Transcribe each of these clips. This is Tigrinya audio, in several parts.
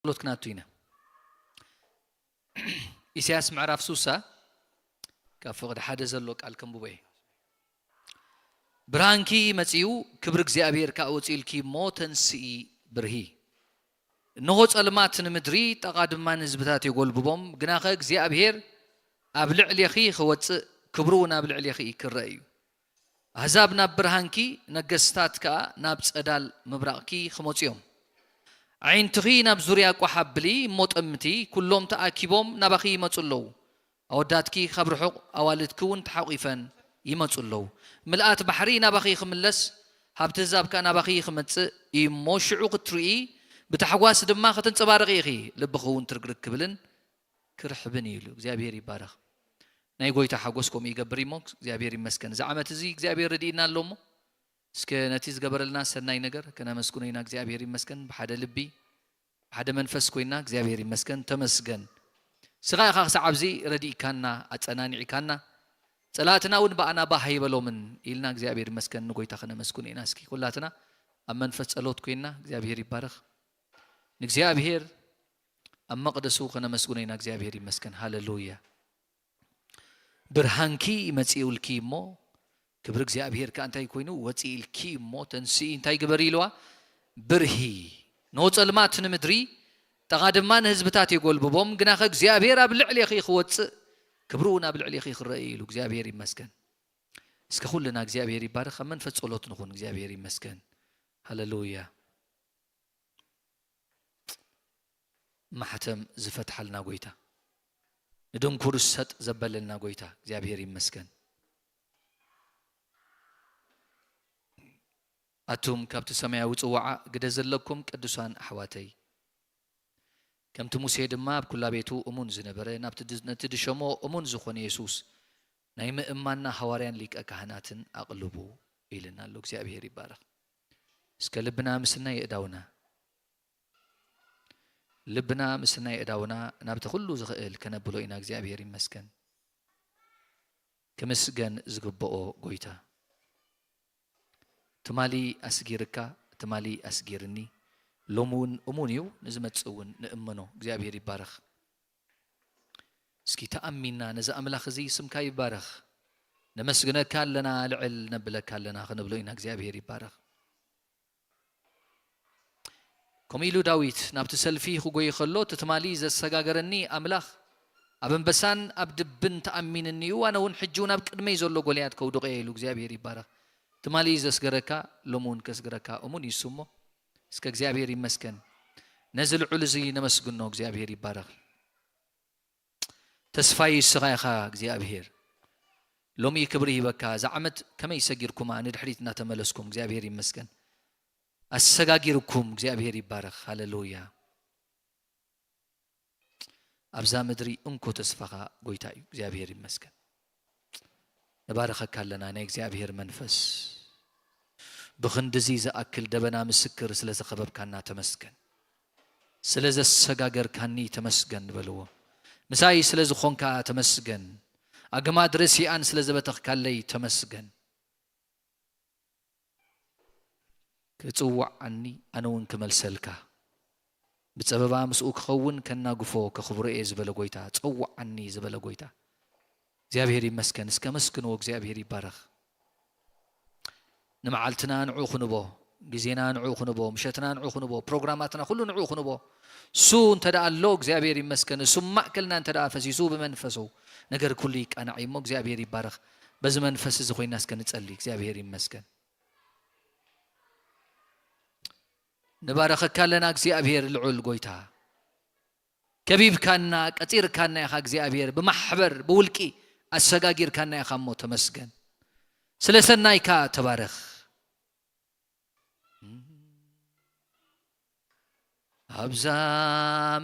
ጸሎት ክናቱ ኢና። ኢሳያስ ምዕራፍ ሱሳ ካብ ፍቕዲ ሓደ ዘሎ ቃል ከንብቦ እየ። ብርሃንኪ መጺኡ፣ ክብሪ እግዚኣብሔር ከኣ ወጺኡልኪ እሞ ተንስኢ ብርሂ። እንሆ ጸልማት ንምድሪ፣ ጠቓ ድማ ንህዝብታት የጎልብቦም፣ ግናኸ እግዚኣብሔር ኣብ ልዕሌኺ ክወጽእ፣ ክብሩ እውን ኣብ ልዕሌኺ ክረአ እዩ። ኣህዛብ ናብ ብርሃንኪ፣ ነገስታት ከኣ ናብ ጸዳል ምብራቕኪ ክመጹ እዮም። ኣዒንትኺ ናብ ዙርያ ቋሕ ኣብሊ እሞ ጠምቲ፣ ኩሎም ተኣኪቦም ናባኺ ይመጹ ኣለዉ። ኣወዳትኪ ካብ ርሑቕ፣ ኣዋልድኪ እውን ተሓቒፈን ይመጹ ኣለዉ። ምልኣት ባሕሪ ናባኺ ክምለስ፣ ሃብቲ ህዛብ ከኣ ናባኺ ክመጽእ እዩ እሞ ሽዑ ክትርኢ፣ ብታሕጓስ ድማ ከተንጸባርቒ ኢኺ። ልብኺ እውን ትርግርግ ክብልን ክርሕብን እዩ ኢሉ። እግዚኣብሔር ይባረኽ። ናይ ጎይታ ሓጎስ ከምኡ ይገብር እሞ እግዚኣብሔር ይመስገን። እዚ ዓመት እዚ እግዚኣብሔር ረድኢና ኣሎ እሞ እስከ ነቲ ዝገበረልና ሰናይ ነገር ከነመስግኖ ኢና። እግዚኣብሔር ይመስገን። ብሓደ ልቢ፣ ብሓደ መንፈስ ኮይና እግዚኣብሔር ይመስገን። ተመስገን። ስኻ ኢኻ ክሳዕ ኣብዚ ረዲእካና፣ ኣጸናኒዕካና፣ ጸላእትና እውን ብኣና ባህ ኣይበሎምን ኢልና እግዚኣብሔር ይመስገን። ንጎይታ ከነመስግኖ ኢና። እስኪ ኩላትና ኣብ መንፈስ ጸሎት ኮይና እግዚኣብሔር ይባረኽ። ንእግዚኣብሔር ኣብ መቕደሱ ከነመስግኖ ኢና። እግዚኣብሔር ይመስገን። ሃሌሉያ። ብርሃንኪ መጺኡልኪ እሞ፣ ክብሪ እግዚኣብሔር ከኣ እንታይ ኮይኑ? ወጺእልኪ እሞ፣ ተንስኢ እንታይ ግበሪ ኢልዋ? ብርሂ። ኖ ጸልማት ንምድሪ፣ ጠቓ ድማ ንህዝብታት የጎልብቦም፣ ግናኸ እግዚኣብሔር ኣብ ልዕሌኺ ክወጽእ፣ ክብሩ እውን ኣብ ልዕሌኺ ክረአ እዩ ኢሉ። እግዚኣብሔር ይመስገን። እስከ ኩልና እግዚኣብሔር ይባረኽ። ኣብ መንፈስ ጸሎት ንኹን። እግዚኣብሔር ይመስገን። ሃሌሉያ። ማሕተም ዝፈትሓልና ጎይታ፣ ንድንኩር ሰጥ ዘበለልና ጎይታ እግዚኣብሔር ይመስገን። ኣቱም ካብቲ ሰማያዊ ጽዋዓ ግደ ዘለኩም ቅዱሳን ኣሕዋተይ፣ ከምቲ ሙሴ ድማ ኣብ ኩላ ቤቱ እሙን ዝነበረ፣ ናብቲ ድ-፣ ነቲ ድሸሞ እሙን ዝኾነ የሱስ ናይ ምእማንና ሃዋርያን ሊቀ ካህናትን ኣቕልቡ ኢልና ኣሎ። እግዚኣብሔር ይባረኽ። እስከ ልብና ምስናይ የእዳውና፣ ልብና ምስናይ የእዳውና ናብቲ ኩሉ ዝኽእል ከነብሎ ኢና። እግዚኣብሔር ይመስገን። ክምስገን ዝግብኦ ጎይታ። ትማሊ ኣስጊርካ፣ ትማሊ ኣስጊርኒ፣ ሎሚ እውን እሙን እዩ፣ ንዝመጽእ እውን ንእመኖ። እግዚኣብሔር ይባረኽ። እስኪ ተኣሚና ነዚ ኣምላኽ እዚ ስምካ ይባረኽ። ነመስግነካ ኣለና፣ ልዕል ነብለካ ኣለና ክንብሎ ኢና። እግዚኣብሔር ይባረኽ። ከምኡ ኢሉ ዳዊት ናብቲ ሰልፊ ክጎይ ከሎ፣ እቲ ትማሊ ዘሰጋገረኒ ኣምላኽ ኣብ ኣንበሳን ኣብ ድብን ተኣሚንኒ እዩ፣ ኣነ እውን ሕጂ እውን ኣብ ቅድመይ ዘሎ ጎልያድ ከውድቖ እየ ኢሉ። እግዚኣብሔር ይባረኽ። ትማሊ ዘስገረካ ሎሚ እውን ከስግረካ እሙን እዩ እሱ እሞ፣ እስከ እግዚኣብሔር ይመስገን። ነዚ ልዑል እዚ ነመስግኖ። እግዚኣብሔር ይባረኽ። ተስፋይ ንስኻ ኢኻ እግዚኣብሔር። ሎሚ ክብሪ ሂበካ፣ እዛ ዓመት ከመይ ሰጊርኩማ ንድሕሪት እናተመለስኩም፣ እግዚኣብሔር ይመስገን። ኣሰጋጊርኩም፣ እግዚኣብሔር ይባረኽ። ሃሌሉያ። ኣብዛ ምድሪ እንኮ ተስፋኻ ጎይታ እዩ። እግዚኣብሔር ይመስገን። ንባርኸካ ኣለና ናይ እግዚኣብሔር መንፈስ። ብኽንድዚ ዝኣክል ደበና ምስክር ስለ ዘኸበብካና ተመስገን። ስለ ዘሰጋገርካኒ ተመስገን በልዎ። ምሳይ ስለ ዝኾንካ ተመስገን። ኣግማድ ረሲኣን ስለ ዘበተኽካለይ ተመስገን። ክጽውዓኒ ኣነ እውን ክመልሰልካ፣ ብጸበባ ምስኡ ክኸውን ከናግፎ ከኽብሮ እየ ዝበለ ጎይታ፣ ጸውዓኒ ዝበለ ጎይታ። እግዚኣብሔር ይመስገን። እስከ መስግንዎ። እግዚኣብሔር ይባረኽ። ንመዓልትና ንዑ ክንቦ፣ ግዜና ንዑ ክንቦ፣ ምሸትና ንዑ ክንቦ፣ ፕሮግራማትና ኩሉ ንዑ ክንቦ። እሱ እንተ ደኣ ኣሎ እግዚኣብሔር ይመስገን። እሱ ማእከልና እንተ ደኣ ፈሲሱ ብመንፈሱ ነገር ኩሉ ይቃናዕ እሞ እግዚኣብሔር ይባረኽ። በዚ መንፈስ እዚ ኮይና እስከ ንጸሊ። እግዚኣብሔር ይመስገን። ንባረኸካ ኣለና እግዚኣብሔር ልዑል ጎይታ። ከቢብካና፣ ቀጺርካና ኢኻ እግዚኣብሔር፣ ብማሕበር፣ ብውልቂ ኣሰጋጊርካና ኢኻ እሞ ተመስገን። ስለ ሰናይካ ተባረኽ። ኣብዛ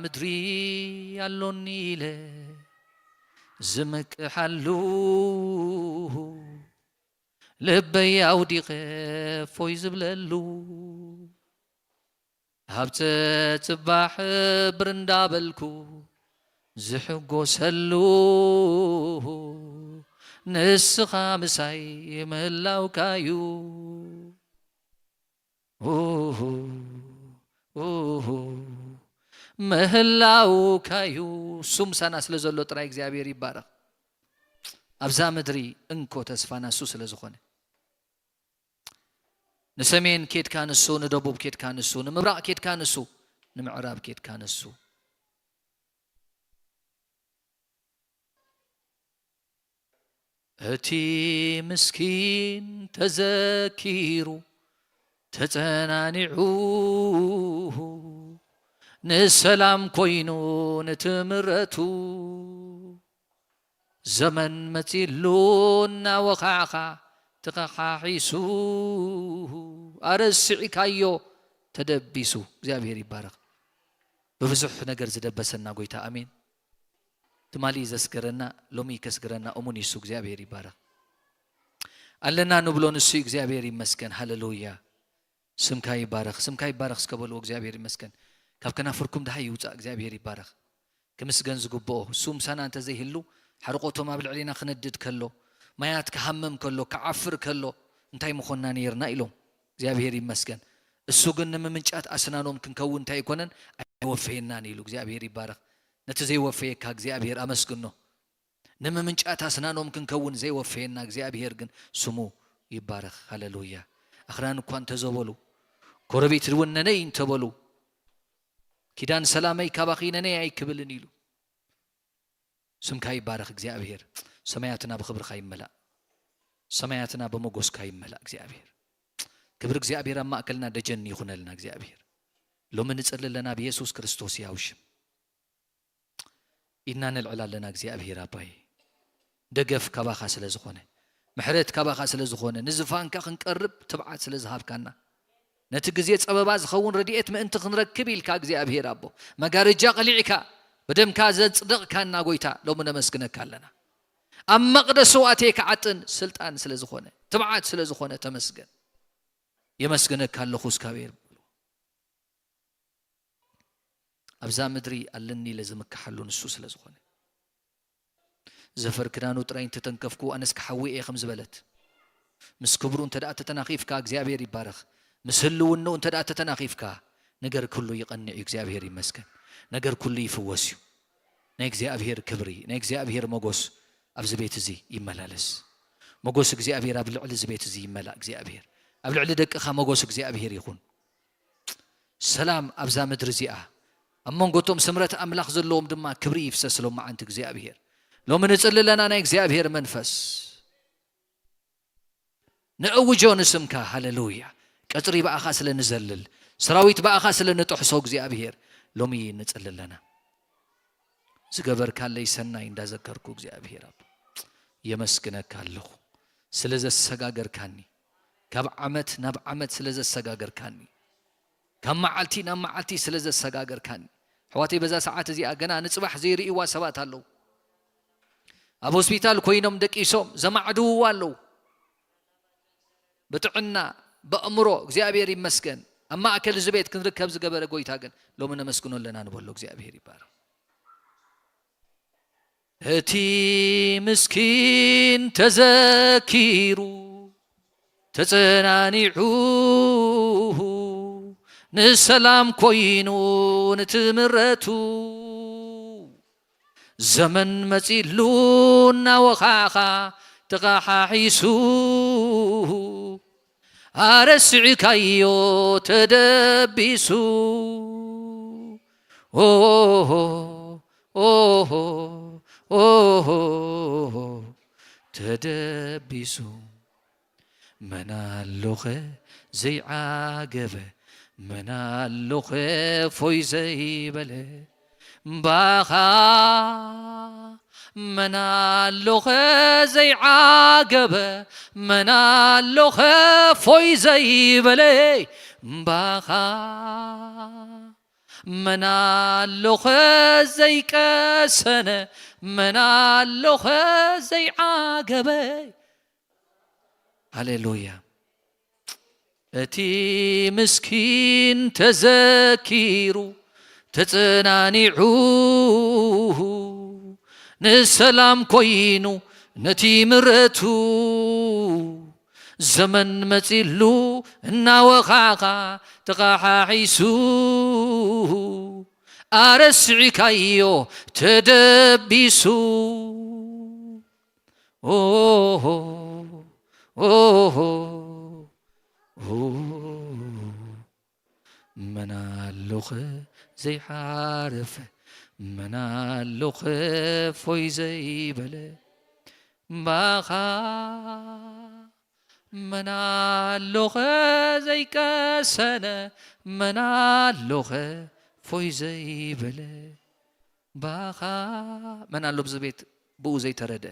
ምድሪ ኣሎኒ ኢለ ዝምክሓሉ፣ ልበይ ኣውዲቐ እፎይ ዝብለሉ፣ ኣብ ጸጽባሕ ብር እንዳበልኩ ዝሕጎሰሉ፣ ንስኻ ምሳይ ምህላውካ'ዩ። ኡሁ፣ ኡሁ፣ ምህላውካዩ። እሱ ምሳና ስለ ዘሎ ጥራይ እግዚኣብሔር ይባረኽ። ኣብዛ ምድሪ እንኮ ተስፋና እሱ ስለ ዝኾነ፣ ንሰሜን ኬድካ ንሱ፣ ንደቡብ ኬድካ ንሱ፣ ንምብራቕ ኬድካ ንሱ፣ ንምዕራብ ኬድካ ንሱ። እቲ ምስኪን ተዘኪሩ ተጸናኒዑ፣ ንሰላም ኮይኑ ነቲ ምረቱ፣ ዘመን መጺሉ እናወኻዕኻ ተኸሓሒሱ፣ ኣረሲዕካዮ ተደቢሱ። እግዚኣብሔር ይባረኽ። ብብዙሕ ነገር ዝደበሰና ጎይታ፣ ኣሜን። ትማሊ ዘስገረና ሎሚ ከስግረና እሙን እዩ። እግዚኣብሔር ይባረኽ። ኣለና ንብሎ ንሱ እዩ። እግዚኣብሔር ይመስገን። ሃሌሉያ። ስምካ ይባረኽ፣ ስምካ ይባረኽ እስከ በልዎ። እግዚኣብሔር ይመስገን። ካብ ከናፍርኩም ድሃይ ይውጻእ። እግዚኣብሔር ይባረኽ። ክምስገን ዝግብኦ እሱ ምሳና እንተ ዘይህሉ፣ ሓርቆቶም ኣብ ልዕሌና ክነድድ ከሎ፣ ማያት ክሃምም ከሎ፣ ክዓፍር ከሎ፣ እንታይ ምኾንና ነይርና ኢሎም። እግዚኣብሔር ይመስገን። እሱ ግን ንምምንጫት ኣስናኖም ክንከውን እንታይ ኣይኮነን፣ ኣይወፈየናን ኢሉ። እግዚኣብሔር ይባረኽ። ነቲ ዘይወፈየካ እግዚኣብሔር ኣመስግኖ። ንምምንጫት ኣስናኖም ክንከውን ዘይወፈየና እግዚኣብሔር ግን ስሙ ይባረኽ። ሃሌሉያ። ኣኽራን እኳ እንተዘበሉ፣ ኮረቢት እውን ነነይ እንተበሉ፣ ኪዳን ሰላመይ ካባኺ ነነይ ኣይክብልን ኢሉ። ስምካ ይባረኽ እግዚኣብሔር። ሰማያትና ብኽብርኻ ይመላእ። ሰማያትና ብመጎስካ ይመላእ እግዚኣብሔር። ክብሪ እግዚኣብሔር ኣብ ማእከልና ደጀን ይኹነልና እግዚኣብሔር። ሎሚ ንጽሊ ኣለና ብየሱስ ክርስቶስ ያው ሽም። ኢድና ነልዕል ኣለና እግዚኣብሔር ኣባይ። ደገፍ ካባኻ ስለ ዝኾነ፣ ምሕረት ካባኻ ስለ ዝኾነ፣ ንዝፋንካ ክንቀርብ ትብዓት ስለ ዝሃብካና፣ ነቲ ግዜ ጸበባ ዝኸውን ረድኤት ምእንቲ ክንረክብ ኢልካ እግዚኣብሔር ኣቦ፣ መጋረጃ ቀሊዕካ ብደምካ ዘጽደቕካና ጎይታ፣ ሎሚ ነመስግነካ ኣለና። ኣብ መቕደሱ ኣትየ ክዓጥን ስልጣን ስለ ዝኾነ፣ ትብዓት ስለ ዝኾነ ተመስገን። የመስግነካ ኣለኹ እስካብሔር። ኣብዛ ምድሪ ኣለኒ ኢለ ዝምክሓሉ ንሱ ስለ ዝኾነ፣ ዘፈር ክዳኑ ጥራይ እንተተንከፍኩ ኣነስ ክሓዊ እየ ከም ዝበለት፣ ምስ ክብሩ እንተ ደኣ ተተናኺፍካ እግዚኣብሔር ይባረኽ። ምስ ህልውንኡ እንተ ደኣ ተተናኺፍካ ነገር ኩሉ ይቐንዕ እዩ። እግዚኣብሔር ይመስገን። ነገር ኩሉ ይፍወስ እዩ። ናይ እግዚኣብሔር ክብሪ፣ ናይ እግዚኣብሔር መጎስ ኣብዚ ቤት እዚ ይመላለስ። መጎስ እግዚኣብሔር ኣብ ልዕሊ እዚ ቤት እዚ ይመላእ። እግዚኣብሔር ኣብ ልዕሊ ደቅኻ መጎስ እግዚኣብሔር ይኹን። ሰላም ኣብዛ ምድሪ እዚኣ፣ ኣብ መንጎ እቶም ስምረት ኣምላኽ ዘለዎም ድማ ክብሪ ይፍሰስ። ሎማዓንቲ እግዚኣብሔር፣ ሎሚ ንጽሊ ኣለና ናይ እግዚኣብሔር መንፈስ ንእውጆ ንስምካ። ሃሌሉያ። ቀጽሪ ብኣኻ ስለ ንዘልል፣ ሰራዊት ብኣኻ ስለ ንጥሕሶ እግዚኣብሔር ሎሚ ንጽሊ ኣለና። ዝገበርካለይ ሰናይ እንዳዘከርኩ እግዚኣብሔር ኣብ የመስግነካ ኣለኹ ስለ ዘሰጋገርካኒ፣ ካብ ዓመት ናብ ዓመት ስለ ዘሰጋገርካኒ፣ ካብ መዓልቲ ናብ መዓልቲ ስለ ዘሰጋገርካኒ። ኣሕዋተይ፣ በዛ ሰዓት እዚኣ ገና ንጽባሕ ዘይርእይዋ ሰባት ኣለዉ። ኣብ ሆስፒታል ኮይኖም ደቂሶም ዘማዕድውዋ ኣለዉ። ብጥዕና፣ በእምሮ እግዚኣብሔር ይመስገን ኣብ ማእከል እዚ ቤት ክንርከብ ዝገበረ ጎይታ ግን ሎሚ ነመስግኖ ኣለና ንበሎ። እግዚኣብሔር ይባረኽ። እቲ ምስኪን ተዘኪሩ ተጸናኒዑ ንሰላም ኮይኑ ንትምረቱ ዘመን መጺሉ እናወኻኻ ተኻሓሒሱ ኣረሲዕካዮ ተደቢሱ። ኦሆ፣ ኦሆ፣ ኦሆ፣ ተደቢሱ። መን ኣሎኸ ዘይዓገበ፣ መን ኣሎኸ ፎይ ዘይበለ፣ እምባኻ መን ኣሎኸ ዘይዓገበ፣ መን ኣሎኸ ፎይ ዘይበለ፣ እምባኻ መን ኣሎኸ ዘይቀሰነ፣ መን ኣሎኸ ዘይዓገበ። ሃሌሉያ። እቲ ምስኪን ተዘኪሩ ተጸናኒዑ ንሰላም ኮይኑ ነቲ ምረቱ ዘመን መጺሉ እናወኻኻ ተኻሓሒሱ ኣረስዒካዮ ተደቢሱ። ኦሆ፣ ኦሆ፣ ኦ። መን ኣሎኸ ዘይሓረፈ፣ መን ኣሎኸ ፎይ ዘይበለ፣ ባኻ መን ኣሎኸ ዘይቀሰነ፣ መን ኣሎኸ ፎይ ዘይበለ፣ ባኻ መን ኣሎ ብዚ ቤት ብኡ ዘይተረደ?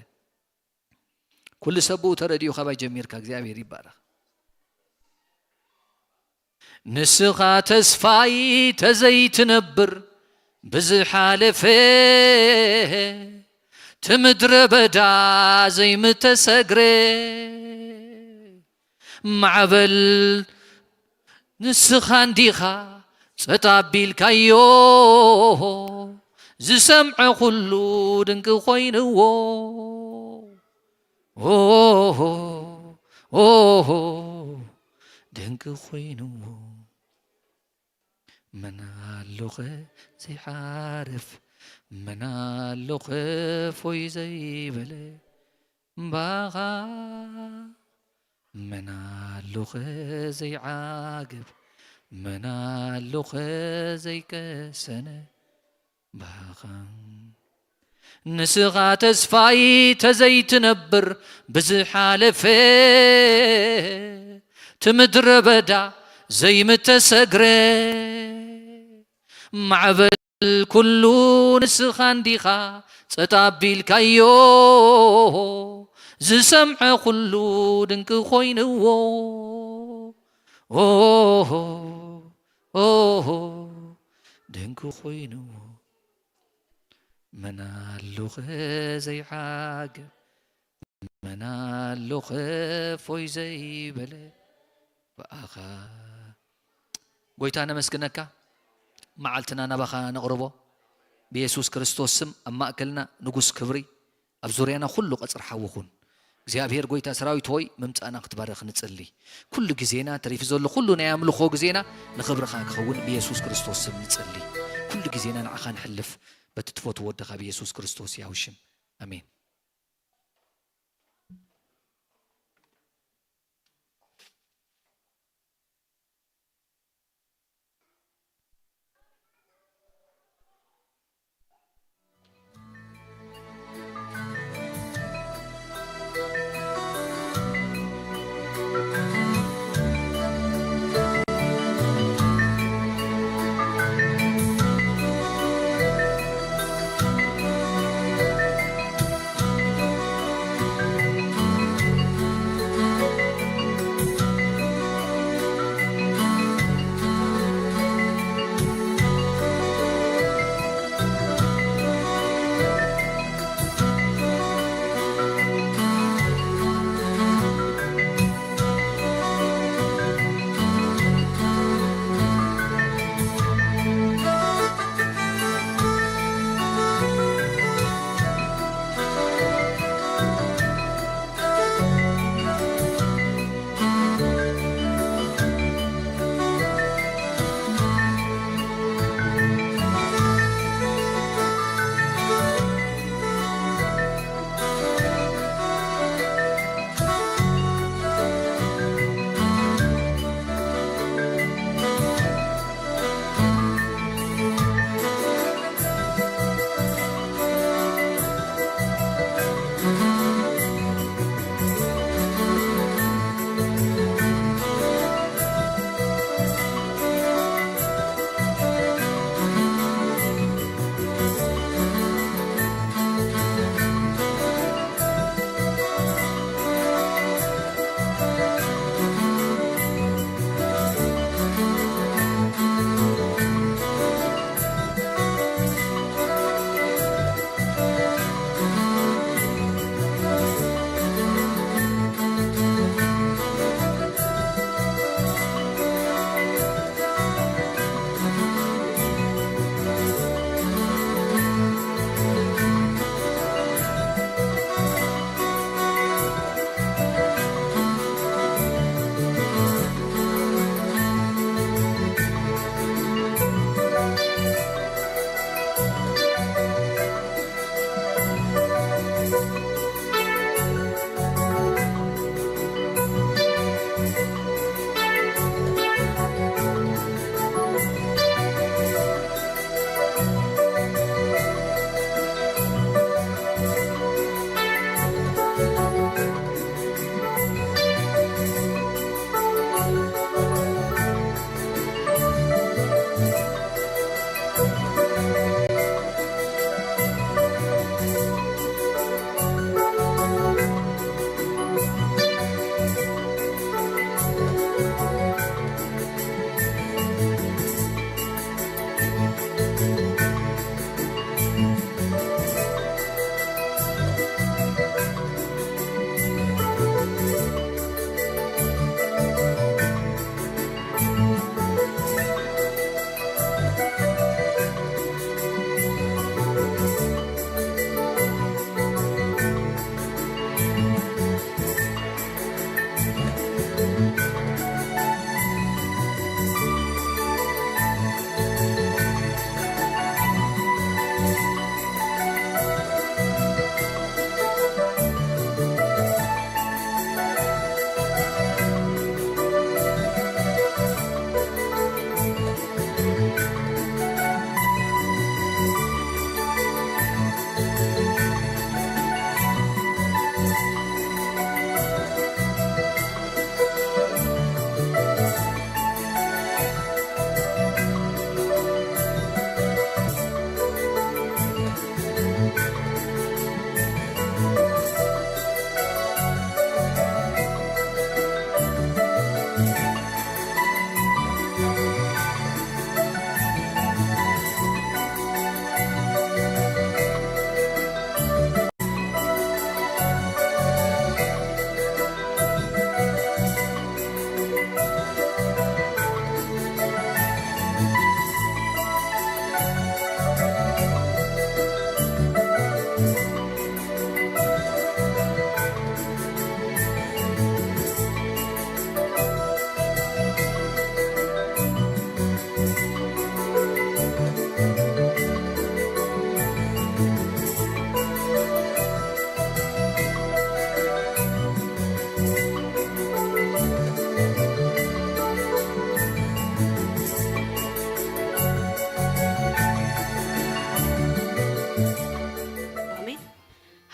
ኩሉ ሰብ ብኡ ተረዲኡ ካባይ ጀሚርካ እግዚኣብሔር ይባረኽ። ንስኻ ተስፋይ ተዘይትነብር ብዝሓለፈ፣ ትምድረ በዳ ዘይምተሰግረ፣ ማዕበል ንስኻ እንዲኻ ጸጥ ኣቢልካዮ፣ ዝሰምዐ ኩሉ ድንቂ ኮይንዎ። ኦሆ፣ ኦሆ፣ ድንቂ ኮይንዎ። መን ኣሎኸ ዘይሓርፍ፣ መን ኣሎኸ ፎይ ዘይበለ፣ እምባኻ መን ኣሎኸ ዘይዓግብ፣ መን ኣሎኸ ዘይቀሰነ፣ ባኻ ንስኻ ተስፋይ ተዘይትነብር ብዝሓለፈ፣ ትምድረ በዳ ዘይምተሰግረ፣ ማዕበል ኩሉ ንስኻ እንዲኻ ጸጥ ኣቢልካዮ፣ ዝሰምዐ ኩሉ ድንቂ ኮይንዎ። ኦሆ፣ ኦሆ፣ ድንቂ ኮይንዎ። መን ኣሎኸ ዘይዓግብ፣ መን ኣሎኸ ፎይ ዘይበለ፣ ብኣኻ ጎይታ ነመስግነካ። መዓልትና ናባኻ ነቕርቦ። ብየሱስ ክርስቶስ ስም ኣብ ማእከልና ንጉስ ክብሪ፣ ኣብ ዙርያና ኩሉ ቀጽሪ ሓዊ ኩን። እግዚኣብሔር ጎይታ ሰራዊት ሆይ፣ ምምጻእና ክትባርኽ ንጽሊ። ኩሉ ግዜና፣ ተሪፉ ዘሎ ኩሉ ናይ ኣምልኾ ግዜና ንኽብርኻ ክኸውን ብየሱስ ክርስቶስ ስም ንጽሊ። ኩሉ ግዜና ንዓኻ ንሕልፍ፣ በቲ ትፈትዎ ወድኻ ብየሱስ ክርስቶስ ያው ሽም። ኣሜን።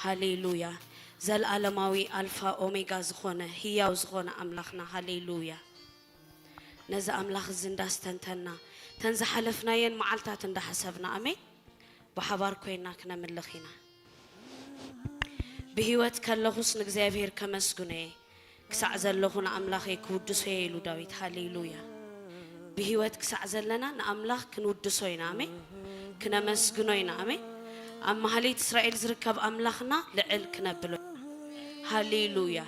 ሃሌሉያ። ዘልኣለማዊ ኣልፋ ኦሜጋ ዝኾነ ህያው ዝኾነ ኣምላኽና፣ ሃሌሉያ። ነዚ ኣምላኽ እዚ እንዳስተንተና፣ ተን ዝሓለፍናየን መዓልታት እንዳሓሰብና፣ ኣሜን፣ ብሓባር ኮይና ክነምልኽ ኢና። ብህይወት ከለኹስ ንእግዚኣብሔር ከመስግኖ እየ፣ ክሳዕ ዘለኹ ንኣምላኸይ ክውድሶ እየ ኢሉ ዳዊት። ሃሌሉያ። ብህይወት ክሳዕ ዘለና ንኣምላኽ ክንውድሶ ኢና፣ ኣሜን፣ ክነመስግኖ ኢና፣ ኣሜን። ኣብ መሃሌት እስራኤል ዝርከብ ኣምላኽና ልዕል ክነብሎ። ሃሌሉያ።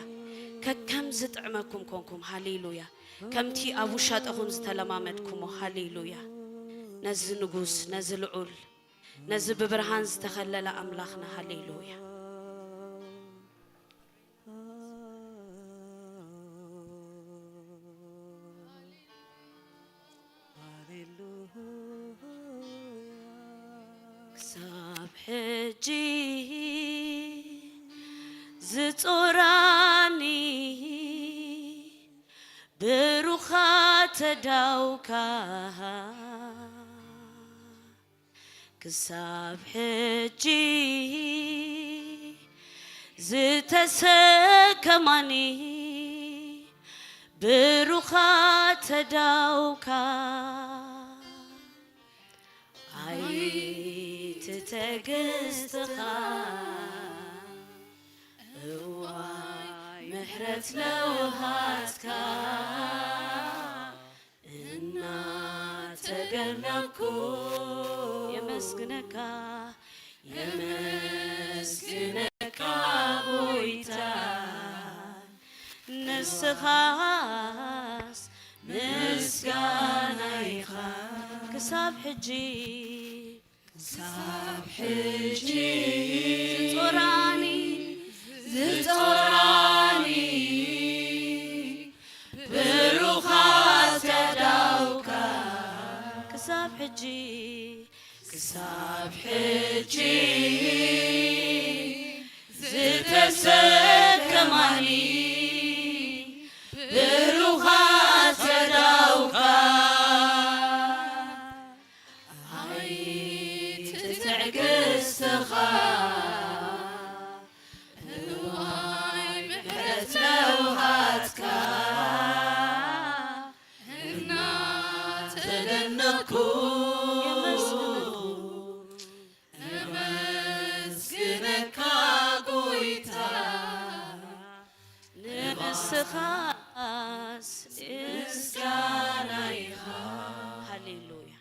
ከከም ዝጥዕመኩም ኮንኩም፣ ሃሌሉያ። ከምቲ ኣብ ውሻጠኹም ዝተለማመድኩሞ፣ ሃሌሉያ። ነዚ ንጉስ፣ ነዚ ልዑል፣ ነዚ ብብርሃን ዝተኸለለ ኣምላኽና፣ ሃሌሉያ። ክሳብ ሕጂ ዝጾራኒ ብሩኻት ተዳውካ፣ ክሳብ ሕጂ ዝተሰከማኒ ብሩኻት ተዳውካ፣ ኣይትተግስትኻ እዋይ ምሕረት ለውሃትካ እናተገረምኩ የመስግነካ፣ የመስግነካ ጎይታ። ንስኻስ ምስጋና ኢኻ ክሳብ ሕጂ፣ ክሳብ ሕጂ ዝጾራኒ፣ ዝጾራኒ ብሩኻት ተዳውካ፣ ክሳብ ሕጂ፣ ክሳብ ሕጂ ዝተሰከማኒ ብሩኻት ተዳውካ፣ ኣይትትዕግስትኻ እዋይ ምሕረት ለውሃትካ እናተደነኩ የመስግነካ ጎይታ፣ ንስኻስ ምስጋና ኢኻ። ሃሌሉያ።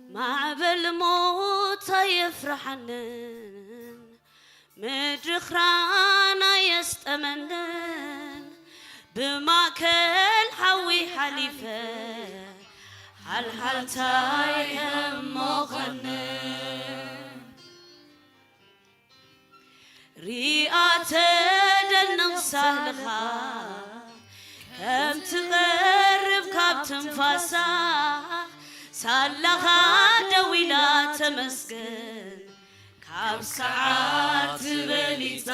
ማዕበል ሞት ኣየፍርሓንን፣ ምድሪ ኽራን ኣየስጠመንን፣ ብማእከል ሓዊ ሓሊፈ፣ ሓልሓልታይ ህሞኸንን። ሪኣ ተደንቕ ሳህልኻ፣ ከም ትቐርብ ካብ ትንፋሳ፣ ሳላኻ ደው ኢላ ተመስገን፣ ካብ ሰዓት በሊጻ፣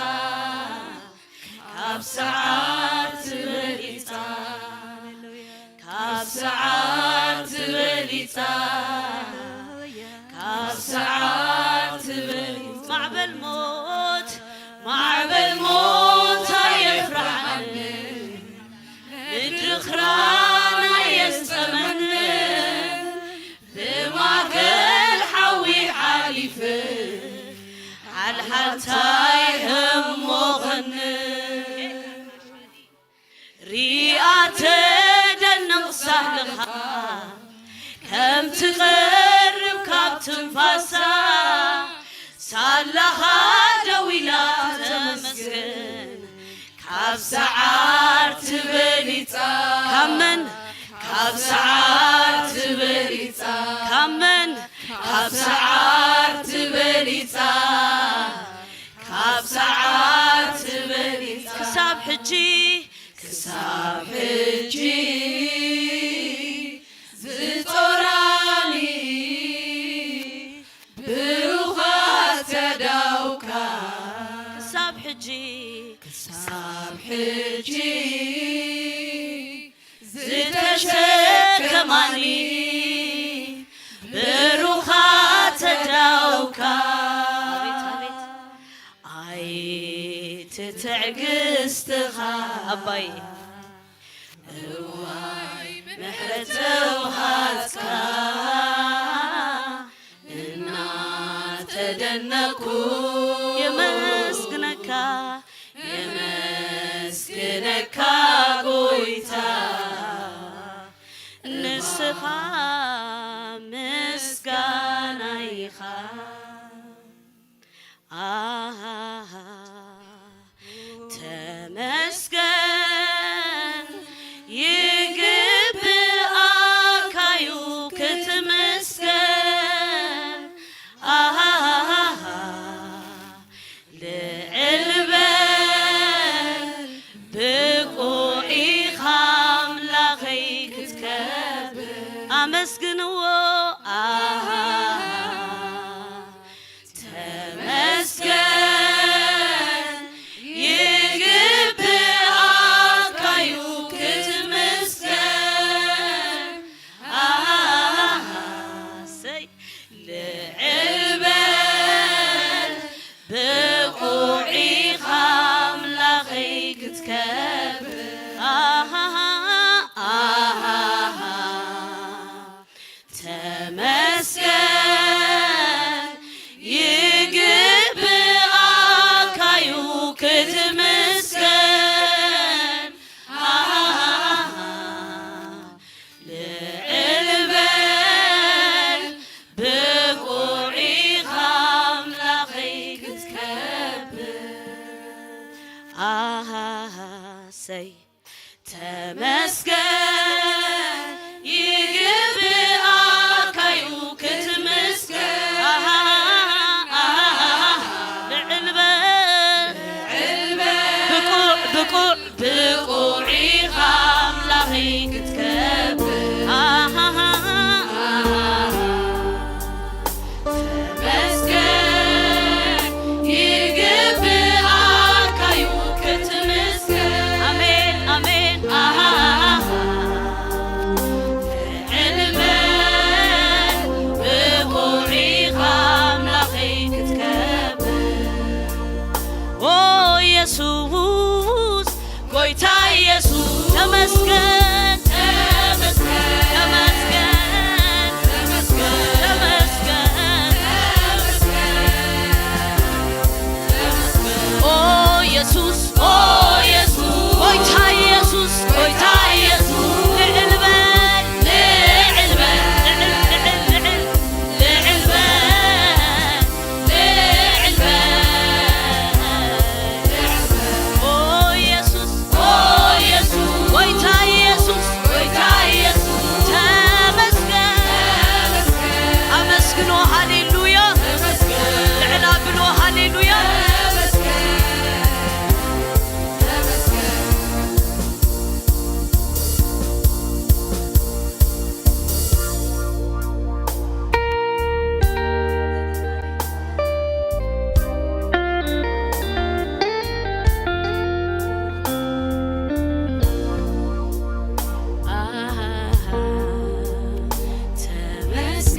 ካብ ሰዓት በሊጻ፣ ካብ ሰዓት በሊጻ፣ ካብ ሰዓት በሊጻ። ማዕበል ሞት፣ ማዕበል ሞት ኣየፍርሓንን፣ ምድሪ ኽራን ኣየስጠመንን፣ ብማእከል ሓዊ ሓሊፈ፣ ሓልሓልታይ ህሞኸኒ። ሪኣ ተደንቕ ሳህልኻ፣ ከም ትቐርብ ካብ ትንፋሳ፣ ሳላኻ ደው ኢላ ተመስገን፣ ካብ ሰዓር ትበሊጻ። ካብ መን? ካብ ሰዓር ትበሊጻ። ካብ መን? ካብ ሰዓር ትበሊጻ። ካብ ሰዓር ትበሊጻ። ክሳብ ሕጂ፣ ክሳብ ሕጂ ዝጾራኒ ብሩኻት ኣእዳውካ። ክሳብ ሕጂ፣ ክሳብ ሕጂ ዝተሸከ የማኒ ብሩኻት ተዳውካ። ኣቤት፣ ኣቤት። ኣይት ትዕግስትኻ ኣባይ እዋይ ምሕረት ተውሃትካ እናተደነኩ የመስግነካ፣ የመስግነካ ጎይታ፣ ንስኻ ምስጋና ኢኻ። ኣሃ ተመስገን፣ ይግብኣካዩ ክትምስገን። ኣሃ ልዕል በል፣ ብቑዕ ኢኻ ኣምላኸይ ክትከብር። ኣመስግንዎ። ኣሃ ተመስገን፣ ይግብኣካዩ ክትምስገን። ኣሃ ሰይ ልዕል በል፣ ብቑዕ ኢኻ ኣምላኸይ ክትከብር። ኣሃ ኣሃ ተመስገን፣ ይግብኣካዩ ክትምስገን። ኣሃ ልዕል በል፣ ብቑዕ ኢኻ ኣምላኸይ ክትከብር። ኣሃ ሰይ ተመስገን፣ ይግብኣካዩ ክትምስገን። ኣሃ ኣሃ ልዕል በል፣ ልዕል በል፣ ብቑዕ ብቑዕ ብቑዕ ኢኻ ኣምላኸይ ክትከብር። ኣሃ ተመስገን፣ ይግብኣካዩ ክትምስገን። ኣሜን ኣሜን። ኣሃ ልዕል በል፣ ብቑዕ ኢኻ ኣምላኸይ ክትከብር። ኦ ኢየሱስ፣ ጎይታ ኢየሱስ፣ ተመስገን፣ ተመስገን፣ ተመስገን፣ ተመስገን። ኦ ኢየሱስ፣ ኦ ኢየሱስ፣ ጎይታ ኢየሱስ፣ ጎይታ ኢየሱስ፣ ልዕል በል፣ ልዕል በል፣ ልዕል፣ ልዕል፣ ልዕል፣ ልዕል በል። ልዕል በል፣ ልዕል በል። ኦ ኢየሱስ፣ ኦ ኢየሱስ፣ ጎይታ ኢየሱስ፣ ጎይታ ኢየሱስ፣ ተመስገን። ተመስገን። ኣመስግኖ፣ ሃሌሉያ። ተመስገን። ልዕል ኣብሎ፣ ሃሌሉያ። ተመስገን። ተመስገን።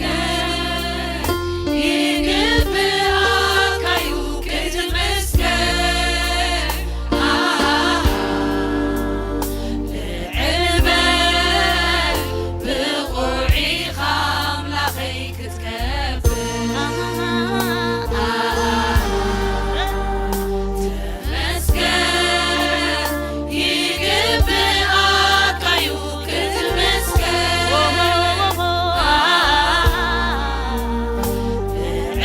ተመስገን፣ ይግብኣካዩ ክትምስገን። ልዕል በል፣ ብቑዕ ኢኻ ኣምላኸይ ክትከብር። ተመስገን፣ ይግብኣካዩ ክትምስገን። ልዕል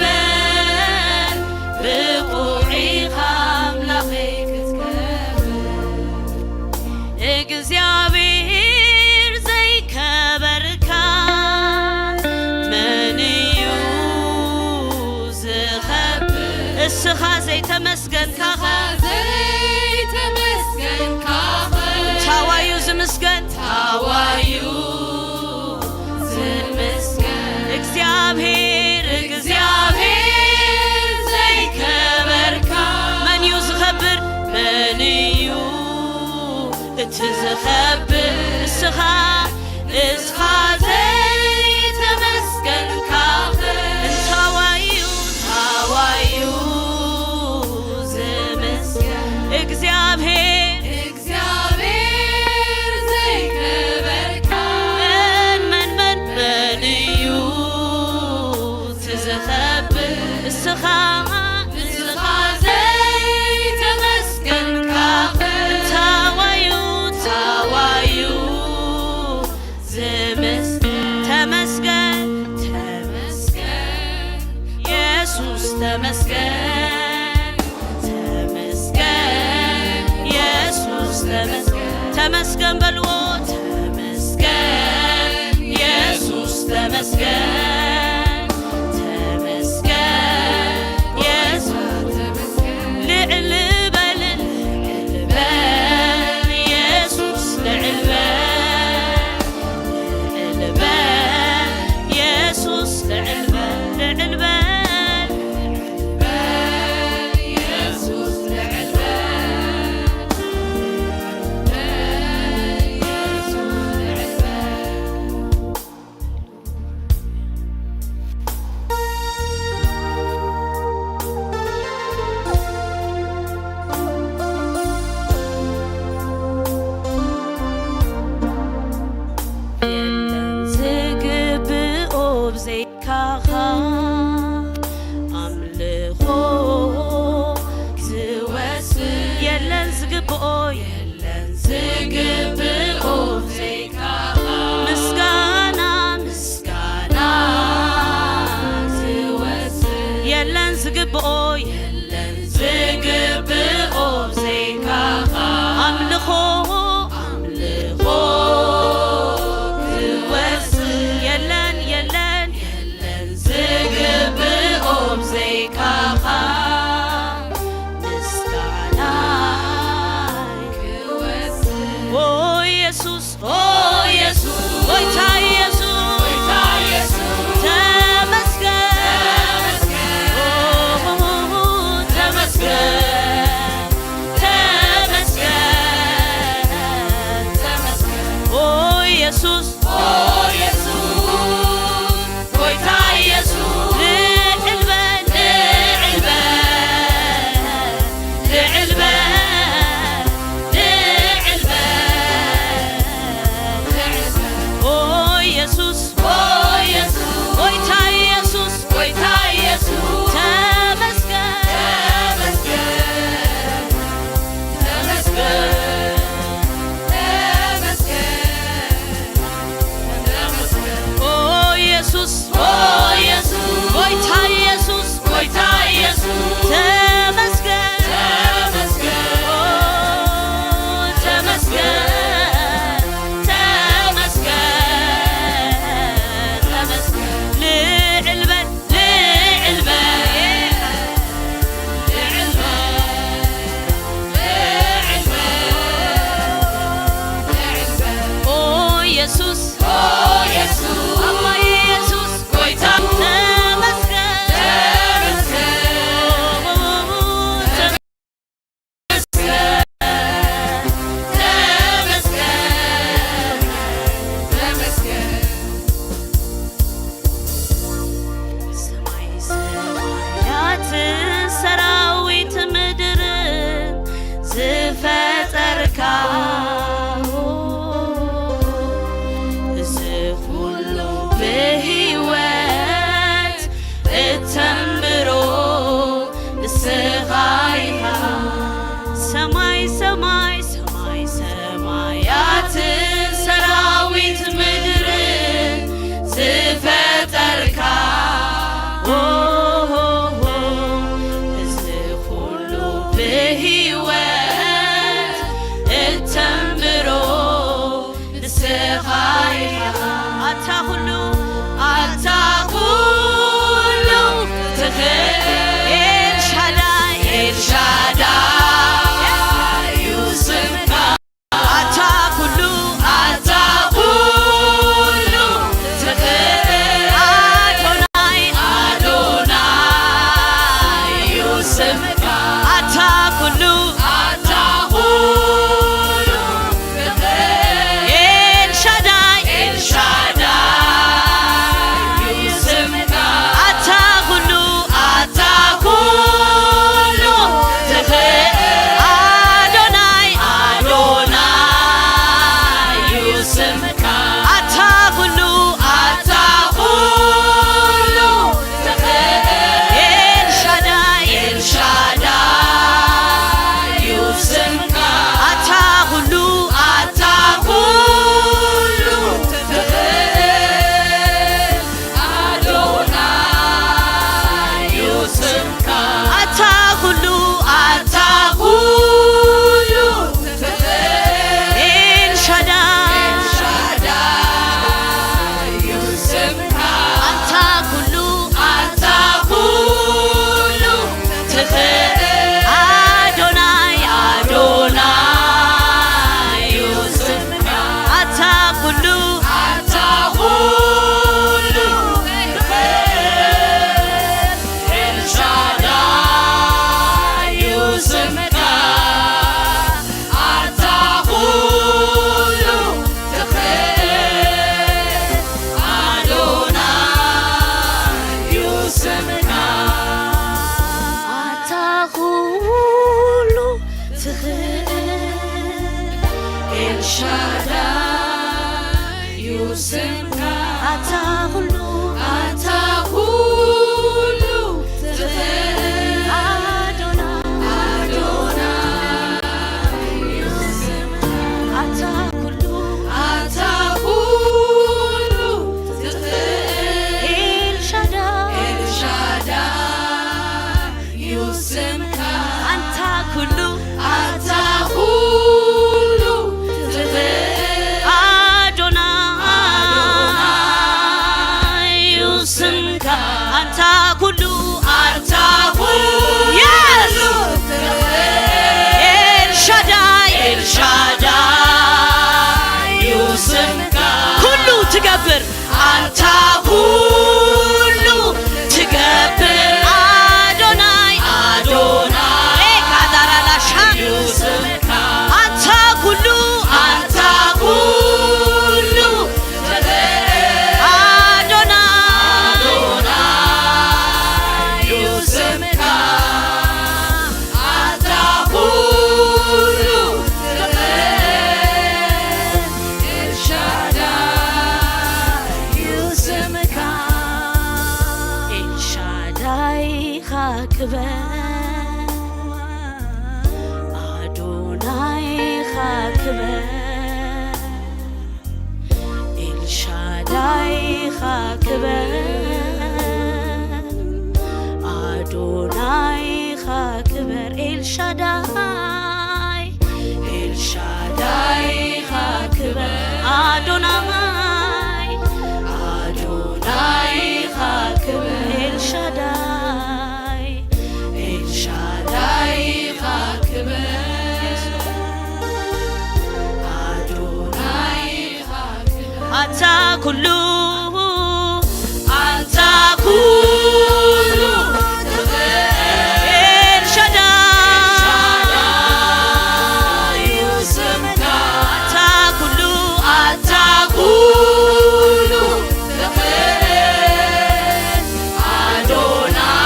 በል፣ ብቑዕ ኢኻ ኣምላኸይ ክትከብር። እግዚኣብሔር ዘይከበርካ መን እዩ ዝኸብር? እስኻ ዘይተመስገንካ፣ ዘይተመስገንካ፣ ታዋዩ ዝምስገን፣ ታዋዩ ዝምስገን። እግዚኣብሔር፣ እግዚኣብሔር ዘይከበርካ መን እዩ ዝኸብር? መን እዩ እቲ ዝኸብር? እስኻ፣ እስኻ ተመስገን፣ ተመስገን፣ ኢየሱስ ተመስገን፣ ተመስገን፣ ኢየሱስ ተመስገን፣ ተመስገን በልዎ፣ ተመስገን፣ ኢየሱስ ተመስገን፣ ተመስገን፣ ኢየሱስ ልዕል በል፣ ልዕል በል፣ ኢየሱስ ልዕል በል፣ ልዕል በል፣ ኢየሱስ ልዕል በል፣ ልዕል በል፣ ልዕል በል፣ ኢየሱስ ልዕል በል፣ ልዕል በል፣ ኢየሱስ ልዕል በል። የለን ዝግብኦ ብዘይካኻ ኣምልኾ ዝወስድ፣ የለን ዝግብኦ፣ የለን ዝግብኦ ብዘይካኻ ምስጋና፣ ምስጋና ዝወስድ፣ የለን ዝግብኦ፣ የለን ዝግብኦ ብዘይካኻ ኣምልኾ፣ ኣምልኾ ክወስድ፣ የለን፣ የለን፣ የለን ዝግብኦ ብዘይካኻ ምስጋናይ ክወስድ። ኦ ኢየሱስ፣ ኦ ኢየሱስ፣ ጎይታ ኢየሱስ፣ ጎይታ ኢየሱስ፣ ተመስገን፣ ተመስገን፣ ኦ ተመስገን፣ ተመስገን፣ ተመስገን። ኦ ኢየሱስ፣ ኦ ኢየሱስ፣ ጎይታ ኢየሱስ፣ ልዕል በል፣ ልዕል በል፣ ልዕል በል፣ ልዕል በል፣ ልዕል በል። ኦ ኢየሱስ፣ ኦ ኢየሱስ፣ ጎይታ ኢየሱስ፣ ጎይታ ኢየሱስ፣ ተመስገን፣ ተመስገን፣ ተመስገን፣ ተመስገን። ኦ ኢየሱስ፣ ኦ ኢየሱስ፣ ጎይታ ኢየሱስ፣ ጎይታ ኢየሱስ፣ ተመስገን፣ ተመስገን፣ ኦ ተመስገን፣ ተመስገን፣ ተመስገን። ልዕል በል፣ ልዕል በል፣ ልዕል በል፣ ልዕል በል፣ ልዕል በል። ኦ ኢየሱስ፣ ኦ ኢየሱስ፣ ኣባ ኢየሱስ፣ ጎይታ ተመስገን፣ ተመስገን፣ ተመስገን፣ ተመስገን፣ ተመስገን። ሰማይ ሰማያት ሰራዊት ምድር ዝፈጠርካ፣ እዚ ኩሉ ብህይወት እተንብሮ ንስኻ ኢኻ። ሰማይ ሰማይ ሰማይ ሰማያት ሰራዊት ምድር ዝፈጠርካ፣ ኦ፣ እዚ ኩሉ ብህይወት እተንብሮ ንስኻ ኢኻ። ኣታ ኩሉ፣ ኣታ ኩሉ ትኽእል፣ ኤልሻዳይ፣ ኤልሻዳይ እዩ ስምካ። ኣታ ኩሉ፣ ኣታ ኩሉ ትኽእል፣ ኣዶናይ፣ ኣዶናይ እዩ ስምካ። ኣታ ኩሉ፣ ኣታ ኩሉ ትኽእል፣ ኤልሻዳይ፣ ኤልሻዳይ እዩ ስምካ። ኣታ ኩሉ፣ ኣታ ኩሉ ክበር ኣዶናይኻ ክበር ኤልሻዳይኻ ክበር ኣዶናይኻ ክበር ኤልሻዳይ ኤልሻዳይኻ ክበር ኣዶናይ ኣዶናይኻ ክበር ኤልሻዳይ ኤልሻዳይኻ ክበር ኣዶናይኻ ክበር ኣታ ኩሉ ኣንታ ኩሉ ትኽእል ኤልሻዳይ እዩ ስምካ ኣታ ኩሉ ኣታ ኩሉ ትኽእል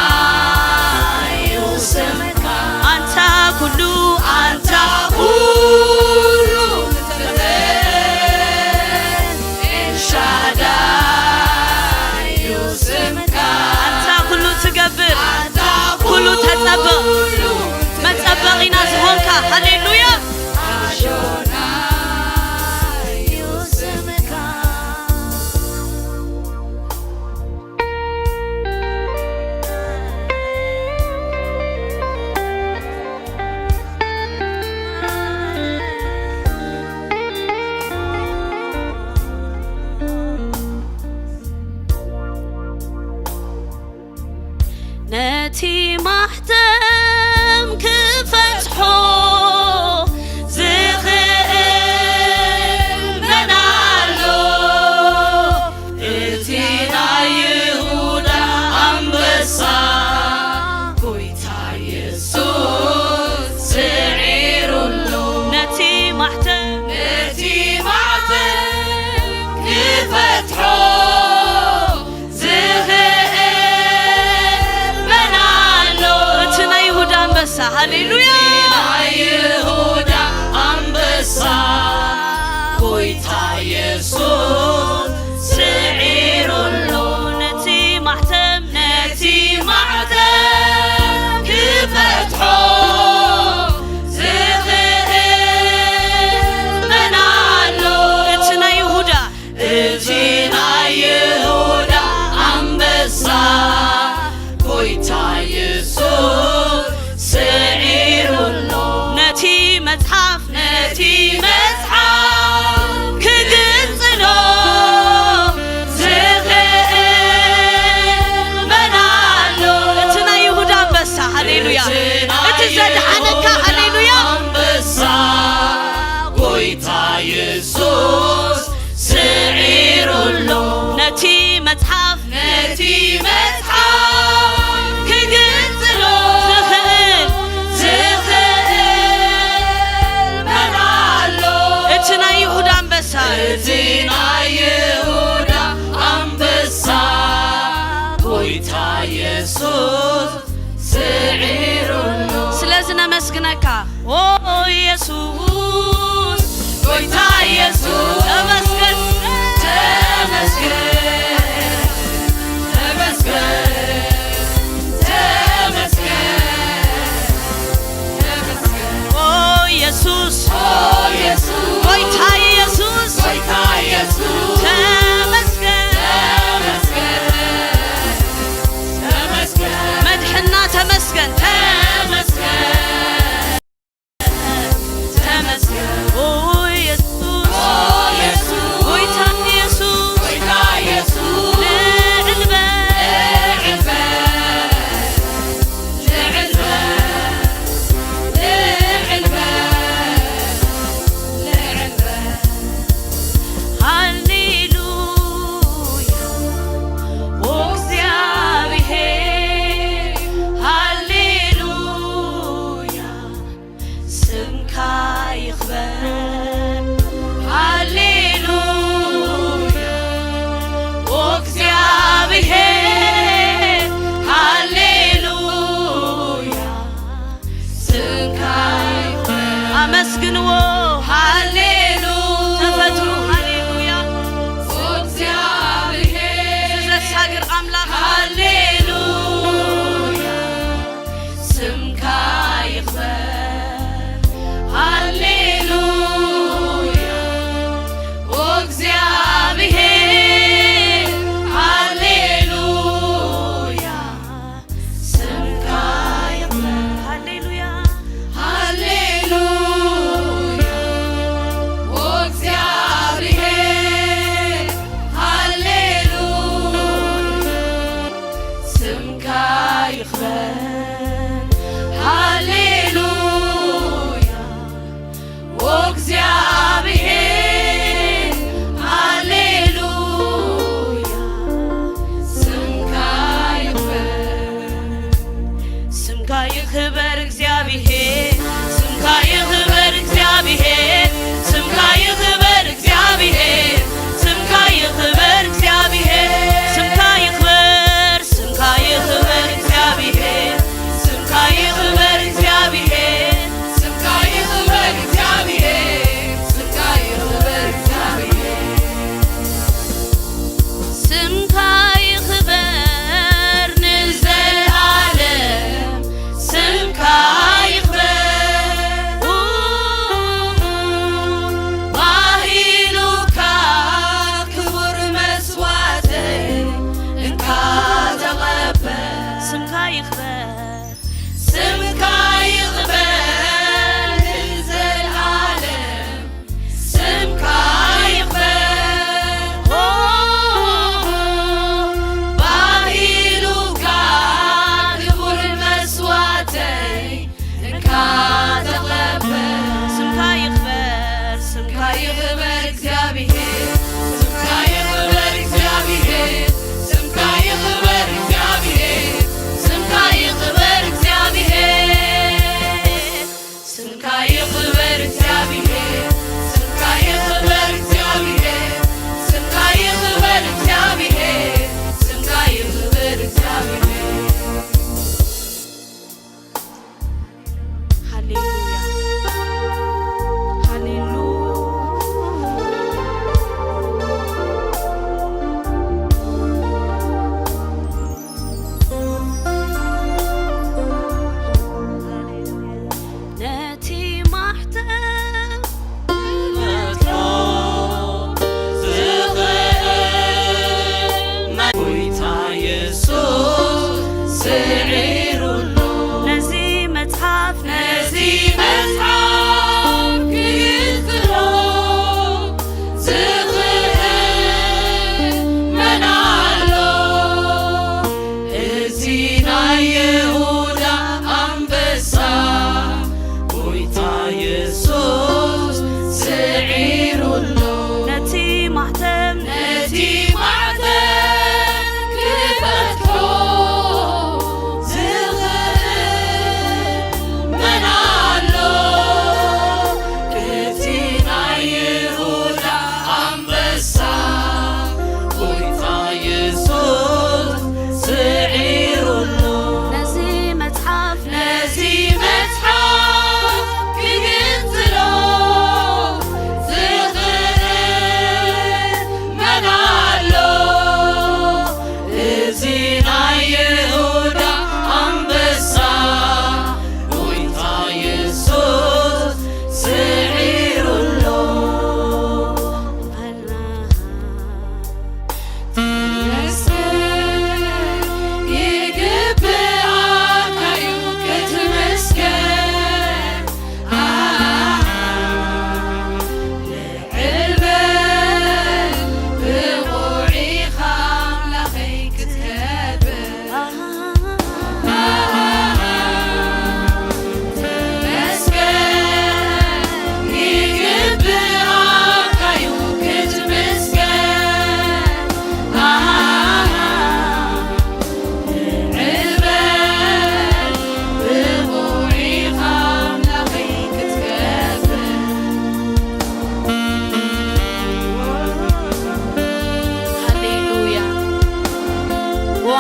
ኣዶናይ እዩ ስምካ ኣንታ ኩሉ ኣንታ ኩሉ ትኽእል ኤልሻዳይ እዩ ስምካ ኣንታ ኩሉ ትገብር ኣንታ ኩሉ ተጸብቕ ኩሉ መጸበቒና ዝኾንካ ሃሌሉያ ኣዶናይ እዩ ስምካ ነቲ ማሕተም ክፈትሖ ዝኽእል መን ኣሎ? እቲ ናይ ይሁዳ ኣንበሳ ጎይታ የሱስ ስዒሩ ኣሎ። ነቲ ማሕተም ነቲ ማሕተም ክፈትሖ ዝኽእል መን ኣሎ? እቲ ናይ ይሁዳ ኣንበሳ፣ ሃሌሉያ! እቲ ናይ ይሁዳ ኣንበሳ፣ ጎይታ የሱስ ስዒሩ ኣሎ። ነቲ ማሕተም፣ ነቲ ማሕተም ክፈትሖ ዝኽእል መን ኣሎ? እቲ ናይ ይሁዳ እቲ ናይ ይሁዳ ኣንበሳ፣ ጎይታ የሱስ ስዒሩ ኣሎ። ነቲ መጽሓፍ፣ ነቲ መጽሓፍ ክግንጽሎ ዝኽእል መን ኣሎ? እቲ ናይ ይሁዳ ኣንበሳ፣ ሃሌሉያ። እቲ ናይ እቲ ዘድሓነካ፣ ይሁዳ ሃሌሉያ። ኣንበሳ፣ ጎይታ የሱስ ስዒሩ ኣሎ። ነቲ መጽሓፍ፣ ነቲ መጽሓፍ ክግንጽሎ ዝኽእል፣ ዝኽእል መን ኣሎ? እቲ ናይ ይሁዳ ኣንበሳ። እቲ ናይ ይሁዳ ኣንበሳ፣ ጎይታ የሱስ ስዒሩ ኣሎ። ስለዚ ነመስግነካ። ኦ የሱስ፣ ጎይታ የሱስ፣ ተመስገን፣ ተመስገን፣ ተመስገን፣ ተመስገን፣ ተመስገን። ኦ የሱስ፣ ኦ የሱስ፣ ጎይታ የሱስ፣ ጎይታ የሱስ፣ ተመስገን፣ ተመስገን፣ ተመስገን። መድሕና ተመስገን፣ ተመስገን፣ ተመስገን። ኦ የሱስ፣ ኦ የሱስ፣ ጎይታ የሱስ፣ ጎይታ የሱስ፣ ልዕል በል፣ ልዕል በል፣ ልዕል በል፣ ልዕል በል፣ ልዕል በል። ሃሌሉያ፣ ኦ እግዚኣብሔር፣ ሃሌሉያ፣ ስምካ ይኽበር። ሃሌሉያ፣ ኦ እግዚኣብሔር፣ ሃሌሉያ፣ ስምካ ይኽበር። ኣመስግንዎ። ሃሌሉ ተፈጥሩ። ሃሌሉያ። እግዚኣብሔር። እዚ ዘሳግር ኣምላኽ። ሃሌሉያ።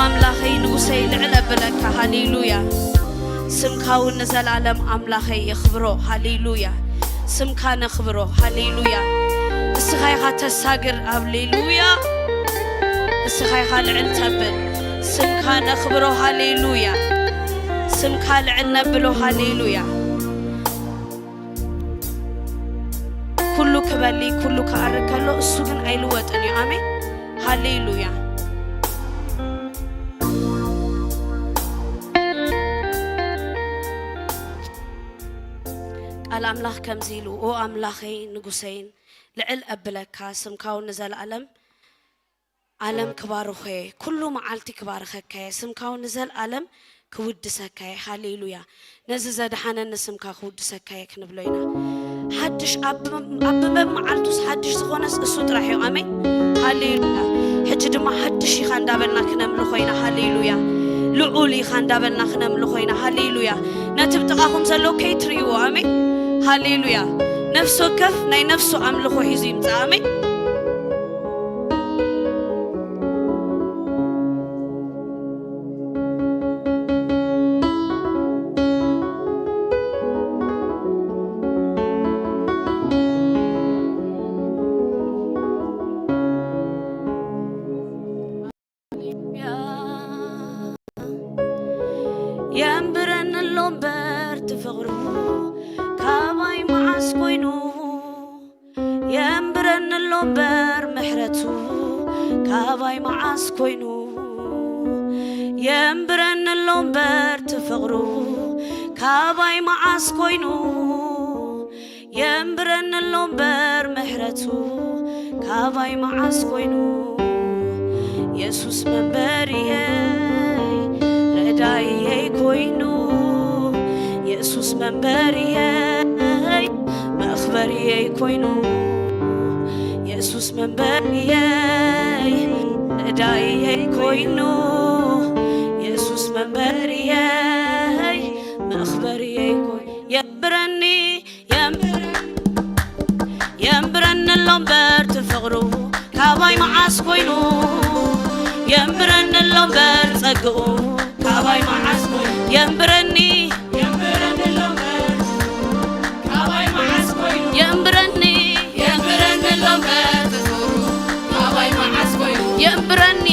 ኣምላኸይ ንጉሰይ ልዕል ኣብለካ። ሃሌሉያ። ስምካ እውን ንዘላለም ኣምላኸይ የኽብሮ። ሃሌሉያ። ስምካ ነኽብሮ። ሃሌሉያ። እስኻ ኢኻ ተሳግር። ሃሌሉያ። እስኻ ኢኻ ልዕል ተብል። ስምካ ነኽብሮ። ሃሌሉያ። ስምካ ልዕል ነብሎ። ሃሌሉያ። ኩሉ ክበሊ፣ ኩሉ ክኣርግ ከሎ እሱ ግን ኣይልወጥን እዩ። ኣሜን። ሃሌሉያ። ቃል ኣምላኽ ከምዚ ኢሉ፣ ኦ ኣምላኸይ ንጉሰይን ልዕል ኣብለካ፣ ስምካ እውን ንዘለኣለም ዓለም ክባርኾ እየ፣ ኩሉ መዓልቲ ክባርኸካ እየ፣ ስምካ እውን ንዘለኣለም ክውድሰካ እየ። ሃሌሉያ። ነዚ ዘድሓነኒ ስምካ ክውድሰካ እየ ክንብሎ ኢና። ሓድሽ ኣብ ኣብ በብመዓልቱስ ሓድሽ ዝኾነስ እሱ ጥራሕ እዩ። ኣሜን። ሃሌሉያ። ሕጂ ድማ ሓድሽ ኢኻ እንዳበልና ክነምልኾ ኢና። ሃሌሉያ። ልዑል ኢኻ እንዳበልና ክነምልኾ ኢና። ሃሌሉያ። ነቲ ብጥቓኹም ዘሎ ከይትርእይዎ። ኣሜን። ሃሌሉያ። ነፍሲ ወከፍ ናይ ነፍሱ ኣምልኾ ሒዙ ይምጻእ። ኣሜን። የንብረኒ ኣሎ እምበር እቲ ፍቕሩ ካባይ መዓስ ኮይኑ? የንብረኒ ኣሎ እምበር ምሕረቱ ካባይ መዓስ ኮይኑ? የንብረኒ ኣሎ እምበር እቲ ፍቕሩ ካባይ መዓስ ኮይኑ? የንብረኒ ኣሎ እምበር ምሕረቱ ካባይ መዓስ ኮይኑ? የሱስ መንበሪየይ ረዳኢየይ ኮይኑ፣ የሱስ መንበሪየይ መኽበሪየይ ኮይኑ፣ የሱስ መንበሪየይ ረዳኢየይ ኮይኑ፣ የሱስ መንበሪየይ መኽበሪየይ ኮይኑ። የንብረኒ የንብረኒ ኣሎ እምበር እቲ ፍቕሩ ካባይ መዓስ ኮይኑ? የንብረኒ ኣሎ እምበር ጸግኡ ካባይ መዓስ ኮይኑ? የንብረኒ የንብረኒ ኣሎ እምበር ካባይ መዓስ ኮይኑ? የንብረኒ የንብረኒ ኣሎ እምበር ፍቕሩ ካባይ መዓስ ኮይኑ? የንብረኒ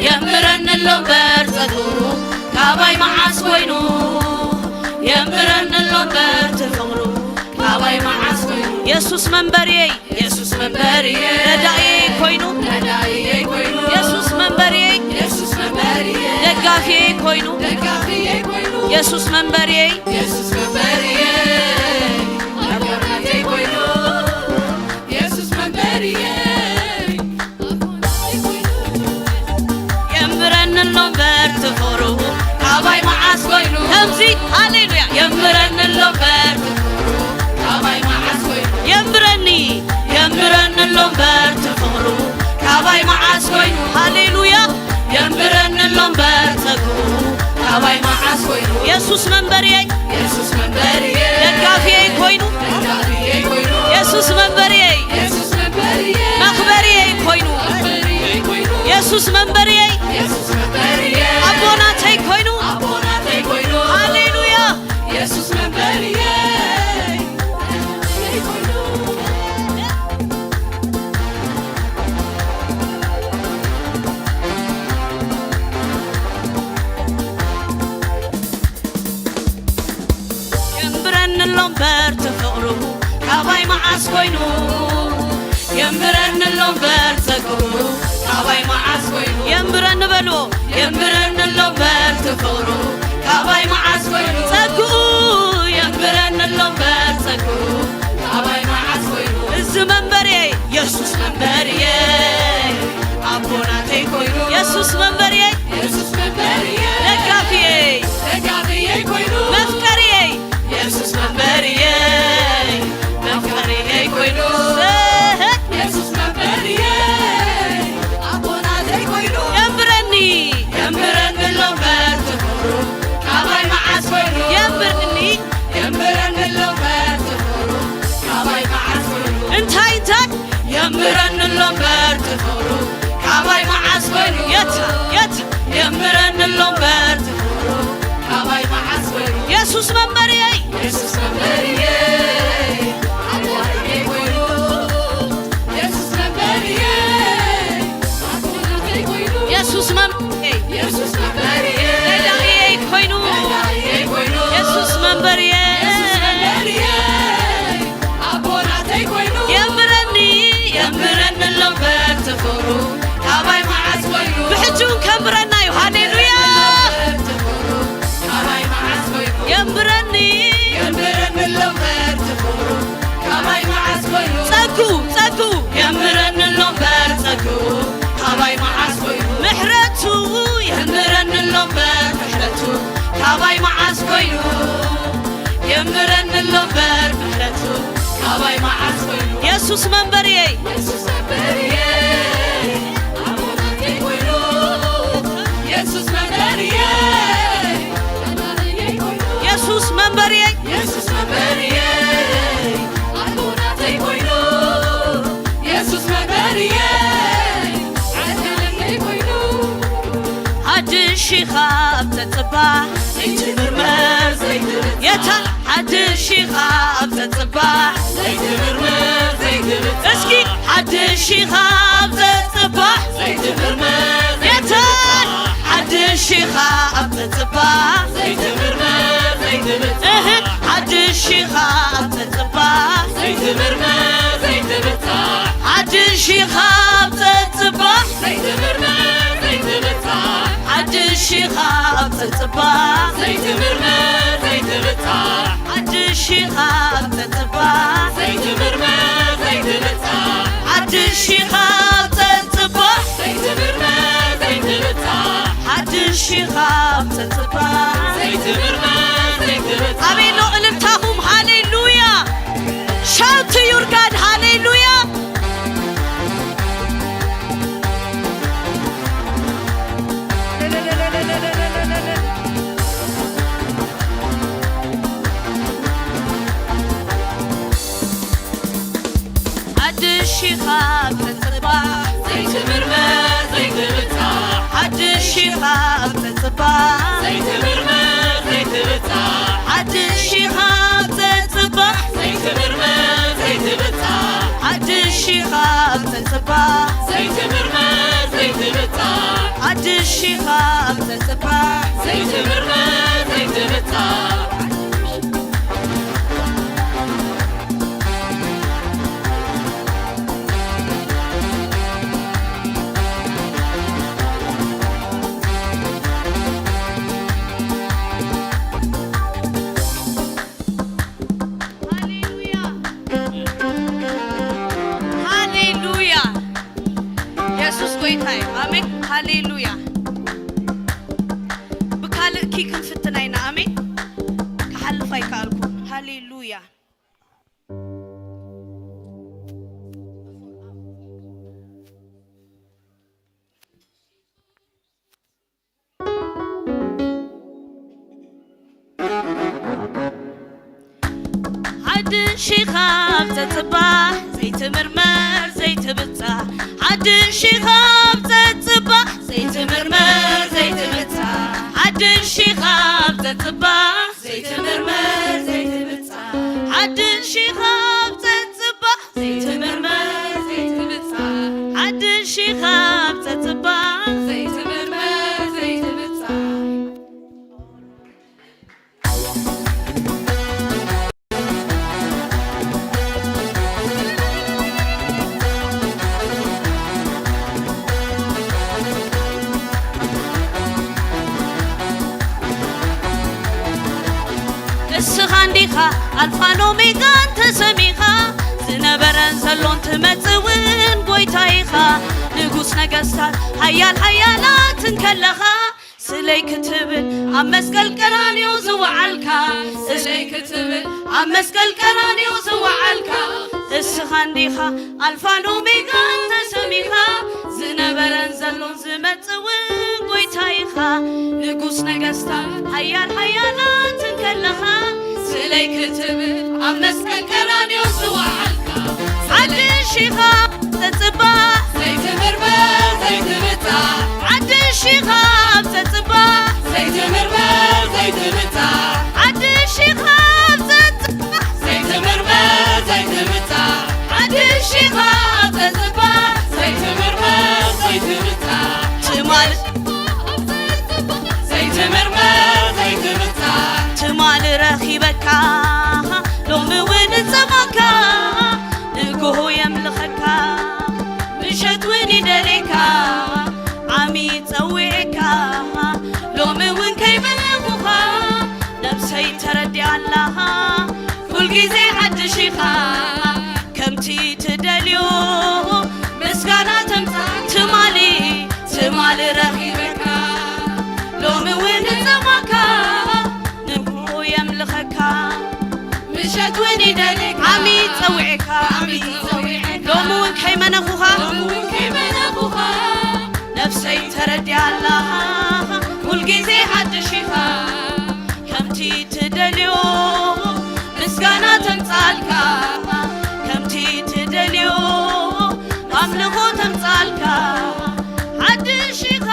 የንብረኒ ኣሎ እምበር ጸግኡ ካባይ መዓስ ኮይኑ? የንብረኒ ኣሎ እምበር እቲ ፍቕሩ ካባይ መዓስ ኮይኑ? የሱስ መንበሪየይ የሱስ መንበሪየይ ረዳኢየይ ኮይኑ፣ ረዳኢየይ ኮይኑ የሱስ መንበሪየይ የሱስ መንበሪየይ ደጋፊየይ ኮይኑ፣ ደጋፊየይ ኮይኑ የሱስ መንበሪየይ የሱስ መንበሪየይ ኣቦናተይ ኮይኑ የሱስ መንበሪየይ የንብረኒ ኣሎ እምበር እቲ ፍቕሩ ካባይ መዓስ ኮይኑ? ከምዚ ሃሌሉያ የንብረኒ ኣሎ እምበር እቲ ፍቕሩ ካባይ መዓስ ኮይኑ? የንብረኒ የንብረኒ ኣሎ እምበር እቲ ፍቕሩ ካባይ መዓስ ኮይኑ? ሃሌሉያ የንብረኒ ኣሎ እምበር ጸግኡ ካባይ መዓስ ኮይኑ? የሱስ መንበሪየይ የሱስ መንበሪየይ ደጋፊየይ ኮይኑ ደጋፊየይ ኮይኑ የሱስ መንበሪየይ የሱስ መንበሪየይ መኽበሪየይ ኮይኑ መኽበሪየይ ኮይኑ የሱስ መንበሪየይ የሱስ መንበሪየይ ኣቦናተይ ኮይኑ ኣቦናተይ ኮይኑ ሃሌሉያ የሱስ መንበሪየይ የንብረኒ ኣሎ እምበር እቲ ፍቕሩ ካባይ መዓስ ኮይኑ? የንብረኒ ኣሎ እምበር ጸግኡ ካባይ መዓስ ኮይኑ? የንብረኒ በልዎ። የንብረኒ ኣሎ እምበር እቲ ፍቕሩ ካባይ መዓስ ኮይኑ? ጸግኡ የንብረኒ ኣሎ እምበር ጸግኡ ካባይ መዓስ ኮይኑ? እዚ መንበሪየይ የሱስ መንበሪየይ ኣቦናተይ ኮይኑ የሱስ መንበሪየይ የሱስ መንበሪየይ ደጋፊየይ ደጋፊየይ ኮይኑ መፍቀሪየይ የሱስ መንበሪየይ መፍቀሪየይ ኮይኑ ስህ የሱስ መንበሪየይ ኣቦናተይ ኮይኑ የንብረኒ የንብረኒ ኣሎ እምበር እቲ ፍቕሩ ካባይ መዓስ ኮይኑ የንብረኒ የንብረኒ ኣሎ እምበር እቲ ፍቕሩ ካባይ መዓስ ኮይኑ እንታይ እንታይ የንብረኒ ኣሎ እምበር እቲ ፍቕሩ ካባይ መዓስ ኮይኑ የት የት የምረኒ ኣሎ እምበር ትኹሩ ካባይ መዓስ ኮይኑ። የሱስ መንበርየይ። የሱስ መንበርየይ። ኣቦናተይ ኮይኑ። የሱስ መንበርየይ። ኣቦናተይ ኮይኑ። የሱስ መንበርየይ። የሱስ መንበርየይ። ረዳኢየይ ኮይኑ። ረዳኢየይ ኮይኑ። የሱስ መንበርየይ። የሱስ መንበርየይ። ኣቦናተይ ኮይኑ። የምረኒ፣ የምረኒ ኣሎ እምበር ትኹሩ ካባይ መዓስ ኮይኑ። ብሕጂ እውን ከንብረና እዩ። ሃሌሉያ። ትኹሩ ካባይ መዓስ ኮይኑ። የምረኒ። የምረኒ ኣሎ እምበር ትኹሩ ካባይ መዓስ ኮይኑ። ጸጉ፣ ጸጉ። የምረኒ ኣሎ እምበር ጸጉ ካባይ መዓስ ኮይኑ። ምሕረቱ የምረኒ ኣሎ እምበር ምሕረቱ ካባይ መዓስ ኮይኑ። የምረኒ ኣሎ እምበር ምሕረቱ ካባይ መዓስ ኮይኑ። የሱስ መንበርየይ። የሱስ መንበርየይ። ኣቦናተይ ኮይኑ። የሱስ መንበርየይ። ኣቦናተይ ኮይኑ። የሱስ መንበርየይ። የሱስ መንበርየይ። ኣቦናተይ ኮይኑ። የሱስ መንበርየይ። ዓድነተይ ኮይኑ። ሓድሽ ኢኻ ኣብ ጸጽባሕ ዘይትምርመር ዘይትብጻሕ። የታ ሓድሽ ኢኻ ኣብ ጸጽባሕ ዘይትምርመር ዘይትብጻሕ። እስኪ ሓድሽ ኢኻ ኣብ ጸጽባሕ ዘይትምርመር የታ ሓድሽ ኢኻ ኣብ ጸጽባሕ ዘይትምርመር ዘይትብጻሕ። እህ ሓድሽ ኢኻ ኣብ ጸጽባሕ ዘይትምርመር ዘይትብጻሕ። ሓድሽ ኢኻ ኣብ ጸጽባሕ ዘይትምርመር ዘይትብጻሕ። ሓድሽ ኢኻ ኣብ ጸጽባሕ ዘይትምርመር ዘይትብጻሕ። ሓድሽ ኢኻ ኣብ ጸጽባሕ ዘይትምርመር ዘይትብጻሕ። ሓድሽ ኢኻ ኣብ ጸጽባሕ ዘይትምርመር ዘይትብጻሕ። ሓድሽ ኢኻ ኣብ ጸጽባሕ ዘይትምርመር ዘይትብጻሕ። ኣበይ ኣሎ እልልታኹም? ሃሌሉያ! Shout to your God! ሃሌሉያ! ሓድሽ ኢኻ ኣብ ጸጽባሕ ዘይትምርመር ዘይትብጻሕ። ሓድሽ ኢኻ ኣብ ጸጽባሕ ዘይትምርመር ዘይትብጻሕ። ሓድሽ ኢኻ ኣብ ጸጽባሕ ዘይትምርመር ዘይትብጻሕ። ሓድሽ ኢኻ ኣብ ጸጽባሕ ዘይትምርመር ዘይትብጻሕ። ሓድሽ ኢኻ ኣብ ጸጽባሕ ዘይትምርመር ዘይትብጻሕ። ሃሌሉያ። ሃሌሉያ። የሱስ ጎይታ እዩ። ኣሜን። ሃሌሉያ። ብካልእ ኪ ክንፍትና ኢና። ኣሜን። ክሓልፍ ኣይከኣልኩን። ሃሌሉያ። ሓድሽ ኢኻ ኣብ ጸጽባሕ ዘይትምርመር ዘይትብጻሕ። ሓድሽ ኢኻ ኣብ ጸጽባሕ ዘይትምርመር ዘይትብጻሕ። ሓድሽ ኢኻ ኣብ ጸጽባሕ ዘይትምርመር ዘይትብጻሕ። ሓድሽ ኢኻ ኣብ ጸጽባሕ ዘይትምርመር ዘይትብጻሕ። ሓድሽ ኢኻ ኣብ ጸጽባሕ ዘይትምርመር ዘይትብጻሕ። እስኻ እንዲኻ ኣልፋን ኦሜጋን ተሰሚኻ፣ ዝነበረን ዘሎን ትመጽእ እውን ጎይታ ኢኻ። ንጉስ ነገስታት፣ ሃያል ሃያላት እንከለኻ፣ ስለይ ክትብል ኣብ መስቀል ቀራንዮ ዝወዓልካ፣ ስለይ ክትብል ኣብ መስቀል ቀራንዮ ዝወዓልካ፣ እስኻ እንዲኻ ኣልፋን ኦሜጋን ተሰሚኻ፣ ዝነበረን ዘሎን ዝመጽእ እውን ጎይታ ኢኻ። ንጉስ ነገስታት፣ ሃያል ሃያላት እንከለኻ፣ ስለይ ክትብል ኣብ መስቀል ቀራንዮ ዝወዓልካ፣ ሓድሽ ኢኻ ጸጽባሕ ዘይትምርመር ዘይትብጻሕ። ሓድሽ ኢኻ ኣብ ይበካ ሎሚ እውን እጸማካ ንግሆ የምልኸካ ምሸት እውን ይደሌካ ዓሚ ጸዊዕካ ሎሚ እውን ከይበለኹኻ ነብሰይ ተረዲኣላ ኩልግዜ ሓድሽ ኢኻ ከምቲ ትደልዮ ምስጋና ተምጻእ ትማሊ ትማሊ ረኺበካ ሎሚ እውን እጸማካ ንግሆ የምልኸካ ምሸት እውን ይደልየካ ዓሚ ጸዊዕካ ዓሚ ጸዊዕካ ሎሚ እውን ከይመነኹኻ ሎሚ እውን ከይመነኹኻ ነፍሰይ ተረዲኣላ ኩልግዜ ሓድሽ ኢኻ ከምቲ ትደልዮ ምስጋና ተምጻልካ ከምቲ ትደልዮ ኣምልኾ ተምጻልካ ሓድሽ ኢኻ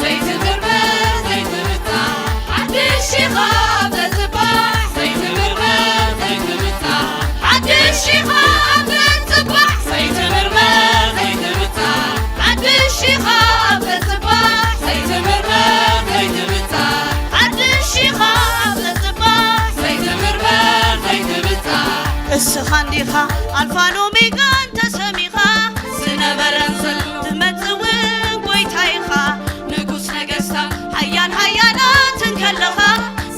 ዘይትምርመር ዘይትምጻእ ሓድሽ ኢኻ ኣብ ተጽባሕ ዘይትምርመር ዘይትምጻእ ሓድሽ ኢኻ ኣብ ተጽባሕ ዘይትምርመር ዘይትምጻእ ሓድሽ ኢኻ ኣብ ተጽባሕ ዘይትምርመር ዘይትምጻእ ሓድሽ ኢኻ ኣብ ተጽባሕ ዘይትምርመር ዘይትምጻእ እስኻ እንዲኻ ኣልፋን ኦሜጋን ተሰሚኻ ዝነበረን ዘሎ ትመጽእ እውን ጎይታ ኢኻ ንጉስ ነገስታት ሓያል ሓያላት እንከለኻ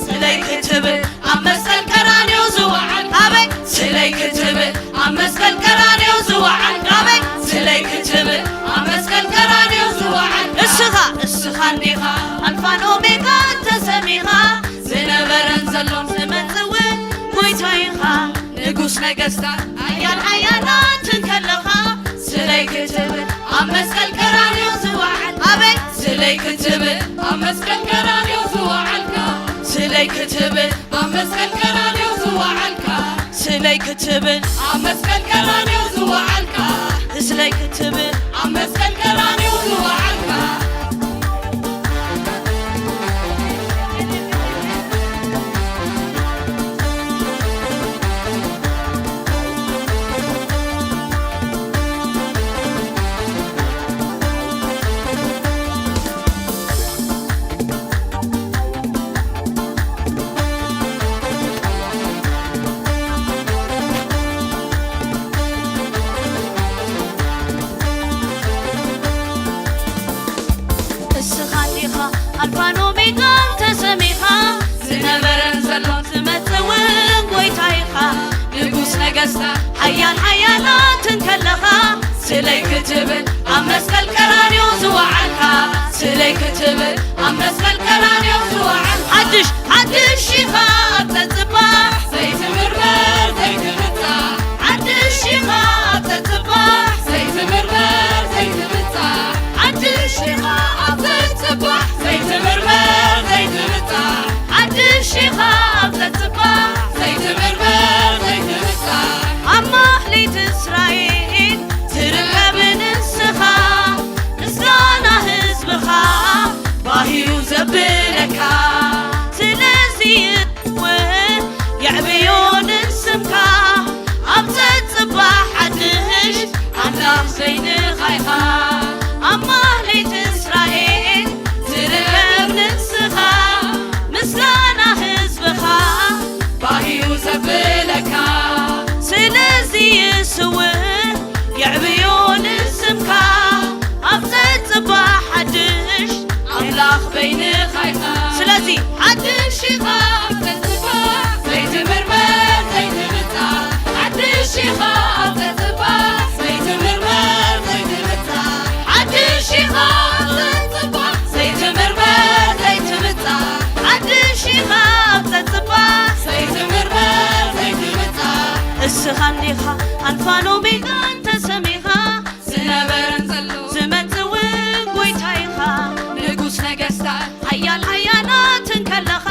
ስለይ ክትብል ኣብ መስቀል ቀራንዮ ዝወዓል ኣበይ ስለይ ክትብል ኣብ መስቀል ቀራንዮ ዝወዓል ኣበይ ስለይ ክትብል ኣብ መስቀል ቀራንዮ ዝወዓል እስኻ እስኻ እንዲኻ ኣልፋን ኦሜጋን ተሰሚኻ ዝነበረን ዘሎን ዝመጽእ እውን ጎይታ ኢኻ ንጉስ ነገስታት ሓያል ሓያላት እንከለኻ ስለይ ክትብል ኣብ መስቀል ቀራንዮ ዝወዓል ኣበይ ስለይ ክትብል ኣብ መስቀል ቀራንዮ ዝወዓልካ ስለይ ክትብል ኣብ መስቀል ቀራንዮ ዝወዓልካ ስለይ ክትብል ኣብ መስቀል ቀራንዮ ዝወዓልካ ስለይ ክትብል ኣብ መስቀል ቀራንዮ ዝወዓልካ እስኻ እንዲኻ ኣልፋን ኦሜጋን ተሰሚኻ ዝነበረን ዘሎን ትመጽእ እውን ጎይታ ኢኻ ንጉስ ነገስታት ሓያል ሓያላት እንከለኻ ስለይ ክትብል ኣብ መስቀል ቀራንዮ ዝወዓልካ ስለይ ክትብል ኣብ መስቀል ቀራንዮ ዝወዓልካ ሓድሽ ሓድሽ ኢኻ ኣብ ተጽባሕ ዘይትምርመር ዘይትምጻእ ሓድሽ ኢኻ ኣብ ተጽባሕ ዘይትምርመር ዘይትምጻእ ሓድሽ ኢኻ ኣብ ተጽባሕ ዘይትምርመር ዘይትምጻእ ሓድሽ ኢኻ ኣብ ተጽባሕ ዘይትምርመር ዘይትምጻእ ኣብ ማሕሌት እስራኤል ትርከብ ንስኻ ምስጋና ህዝብኻ ባህዩ ዘብለካ ስለዚ እውን የዕብዮ ንስምካ ኣብ ዘጽባሕ ሓድሽ ኣምላኽ በይንኻ ኢኻ ኣብ ማህሌት እስራኤል ትርከብ ንስኻ ምስጋና ህዝብኻ ባህዩ ዘብለካ ስለዚ የስውን የዕብዮ ንስምካ ኣብ ዘጽባሕ ሓድሽ ኣምላኽ በይንኻ ኢኻ ስለዚ ሓድሽ ኢኻ ኣብ ዘጽባሕ ዘይትምርመር ዘይትምጻእ ሓድሽ ኢኻ ኣብ ዘጽባሕ ዘይትምርመር ዘይትምጻእ ሓድሽ ኢኻ ኣብ ዘጽባሕ ዘይትምርመር ዘይትምጻእ ሓድሽ ኢኻ ኣብ ዘጽባሕ ዘይትምርመር ዘይትምጻእ እስኻ እንዲኻ ኣልፋን ኦሜጋን ተሰሚኻ ዝነበረን ዘሎ ዝመጽእ እውን ጎይታ ኢኻ ንጉስ ነገስታት ሓያል ሓያላት እንከለኻ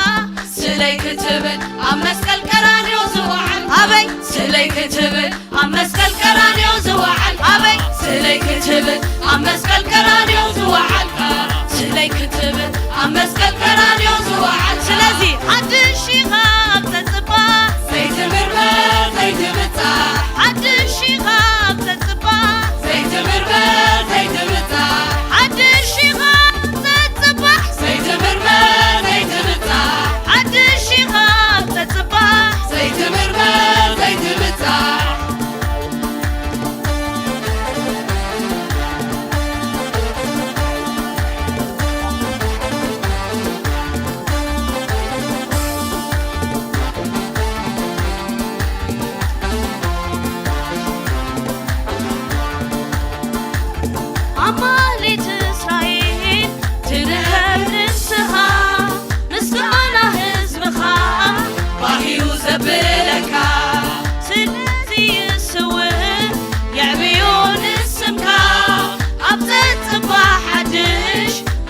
ስለይ ክትብል ኣብ መስቀል ቀራንዮ ዝወዓል ኣበይ ስለይ ክትብል ኣብ መስቀል ቀራንዮ ዝወዓል ኣበይ ስለይ ክትብል ኣብ መስቀል ቀራንዮ ዝወዓልካ ስለይ ክትብል ኣብ መስቀል ቀራንዮ ዝወዓል ስለዚ ሓድሽ ኢኻ ኣብ ዘጽባሕ ዘይትምርመር ዘይትምጻእ ሓድሽ ኢኻ ኣብ ዘጽባሕ ዘይትምርመር ዘይትምጻእ ሓድሽ ኢኻ ኣብ ዘጽባሕ ዘይትምርመር ዘይትምጻእ ሓድሽ ኢኻ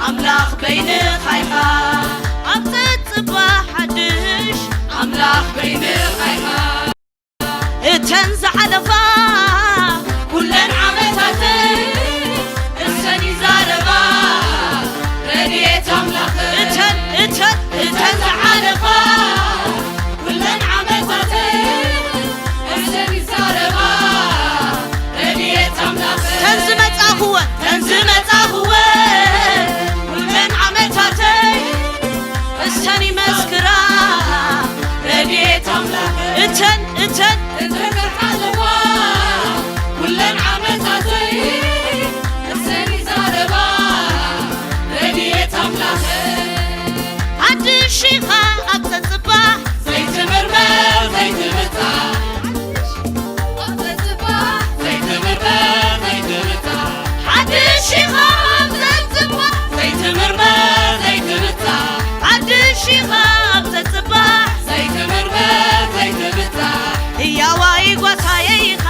ኣምላኽ በይንኻ ኢኻ። ኣብ ጸጽባ ሓድሽ ኣምላኽ በይንኻ ኢኻ። እተን ዝሓለፋ ኩለን ዓመታተይ እሰን ይዛረባ ረድኤት ኣምላኽ። እተን፣ እተን፣ እተን ዝሓለፋ ኩለን ዓመታተይ እሰን ይዛረባ ረድኤት ኣምላኽ። ተን ዝመጻኹወን፣ ተን ዝመጻኹወን ኩለን ዓመታተይ እሰን ይመስክራ ረድኤት ኣምላኽ። እተን፣ እተን፣ እተን ዝሓለፋ ኩለን ዓመታተይ እሰን ይዛረባ ረድኤት ኣምላኽ። ሓድሽ ኢኻ ኣብ ጸጽባሕ ዘይትምርመር ዘይትምጻእ። ኣብ ጸጽባሕ ዘይትምርመር ዘይትምጻእ። ሓድሽ ኢኻ ኣብ ጸጽባሕ ዘይትምርመር ዘይትምጻእ። ሓድሽ ኢኻ ኣብ ጸጽባሕ ዘይትምርመር ዘይትምጻእ። ህያዋይ ጓሳየ ኢኻ፣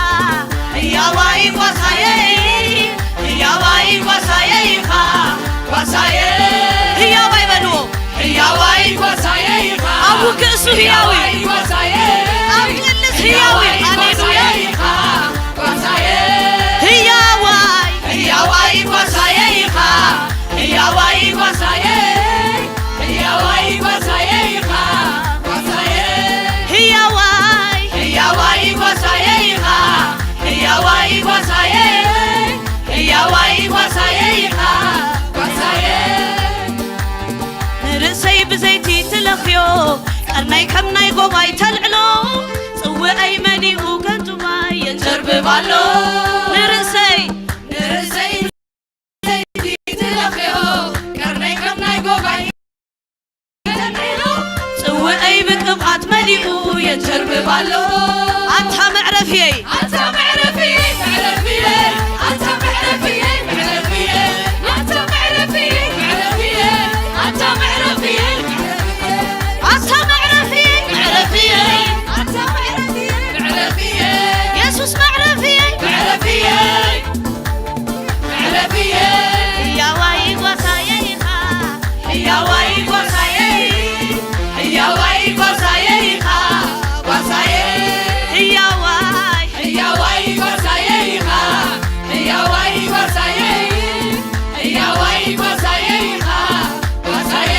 ህያዋይ ጓሳየ፣ ህያዋይ ጓሳየ ኢኻ፣ ጓሳየ። ህያዋይ በልዎ። ህያዋይ ጓሳየ ኢኻ። ኣብ ውግእ እሱ ህያው እዩ። ህያዋይ ጓሳየ። ኣብ ቅልስ ህያው እዩ። ህያዋይ ሃሌሉያ። ጓሳየ ኢኻ፣ ጓሳየ። ህያዋይ። ህያዋይ ጓሳየ ኢኻ። ህያዋይ ጓሳየ። ህያዋይ ጓሳየ ኢኻ፣ ጓሳየ። ህያዋይ። ህያዋይ ጓሳየ ኢኻ። ህያዋይ ጓሳየ። ህያዋይ ጓሳየ ኢኻ፣ ጓሳየ። ንርእሰይ ብዘይቲ ትለኽዮ፣ ቀርነይ ከም ናይ ጎባይ ተልዕሎ፣ ጽውዐይ መሊኡ ከንቱ ማይ የንጀርብብ ኣሎ። ንርእሰይ፣ ንርእሰይ ብዘይቲ ትለኽዮ፣ ቀርነይ ከም ናይ ጎባይ ተልዕሎ፣ ጽውዐይ ብቅብኣት መሊኡ የንጀርብብ ኣሎ። ኣታ መዕረፍየይ፣ ኣታ መዕረፍየይ፣ መዕረፍየይ፣ ኣታ መዕረፍየይ፣ መዕረፍየይ፣ ኣታ መዕረፍየይ፣ መዕረፍየይ፣ ኣታ መዕረፍየይ፣ ኣታ መዕረፍየይ፣ መዕረፍየይ፣ ኣታ መዕረፍየይ፣ መዕረፍየይ፣ የሱስ መዕረፍየይ፣ መዕረፍየይ፣ መዕረፍየይ፣ ህያዋይ ጓሳየ ኢኻ። ህያዋይ ጓሳየ፣ ህያዋይ ጓሳየ ኢኻ፣ ጓሳየ። ህያዋይ፣ ህያዋይ ጓሳየ ኢኻ፣ ህያዋይ ጓሳየ፣ ህያዋይ ጓሳየ ኢኻ፣ ጓሳየ።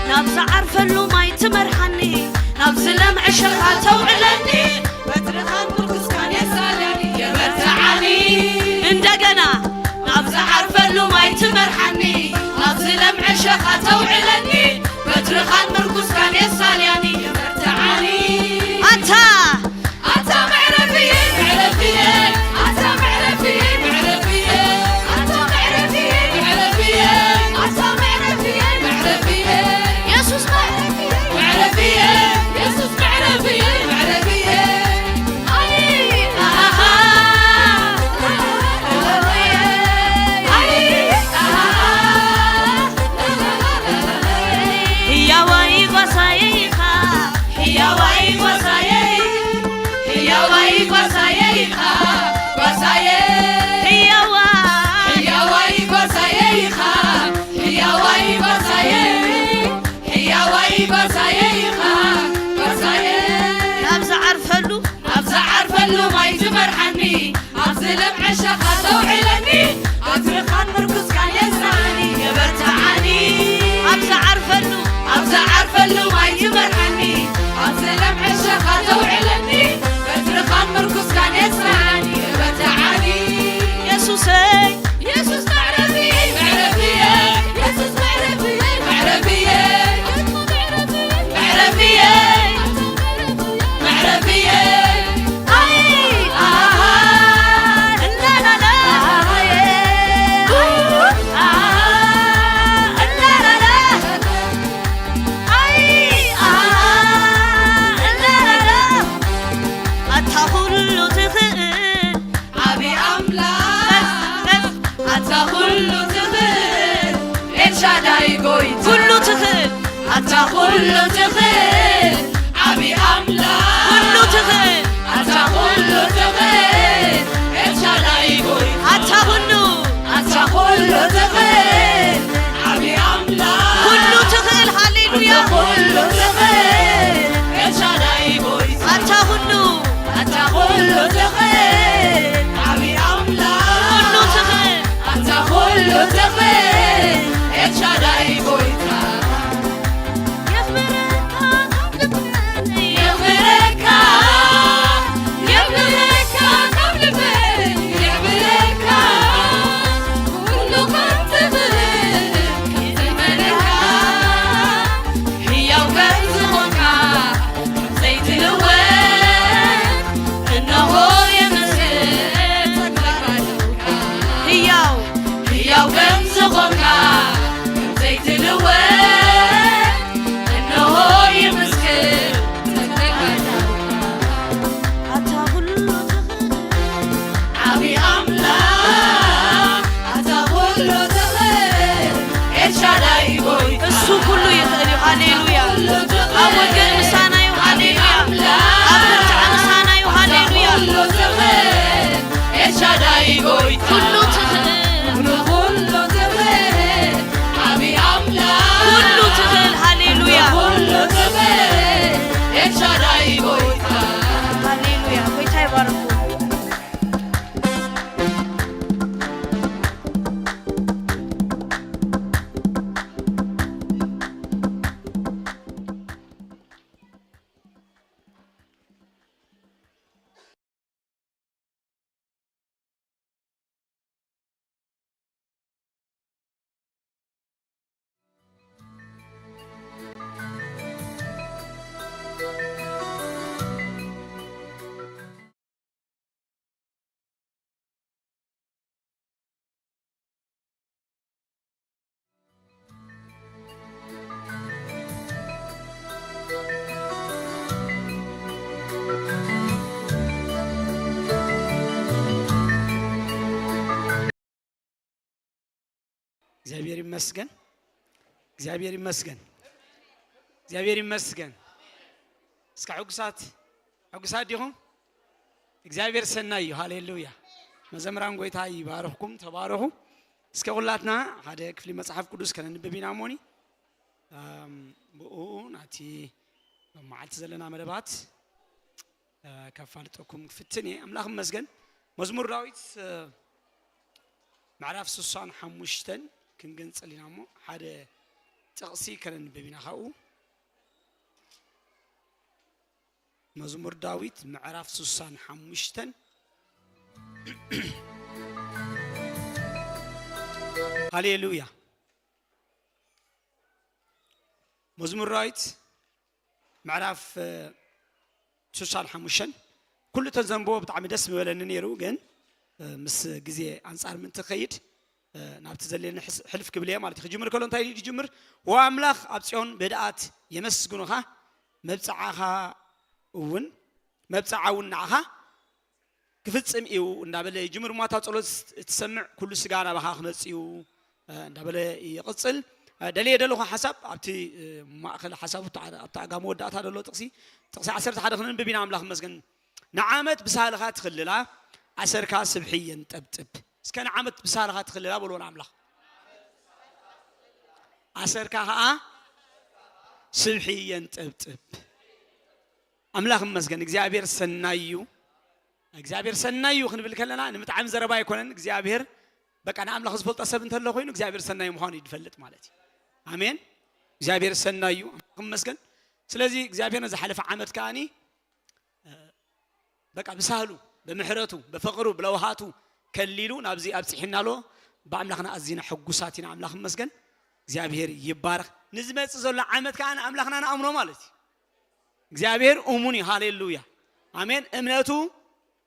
ናብ ዝዓርፈሉ ማይ ትመርሓኒ፣ ናብ ዝለምዐ ሸኻ ተውዕለኒ፣ በትርኻን ምርኩስካን የሳልያኒ፣ የበርትዓኒ። እንደገና ናብ ዝዓርፈሉ ማይ ትመርሓኒ፣ ናብ ዝለምዐ ሸኻ ተውዕለኒ፣ በትርኻን ምርኩስካን የሳልያኒ፣ የበርትዓኒ። ኣታ፣ ኣታ መዕረፍየይ፣ መዕረፍየይ፣ ኣታ መዕረፍየይ፣ መዕረፍየይ፣ ኣታ መዕረፍየይ፣ መዕረፍየይ፣ ኣታ መዕረፍየይ፣ መዕረፍየይ፣ የሱስ መዕረፍየይ፣ መዕረፍየይ፣ የሱስ መዕረፍየይ፣ መዕረፍየይ። ህያዋይ ጓሳየ ኢኻ፣ ህያዋይ ጓሳየ፣ ህያዋይ ጓሳየ ኢኻ፣ ጓሳየ። ህያዋይ፣ ህያዋይ ጓሳየ ኢኻ፣ ህያዋይ ጓሳየ፣ ህያዋይ ጓሳየ ኢኻ፣ ጓሳየ። ናብ ዝዓርፈሉ፣ ናብ ዝዓርፈሉ ማይ ትመርሓኒ፣ ኣብ ዝለምዐ ሸኻ ተውዕለኒ፣ በትርኻን ምርኩስካን የጽንዓኒ፣ የበርትዓኒ። ኣብ ዝዓርፈሉ፣ ኣብ ዝዓርፈሉ ማይ ትመርሓኒ፣ ኣብ ዝለምዐ ሸኻ ተውዕለኒ፣ በትርኻን ምርኩስካን የጽንዓኒ፣ የበርትዓኒ። የሱሰይ የሱስ መዕረፍየይ፣ መዕረፍየይ፣ የሱስ መዕረፍየይ፣ መዕረፍየይ፣ መዕረፍየይ፣ መዕረፍየይ። ኣይ፣ ኣሃ፣ እናናና፣ ኣሃ፣ እናናና፣ ኣይ፣ ኣሃ፣ እናናና። ኣታ ኩሉ ትኽእል ዓቢ ኣምላኽ፣ ኣታ ኩሉ ትኽእል ኤልሻዳይ ጎይታ። ኩሉ ትኽእል። ኣታ ኩሉ ትኽእል ዓቢ ኣምላኽ። ኩሉ ትኽእል። ኣታ ኩሉ ትኽእል ኤልሻዳይ ጎይታ። ኣታ ኩሉ። ኣታ ኩሉ ትኽእል ዝኾንካ ዘይትልወጥ፣ እንሆ ይምስክር። ኣታ ኩሉ ትኽእል። ዓቢ ኣምላኽ፣ ኣታ ኩሉ ትኽእል። ኤልሻዳይ ጎይታ። እሱ ኩሉ ይኽእል እዩ። ሃሌሉያ። ኣብ ወገን ምሳና እዩ። ሃሌሉያ። ኣብ ምርጫ ምሳና እዩ። ሃሌሉያ። ኩሉ ትኽእል። ኤልሻዳይ ጎይታ። ኩሉ ትኽእል። ንኹሉ ትኽእል። ዓቢ ኣምላኽ። ኩሉ ትኽእል። ሃሌሉያ። ንኹሉ ትኽእል። ኤልሻዳይ ጎይታ። ሃሌሉያ። ጎይታ ይባርኩም። እግዚኣብሔር ይመስገን። እግዚኣብሔር ይመስገን። እግዚኣብሔር ይመስገን። እስከ ሕጉሳት፣ ሕጉሳት ዲኹም? እግዚኣብሔር ሰናይ እዩ። ሃሌሉያ። መዘምራን ጎይታ ይባርኽኩም፣ ተባረኹ። እስከ ኩላትና ሓደ ክፍሊ መጽሓፍ ቅዱስ ከነንብብ ኢና እሞኒ። ኣም፣ ብኡ ናቲ መዓልቲ ዘለና መደባት፣ እ፣ ከፋልጠኩም ክፍትን እየ። ኣምላኽ ይመስገን። መዝሙር ዳዊት፣ እ፣ ምዕራፍ ስሳን ሓሙሽተን ክንግንጽል ኢና እሞ ሓደ ጥቕሲ ከነንብብ ኢና ካብኡ። መዝሙር ዳዊት ምዕራፍ ስሳን ሓሙሽተን። ሃሌሉያ። መዝሙር ዳዊት ምዕራፍ፣ እ፣ ስሳን ሓሙሽተን። ኩሉ ተዘንብቦ ብጣዕሚ ደስ ምበለኒ ነይሩ፣ ግን፣ እ፣ ምስ ግዜ ኣንጻር ምእንቲ ክኸይድ፣ እ፣ ናብቲ ዘድልየኒ ሕስ-፣ ሕልፍ ክብል እየ ማለት እዩ። ክጅምር ከሎ እንታይ ኢሉ ይጅምር? "ወ ኣምላኽ ኣብ ጽዮን ብህድኣት የመስግኑኻ፣ መብጽዓኻ እውን፣ መብጽዓ እውን ንዓኻ ክፍጽም እዩ" እንዳበለ ይጅምር። እሞ እታ ጸሎት እትሰምዕ ኩሉ ስጋ ናባኻ ክመጽእ እዩ፣ እ፣ እንዳበለ ይቕጽል። እ፣ ደልየ ደለኹ ሓሳብ ኣብቲ፣ እ፣ ማእከል ሓሳቡ፣ ኣብቲ ዓ-፣ ኣብቲ ዓጋመ ወዳእታ ደሎ ጥቕሲ፣ ጥቕሲ ዓሰርተ ሓደ ክንንብብ ኢና። ኣምላኽ ይመስገን። "ንዓመት ብሳህልኻ ትኽልላ፣ ኣሰርካ ስብሒ የንጠብጥብ።" እስከ ንዓመት ብሳህልኻ ትኽልላ በልዎ ንኣምላኽ። ኣሰርካ ኸኣ ስብሒ የንጠብጥብ። ኣምላኽ ይመስገን፣ እግዚኣብሔር ሰናይ እዩ። እግዚኣብሔር ሰናይ እዩ ክንብል ከለና ንምጥዓም ዘረባ ኣይኮነን። እግዚኣብሔር በቃ ንኣምላኽ ዝፈልጦ ሰብ እንተሎ ኮይኑ እግዚኣብሔር ሰናይ ምዃኑ እዩ ዝፈልጥ ማለት እዩ። ኣሜን። እግዚኣብሔር ሰናይ እዩ። ኣምላኽ ይመስገን። ስለዚ እግዚኣብሔር ነዝሓለፈ ዓመት ከኣኒ በቃ ብሳህሉ፣ ብምሕረቱ፣ ብፍቕሩ፣ ብለውሃቱ ከሊሉ ናብዚ ኣብጽሒና ኣሎ። ብኣምላኽና ኣዚና ሕጉሳት ኢና። ኣምላኽ ይመስገን። እግዚኣብሔር ይባረኽ። ንዝመጽእ ዘሎ ዓመት ከኣ ንኣምላኽና ንኣምኖ ማለት እዩ። እግዚኣብሔር እሙን እዩ። ሃሌሉያ። ኣሜን። እምነቱ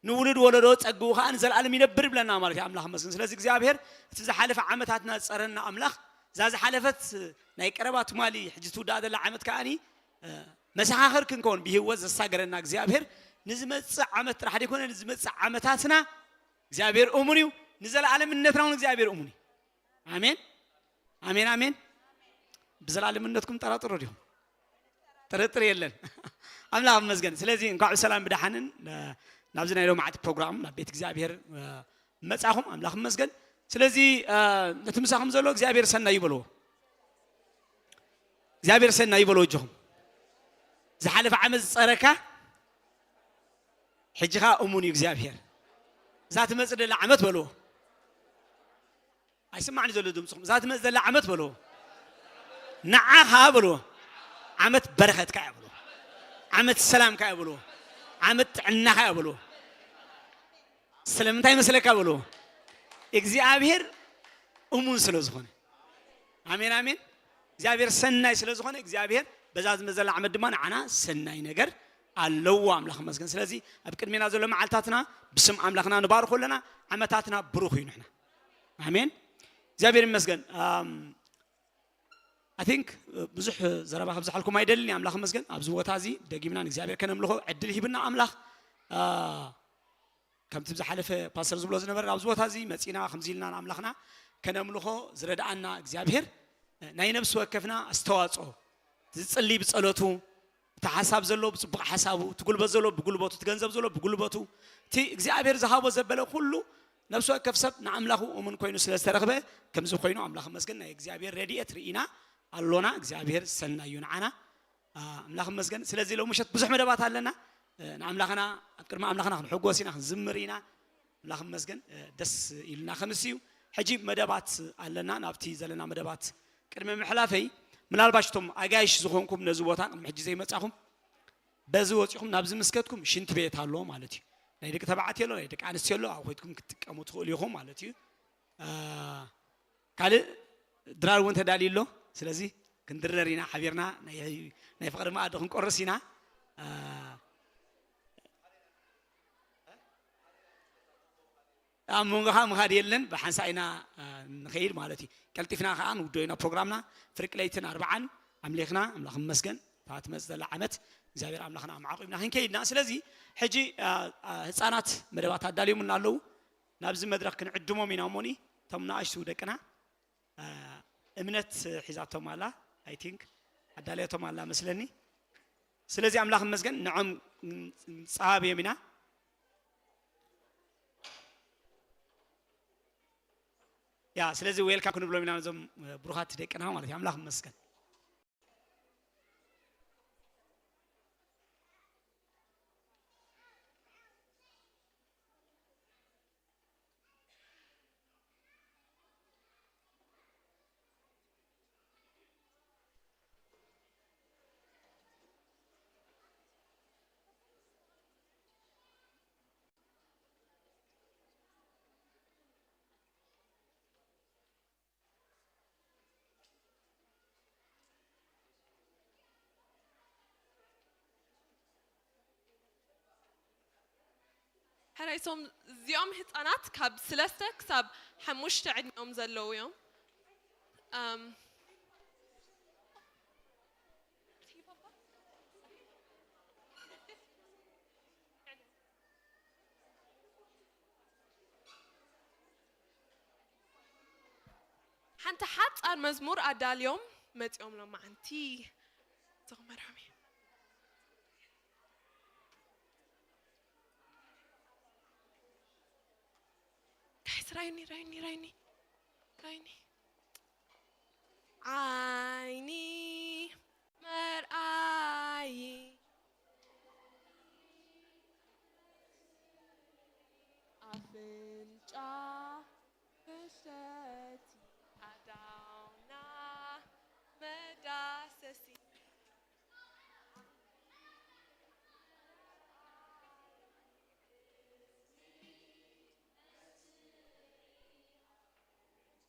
ንውሉድ ወለዶ ጸግኡ ከኣ ንዘለኣለም ይነብር ይብለና ማለት እዩ። ኣምላኽ ይመስገን። ስለዚ እግዚኣብሔር እቲ ዝሓለፈ ዓመታትና ዝጸረና ኣምላኽ፣ እዛ ዝሓለፈት ናይ ቀረባ ትማሊ ሕጂ ትውዳእ ዘላ ዓመት ከኣኒ፣ እ፣ መሰኻኽር ክንከውን ብህይወት ዘሳገረና እግዚኣብሔር ንዝመጽእ ዓመት ጥራሕ ዘይኮነ ንዝመጽእ ዓመታትና እግዚኣብሔር እሙን እዩ። ንዘለኣለምነትና እውን እግዚኣብሔር እሙን እዩ። ኣሜን፣ ኣሜን፣ ኣሜን። ብዘለኣለምነትኩም ጠራጥሩ ዲኹም? ጥርጥር የለን። ኣምላኽ ይመስገን። ስለዚ እንኳዕ ብሰላም ብደሓንን፣ እ፣ ናብዚ ናይ ሎማዓቲ ፕሮግራም ናብ ቤት እግዚኣብሔር፣ እ፣ መጻኹም። ኣምላኽ ይመስገን። ስለዚ፣ እ፣ ነቲ ምሳኹም ዘሎ እግዚኣብሔር ሰናይ ይበልዎ። እግዚኣብሔር ሰናይ ይበልዎ እጆኹም። ዝሓለፈ ዓመት ዝጸረካ ሕጂ ኸኣ እሙን እዩ እግዚኣብሔር። እዛ ትመጽእ ዘላ ዓመት በልዎ። ኣይስማዕን ዘሎ ድምፅኹም። እዛ ትመጽእ ዘላ ዓመት በልዎ። ንዓኻ በልዎ። ዓመት በረኸትካ እያ በልዎ። ዓመት ሰላምካ እያ በልዎ። ዓመት ጥዕናኻ እያ በልዎ። ስለምንታይ ይመስለካ በልዎ። እግዚኣብሔር እሙን ስለ ዝኾነ። ኣሜን፣ ኣሜን። እግዚኣብሔር ሰናይ ስለ ዝኾነ እግዚኣብሔር በዛ ዝመጽእ ዘላ ዓመት ድማ ንዓና ሰናይ ነገር ኣለዎ። ኣምላኽ ይመስገን። ስለዚ ኣብ ቅድሜና ዘሎ መዓልታትና ብስም ኣምላኽና ንባርኾ ኣለና። ዓመታትና ብሩኽ እዩ ንሕና። ኣሜን። እግዚኣብሔር ይመስገን። I think ብዙሕ ዘረባ ከብዝሓልኩም ኣይደልን። ኣምላኽ ይመስገን። ኣብዚ ቦታ እዚ ደጊምና ንእግዚኣብሔር ከነምልኾ ዕድል ሂብና ኣምላኽ፣ ከምቲ ዝሓለፈ ፓስተር ዝብሎ ዝነበረ ኣብዚ ቦታ እዚ መፂና ከምዚ ኢልና ንኣምላኽና ከነምልኾ ዝረድኣና እግዚኣብሔር ናይ ነብሲ ወከፍና ኣስተዋፅኦ፣ ዝፅሊ ብፀሎቱ፣ እቲ ሓሳብ ዘሎ ብፅቡቕ ሓሳቡ፣ እቲ ጉልበት ዘሎ ብጉልበቱ፣ እቲ ገንዘብ ዘሎ ብጉልበቱ፣ እቲ እግዚኣብሔር ዝሃቦ ዘበለ ኩሉ ነብሲ ወከፍ ሰብ ንኣምላኹ እሙን ኮይኑ ስለ ዝተረኽበ ከምዚ ኮይኑ ኣምላኽ መስገን ናይ እግዚኣብሔር ረድኤት ርኢና ኣሎና። እግዚኣብሔር ሰናዩ ንዓና። ኣምላኽ መስገን። ስለዚ ሎምሸት ብዙሕ መደባት ኣለና። ንኣምላኽና ኣብ ቅድሚ ኣምላኽና ክንሕጎስ ኢና፣ ክንዝምር ኢና። ኣምላኽ መስገን። ደስ ኢሉና ከምስ እዩ። ሕጂ መደባት ኣለና። ናብቲ ዘለና መደባት ቅድሚ ምሕላፈይ ምናልባሽ እቶም ኣጋይሽ ዝኾንኩም ነዚ ቦታ ቅድሚ ሕጂ ዘይመጻኹም በዚ ወፂኹም ናብዚ ምስከትኩም ሽንቲ ቤት ኣሎ ማለት እዩ። ናይ ደቂ ተባዕትዮ ኣሎ፣ ናይ ደቂ ኣንስትዮ ኣሎ። ኣብ ኮይትኩም ክትጥቀሙ ትኽእሉ ኢኹም ማለት እዩ። ካልእ ድራር እውን ተዳልዩ ኣሎ። ስለዚ ክንድረር ኢና ሓቢርና ናይ ፍቕሪ መኣዲ ክንቆርስ ኢና። ኣብ መንጎኻ ምኻድ የለን፣ ብሓንሳእ ኢና ንኸይድ ማለት እዩ። ቀልጢፍና ከዓ ንውዶ ኢና ፕሮግራምና። ፍርቂ ለይትን ኣርብዓን ኣምሊኽና ኣምላኽ ይመስገን። እታ ትመፅእ ዘላ ዓመት እግዚኣብሔር ኣምላኽና ኣማዕቑምና ክንከይድና። ስለዚ ሕጂ ህፃናት መደባት ኣዳልዮምና ኣለዉ። ናብዚ መድረኽ ክንዕድሞም ኢና እሞኒ እቶም ንኣሽቱ ደቅና እምነት ሒዛቶም ኣላ። I think ኣዳልያቶም ኣላ መስለኒ። ስለዚ ኣምላኽ ይመስገን ንዖም ንፀባብዮም ኢና። ያ ስለዚ ዌልካም ክንብሎም ኢና ነዞም ብሩኻት ደቅና ማለት እዩ። ኣምላኽ ይመስገን። ሕራይ ሶም እዚኦም ህፃናት ካብ ስለስተ ክሳብ ሓሙሽተ ዕድሚኦም ዘለዉ እዮም። ሓንቲ ሓፃር መዝሙር ኣዳልዮም መፂኦም ሎማዓንቲ። ዘኽመርሖም እዩ። ጋይስ ራይኒ ራይኒ ራይኒ ራይኒ ዓይኒ መርኣይ ኣፍንጫ መሽተቲ ኣዳውና መዳሰሲ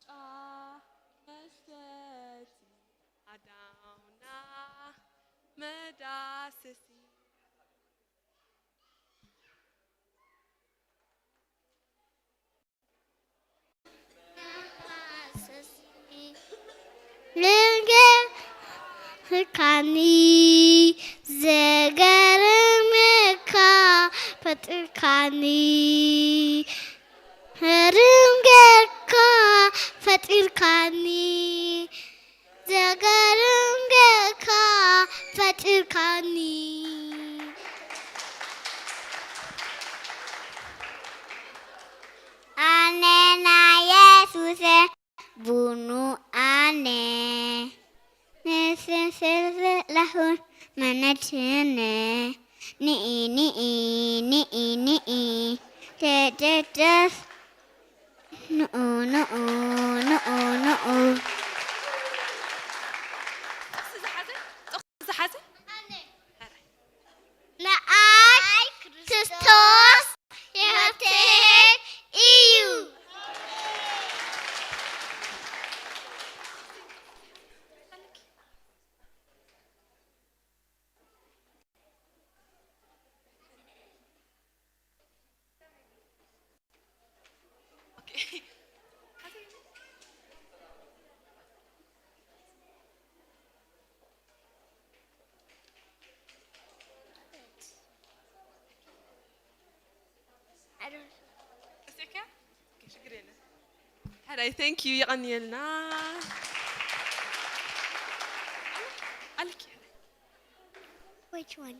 ጫ መሽተቲ ኣዳውና መዳሰሲ ልንገርካኒ ዘገርም ጌርካ ፈጢርካኒ፣ ግርም ጌርካ ፈጢርካኒ፣ ዘገርም ጌርካ ፈጢርካኒ። ኣነ ናይ የሱሰ ቡኑ ኣነ ንስስልስላሁን መነችነ ንኢ ንኢ ንኢ ንኢ ደደደስ ንኡ ንኡ ንኡ ንኡ ዝሓዘ ዝሓዘ ንኣይ ክርስቶስ ሕይወተይ እዩ። ችግር የለን። ሓዳይ thank you፣ የቐንየልና። ኣለኪ። Which one?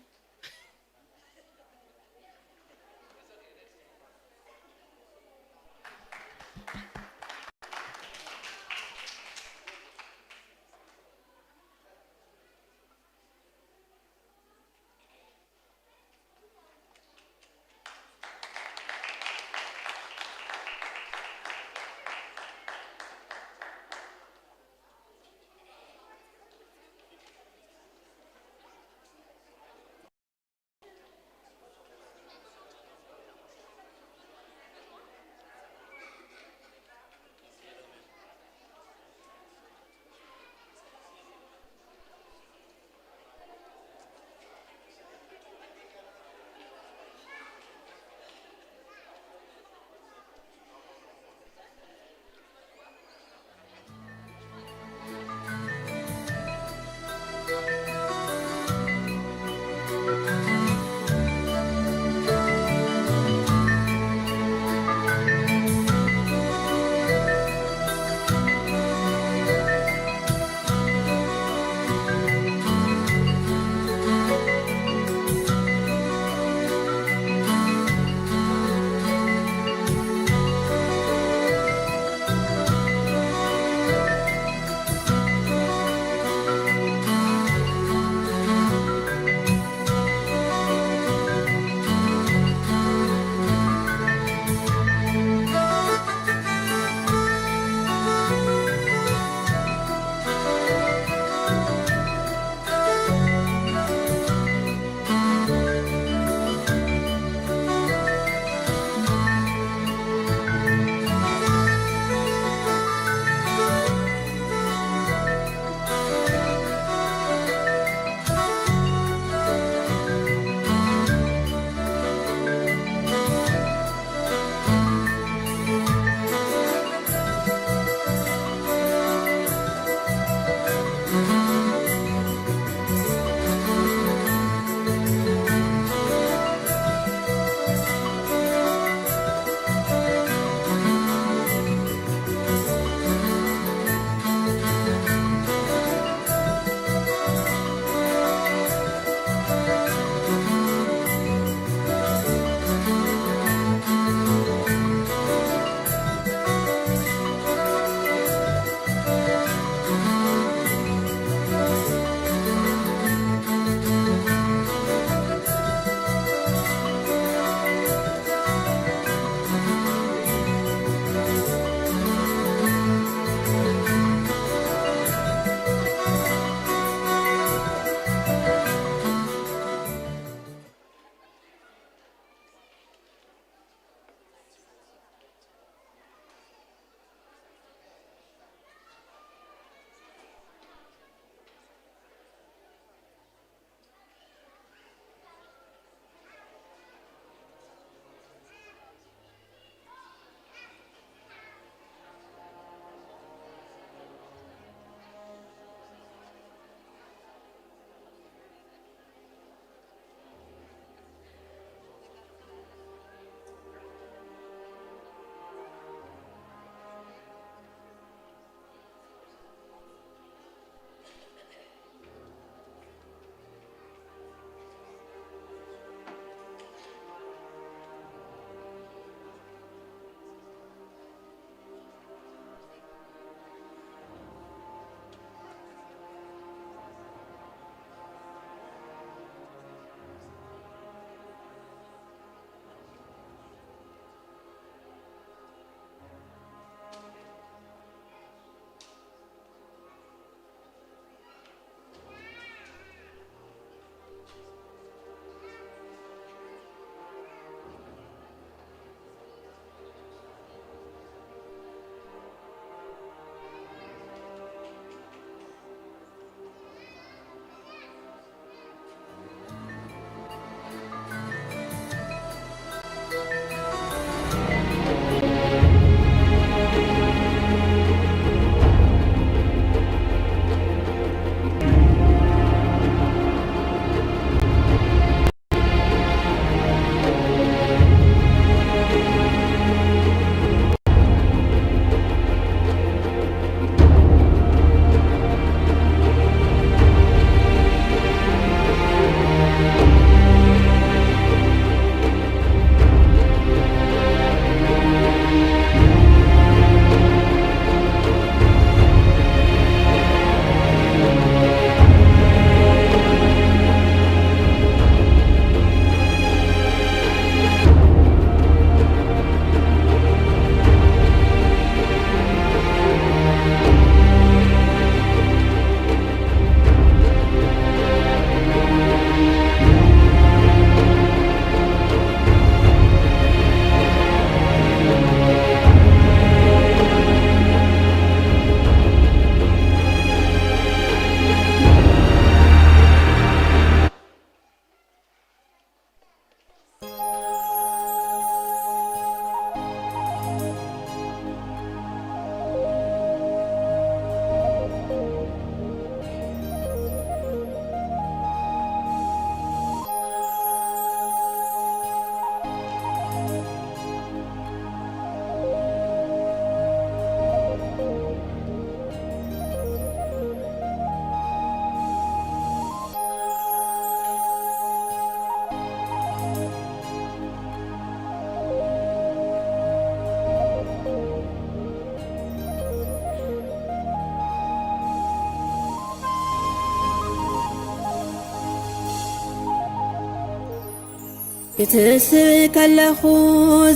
ክትስእ ከለኹ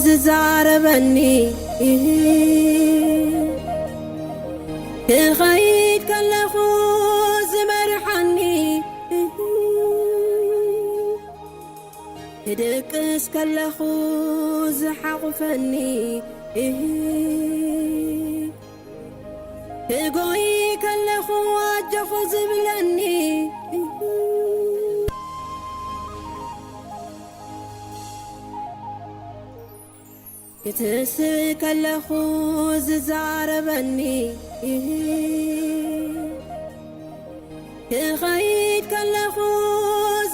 ዝዛረበኒ፣ ክኸይድ ከለኹ ዝመርሓኒ፣ ክድቅስ ከለኹ ዝሓቑፈኒ፣ ክጎይ ከለኹ ኣጆኹ ዝብለኒ፣ ክትስእ ከለኹ ዝዛረበኒ፣ ክኸይድ ከለኹ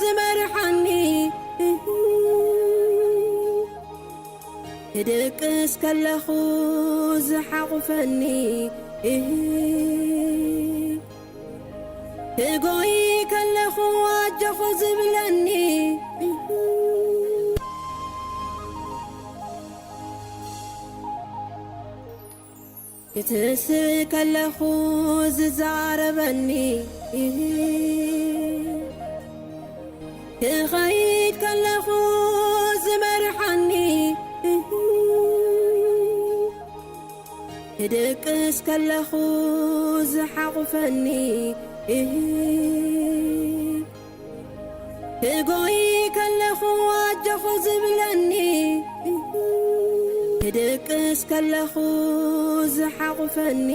ዝመርሓኒ፣ ክድቅስ ከለኹ ዝሓቑፈኒ፣ ክጎይ ከለኹ ኣጆኹ ዝብለኒ፣ ክትስእ ከለኹ ዝዛረበኒ፣ ክኸይድ ከለኹ ዝመርሓኒ፣ ክድቅስ ከለኹ ዝሓቑፈኒ፣ ክጎይ ከለኹ ኣጆኹ ዝብለኒ፣ ክድቅስ ከለኹ ዝሓቑፈኒ፣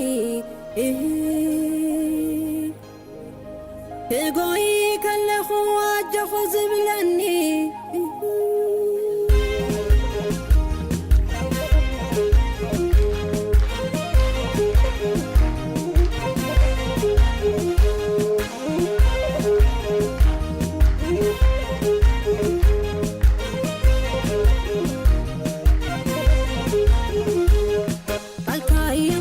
ክጎይ ከለኹ ኣጆኹ ዝብለኒ። ቃልካ እዩ፣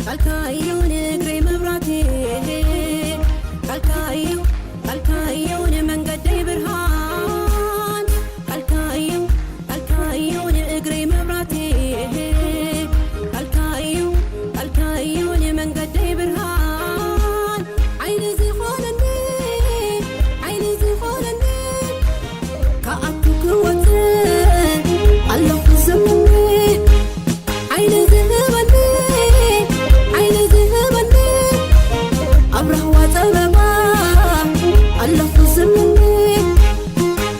ቃልካ እዩ ንእግረይ መብራቴ። ቃልካ እዩ፣ ቃልካ እዩ ንመንገደይ ብርሃን። ቃልካ እዩ፣ ቃልካ እዩ ንእግረይ መብራቴ። ቃልካ እዩ፣ ቃልካ እዩ ንመንገደይ ብርሃን። ሓይሊ ዝኾነኒ፣ ሓይሊ ዝኾነኒ፣ ክኣቱ ክወጽእ ኣለኹ ዝምኒ። ሓይሊ ዝህበኒ፣ ሓይሊ ዝህበኒ፣ ኣብ ራህዋ ጸበባ ኣለኹ ዝምኒ።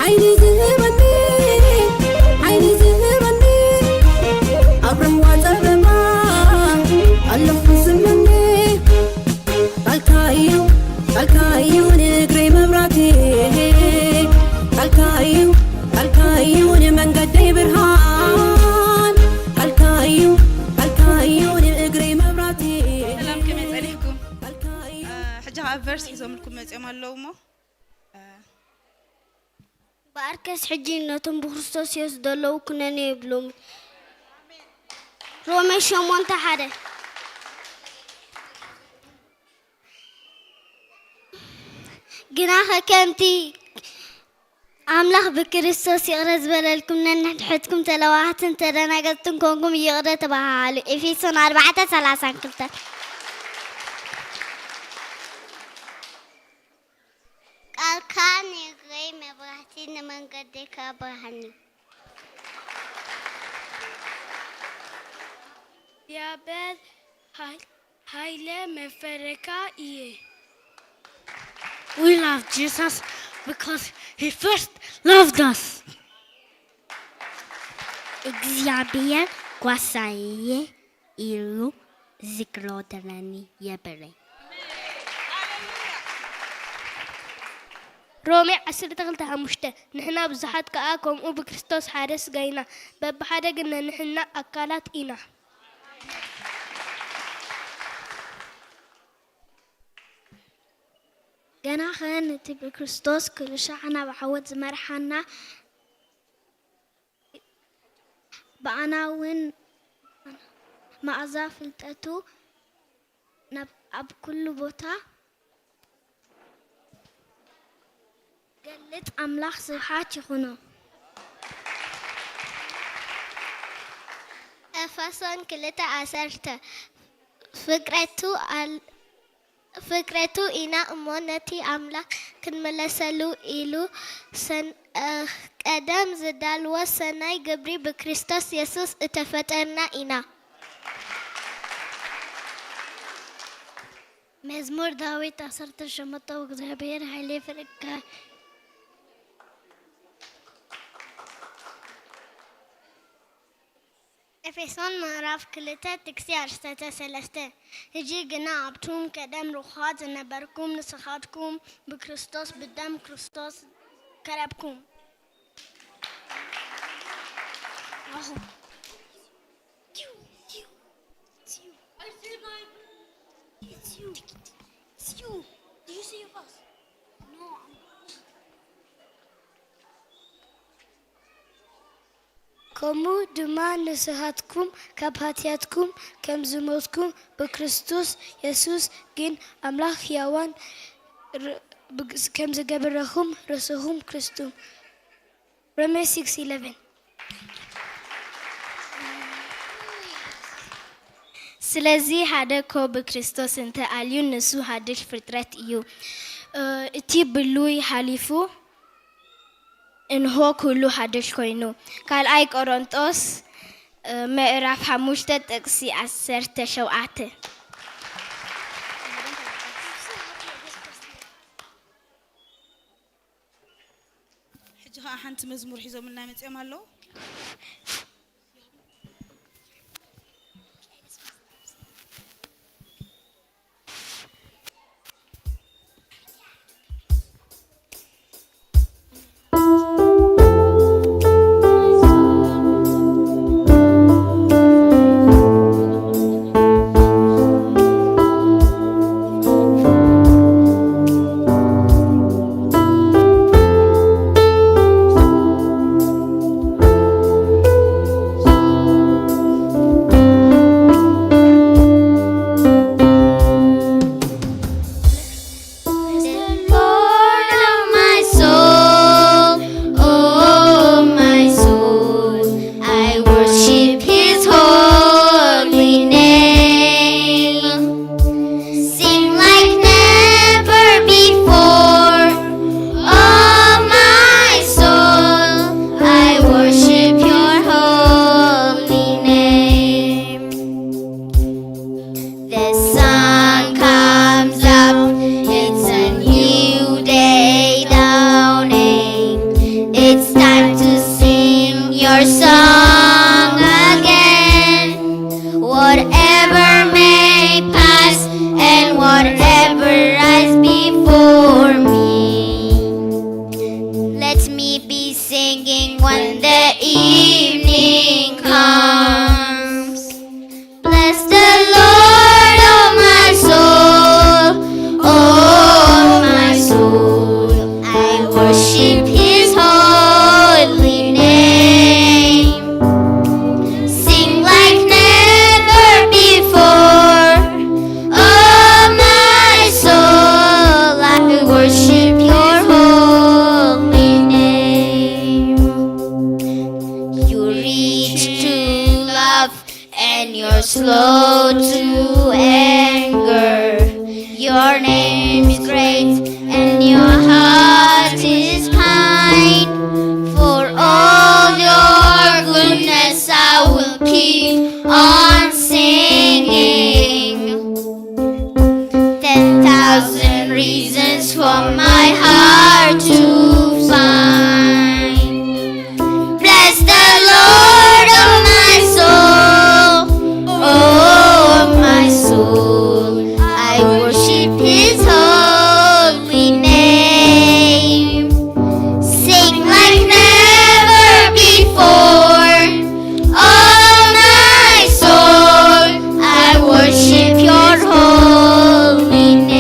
ሓይሊ ዝህበኒ፣ ሓይሊ ዝህበኒ፣ ኣብ ራህዋ ጸበባ ኣለኹ ዝምኒ። ቃልካ እዩ፣ ቃልካ እዩ ንእግረይ መብራቴ። ቃልካ እዩ፣ ቃልካ እዩ ንመንገደይ ብርሃን። ቃልካ እዩ፣ ቃልካ እዩ ንእግረይ መብራቴ። ሰላም፣ ከመይ ጸኒሕኩም? ቃልካ እዩ። እ፣ ሕጂ ኸኣ ቨርስ ሒዞምልኩም መጺኦም ኣለዉ እሞ፣ እ፣ እምበኣርከስ ሕጂ ነቶም ብክርስቶስ የሱስ ዘለዉ ኩነኔ ይብሎም። ሮሜ ሸሞንተ ሓደ። ግናኸ ከምቲ ኣምላኽ ብክርስቶስ ይቕረ ዝበለልኩም፣ ነንሕድሕድኩም ተለዋህትን ተደናገጽትን ኮንኩም ይቕረ ተባሃሃሉ። ኤፌሶን ኣርባዕተ ሰላሳን ክልተን። ቃልካ ንእግረይ መብራህቲ፣ ንመንገደይ ከኣ ብርሃን እዩ። እግዚኣብሔር ሓይ-፣ ሓይለ መፈረካ እየ። We love Jesus because he first loved us. እግዚኣብሔር ጓሳየ ኢሉ ዝግሮደረኒ የብለይ። ሮሜ ዓሰርተ ክልተ ሓሙሽተ፣ ንሕና ብዙሓት ከኣ ከምኡ ብክርስቶስ ሓደ ስጋ ኢና፣ በብሓደ ግን ነንሕና ኣካላት ኢና። ገናኸ ነቲ ብክርስቶስ ክልሻዕ ናብ ዓወት ዝመርሓና ብኣና እውን መኣዛ ፍልጠቱ ናብ፣ ኣብ ኩሉ ቦታ ገልጽ። ኣምላኽ ስብሓት ይኹኖ። ኤፌሶን ክልተ ዓሰርተ፣ ፍጥረቱ ኣል-፣ ፍጥረቱ ኢና እሞ፣ ነቲ ኣምላኽ ክንምለሰሉ ኢሉ ሰን-፣ ቀደም ዝዳልዎ ሰናይ ግብሪ ብክርስቶስ የሱስ እተፈጠርና ኢና። መዝሙር ዳዊት ዓሰርተ ሸሞንተ፣ እግዚኣብሔር ሓይለይ ፍርቃ። ኤፌሶን ምዕራፍ ክልተ ጥቅሲ ኣርስተተ ሰለስተ። ሕጂ ግና ኣብቱም ቀደም ርኹኻት ዝነበርኩም ንስኻትኩም ብክርስቶስ ብደም ክርስቶስ ቀረብኩም። It's you. It's you. It's you. It's you. Did you see your boss? No, I'm ከምኡ ድማ ንስኻትኩም ካብ ሓጢኣትኩም ከም ዝሞትኩም ብክርስቶስ የሱስ ግን ኣምላኽ ሕያዋን ር-፣ ብግ-፣ ከም ዝገበረኹም ርእስኹም ክርስቱ። ሮሜ ሲክስ ኢለቨን። ስለዚ ሓደ እኮ ብክርስቶስ እንተ ኣልዩ ንሱ ሓድሽ ፍጥረት እዩ። እ፣ እቲ ብሉይ ሓሊፉ እንሆ ኩሉ ሓድሽ ኮይኑ። ካልኣይ ቆሮንጦስ፣ እ፣ ምዕራፍ ሓሙሽተ ጥቕሲ ዓሰርተ ሸውዓተ። ሕጂ ኸዓ ሓንቲ መዝሙር ሒዞምልና መጺኦም ኣለዉ። The Lord of my soul, oh my soul, I worship his holy name. Sing like never before, oh my soul, I worship your holy name. The sun comes up, it's a new day dawning. It's time to sing your song again. Whatever may pass and whatever rise before me, let me be singing when the evening comes. Bless the Lord, oh my soul, oh my soul, I worship his holy name. Sing like never before, oh my soul, I worship your holy name. You're rich to love and you're slow to anger. Your name is great and your heart is kind. For all your goodness, I will keep on singing. Ten thousand reasons for my heart to find. Bless the Lord, oh my soul, oh my soul. I worship his holy name. Sing like never before, oh my soul. I worship your holy name.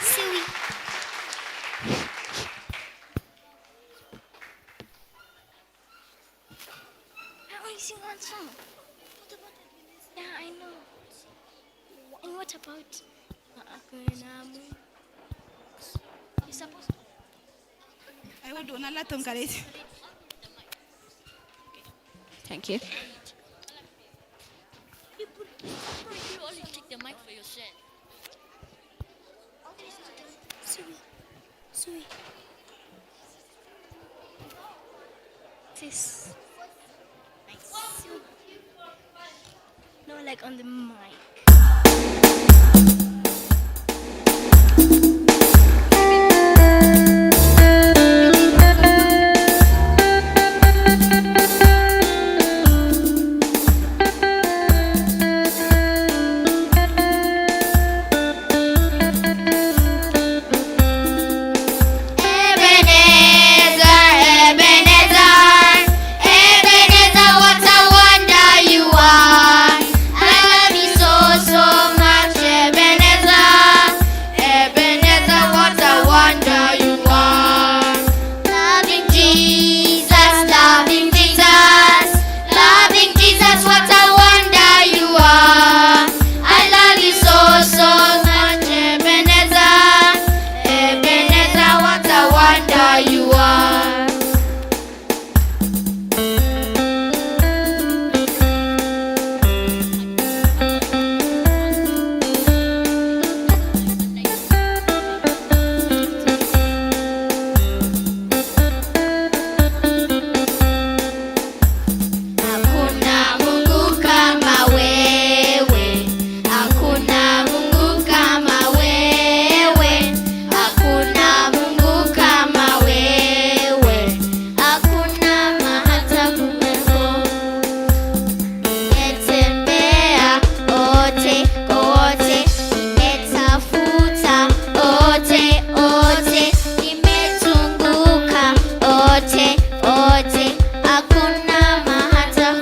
Silly. I only sing one song. What about the next? Yeah, I know. And what about, uh, Akoinamu? You're supposed to. I would do not let them get it. Thank you. You only take the mic for yourself. Sweet. This. Nice. No, like, on the mic. Ebenezer, Ebenezer, Ebenezer, what a wonder you are. I love you so, so much, Ebenezer. Ebenezer, what a wonder you are. Loving Jesus, loving Jesus, loving Jesus, what a wonder you are. I love you so, so much, Ebenezer. Ebenezer, what a wonder you are. Hakuna Mungu kama wewe. Hakuna Mungu kama wewe. Hakuna Mungu kama wewe. Hakuna mahali kama wewe. Nimetembea kote, kote. Nimetafuta kote, kote. Nimezunguka kote, kote. Hakuna mahali kama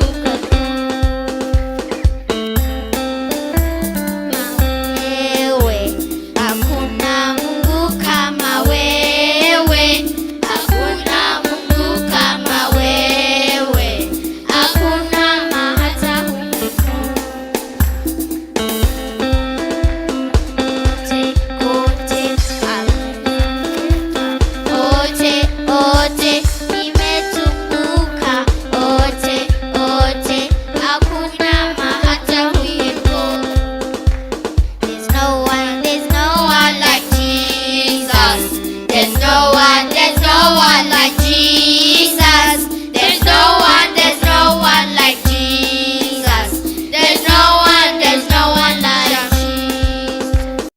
wewe. Hakuna Mungu kama wewe. Hakuna Mungu kama wewe. Hakuna mahali kama wewe. Kote, kote, kote, kote, nimetunguka, kote, kote, hakuna mahali kama wewe. There's no one, there's no one like Jesus. There's no one, there's no one like Jesus. There's no one, there's no one like Jesus. There's no one, there's no one like Jesus.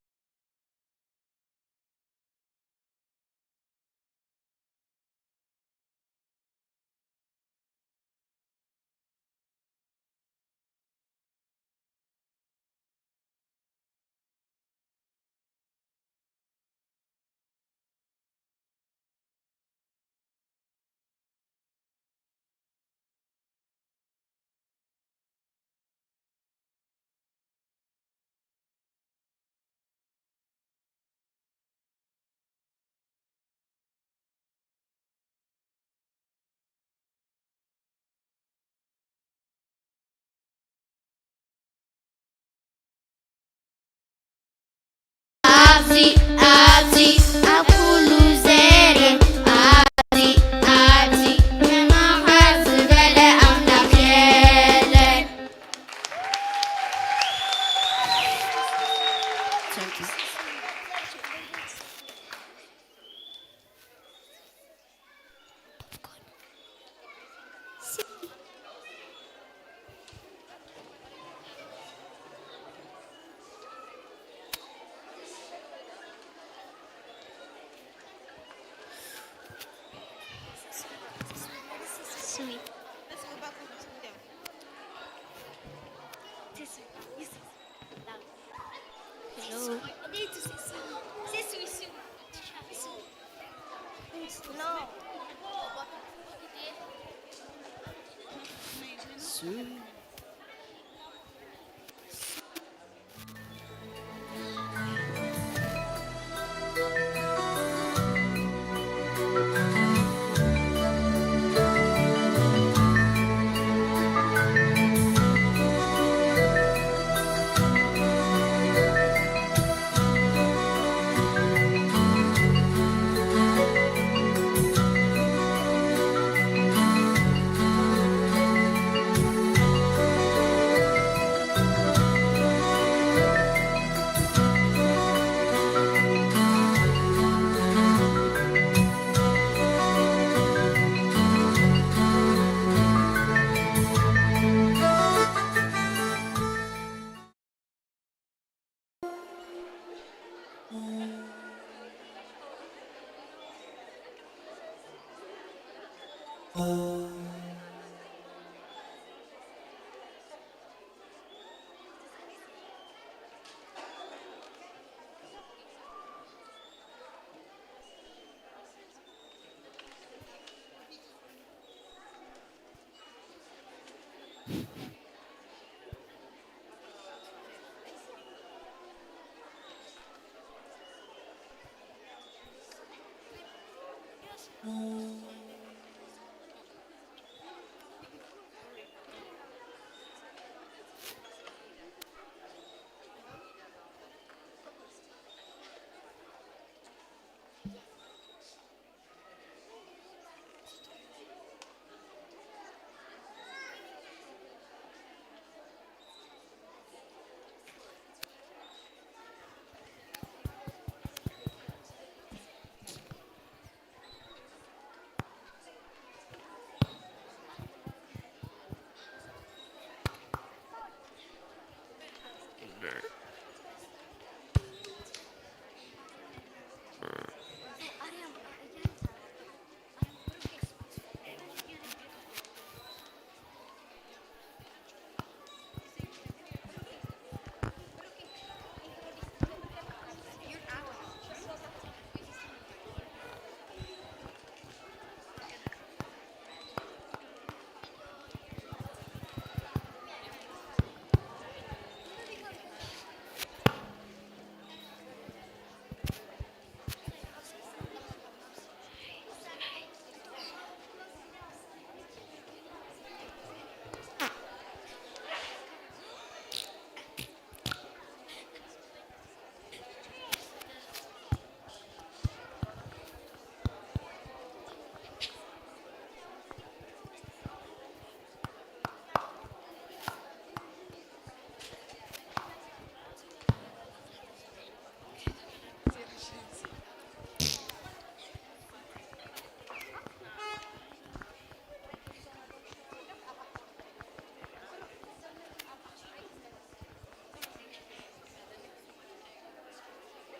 ኣብዚ፣ ኣብዚ፣ ኣብ ኩሉ ዘረ፣ ኣብዚ፣ ኣብዚ፣ ከማኻ ዝበለ ኣምላኽ የለን። Sweet. Hello.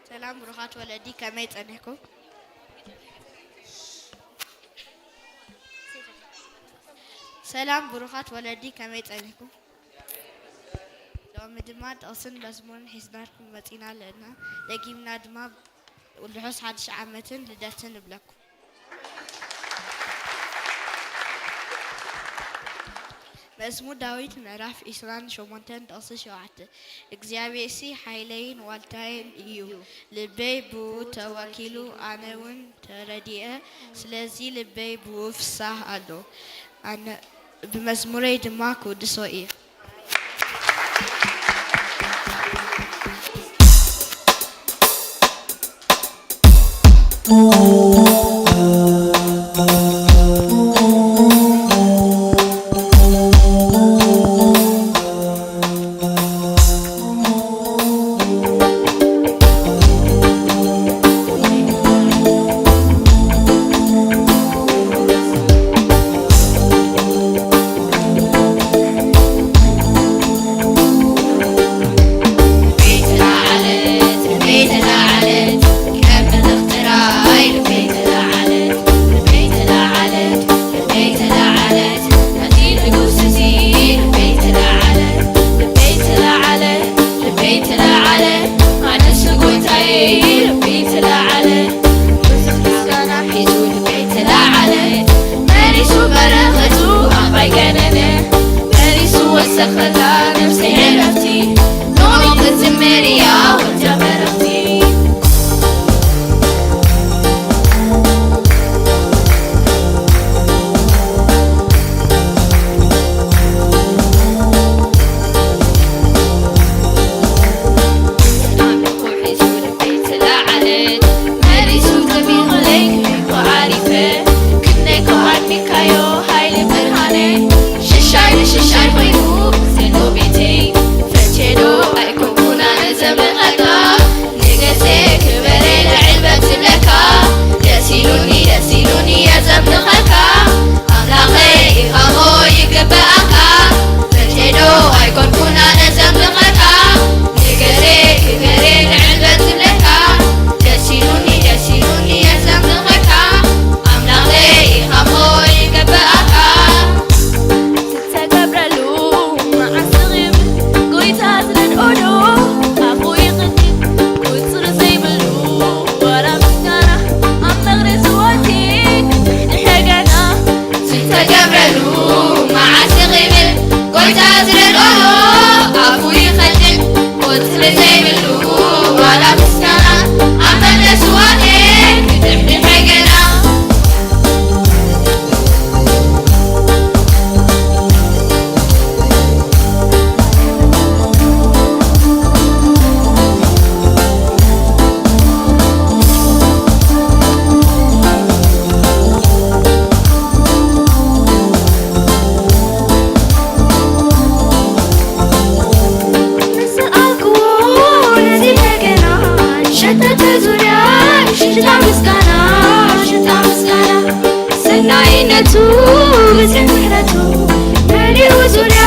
ሰላም ብሩኻት ወለዲ፣ ከመይ ጸኒሕኩም? ሰላም ብሩኻት ወለዲ፣ ከመይ ጸኒሕኩም? ሎሚ ድማ ጥቕስን መዝሙርን ሒዝናልኩም መጺና ኣለና። ደጊምና ድማ ርሑስ ሓድሽ ዓመትን ልደትን ንብለኩም። መዝሙር ዳዊት ምዕራፍ ዒስራን ሸሞንተን ጥቕሲ ሸውዓተ። እግዚኣብሔርሲ ሓይለይን ዋልታይን እዩ፣ ልበይ ብኡ ተወኪሉ፣ ኣነ እውን ተረዲኤ፣ ስለዚ ልበይ ብኡ ፍሳህ ኣሎ፣ ኣነ ብመዝሙረይ ድማ ክውድሶ እየ። ተተ ዙርያ ሽታ ምስጋና ሽታ ምስጋና ሰናይነቱ ብዝሕ ምሕረቱ መሊኡ ዙርያ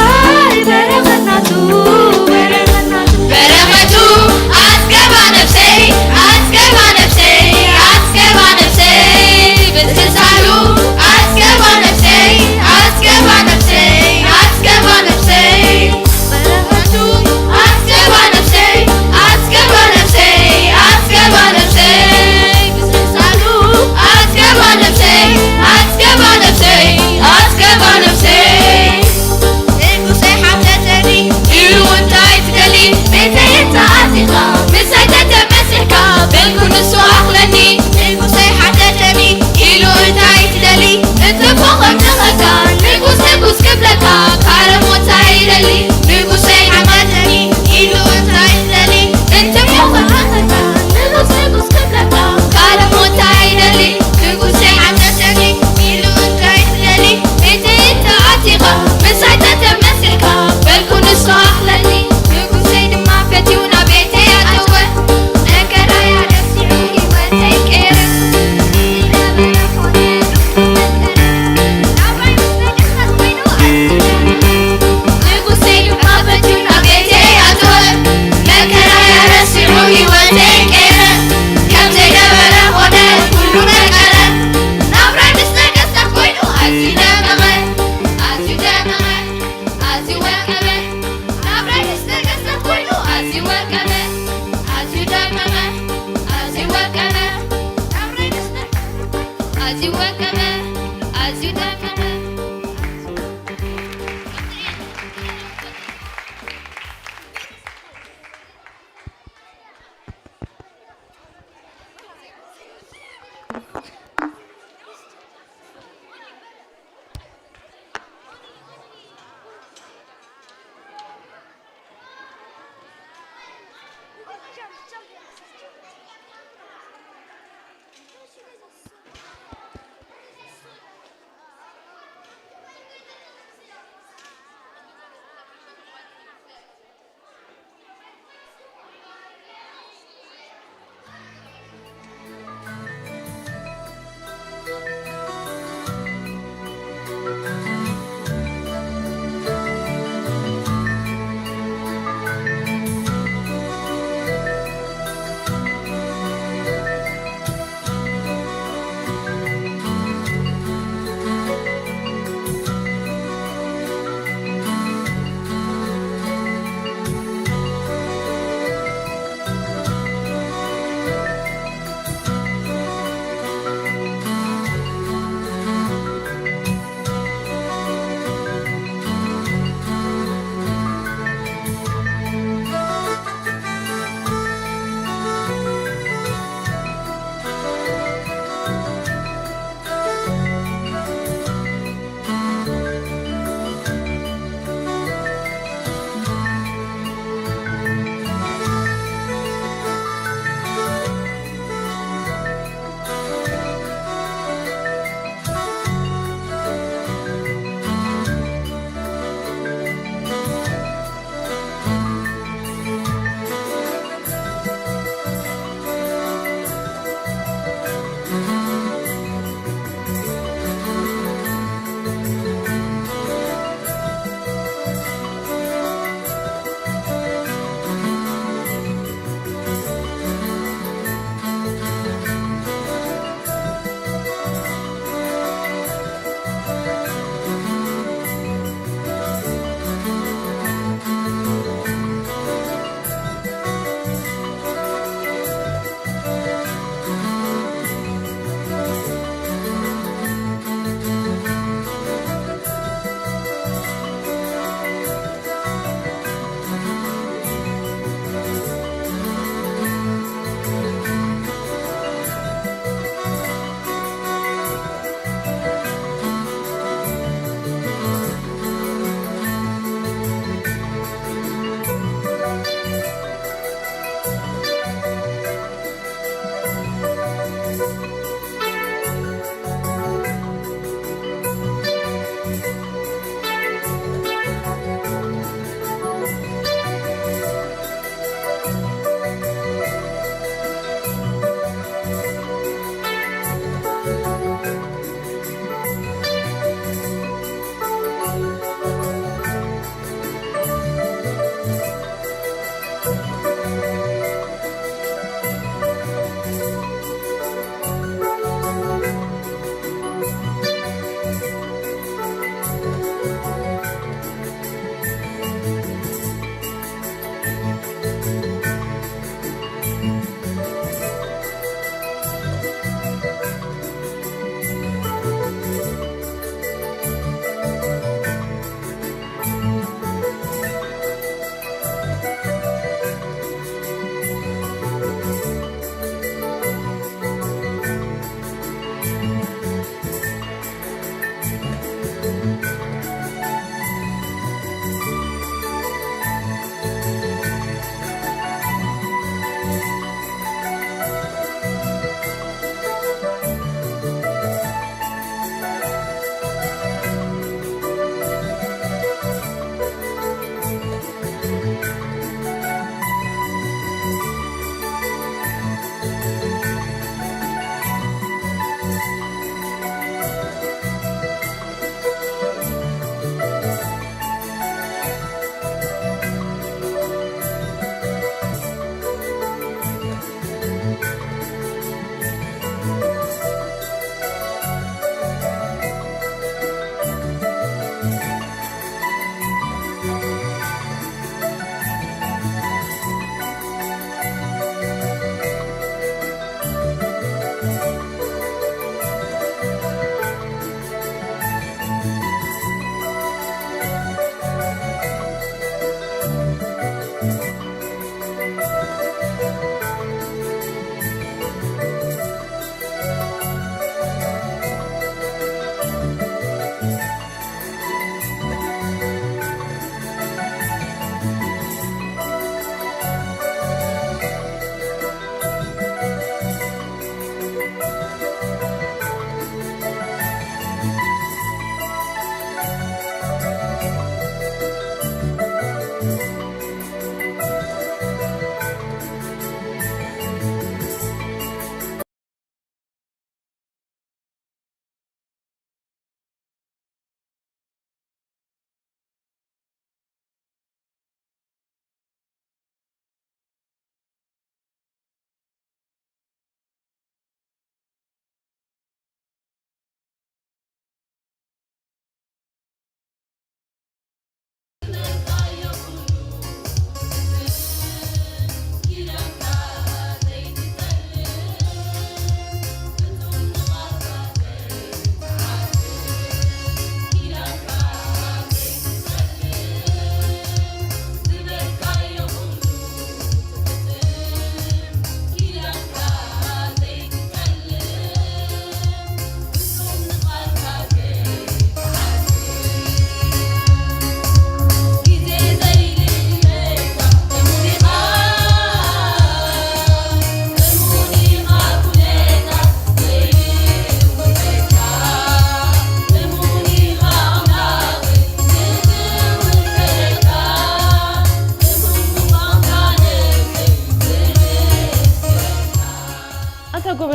በረኸት ናቱ በረኸት ናቱ በረኸቱ ኣስገባ ነፍሰይ ኣስገባ ነፍሰይ ኣስገባ ነፍሰይ ብትሳሉ ኣስገባ ነፍሰይ ኣስገባ ነፍሰይ ኣስገባ ነፍሰይ በረኸቱ ኣስገባ ነፍሰይ ኣስገባ ነፍሰይ ኣስገባ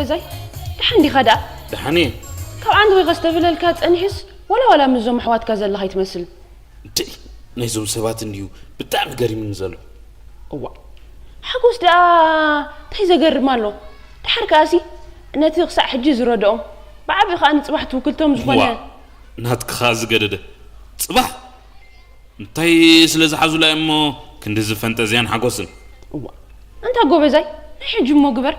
ጎበዛይ፣ ደሓን ዲኻ ደኣ? ደሓን እየ። ካብ ዓንዲ ኮይካ ዝተብለልካ ጸኒሕስ፣ ዋላ ዋላ ምስዞም ኣሕዋትካ ዘለኻ ኣይትመስልን። እንድዒ፣ ናይዞም ሰባት እንድዩ ብጣዕሚ ገሪሙኒ ዘሎ። እዋ፣ ሓጎስ ደኣ እንታይ ዘገርም ኣሎ? ደሓር ከኣሲ፣ ነቲ ክሳዕ ሕጂ ዝረድኦም፣ ብዓቢኡ ከኣ ንጽባሕ ትውክልቶም ዝኾነ ዋእ፣ ናትኪ ከኣ ዝገደደ። ጽባሕ እንታይ ስለ ዝሓዙላ እሞ ክንድዚ ፈንጠዝያን ሓጎስን? እዋ፣ ኣንታ ጎበዛይ፣ ናይ ሕጂ እሞ ግበር።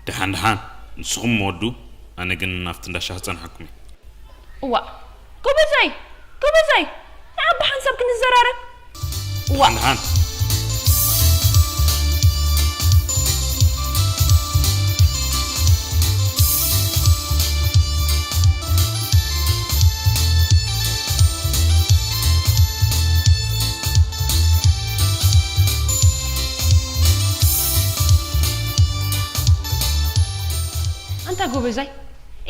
ደሓን ደሓን፣ ንስኹም ወዱ፣ ኣነ ግን ናብቲ እንዳ ሻሂ ክጸንሓኩም እየ። እዋ፣ ጎበዛይ፣ ጎበዛይ፣ ንዓቢ ሓንሳብ ክንዘራረብ። እዋ። ደሓን ደሓን። ኣንታ ጎበዛይ፣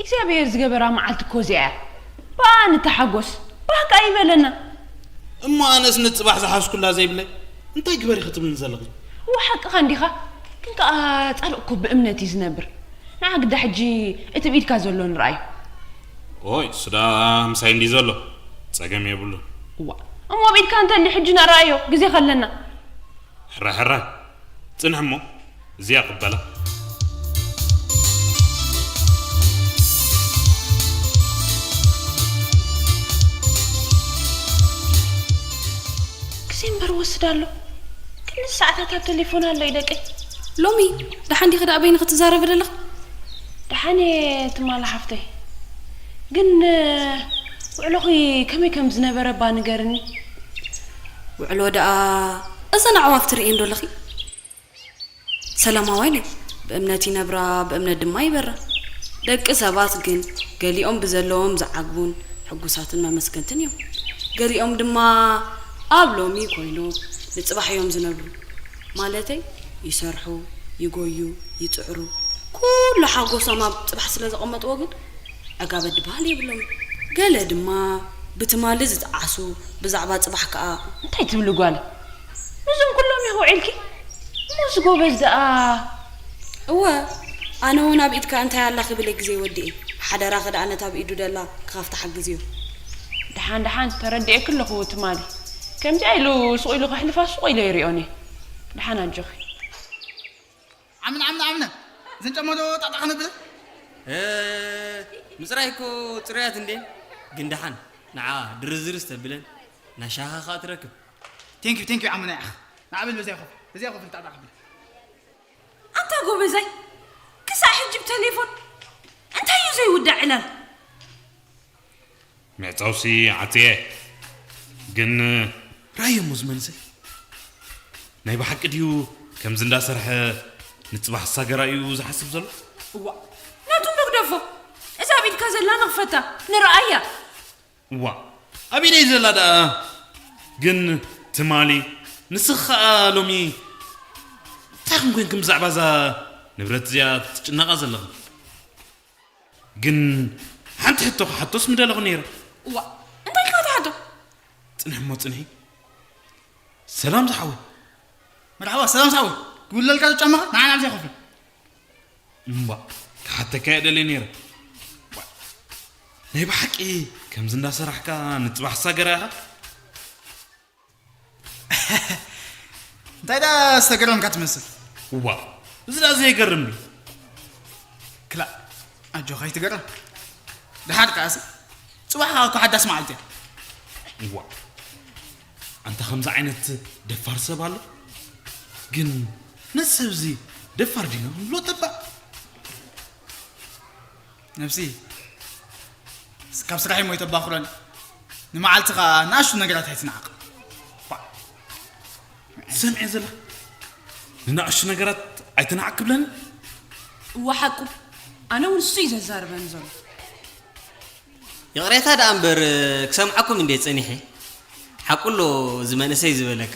እግዚኣብሔር ዝገበራ መዓልቲ እኮ እዚኣ እያ። ብኣ ንተሓጎስ፣ ባህ ከኣ ይበለና። እሞ ኣነስ ንጽባሕ ዝሓዝኩላ ዘይብለይ እንታይ ግበሪ ክትብልኒ ዘለኺ? እወ ሓቅኻ እንዲኻ፣ ግን ከኣ ጻድቕ እኮ ብእምነት እዩ ዝነብር። ንዓ ግዳ ሕጂ እቲ ብኢድካ ዘሎ ንርኣዮ። ኦይ፣ እሱ ደኣ ምሳይ እንድዩ ዘሎ፣ ጸገም የብሉን። እዋ፣ እሞ ኣብ ኢድካ እንተልዩ ሕጂ ንርኣዮ፣ ግዜ ከለና። ሕራይ ሕራይ፣ ጽንሕ እሞ እዚኣ ክበላ። ግዜ እምበር ወስድ ኣሎ። ክንደይ ሰዓታት ኣብ ቴሌፎን ኣሎ እዩ ደቀይ። ሎሚ ደሓን ዲኺ ደኣ በይንኺ ትዛረቢ ዘለኺ? ደሓን እየ ትማሊ ሓፍተይ። ግን ውዕሎኺ ከመይ ከም ዝነበረ እባ ንገርኒ። ውዕሎ ደኣ እዘን ኣዕዋፍ ትርእየን ዶ ኣለኺ? ሰላማውያን እየን። ብእምነት ይነብራ፣ ብእምነት ድማ ይበራ። ደቂ ሰባት ግን ገሊኦም ብዘለዎም ዝዓግቡን ሕጉሳትን መመስገንትን እዮም። ገሊኦም ድማ ኣብ ሎሚ ኮይኖም ንጽባሕ እዮም ዝነብሩ። ማለተይ ይሰርሑ፣ ይጎዩ፣ ይጽዕሩ። ኩሉ ሓጎሶም ኣብ ጽባሕ ስለ ዘቐመጥዎ ግን ዕጋበት ዝበሃል የብሎምን። ገለ ድማ ብትማሊ ዝጠዓሱ፣ ብዛዕባ ጽባሕ ከኣ እንታይ ትብሊ ጓለይ? ነዞም ኩሎም ኢኺ ውዒልኪ? እሞ እዚ ጎበዝ ደኣ? እወ፣ ኣነ እውን ኣብ ኢድካ እንታይ ኣላ ክብል ግዜ ወዲኤ። ሓደራኺ ደኣ ነታ ኣብ ኢዱ ደላ ክኸፍታ ሓግዝዮ። ደሓን ደሓን፣ ተረዲኤኪ ኣለኹ ትማሊ። ከምዚኣ ኢሉ ስቕ ኢሉ ከሕልፋ ስቕ ኢለ ይሪኦን እየ። ደሓን ኣጆኺ። ዓምነ፣ ዓምነ፣ ዓምነ። እዘን ጫማ ዶ ጣጣ ክነብለን? እ፣ ምጽራይ እኮ ጽሩያት እንዴ? ግን ደሓን ንዓ ድርዝርስ ተብለን፣ ናሻኻ ከኣ ትረክብ። ቴንኪዩ፣ ቴንኪዩ ዓምነ ያኽ። ንዓ በል በዚያ ኮፍ፣ በዚያ ኮፍ ጣጣ ክብል። ኣንታ ጎበዛይ፣ ክሳዕ ሕጂ ብቴሌፎን እንታይ እዩ ዘይውዳእ ዕላል? ምዕጻውሲ ዓጽየ። ግን ራእየሞ ዝመንሰ ናይ ብሓቂ ድዩ ከምዚ እንዳሰርሐ ንጽባሕ ሳገራ እዩ ዝሓስብ ዘሎ? እዋ፣ ናቱ ምግደፎ። እዛ ኣብ ኢድካ ዘላ ንኽፈታ ንርኣያ። እዋ፣ ኣብ ኢደይ ዘላ ደኣ። ግን ትማሊ ንስኺ ኸኣ ሎሚ እንታይ ከም ኮንኩም ብዛዕባ እዛ ንብረት እዚኣ ትጭነቓ ዘለኺ? ግን ሓንቲ ሕቶ ክሓቶስ ምደለኹ ነይረ። እዋ፣ እንታይ ኢልካ ትሓቶ? ጽንሒ እሞ ጽንሒ። ሰላም ዝሓወይ። መርሓባ፣ ሰላም ዝሓወይ። ክውለልካ ዝጫማኻ ንዓና ኣብዚ ኣይኸፍልን። እምባ፣ ክሓተካ እየ ደልየ ነይረ። ዋ፣ ናይ ብሓቂ ከምዚ እንዳሰራሕካ ንጽባሕ ሳገራ ኢኻ? እንታይ ደኣ ዝተገረምካ ትመስል? እዋ፣ እዚ ደኣ ዘይገርም ድዩ? ክላእ፣ ኣጆኻ ኣይትገረም። ደሓር ከኣሲ፣ ጽባሕ ከኣ እኮ ሓዳስ መዓልቲ እያ። እዋ፣ ኣንታ ከምዚ ዓይነት ደፋር ሰብ ኣሎ? ግን ነዚ ሰብ እዚ ደፋር ዲና ክንብሎ ተባዕ? ነብሲ፣ ካብ ስራሕ እሞ ኣይተባኽሮን። ንመዓልቲ ኸኣ ንኣሽቱ ነገራት ኣይትንዓቕ። ባ-፣ ትሰምዐ ዘላ? ንንኣሽቱ ነገራት ኣይትንዓቕ ክብለኒ? እወ ሓቁ። ኣነ እውን እሱ እዩ ዘዛርበኒ ዘሎ። ይቕሬታ ደኣ እምበር ክሰምዓኩም እንድየ ጸኒሐ። ሓቁ ኣሎ እዚ መንእሰይ ዝበለካ።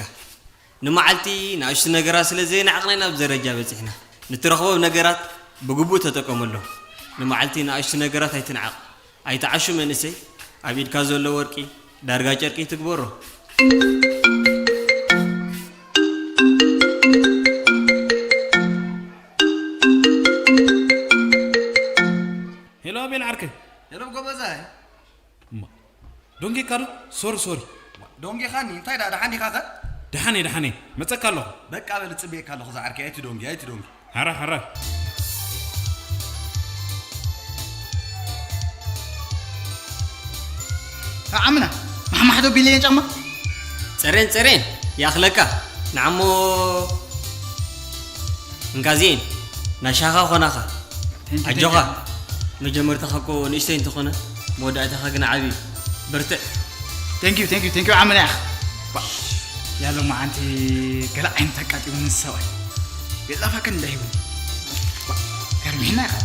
ንመዓልቲ ንኣሽቱ ነገራት ስለ ዘይነዓቕና ኢና ኣብዚ ደረጃ በጺሕና። ንትረኽቦም ነገራት ብግቡእ ተጠቀመሎም። ንመዓልቲ ንኣሽቱ ነገራት ኣይትንዓቕ። ኣይትዓሹ መንእሰይ፣ ኣብ ኢድካ ዘሎ ወርቂ ዳርጋ ጨርቂ ትግበሮ። ዶንጌካ ዶ? ሶሪ ሶሪ። ዶንጌኻኒ እንታይ ደኣ ደሓን ዲኻ ኸ? ደሓነ ደሓነ። መጸካ ኣለኹ። በቃ በል፣ ጽቤካ ኣለኹ ዝዓርከይ። ኣይትዶንጊ ኣይትዶንጊ። ሓራ ሓራ። ዓምና ማሕማሕዶ ቢለየ ጫማ። ጽሬን ጽሬን ያኽለካ። ንዓሞ እንካዚን ናሻኻ ኾናኻ። ኣጆኻ። መጀመርታኻ እኮ ንእሽተይ እንተኾነ፣ መወዳእታኻ ግን ዓብዩ። በርትዕ። Thank you, thank you, thank you. ዓመና ኢኻ። ያሎ መዓንቲ ገለ ዓይነት ኣቃጢሙ ምስ ሰብኣይ ቤላ ፋከን እንዳሂቡ ገርሚሕና ኢኻ።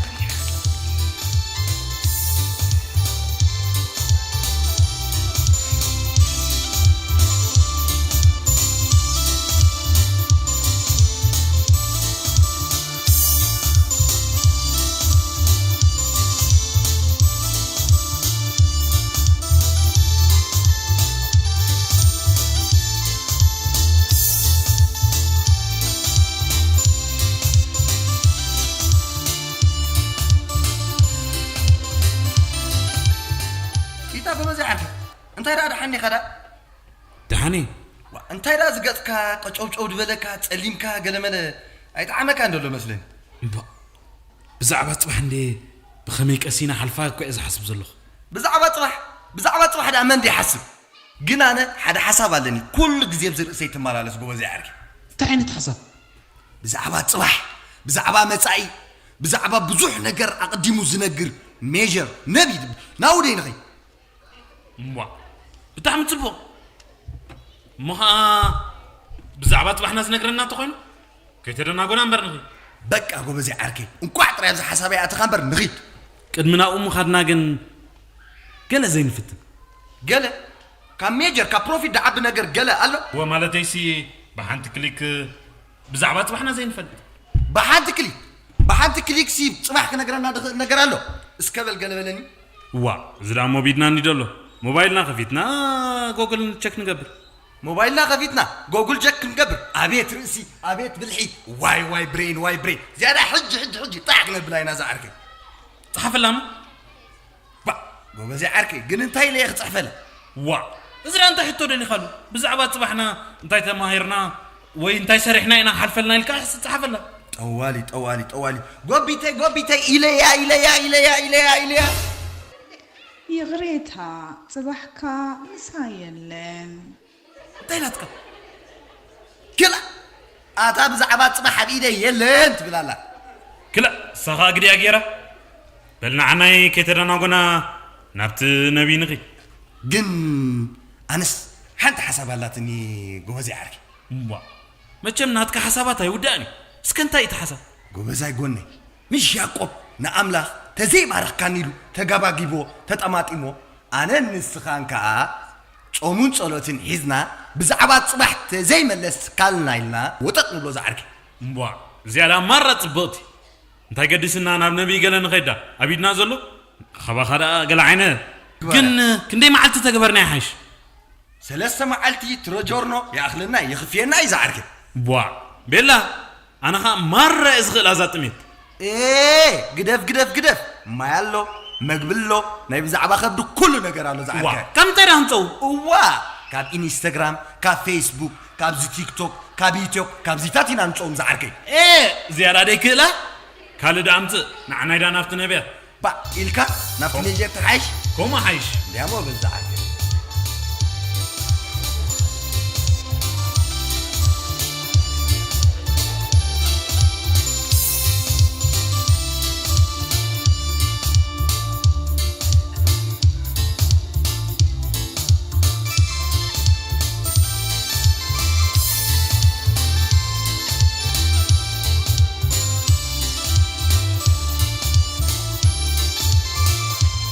እንታይ ደኣ ደሓን ዲኻ ደኣ? ደሓነ። እንታይ ደኣ ዝገጽካ ቀጨውጨው ዝበለካ ጸሊምካ ገለመለ ኣይጠዓመካን ደሎ መስለኒ። እምባ ብዛዕባ ጽባሕ እንዴ ብኸመይ ቀሲና ሓልፋ እኮ እየ ዝሓስብ ዘለኹ። ብዛዕባ ጽባሕ ብዛዕባ ጽባሕ ደኣ መን ይሓስብ? ግን ኣነ ሓደ ሓሳብ ኣለኒ። ኩሉ ግዜ ኣብዚ ርእሰይ ትመላለስ ጎበዘይ ዓርኪ። እንታይ ዓይነት ሓሳብ? ብዛዕባ ጽባሕ፣ ብዛዕባ መጻኢ፣ ብዛዕባ ብዙሕ ነገር ኣቐዲሙ ዝነግር ሜጀር ነቢይ ናውደይ ንኸይ እምቧ ብጣዕሚ ጽቡቕ። እሞ ኸኣ ብዛዕባ ጽባሕና ዝነግረና እንተኾይኑ ከይተደናጎና እምበር ንኺድ። በቃ ጎበዘይ ዓርከይ፣ እንቋዕ ጥራይ ኣብዚ ሓሳበይ ኣተኻ እምበር ንኺድ። ቅድሚ ናብኡ ምኻድና ግን ገለ ዘይንፍትን። ገለ ካብ ሜጀር ካብ ፕሮፊት ድዓቢ ነገር ገለ ኣሎ። እወ ማለተይሲ ብሓንቲ ክሊክ ብዛዕባ ጽባሕና ዘይንፈልጥ። ብሓንቲ ክሊክ ብሓንቲ ክሊክ ሲ ጽባሕ ክነግረና ድኽእል ነገር ኣሎ። እስከ በል ገለ በለኒ። እዋ እዚ ደኣ ሞቢድና እንዲ ደሎ ሞባይልና ከፊትና ጎግል ቸክ ንገብር። ሞባይልና ከፊትና ጎግል ቸክ ክንገብር ኣቤት ርእሲ ኣቤት ብልሒ ዋይ ዋይ ብሬን ዋይ ብሬን ዝያዳ ሕጂ ሕጂ ሕጂ ጣዕ ክነብላ ኢና ዝዓርከይ። ጸሓፈላማ ባ ጎበዘይ ዓርከይ ግን እንታይ ኢለ እየ ክጽሕፈላ? ዋ እዚ ደኣ እንታይ ሕቶ ደሊኻሉ? ብዛዕባ ጽባሕና እንታይ ተማሂርና ወይ እንታይ ሰሪሕና ኢና ክሓልፈልና ኢልካ ጸሓፈላ። ጠዋሊ ጠዋሊ ጠዋሊ ጎቢተይ ጎቢተይ ኢለያ ኢለያ ኢለያ ኢለያ ኢለያ ይቕሬታ ጽባሕካ ምሳይ የለን። እንታይ ናትካ ክላእ ኣታ ብዛዕባ ጽባሕ ኣብ ኢደይ የለን ትብል ኣላ። ክላእ እሳ ኸኣ ግዲኣ ገይራ። በል ንዓናይ ከይተደናጎና ናብቲ ነቢይ ንኺድ። ግን ኣነስ ሓንቲ ሓሳብ ኣላትኒ ጎበዘይ ዓርኪ። እዋ መቸም ናትካ ሓሳባት ኣይውዳእን እዩ። እስከ እንታይ እቲ ሓሳብ? ጎበዛይ ጎነይ ምሽ ያዕቆብ ንኣምላኽ ተዘይባረኽካኒ ኢሉ ተጋባጊብዎ ተጠማጢምዎ ኣነን ንስኻን ከኣ ጾሙን ጸሎትን ሒዝና ብዛዕባ ጽባሕ ተዘይመለስካልና ኢልና ወጠጥ ንብሎ ዝዓርከይ። እምቧ እዚኣ ደኣ ማራ ጽብቕቲ። እንታይ ገዲስና ናብ ነቢይ ገለ ንኸይድ ደኣ ኣብ ኢድና ዘሎ? ኻባኻ ደኣ ገለ ዓይነ። ግን ክንደይ መዓልቲ ተግበርና ይሓይሽ? ሰለስተ መዓልቲ ትረጆርኖ ይኣኽለና ይኽፍየና እዩ ዝዓርከይ። ቧዕ ቤላ ኣነ ኸኣ ማራ እየ ዝኽእል ኣዛ ጥሜት። ኤ ግደፍ ግደፍ ግደፍ ማይ ኣሎ መግቢ ኣሎ ናይ ብዛዕባ ከብዲ ኩሉ ነገር ኣሎ ዋ ዝዓርከይ። ካብ ምንታይ ደኣ ክንጸው? እዋ ካብ ኢንስተግራም ካብ ፌስቡክ ካብዚ ቲክቶክ ካብ ዩትዩብ ካብዚታት ኢና ንጸውም ዝዓርከይ። ኤ ዝያዳ ደይክእላ ካልእ ደኣ ኣምጽእ ንዓናይ ደኣ ናብቲ ነብያት። ባእ ኢልካ ናብቲ ሜጀር ትሓይሽ ከምኡ ሓይሽ እንዲያሞ በዛ ዓገብ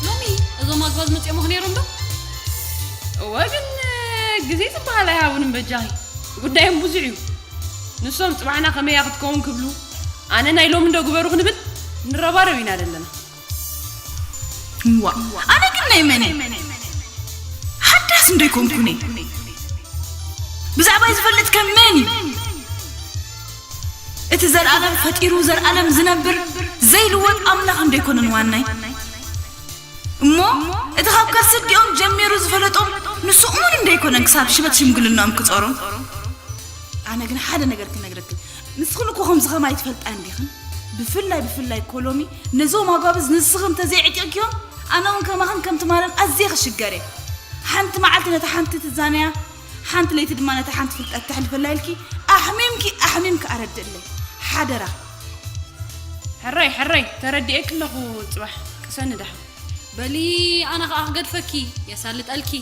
ሎሚ እዞም ኣግባዝ መፂኦምኽ ነይሮም ዶ? እወ ግን ግዜ ዝበሃል ኣይሃቡን በጃኺ ጉዳዮም ብዙሕ እዩ ንሶም ፅባሕና ከመያ ክትከውን ክብሉ ኣነ ናይ ሎሚ እንዶ ግበሩ ክንብል ንረባረብ ኢና ዘለና ዋ ኣነ ግን ናይ መን ሓዳስ እንዶ ይኮንኩኒ ብዛዕባይ ዝፈልጥ ከ መን እዩ እቲ ዘልኣለም ፈጢሩ ዘልኣለም ዝነብር ዘይልወጥ ኣምላኽ እንዶ ይኮነን ዋናይ እሞ እቲ ካብ ከርሲ ኣዲኦም ጀሚሩ ዝፈለጦም ንሱ እሙን እንዶ ኣይኮነን ክሳብ ሽበት ሽምግልናኦም ክጸሮም። ኣነ ግን ሓደ ነገር ክነግረክን፣ ንስኽን እኮ ከምዚ ከማይ ትፈልጣ እንዲኽን። ብፍላይ ብፍላይ ኮሎሚ ነዞም ኣጓብዝ ንስኽን እንተዘይዕጢቕክዮም ኣነ እውን ከማኽን ከም ትማልን ኣዝየ ክሽገር እየ። ሓንቲ መዓልቲ ነታ ሓንቲ ትዛነያ፣ ሓንቲ ለይቲ ድማ ነታ ሓንቲ ፍልጠት ተሕልፈላ ኢልኪ ኣሕሚምኪ ኣሕሚምኪ ኣረድእለይ ሓደራ። ሕራይ ሕራይ ተረዲኤኪ ኣለኹ። ጽባሕ ቅሰኒ ደሓን። በሊ ኣነ ኸኣ ክገድፈኪ የሳልጠልኪ።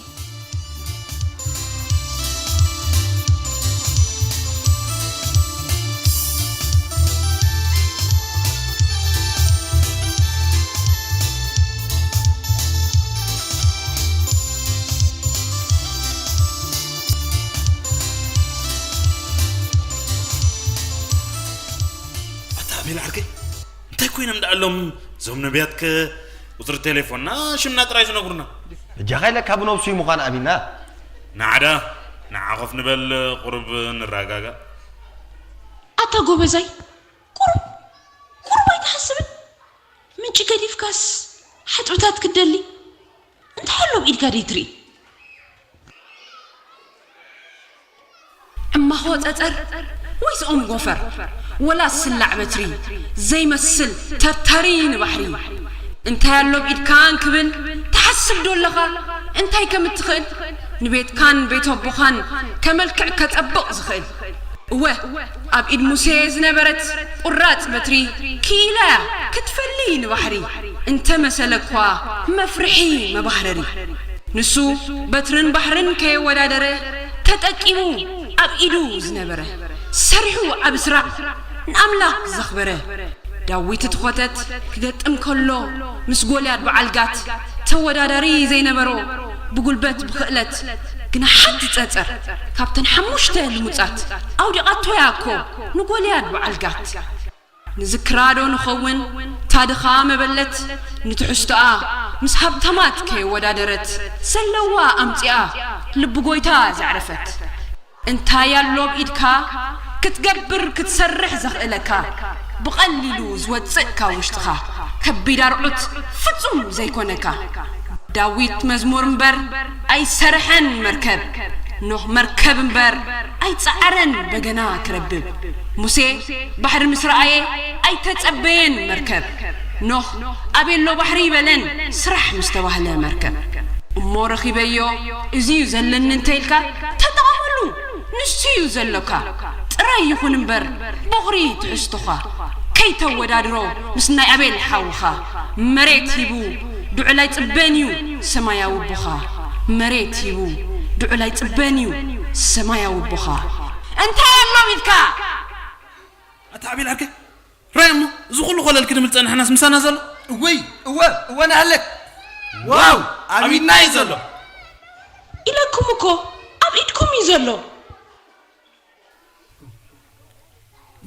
ኣታ ኣቤል ዓርከይ እንታይ ኮይኖም ደኣሎም እዞም ነቢያትከ ቁፅሪ ቴሌፎንና ሽምና ጥራይ ዝነግሩና። በጃኻ ኢለካ ብነብሱ እዩ ምዃን ኣቢና። ንዓዳ ንዓ ኮፍ ንበል ቁሩብ ንረጋጋእ። ኣታ ጎበዛይ ቁሩብ ቁሩብ ኣይትሓስብን? ምንጪ ገዲፍካስ ሓጥብታት ክትደሊ እንታይ ኣሎ ኣብ ኢድካ ደይትርኢ? ዕማኾ ጸጸር ወይስ ኦም ጎፈር ወላ ስላዕ በትሪ ዘይመስል ተርተሪ ንባሕሪ እንታይ ኣሎ ኣብ ኢድካ እንክብል ትሓስብ ዶ ኣለኻ እንታይ ከም እትኽእል ንቤትካን ቤት ኣቦኻን ከመልክዕ ከጸብቕ ዝኽእል እወ ኣብ ኢድ ሙሴ ዝነበረት ቁራጽ በትሪ ክኢላ ክትፈሊ ንባሕሪ እንተ መሰለ እኳ መፍርሒ መባህረሪ ንሱ በትርን ባሕርን ከየወዳደረ ተጠቂሙ ኣብ ኢዱ ዝነበረ ሰሪሑ ዓቢ ስራሕ ንኣምላኽ ዘኽበረ ዳዊት እቲ ኾተት ክገጥም ከሎ ምስ ጎልያድ በዓል ጋት ተወዳዳሪ ዘይነበሮ ብጉልበት ብኽእለት ግና ሓንቲ ጸጸር ካብተን ሓሙሽተ ልሙጻት ኣውዲቓቶ እያ እኮ ንጎልያድ በዓል ጋት ንዝክራ ዶ ንኸውን ታድኻ መበለት ንትሕዝቶኣ ምስ ሃብታማት ከየወዳደረት ዘለዋ ኣምጺኣ ልቢ ጎይታ ዘዕረፈት እንታይ ኣሎ ኣብ ኢድካ ክትገብር ክትሰርሕ ዘኽእለካ ብቐሊሉ ዝወጽእ ካብ ውሽጥኻ ከቢድ ኣርዑት ፍጹም ዘይኮነካ ዳዊት መዝሙር እምበር ኣይሰርሐን መርከብ ኖህ መርከብ እምበር ኣይጸዓረን በገና ክረብብ ሙሴ ባሕሪ ምስ ረኣየ ኣይተጸበየን መርከብ ኖህ ኣበሎ ባሕሪ በለን ስራሕ ምስ ተባህለ መርከብ እሞ ረኺበዮ እዚዩ ዘለኒ እንተ ኢልካ ተጠቐመሉ ንሱዩ ዘሎካ ጥራይ ይኹን እምበር ቦኽሪ ትሕዝቶኻ ከይተወዳድሮ ምስ ናይ ኣቤል ሓውኻ መሬት ሂቡ ድዑል ኣይጽበን እዩ ሰማያዊ ኣቦኻ መሬት ሂቡ ድዑል ኣይጽበን እዩ ሰማያዊ ኣቦኻ እንታይ ኣሎ ኢልካ ኣታ ኣቤል ዓርከይ ራይ እሞ እዚ ኩሉ ኮለል ክድምል ጸንሐናስ ምሳና ዘሎ እወይ እወ እወ ንሃለክ ዋው ኣብ ኢድና እዩ ዘሎ ኢለኩም እኮ ኣብ ኢድኩም እዩ ዘሎ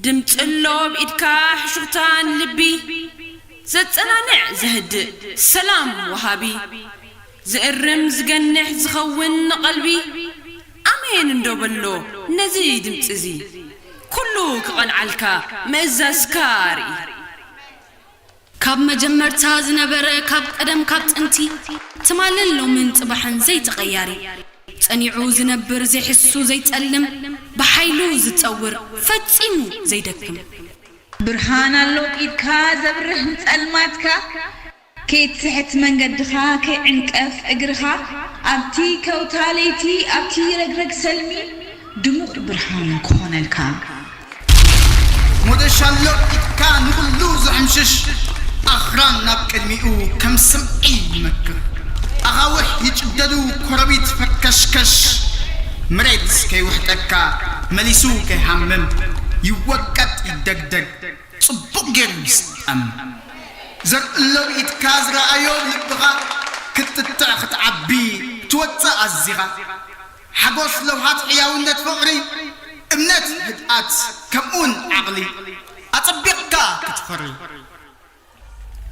ድምፂ ኣሎ ኣብ ኢድካ ሕሹኽታ ንልቢ ዘፀናንዕ ዘህድእ ሰላም ወሃቢ ዝእርም ዝገንሕ ዝኸውን ንቐልቢ ኣሜን እንዶ በሎ ነዚ ድምፂ እዚ ኩሉ ክቐንዓልካ ምእዛዝካ ርኢ ካብ መጀመርታ ዝነበረ ካብ ቀደም ካብ ጥንቲ ትማልን ሎምን ጽባሕን ዘይተቐያሪ ጸኒዑ ዝነብር ዘይሕሱ ዘይጸልም ብሓይሉ ዝጸውር ፈጺሙ ዘይደክም ብርሃን ኣሎ ኢድካ ዘብርህ ንጸልማትካ ከይትስሕት መንገድኻ ከይዕንቀፍ እግርኻ ኣብቲ ከውታ ለይቲ ኣብቲ ረግረግ ሰልሚ ድሙቕ ብርሃን ክኾነልካ። ሞደሻ ኣሎ ኢድካ ንኹሉ ዝሕምሽሽ ኣኽራን ናብ ቅድሚኡ ከም ስምዒ ይመክር ኣኻውሕ ይጭደዱ ኮረቢት ፈከሽከሽ መሬት ከይውሕጠካ መሊሱ ከይሃምም ይወቀጥ ይደግደግ ጽቡቕ ገይሩ ይስጠም ዘርእሎ ኢድካ ዝረኣዮ ልብኻ ክትጥትዕ ክትዓቢ ክትወፅእ ኣዚኻ ሓጎስ ለውሃት ሕያውነት ፍቕሪ እምነት ህድኣት ከምኡውን ዓቕሊ ኣጸቢቕካ ክትፈሪ።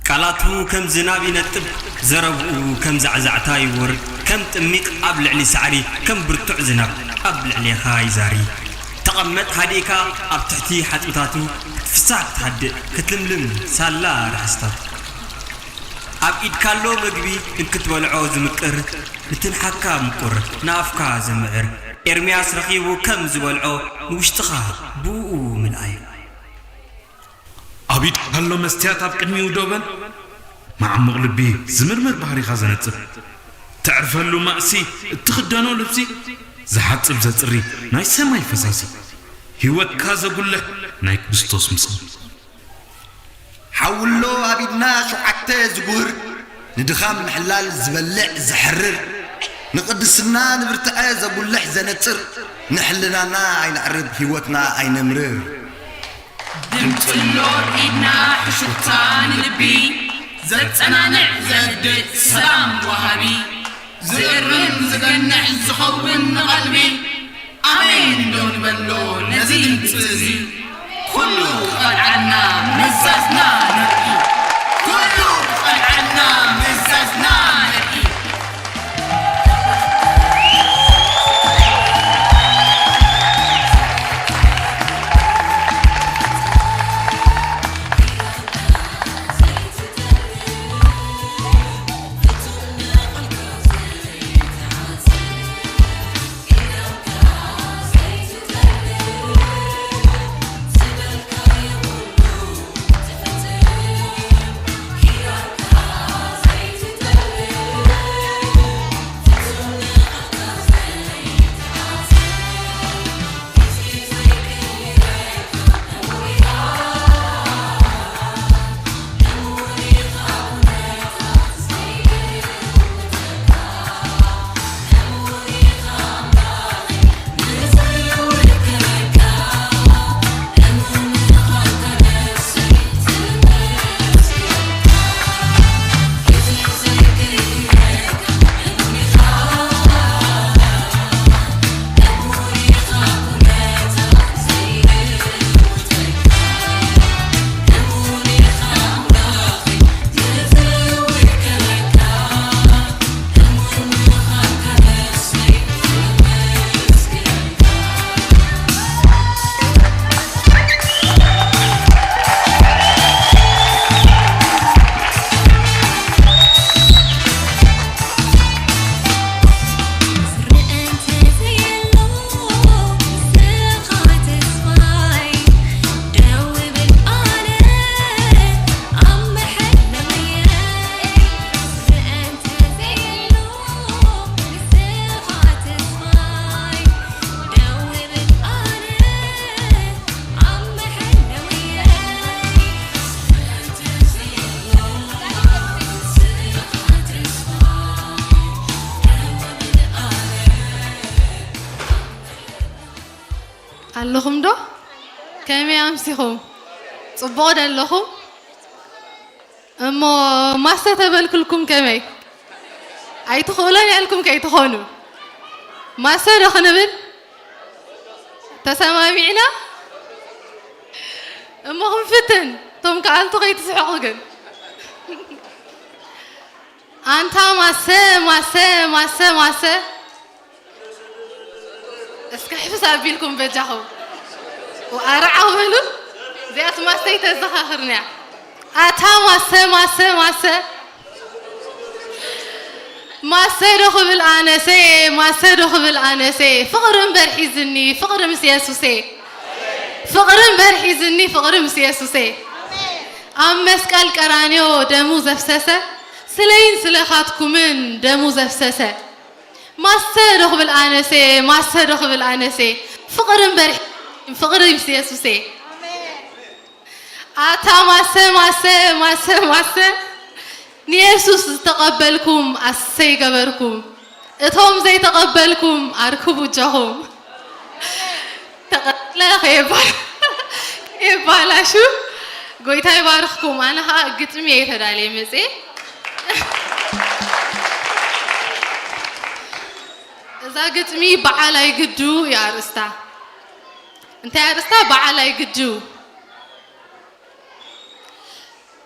ቃላቱ ከም ዝናብ ይነጥብ፣ ዘረብኡ ከም ዛዕዛዕታ ይወርድ፣ ከም ጥሚቕ ኣብ ልዕሊ ሳዕሪ፣ ከም ብርቱዕ ዝናብ ኣብ ልዕሌኻ ይዛሪ። ተቐመጥ ሃዲእካ ኣብ ትሕቲ ሓጹታቱ፣ ክትፍሳህ ክትሃድእ ክትልምልም ሳላ ርሕስታቱ። ኣብ ኢድካ ኣሎ ምግቢ ንክትበልዖ ዝምቅር፣ ንትንሓካ ምቁር ንኣፍካ ዘምዕር፣ ኤርምያስ ረኺቡ ከም ዝበልዖ ንውሽጥኻ ብኡ ምልኣዮ። ኣብ ኢድካ ኣሎ መስትያት ኣብ ቅድሚኡ ዶ በል፣ መዓሙቕ ልቢ ዝምርምር ባህሪኻ ዘነጽር፣ ተዕርፈሉ ማእሲ እትኽደኖ ልብሲ ዝሓጽብ ዘጽሪ ናይ ሰማይ ፈሳሲ፣ ህይወትካ ዘጉልሕ ናይ ክርስቶስ ምስሊ። ሓውሎ ኣብ ኢድና ሸውዓተ ዝጉህር፣ ንድኻም ምሕላል ዝበልዕ ዘሕርር፣ ንቕድስና ንብርትዐ ዘጉልሕ ዘነጽር፣ ንሕልናና ኣይነዕርብ ህይወትና ኣይነምርር። ድምፅሎ ኢድና ሕሹኽታ ንልቢ ዘፀናንዕ ዘህድእ ሰላም ወሃቢ፣ ዝእርም ዝገንሕ ዝኸውን ንቐልቢ። ኣሜን ዶ ንበሎ ነዚ ድምፂ እዚ። ኩሉ ክቐልዓና ምእዛዝና ነርኢ። ኩሉ ክቐልዓና ምእዛዝና ነርኢ። ኣለኹም ዶ? ከመይ ኣምሲኹም? ጽቡቕ ዶ ኣለኹም? እሞ ማሰ ተበልክልኩም ከመይ? ኣይትኽእሎን ያልኩም ከይትኾኑ። ማሰ ዶ ክንብል? ተሰማሚዕና? እሞ ክንፍትን። እቶም ከኣልቱ ከይትስሕቑ ግን። ኣንታ ማሰ፣ ማሰ፣ ማሰ፣ ማሰ። እስከ ሕፍስ ኣቢልኩም በጃኹም። ኣርዓው በሉ። እዚኣስ ማስተይ ተዘኻኽርንያ። ኣታ ማሰ፣ ማሰ፣ ማሰ። ማሰ ዶ ክብል ኣነሰ፣ ማሰ ዶ ክብል ኣነሰ። ፍቕሪ እምበር ሒዝኒ፣ ፍቕሪ ምስ የሱሴ። ፍቕሪ እምበር ሒዝኒ፣ ፍቕሪ ምስ የሱሴ። ኣብ መስቀል ቀራንዮ ደሙ ዘፍሰሰ፣ ስለይን ስለኻትኩምን ደሙ ዘፍሰሰ። ማሰ ዶ ክብል ኣነሰ፣ ማሰ ዶ ክብል ኣነሰ። ፍቕሪ እምበር ፍቕሪ ምስ የሱሴ። ኣታ ማሰ፣ ማሰ፣ ማሰ፣ ማሰ። ንየሱስ ዝተቐበልኩም ኣሰይ ገበርኩም። እቶም ዘይተቐበልኩም ኣርክቡ እጃኹም። ተቐለ ከየባ-፣ ከየባላሹ። ጎይታ ይባርኽኩም። ኣነ ኸዓ ግጥሚ እየ ተዳልየ መፅየ። እዛ ግጥሚ በዓል ኣይግዱ እያ ኣርእስታ። እንታይ ኣርእስታ? በዓል ኣይግዱ።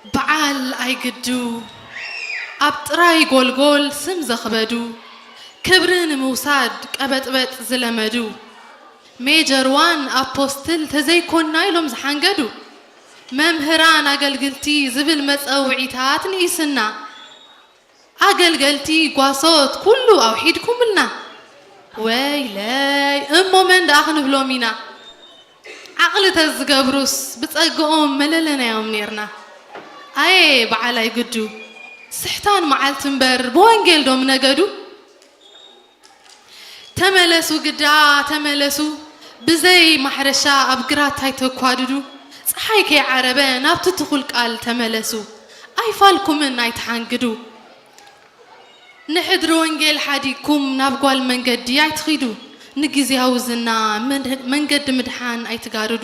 በዓል ኣይግዱ ኣብ ጥራይ ጎልጎል ስም ዘኽበዱ፣ ክብሪ ንምውሳድ ቀበጥበጥ ዝለመዱ፣ ሜጀር ዋን ኣፖስትል ተዘይኮንና ኢሎም ዝሓንገዱ፣ መምህራን ኣገልግልቲ ዝብል መጸውዒታት ንኢስና፣ ኣገልገልቲ ጓሶት ኩሉ ኣውሒድኩምልና። ወይለይ እሞ መን ደኣ ክንብሎም ኢና? ዓቕሊ ተዝገብሩስ ብጸግኦም መለለናዮም ኔርና። ኣየ በዓል ኣይግዱ፣ ስሕታን መዓልቲ እምበር ብወንጌል ዶም ነገዱ? ተመለሱ ግዳ ተመለሱ፣ ብዘይ ማሕረሻ ኣብ ግራት ኣይተኳድዱ። ጸሓይ ከይዓረበ ናብቲ ትኹል ቃል ተመለሱ፣ ኣይፋልኩምን ኣይትሓንግዱ። ንሕድሪ ወንጌል ሓዲግኩም ናብ ጓል መንገዲ ኣይትኺዱ፣ ንግዝያዊ ዝና መድ-፣ መንገዲ ምድሓን ኣይትጋርዱ።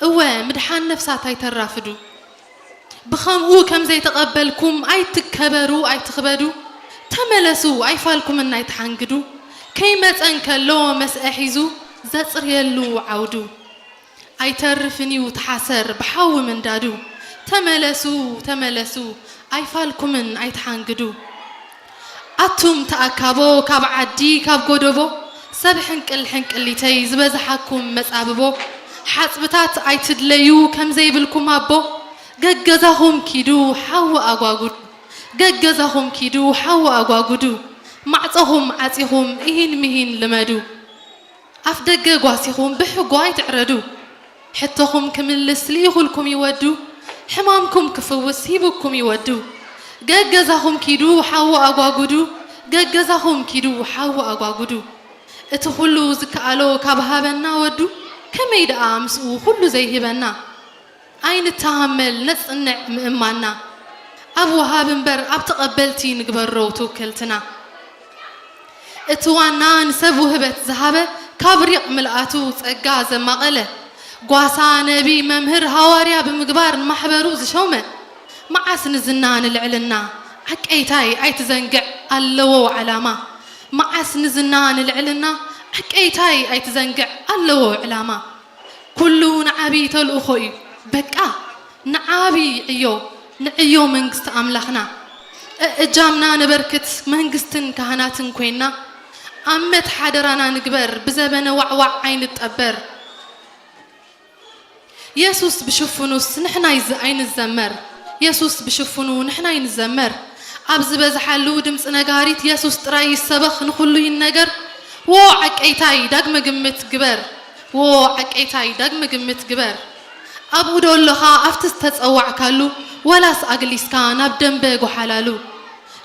እወ ምድሓን ነፍሳት ኣይተራፍዱ። ብኸምኡ ከም ዘይተቐበልኩም ኣይትከበሩ ኣይትኽበዱ። ተመለሱ ኣይፋልኩምን ኣይትሓንግዱ። ከይመጸ እንከሎ መስአ ሒዙ ዘጽርየሉ ዓውዱ። ኣይተርፍን እዩ ተሓሰር ብሓዊ ምንዳዱ። ተመለሱ ተመለሱ ኣይፋልኩምን ኣይትሓንግዱ። ኣቱም ተኣካቦ ካብ ዓዲ ካብ ጎደቦ ሰብ ሕንቅል ሕንቅሊተይ ዝበዝሓኩም መጻብቦ። ሓጽብታት ኣይትድለዩ ከም ዘይብልኩም ኣቦ። ገገዛኹም ኪዱ ሓዊ ኣጓጉዱ። ገገዛኹም ኪዱ ሓዊ ኣጓጉዱ። ማዕጾኹም ዓጺኹም እሂን ምሂን ልመዱ። ኣፍ ደገ ጓሲኹም ብሕጎ ኣይትዕረዱ። ሕቶኹም ክምልስ ልኢኹልኩም ይወዱ። ሕማምኩም ክፍውስ ሂቡኩም ይወዱ። ገገዛኹም ኪዱ ሓዊ ኣጓጉዱ። ገገዛኹም ኪዱ ሓዊ ኣጓጉዱ። እቲ ኩሉ ዝከኣሎ ካብ ሃበና ወዱ። ከመይ ደኣ ምስኡ ኩሉ ዘይህበና? ኣይንተሃመል ነጽንዕ ምእማንና። ኣብ ወሃቢ እምበር ኣብ ተቐበልቲ ንግበሮ ትውክልትና። እቲ ዋና ንሰብ ውህበት ዝሃበ ካብ ሪቕ ምልኣቱ ጸጋ ዘማቐለ። ጓሳ ነቢ መምህር ሃዋርያ ብምግባር ንማሕበሩ ዝሾመ። መዓስ ንዝና ንልዕልና ዓቀይታይ ኣይትዘንግዕ ኣለዎ ዓላማ። መዓስ ንዝና ንልዕልና ዓቀይታይ ኣይትዘንግዕ ኣለዎ ዕላማ። ኩሉ ንዓቢ ተልእኾ እዩ በቃ ንዓቢ ዕዮ ንዕዮ መንግስቲ ኣምላኽና። እእጃምና ነበርክት መንግስትን ካህናትን ኮይና። ኣመት ሓደራና ንግበር ብዘበነ ዋዕዋዕ ኣይንጠበር። የሱስ ብሽፉኑስ ንሕና ኣይንዘመር። የሱስ ብሽፉኑ ንሕና ኣይንዘመር። ኣብ ዝበዝሓሉ ድምፂ ነጋሪት የሱስ ጥራይ ይሰበኽ ንኹሉ ይነገር። ዎ ዓቀይታይ ዳግመ ግምት ግበር። ዎ ዓቀይታይ ዳግመ ግምት ግበር። ኣብኡ ዶ ኣለኻ ኣብቲ ዝተጸዋዕካሉ ወላስ ኣግሊስካ ናብ ደንበ ጎሓላሉ?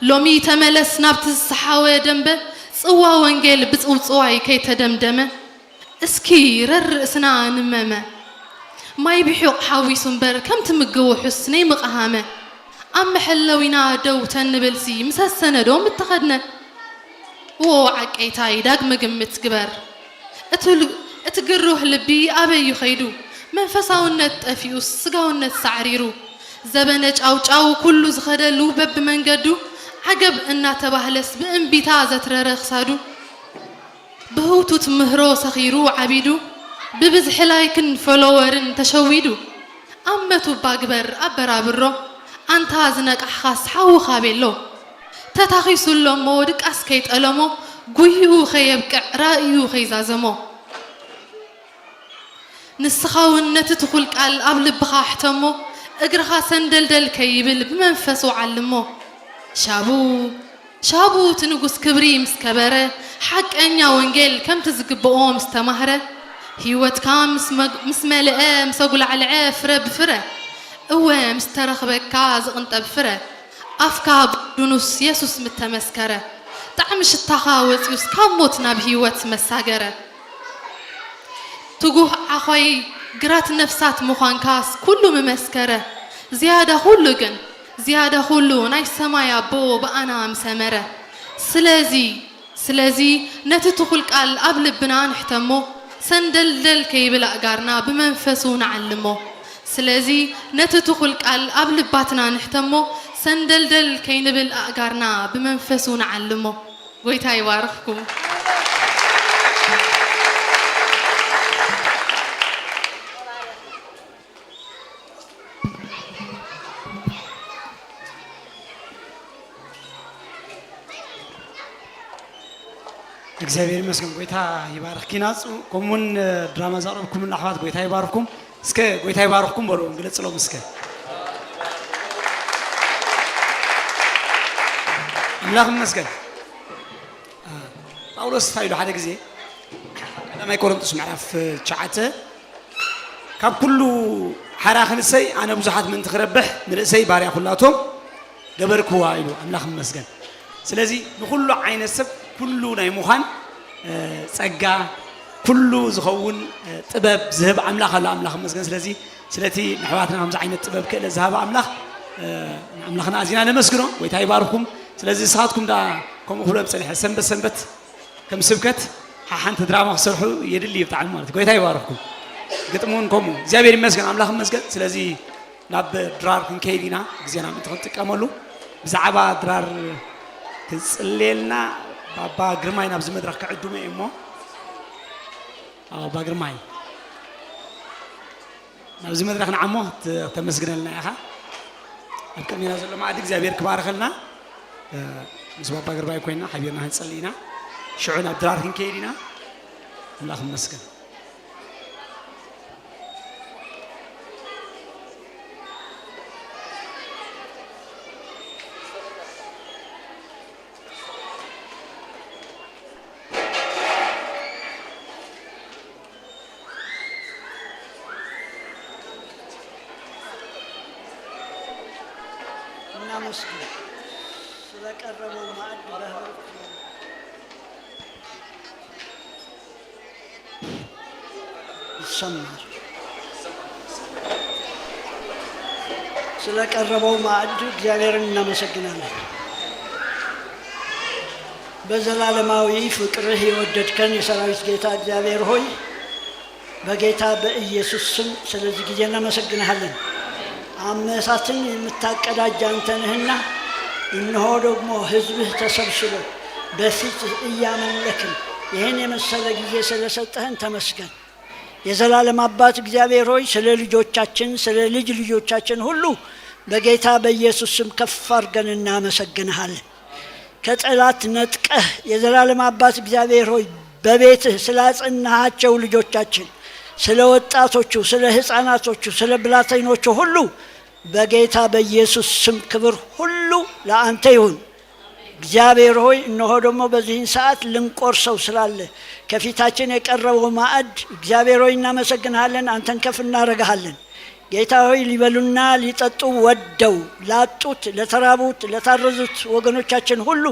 ሎሚ ተመለስ ናብቲ ዝሰሓወ ደንበ ጽዋ ወንጌል ብጽውጽዋይ ከይተደምደመ። እስኪ ረርእስና ንመመ። ማይ ብሑቕ ሓዊሱ እምበር ከም ትምግብ ውሑስ ነይምቕሃመ። ኣብ መሐለዊና ደው ተንብልሲ ምሰሰነ ዶ ምተኸድነ። ዎ ዓቀይታይ ዳግመ ግምት ግበር። እቲ ል-፣ እቲ ግሩህ ልቢ ኣበይ እዩ ኸይዱ? መንፈሳውነት ጠፊኡስ ስጋውነት ሳዕሪሩ። ዘበነ ጫውጫው ኩሉ ዝኸደሉ በብመንገዱ። ዓገብ እናተባህለስ ብእምቢታ ዘትረረ ክሳዱ። ብህውቱት ምህሮ ሰኺሩ ዓቢዱ። ብብዝሒ ላይክን ፎሎወርን ተሸዊዱ። ኣመቱ እባ ግበር ኣበራብሮ። ኣንታ ዝነቃሕኻስ ሓውኻ ቤሎ። ተታኺሱ ኣሎ እሞ ድቃስ ከይጠለሞ። ጉይኡ ከየብቅዕ ራእዩ ከይዛዘሞ። ንስኻ እውን ነቲ ትኹል ቃል ኣብ ልብኻ ሕተሞ። እግርኻ ሰንደልደል ከይብል ብመንፈሱ ዓልሞ። ሻቡ ሻቡ እቲ ንጉስ ክብሪ ምስ ከበረ። ሓቀኛ ወንጌል ከምቲ ዝግብኦ ምስ ተማህረ። ህይወትካ ምስ መግ-፣ ምስ መልአ ምስ ኣጉላዕልዐ ፍረ ብፍረ። እወ ምስ ተረኽበካ ዝቕንጠብ ፍረ። ኣፍካ ብዱኑስ የሱስ ምተመስከረ። ጣዕሚ ሽታኻ ወፂኡስ ካብ ሞት ናብ ህይወት መሳገረ። ትጉህ ዓኾይ ግራት ነፍሳት ምዃንካስ ኩሉ ምመስከረ። ዝያዳ ኩሉ ግን ዝያዳ ኩሉ ናይ ሰማይ ኣቦ ብኣና ምሰመረ። ስለዚ ስለዚ ነቲ ትኹል ቃል ኣብ ልብና ንሕተሞ። ሰንደልደል ከይብል ኣእጋርና ብመንፈሱ ንዓልሞ። ስለዚ ነቲ ትኹል ቃል ኣብ ልባትና ንሕተሞ። ሰንደልደል ከይንብል ኣእጋርና ብመንፈሱ ንዓልሞ። ጎይታ ይባርኽኩም። እግዚኣብሔር ይመስገን። ጎይታ ይባርኽኪ ናፁ። ከምኡውን ድራማ ዘቕረብኩምን ኣሕዋት ጎይታ ይባርኽኩም። እስከ ጎይታ ይባርኽኩም በሉ፣ ግለፅሎም እስከ። ኣምላኽ ይመስገን። ጳውሎስ እንታይ ኢሉ ሓደ ግዜ፣ ቀዳማይ ቆሮንቶስ ምዕራፍ ትሽዓተ፣ ካብ ኩሉ ሓራ ክንሰይ ኣነ ብዙሓት ምእንቲ ክረብሕ ንርእሰይ ባርያ ኩላቶም ገበርክዋ ኢሉ። ኣምላኽ ይመስገን። ስለዚ ንኹሉ ዓይነት ሰብ ኩሉ ናይ ምዃን ጸጋ፣ ኩሉ ዝኸውን ጥበብ ዝህብ ኣምላኽ ኣሎ። ኣምላኽ ይመስገን። ስለዚ ስለቲ ንኣሕዋትና ከምዚ ዓይነት ጥበብ ክእለት ዝሃበ ኣምላኽ ንኣምላኽና ኣዚና ነመስግኖ። ጎይታ ይባርኩም። ስለዚ ንስኻትኩም ደኣ ከምኡ ክብሎም ጸኒሐ፣ ሰንበት ሰንበት ከም ስብከት ሓሓንቲ ድራማ ክሰርሑ የድሊ እዩ ብጣዕሚ ማለት እዩ። ጎይታ ይባርኩም። ግጥሚ እውን ከምኡ። እግዚኣብሔር ይመስገን፣ ኣምላኽ ይመስገን። ስለዚ ናብ ድራር ክንከይድ ኢና፣ ግዜና ምእንቲ ክንጥቀመሉ። ብዛዕባ ድራር ክጽልየልና ባባ ግርማይ ናብዚ መድረኽ ክዕድሞ እየ እሞ፣ ኣባ ግርማይ ናብዚ መድረኽ ንዓሞ ክተመስግነልና ኢኻ። ኣብ ቅድሜና ዘሎ መኣዲ እግዚኣብሔር ክባርኸልና። ምስ ባባ ግርማይ ኮይና ሓቢርና ክንጸሊ ኢና። ሽዑ ናብ ድራር ክንከይድ ኢና። ኣምላኽ ይመስገን። እናመስግን ስለቀረበው ማዕድ በህብረት ይሰማል። ስለቀረበው ማዕድ እግዚአብሔርን እናመሰግናለን። በዘላለማዊ ፍቅርህ የወደድከን የሰራዊት ጌታ እግዚአብሔር ሆይ፣ በጌታ በኢየሱስ ስም ስለዚህ ጊዜ እናመሰግንሃለን። ዓመታትን የምታቀዳጅ አንተ ነህና፣ እነሆ ደግሞ ሕዝብህ ተሰብስቦ በፊትህ እያመለክን ይህን የመሰለ ጊዜ ስለሰጠህን ተመስገን። የዘላለም አባት እግዚአብሔር ሆይ፣ ስለ ልጆቻችን፣ ስለ ልጅ ልጆቻችን ሁሉ በጌታ በኢየሱስ ስም ከፍ አድርገን እናመሰግንሃለን። ከጠላት ነጥቀህ የዘላለም አባት እግዚአብሔር ሆይ፣ በቤትህ ስላጸናሃቸው ልጆቻችን፣ ስለ ወጣቶቹ፣ ስለ ሕፃናቶቹ፣ ስለ ብላቴኖቹ ሁሉ በጌታ በኢየሱስ ስም ክብር ሁሉ ለአንተ ይሁን። እግዚአብሔር ሆይ፣ እነሆ ደግሞ በዚህን ሰዓት ልንቆርሰው ስላለ ከፊታችን የቀረበው ማዕድ እግዚአብሔር ሆይ እናመሰግንሃለን፣ አንተን ከፍ እናረግሃለን። ጌታ ሆይ፣ ሊበሉና ሊጠጡ ወደው ላጡት፣ ለተራቡት፣ ለታረዙት ወገኖቻችን ሁሉ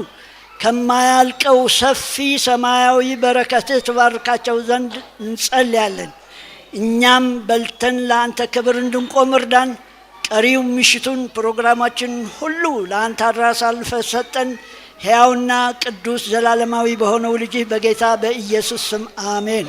ከማያልቀው ሰፊ ሰማያዊ በረከትህ ትባርካቸው ዘንድ እንጸልያለን። እኛም በልተን ለአንተ ክብር እንድንቆም እርዳን። ቀሪው ምሽቱን ፕሮግራማችን ሁሉ ለአንተ አደራ አሳልፈ ሰጠን። ሕያውና ቅዱስ ዘላለማዊ በሆነው ልጅህ በጌታ በኢየሱስ ስም አሜን።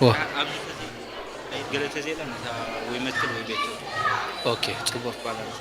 ዋ። ኣብዚ ተዘይ-፣ ገለ ተዘየለ ነታ ወይ መትክል ወይ ቤት ኦኬ፣ ጽቡቕ። ባላንስ።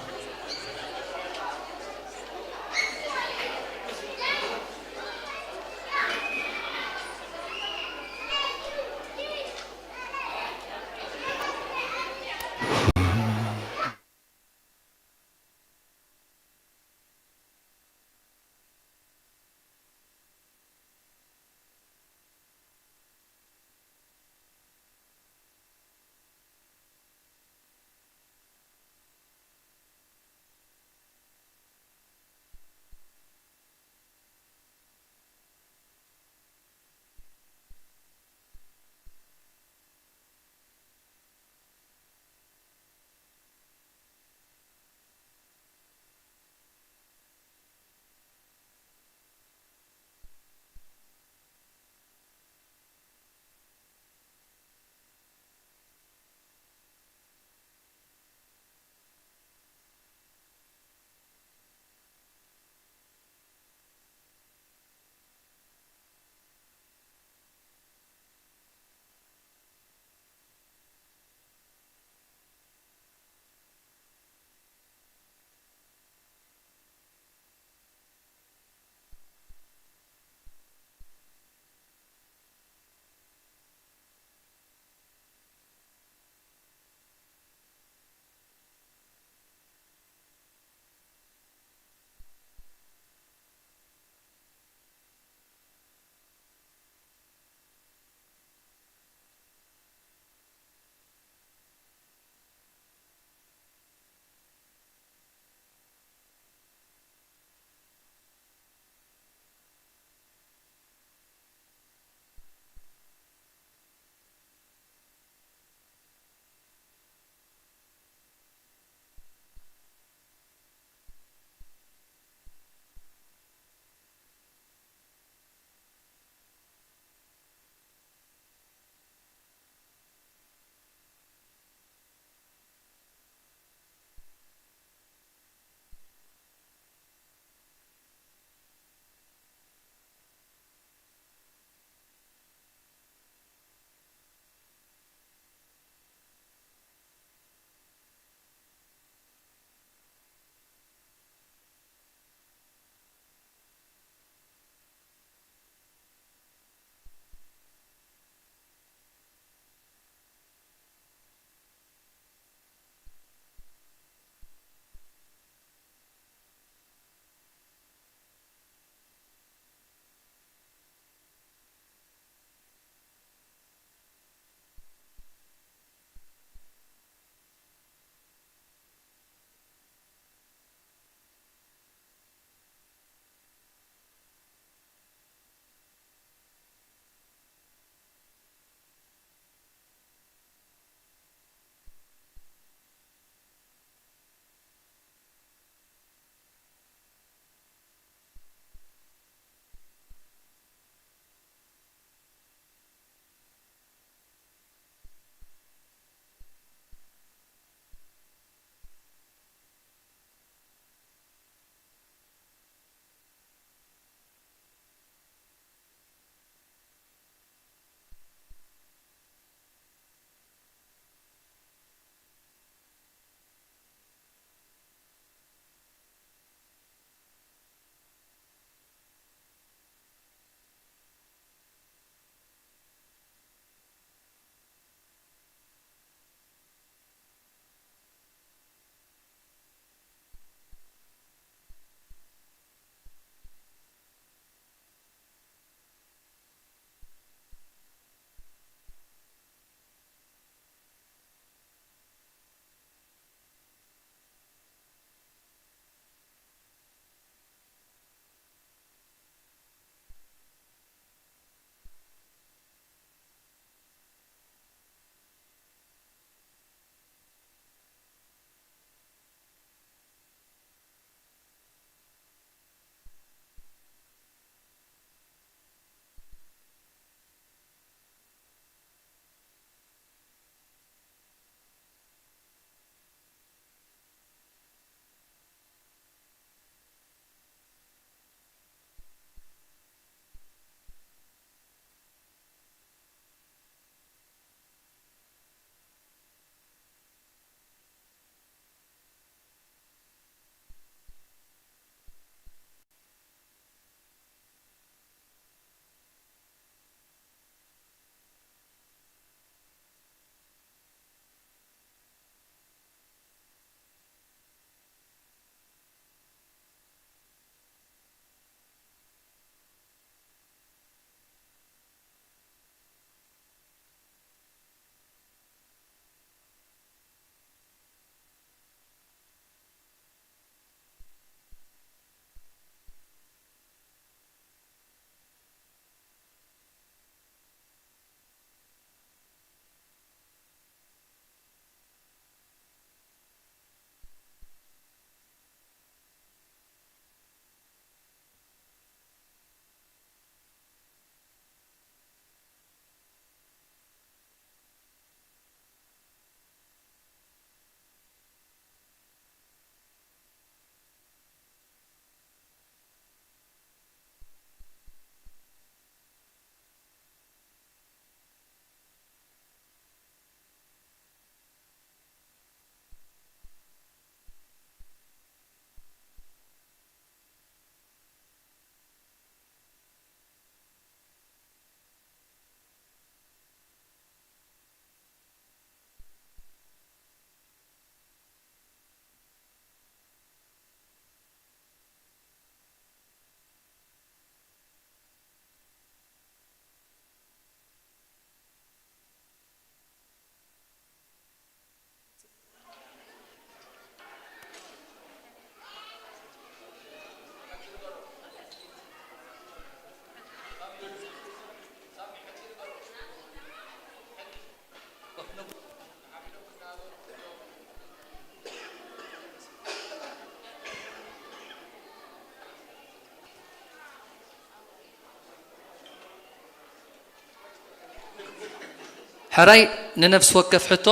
ሕራይ ንነፍሲ ወከፍ ሕቶ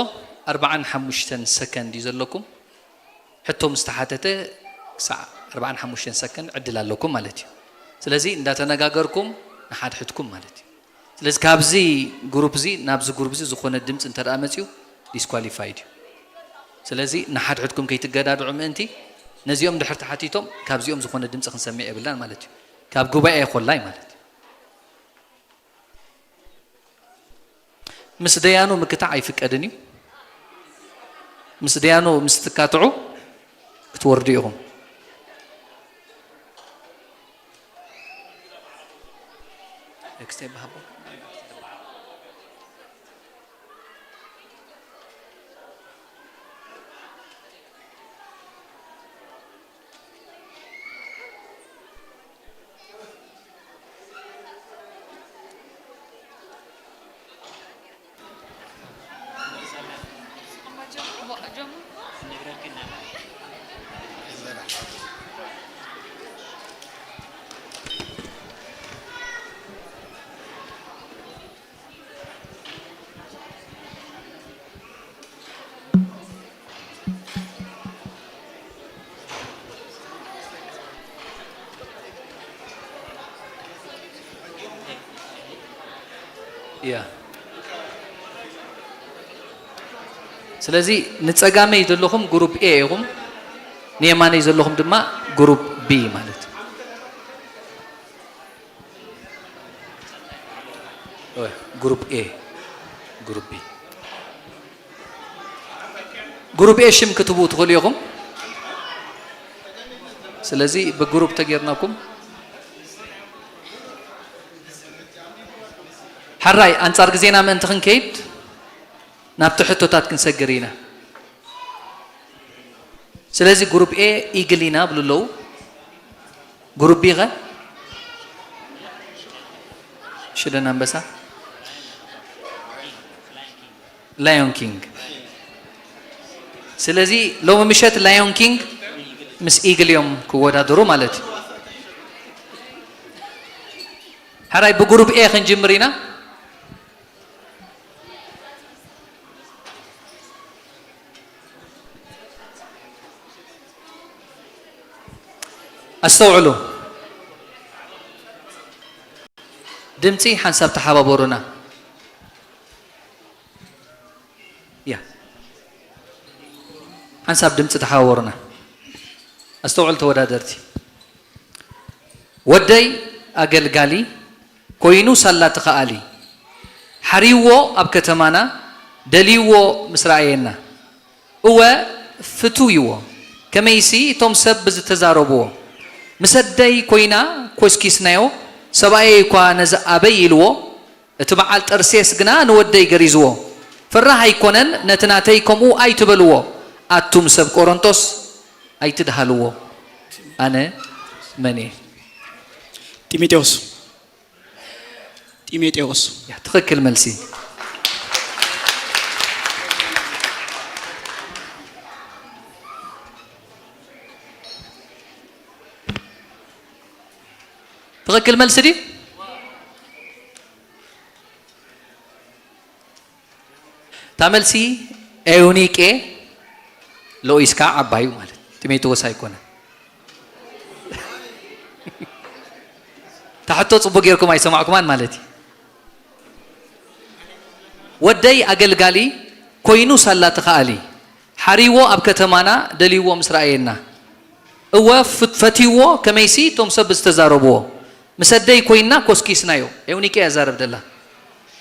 ኣርብዓን ሓሙሽተን ሰከንድ እዩ ዘለኩም። ሕቶ ምስ ተሓተተ ክሳዕ ኣርብዓን ሓሙሽተን ሰከንድ ዕድል ኣለኩም ማለት እዩ። ስለዚ እንዳተነጋገርኩም ንሓድሕድኩም ማለት እዩ። ስለዚ ካብዚ ግሩፕ እዚ ናብዚ ግሩፕ እዚ ዝኾነ ድምፂ እንተ ደኣ መፅዩ ዲስኳሊፋይድ እዩ። ስለዚ ንሓድሕድኩም ከይትገዳድዑ ምእንቲ ነዚኦም ድሕር ተሓቲቶም ካብዚኦም ዝኾነ ድምፂ ክንሰምዕ የብልናን ማለት እዩ። ካብ ጉባኤ ኮላይ ማለት እዩ። ምስ ደያኑ ምክታዕ ኣይፍቀድን እዩ። ምስ ደያኑ ምስ ትካትዑ ክትወርዱ ኢኹም። ያ። ስለዚ ንጸጋመይ ዘለኹም ግሩፕ ኤ ኢኹም፣ ንየማነይ ዘለኹም ድማ ግሩፕ ቢ ማለት እዩ። ግሩፕ ኤ፣ ግሩፕ ቢ። ግሩፕ ኤ ሽም ክትህቡ ትኽእሉ ኢኹም። ስለዚ ብግሩፕ ተጌርናኩም። ሕራይ ኣንጻር ግዜና ምእንቲ ክንከይድ ናብቲ ሕቶታት ክንሰግር ኢና። ስለዚ ግሩፕ ኤ ኢግል ኢና ብሉ ኣለዉ። ግሩፕ ቢ ኸ? ሽደን ኣንበሳ፣ ላዮን ኪንግ። ስለዚ ሎሚ ምሸት ላዮን ኪንግ ምስ ኢግል እዮም ክወዳደሩ ማለት እዩ። ሕራይ ብግሩፕ ኤ ክንጅምር ኢና። ኣስተውዕሉ። ድምፂ ሓንሳብ ተሓባበሩና። ያ። ሓንሳብ ድምፂ ተሓባበሩና። ኣስተውዕሉ ተወዳደርቲ። ወደይ ኣገልጋሊ ኮይኑ ሳላ ተኸኣሊ። ሓርይዎ ኣብ ከተማና ደልይዎ ምስ ረኣየና። እወ ፍትውይዎ ከመይሲ እቶም ሰብ ብዝተዛረብዎ። ምስ ኣደይ ኮይና ኮስኪስናዮ። ሰብኣየይ እኳ ነዚ ኣበይ ኢልዎ። እቲ በዓል ጠርሴስ ግና ንወደይ ገሪዝዎ። ፈራህ ኣይኮነን ነቲ ናተይ ከምኡ ኣይትበልዎ። ኣቱም ሰብ ቆሮንቶስ ኣይትድሃልዎ። ኣነ መን እየ? ጢሞቴዎስ። ጢሞቴዎስ። ያ፣ ትኽክል መልሲ። ትኽክል መልሲ ድዩ? እታ መልሲ ኤውኒቄ ሎኢስካ ዓባዩ ማለት ጢሞቴዎስ ኣይኮነ። ታሕቶ ጽቡቅ ጌርኩም ኣይሰማዕኩማን ማለት እዩ። ወደይ ኣገልጋሊ ኮይኑ ሳላ ተኸኣሊ ሓርይዎ ኣብ ከተማና ደልይዎ ምስ ረኣየና። እወ ፍት-፣ ፈትይዎ ከመይሲ እቶም ሰብ ዝተዛረብዎ። ምስ ኣደይ ኮይንና ኮስኪስናዮ። ኤውኒቄ እያ ዛረብ ደላ።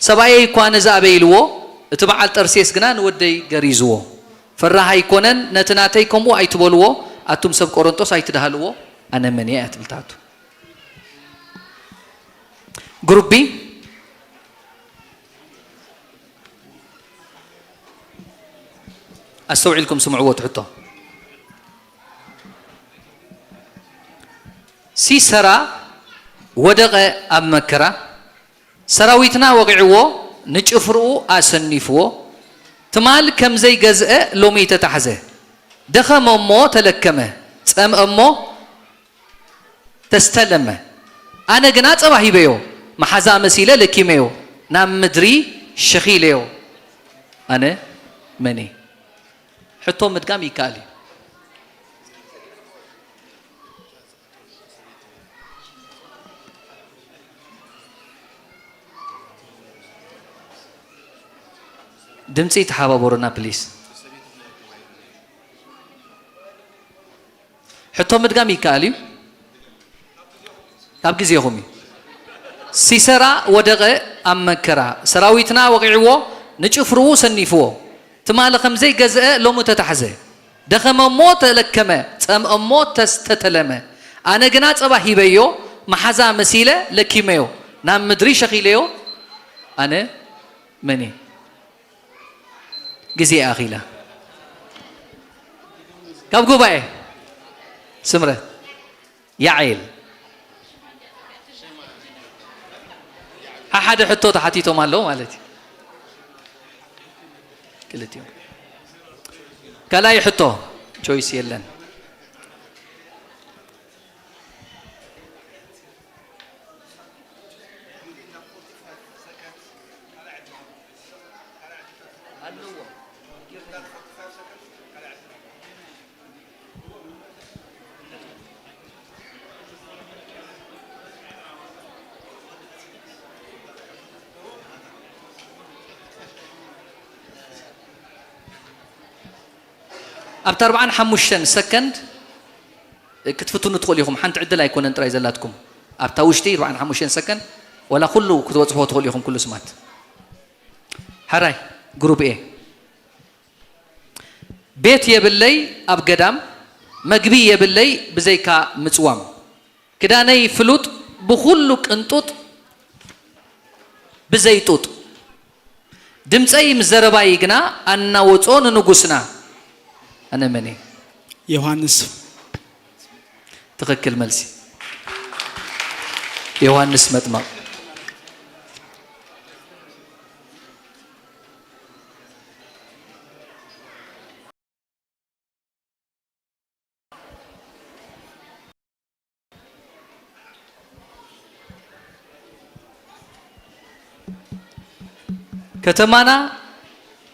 ሰብኣየይ እኳ ነዚ ኣበይ ኢልዎ፣ እቲ በዓል ጠርሴስ ግና ንወደይ ገሪዝዎ። ፈራህ ኣይኮነን፣ ነቲ ናተይ ከምኡ ኣይትበልዎ፣ ኣቱም ሰብ ቆሮንጦስ ኣይትድሃልዎ፣ ኣነ መን እየ እያ ትብል ታቱ። ግሩፕ ቢ፣ ኣስተውዒልኩም ስምዕዎ እቲ ሕቶ። ሲሰራ ወደቐ ኣብ መከራ፣ ሰራዊትና ወቒዕዎ፣ ንጭፍርኡ ኣሰኒፍዎ። ትማል ከም ዘይገዝአ ሎሚ ተታሕዘ፣ ደኸመ እሞ ተለከመ፣ ጸምአ እሞ ተስተለመ። ኣነ ግና ጸባ ሂበዮ፣ መሓዛ መሲለ ለኪመዮ፣ ናብ ምድሪ ሸኺለዮ። ኣነ መን እየ? ሕቶ ምድጋም ይከኣል እዩ። ድምፂ ተሓባበሩና ፕሊስ። ሕቶ ምድጋም ይከኣል እዩ። ካብ ግዜኹም እዩ። ሲሰራ ወደቐ ኣብ መከራ፣ ሰራዊትና ወቒዕዎ፣ ንጭፍርኡ ሰኒፍዎ። ትማሊ ከም ዘይገዝአ ሎሚ ተታሕዘ። ደኸመ እሞ ተለከመ፣ ጸምአ እሞ ተስተተለመ። ኣነ ግና ጸባ ሂበዮ፣ መሓዛ መሲለ ለኪመዮ፣ ናብ ምድሪ ሸኺለዮ። ኣነ መን እየ? ግዜ ኣኺላ። ካብ ጉባኤ ስምረት ያዕል ሓደ ሕቶ ተሓቲቶም ኣለዉ ማለት እዩ። ክልቲኦም ካልኣይ ሕቶ ቾይስ የለን። ኣብቲ ኣርብዓን ሓሙሽተን ሰከንድ ክትፍትኑ ትኽእሉ ኢኹም። ሓንቲ ዕድል ኣይኮነን ጥራይ ዘላትኩም። ኣብታ ውሽጢ ኣርብዓን ሓሙሽተን ሰከንድ ዋላ ኩሉ ክትበጽሕዎ ትኽእሉ ኢኹም፣ ኩሉ ስማት። ሕራይ ግሩፕ ኤ። ቤት የብለይ ኣብ ገዳም፣ መግቢ የብለይ ብዘይካ ምጽዋም። ክዳነይ ፍሉጥ ብኹሉ ቅንጡጥ ብዘይ ጡጥ። ድምፀይ ምስ ዘረባይ ግና ኣናወጾ ንንጉስና። ኣነ መን እየ? ዮሃንስ። ትኽክል መልሲ። ዮሃንስ መጥመቕ። ከተማና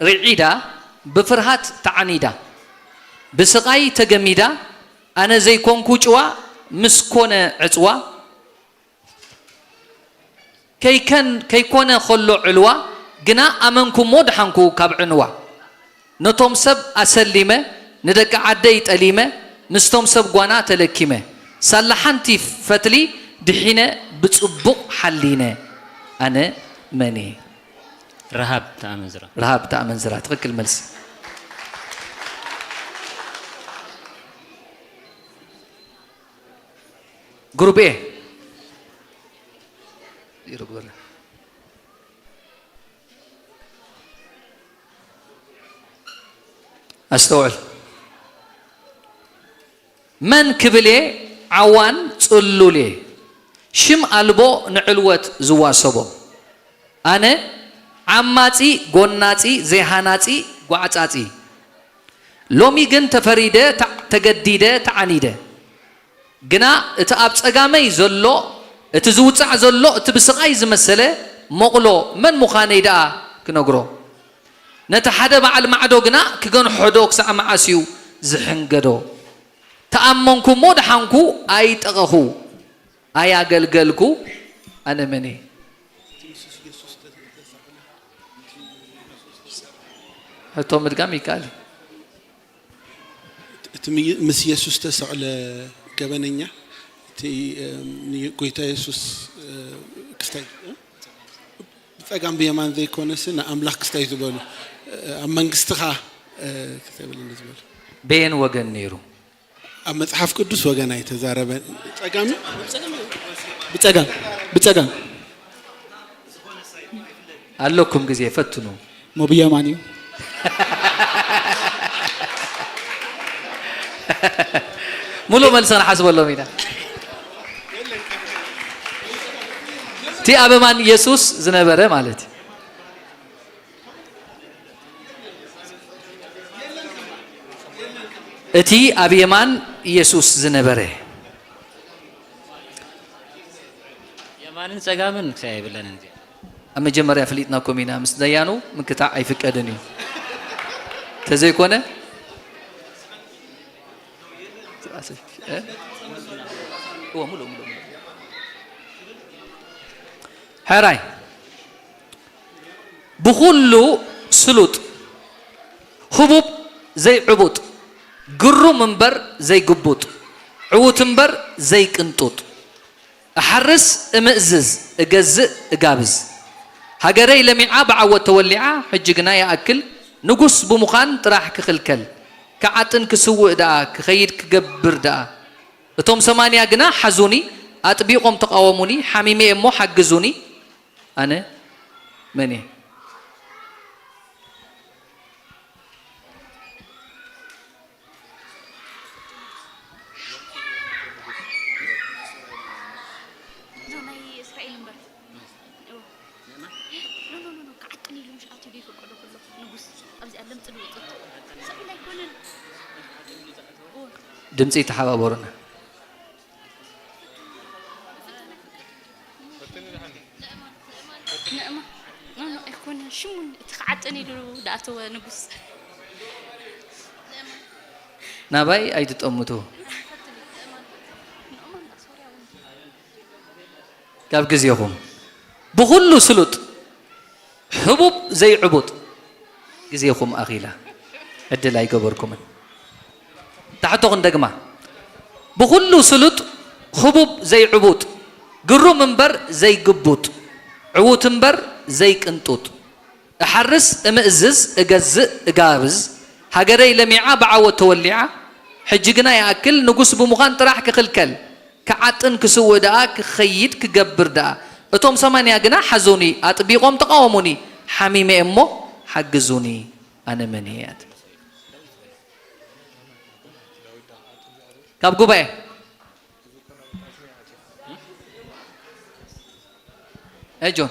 ርዒዳ፣ ብፍርሃት ተዓኒዳ፣ ብስቓይ ተገሚዳ፣ ኣነ ዘይኮንኩ ጭዋ ምስ ኮነ ዕጽዋ፣ ከይከን-፣ ከይኮነ ከሎ ዕልዋ፣ ግና ኣመንኩ እሞ ደሓንኩ ካብ ዕንዋ። ነቶም ሰብ ኣሰሊመ፣ ንደቂ ዓደይ ጠሊመ፣ ምስቶም ሰብ ጓና ተለኪመ። ሳላ ሓንቲ ፈትሊ ድሒነ ብጽቡቕ ሓሊነ። ኣነ መን እየ? ረሃብ ተኣመንዝራ። ረሃብ ተኣመንዝራ። ትኽክል መልሲ። ግሩፕ ኤ። ዜሮ ግበርና። ኣስተውዕል። መን ክብል እየ ዓዋን ጽሉል እየ፣ ሽም ኣልቦ ንዕልወት ዝዋሰቦ። ኣነ ዓማጺ፣ ጎናጺ፣ ዘይሃናጺ፣ ጓዕጻጺ። ሎሚ ግን ተፈሪደ፣ ተዓ-፣ ተገዲደ፣ ተዓኒደ። ግና እቲ ኣብ ጸጋመይ ዘሎ፣ እቲ ዝውጻዕ ዘሎ፣ እቲ ብስቓይ ዝመሰለ መቑሎ መን ምዃነይ ደኣ ክነግሮ? ነቲ ሓደ በዓል ማዕዶ ግና ክገንሖ ዶ ክሳዕ መዓስ እዩ ዝሕንገዶ? ተኣመንኩ እሞ ደሓንኩ፣ ኣይጠቐኹ፣ ኣያገልገልኩ፣ ኣነ መን እየ? ሕቶ ምድጋም ይከኣል እዩ። እቲ ምይ-፣ ምስ የሱስ ተሰቕለ ገበነኛ፣ እቲ፣ እም፣ ንጎይታ የሱስ፣ እ፣ ክስታይ፣ እ? ብጸጋም ብየማን ዘይኮነሲ ንኣምላኽ ክስታይ ዝበሉ፣ እ፣ ኣብ መንግስትኻ፣ እ፣ ክስታይ በለኒ ዝበሉ። በየን ወገን ነይሩ? ኣብ መጽሓፍ ቅዱስ ወገን ኣይተዛረበን። ጸጋም፣ ብጸጋም፣ ብጸጋም። ኣለኩም ግዜ ፈትኑ። እሞ ብየማን እዩ። ሙሉእ መልሲ ክንሓስበሎም ኢና። እቲ ኣብ የማን የሱስ ዝነበረ ማለት እዩ። እቲ ኣብ የማን የሱስ ዝነበረ። የማንን ጸጋምን ክሳይ ኣይብለንን እዚኣ። ኣብ መጀመርያ ፈሊጥናኩም ኢና፣ ምስ ደያኑ ምክታዕ ኣይፍቀድን እዩ። ተዘይኮነ፣ እ? እዎ፣ ሙሉእ፣ ሙሉእ፣ ሙሉእ። ሕራይ። ብኹሉ ስሉጥ፣ ህቡብ ዘይዕቡጥ፣ ግሩም እምበር ዘይግቡጥ፣ ዕዉት እምበር ዘይቅንጡጥ። እሓርስ እምእዝዝ፣ እገዝእ እጋብዝ። ሃገረይ ለሚዓ ብዓወት ተወሊዓ፣ ሕጂ ግና ይኣክል ንጉስ ብምዃን ጥራሕ ክኽልከል። ክዓጥን ክስውእ ደኣ፣ ክኸይድ ክገብር ደኣ። እቶም ሰማንያ ግና ሓዙኒ፣ ኣጥቢቖም ተቓወሙኒ፣ ሓሚመ እየ እሞ ሓግዙኒ። ኣነ መን እየ? ኖ፣ ናይ እስራኤል እምበር። ኖ፣ ኖ፣ ኖ፣ ኖ፣ ክዓጥን ኢሉ ምሽ ኣትዩ ዶ ይፈቀዶ ከሎ ንጉስ ኣብዚኣ ለምጽ ዝወጽእ። እስራኤል ኣይኮነን። ድምፂ ተሓባበሩና። ንእማ፣ ኖ፣ ኖ፣ ኣይኮነን። ሽሙ እቲ ክዓጥን ኢሉ ዝኣተወ ንጉስ። ናባይ ኣይትጠምቱ። ካብ ግዜኹም ብኹሉ ስሉጥ፣ ህቡብ ዘይዕቡጥ፣ ግዜኹም ኣኺላ፣ ዕድል ኣይገበርኩምን። ታሕቶ ክንደግማ። ብኹሉ ስሉጥ፣ ህቡብ ዘይዕቡጥ፣ ግሩም እምበር ዘይግቡጥ፣ ዕዉት እምበር ዘይቅንጡጥ። እሓርስ እምእዝዝ፣ እገዝእ እጋብዝ፣ ሃገረይ ለሚዓ ብዓወት ተወሊዓ፣ ሕጂ ግና ይኣክል ንጉስ ብምዃን ጥራሕ ክኽልከል። ክዓጥን ክስውእ ደኣ፣ ክኸይድ ክገብር ደኣ። እቶም ሰማንያ ግና ሓዙኒ፣ ኣጥቢቖም ተቓወሙኒ። ሓሚመ እሞ ሓግዙኒ፣ ኣነ መን እየ? ካብ ጉባኤ ኣጆን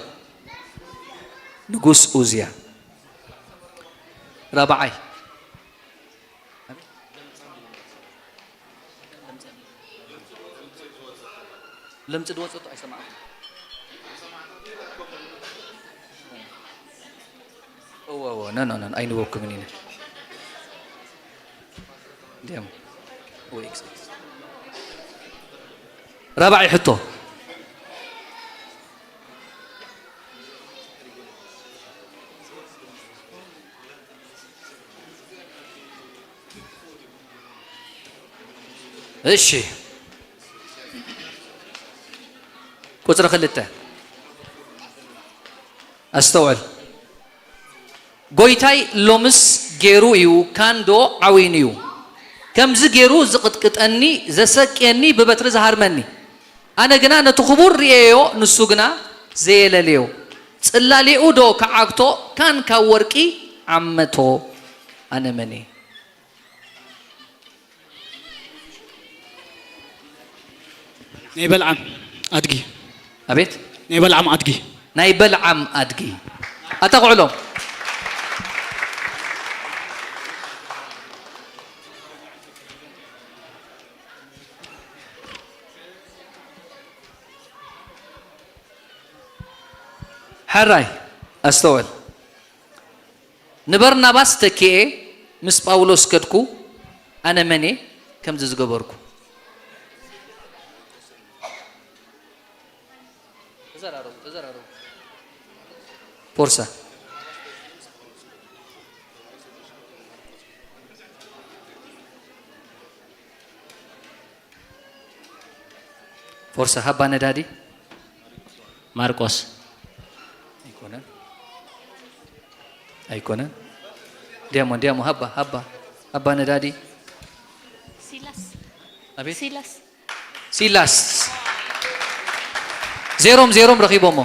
ንጉስ ኡዝያ ራብዓይ። ለምጽ ድወጸቱ ኣይሰማዕኩ። እወ፣ እወ፣ ኖ፣ ኖ፣ ኖ፣ ኣይንበኩምን ኢና። እንዲያም፣ ወይ፣ ኤክስ፣ ኤክስ። ራብዓይ ሕቶ። እሺ፣ ቁጽሪ ክልተ ኣስተውዕል። ጎይታይ ሎምስ ገይሩ እዩ፣ ካንዶ ዓዊኑ እዩ። ከምዚ ገይሩ ዝቕጥቅጠኒ፣ ዘሰቅየኒ፣ ብበትሪ ዝሃርመኒ። ኣነ ግና ነቲ ክቡር ርእየዮ፣ ንሱ ግና ዘየለልዮ። ጽላሊኡ ዶ ክዓግቶ፣ ካን ካብ ወርቂ ዓመቶ። ኣነ መን እየ? ናይ በልዓም ኣድጊ። ኣቤት? ናይ በልዓም ኣድጊ። ናይ በልዓም ኣድጊ። ኣታ ኩዕሎም። ሕራይ ኣስተውዕል። ንበርናባስ ተኪኤ ምስ ጳውሎስ ከድኩ፣ ኣነ መን እየ ከምዚ ዝገበርኩ? ተዘራረቡ፣ ተዘራረቡ። ፎርሳ። ፎርሳ፣ ሃባ ነዳዲ። ማርቆስ። ኣይኮነን። ኣይኮነን። ዲያሞ፣ ዲያሞ፣ ሃባ፣ ሃባ፣ ሃባ ነዳዲ። ሲላስ። ኣቤት። ሲላስ። ሲላስ። ዜሮም ዜሮም ረኺቦሞ።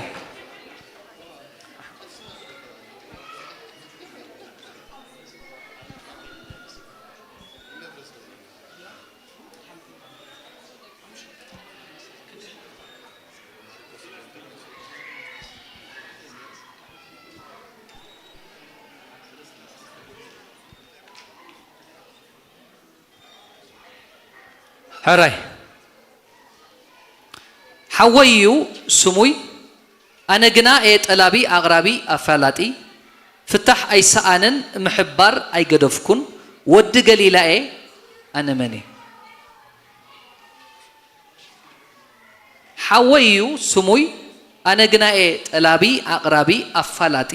ሕራይ ሓወይ እዩ ስሙይ፣ ኣነ ግና እየ ጠላቢ፣ ኣቕራቢ፣ ኣፋላጢ። ፍታሕ ኣይሰኣነን ምሕባር ኣይገደፍኩን፣ ወዲ ገሊላ'የ ኣነ መን እየ? ሓወይ እዩ ስሙይ ኣነ ግና'የ ጠላቢ ኣቕራቢ ኣፋላጢ፣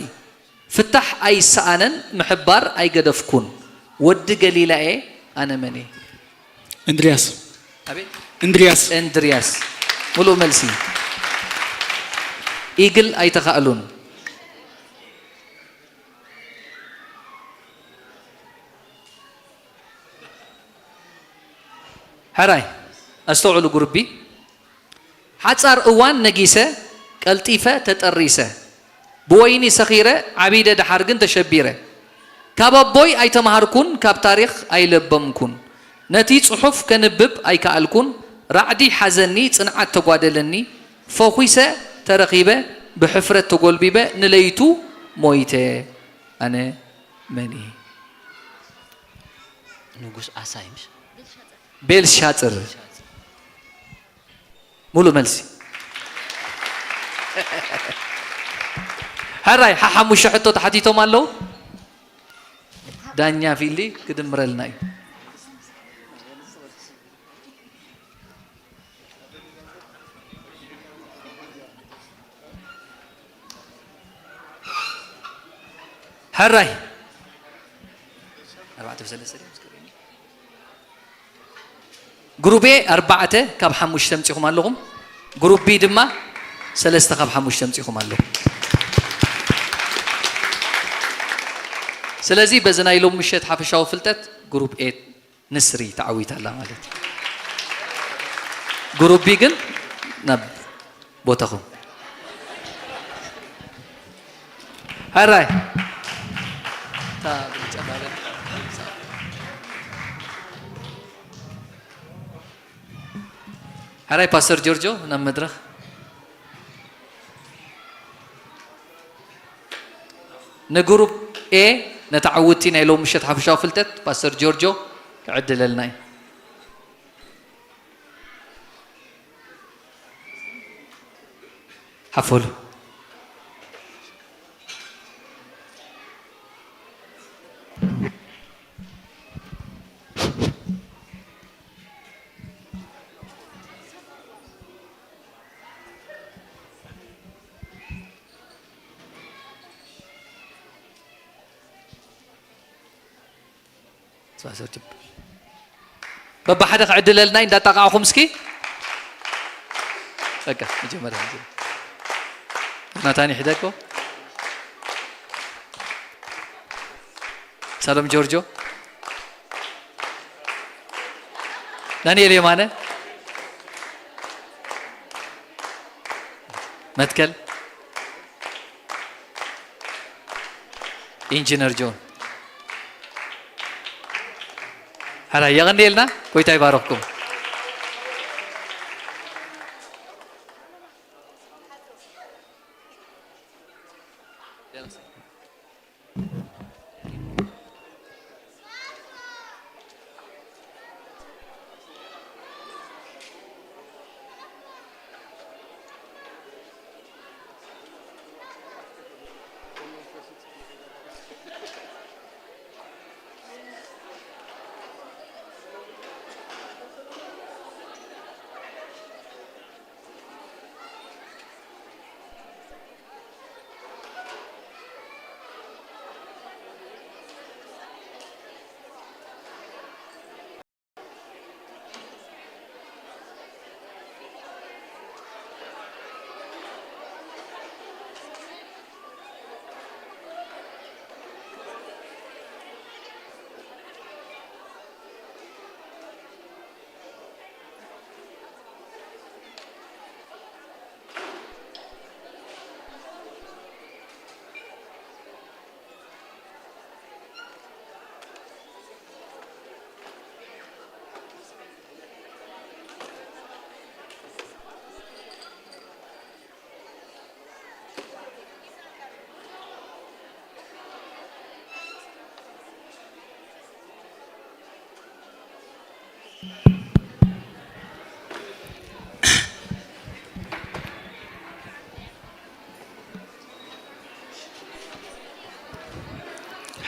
ፍታሕ ኣይሰኣነን ምሕባር ኣይገደፍኩን፣ ወዲ ገሊላ'የ ኣነ መን እየ? እንድርያስ ኣቤት እንድርያስ እንድርያስ። ሙሉእ መልሲ። ኢግል ኣይተኻእሉን። ሕራይ ኣስተውዕሉ ጉሩቢ። ሓጻር እዋን ነጊሰ ቀልጢፈ ተጠሪሰ፣ ብወይኒ ሰኺረ ዓቢደ ደሓር ግን ተሸቢረ፣ ካብ ኣቦይ ኣይተማሃርኩን ካብ ታሪኽ ኣይለበምኩን፣ ነቲ ጽሑፍ ከንብብ ኣይከኣልኩን፣ ራዕዲ ሓዘኒ ጽንዓት ተጓደለኒ፣ ፈኺሰ ተረኺበ ብሕፍረት ተጎልቢበ ንለይቱ ሞይተ፣ ኣነ መን እየ? ንጉስ ኣሳይ ምሽ ቤልሻጽር። ሙሉእ መልሲ። ሕራይ ሓሓሙሽተ ሕቶ ተሓቲቶም ኣለዉ። ዳኛ ፊሊ ክድምረልና እዩ። ሕራይ ኣርባዕተ ብሰለስተ ድዮም ዝቀርየኒ? ግሩብ ኤ ኣርባዕተ ካብ ሓሙሽተ ኣምጺኹም ኣለኹም። ግሩብ ቢ ድማ ሰለስተ ካብ ሓሙሽተ ኣምጺኹም ኣለኹም። ስለዚ በዚ ናይ ሎም ምሸት ሓፈሻዊ ፍልጠት ግሩብ ኤ ንስሪ ተዓዊታ ኣላ ማለት እዩ። ግሩብ ቢ ግን ናብ ቦታኹም። ሕራይ እታ ብልጫ ማለት ሕራይ ፓስተር ጆርጆ ናብ መድረኽ። ንግሩፕ ኤ ነቲ ዓውቲ ናይ ሎም ምሸት ሓፈሻዊ ፍልጠት ፓስተር ጆርጆ ክዕድለልና እዩ። ሓፈሉ። በብሓደ ክዕድለልና እዩ እንዳጣቃዕኹም እስኪ በቃ መጀመርያ ናታኒ ሕደጎ ሳሎም ጆርጆ ዳንኤል የማነ መትከል ኢንጂነር ጆን ሓራ የቐንየልና ጎይታ ይባረኽኩም።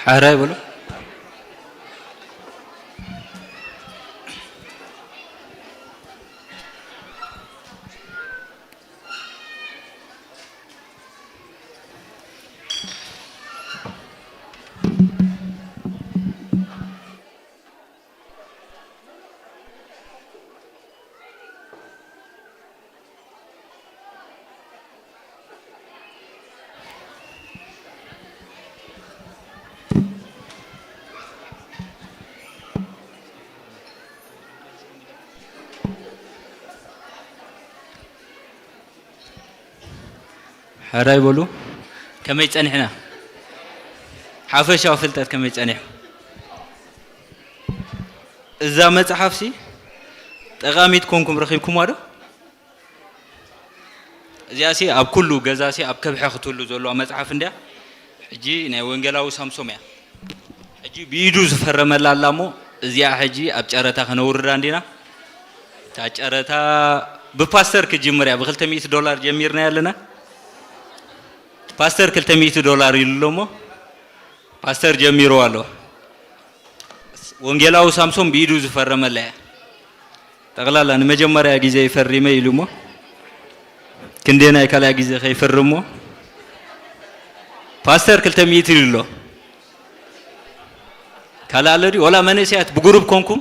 ሕራይ በሉ። ሕራይ በሉ። ከመይ ጸኒሕና? ሓፈሻዊ ፍልጠት ከመይ ጸኒሑ? እዛ መጽሓፍሲ ጠቓሚት ኮንኩም ረኺብኩማ ዶ? እዚኣሲ ኣብ ኩሉ ገዛሲ ኣብ ከብሐ ክትህሉ ዘለዋ መጽሓፍ እንድያ። ሕጂ ናይ ወንጌላዊ ሳምሶም እያ። ሕጂ ብኢዱ ዝፈረመላ ኣላ እሞ እዚኣ ሕጂ ኣብ ጨረታ ከነውርዳ እንዲና። እታ ጨረታ ብፓስተር ክጅምር እያ። ብ200 ዶላር ጀሚርና ኣለና። ፓስተር 200 ዶላር ኢሉ ኣሎ እሞ ፓስተር ጀሚሩ ኣሎ። ወንጌላዊ ሳምሶም ብኢዱ ዝፈረመላ እያ። ጠቕላላ ንመጀመርያ ግዜ ይፈሪመ ኢሉ እሞ ክንደይ ናይ ካልኣይ ግዜ ከይፈርም እሞ ፓስተር 200 ኢሉ ኣሎ። ካልእ ኣሎ ድዩ? ወላ መንእሰያት ብጉሩብ ኮንኩም፣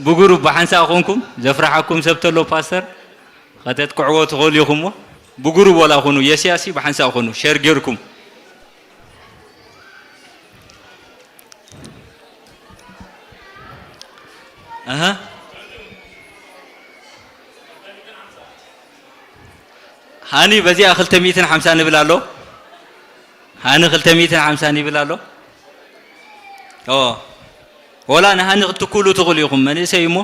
ብጉሩብ ብሓንሳእ ኮንኩም፣ ዘፍርሓኩም ሰብ ተሎ ፓስተር ከተጥቅዕዎ ትኽእሉ ኢኹም እሞ ብጉሩብ ወላ ኩኑ፣ የስያሲ ብሓንሳእ ኩኑ፣ ሸር ጌርኩም። ኣሃ። ሃኒ በዚኣ 250 ንብል ኣሎ። ሃኒ 250 ይብል ኣሎ። ኦ። ወላ ንሃኒ ክትትኩሉ ትኽእሉ ኢኹም። መንእሰይ እሞ፣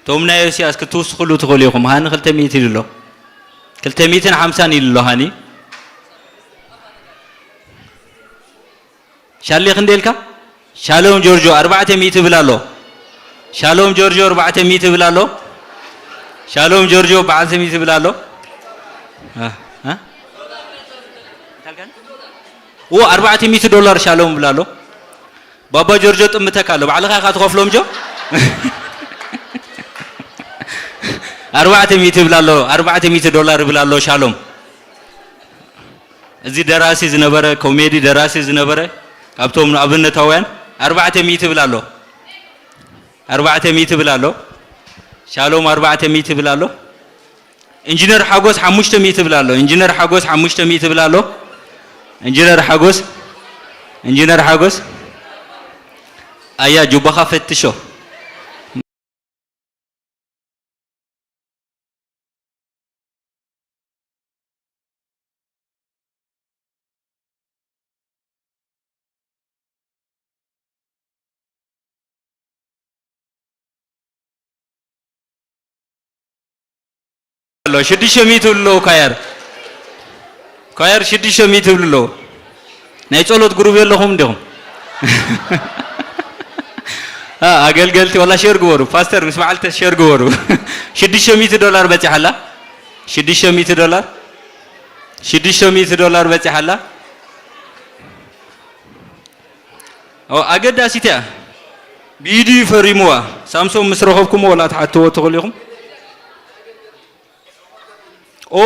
እቶም ናይ ዮስያስ ክትውስኽሉ ትኽእሉ ኢኹም። ሃኒ 200 ኢሉ ኣሎ። 250 ኢሉ ኣሎ ሃኒ። ሻሌ ክንደይ ኢልካ? ሻሎም ጆርጆ 400 ይብል ኣሎ። ሻሎም ጆርጆ 400 ይብል ኣሎ። ሻሎም ጆርጆ 400 ይብል ኣሎ። እ፣ እ? ኦ፣ 400 ዶላር ሻሎም ይብል ኣሎ። ባባ ጆርጆ ጥምተካ ኣሎ። ባዕልኻ ኢኻ ትኸፍሎም ጆ። 400 ይብል ኣሎ። 400 ዶላር ይብል ኣሎ ሻሎም። እዚ ደራሲ ዝነበረ፣ ኮሜዲ ደራሲ ዝነበረ፣ ካብቶም ኣብነታውያን 400 ይብል ኣሎ። 400 ይብል ኣሎ። ሻሎም 400 ይብል ኣሎ። ኢንጂነር ሓጎስ 500 ይብል ኣሎ። ኢንጂነር ሓጎስ 500 ይብል ኣሎ። ኢንጂነር ሓጎስ፣ ኢንጂነር ሓጎስ፣ ኣያ ጁባኻ ፈትሾ። ኣሎ፣ 600 ይብሉ ኣለዉ ኳየር። ኳየር 600 ይብሉ ኣለዉ። ናይ ጸሎት ግሩብ የለኹም እንዲኹም? አ፣ ኣገልገልቲ ወላ ሼር ግበሩ። ፓስተር ምስ በዓልቲ ሼር ግበሩ። 600 ዶላር በጺሓ ኣላ። 600 ዶላር፣ 600 ዶላር በጺሓ ኣላ። ኦ፣ ኣገዳሲት እያ። ብኢዱ እዩ ፈሪምዋ። ሳምሶም ምስ ረኸብኩሞ ወላ ትሓትዎ ትኽእሉ ኢኹም። ኦ፣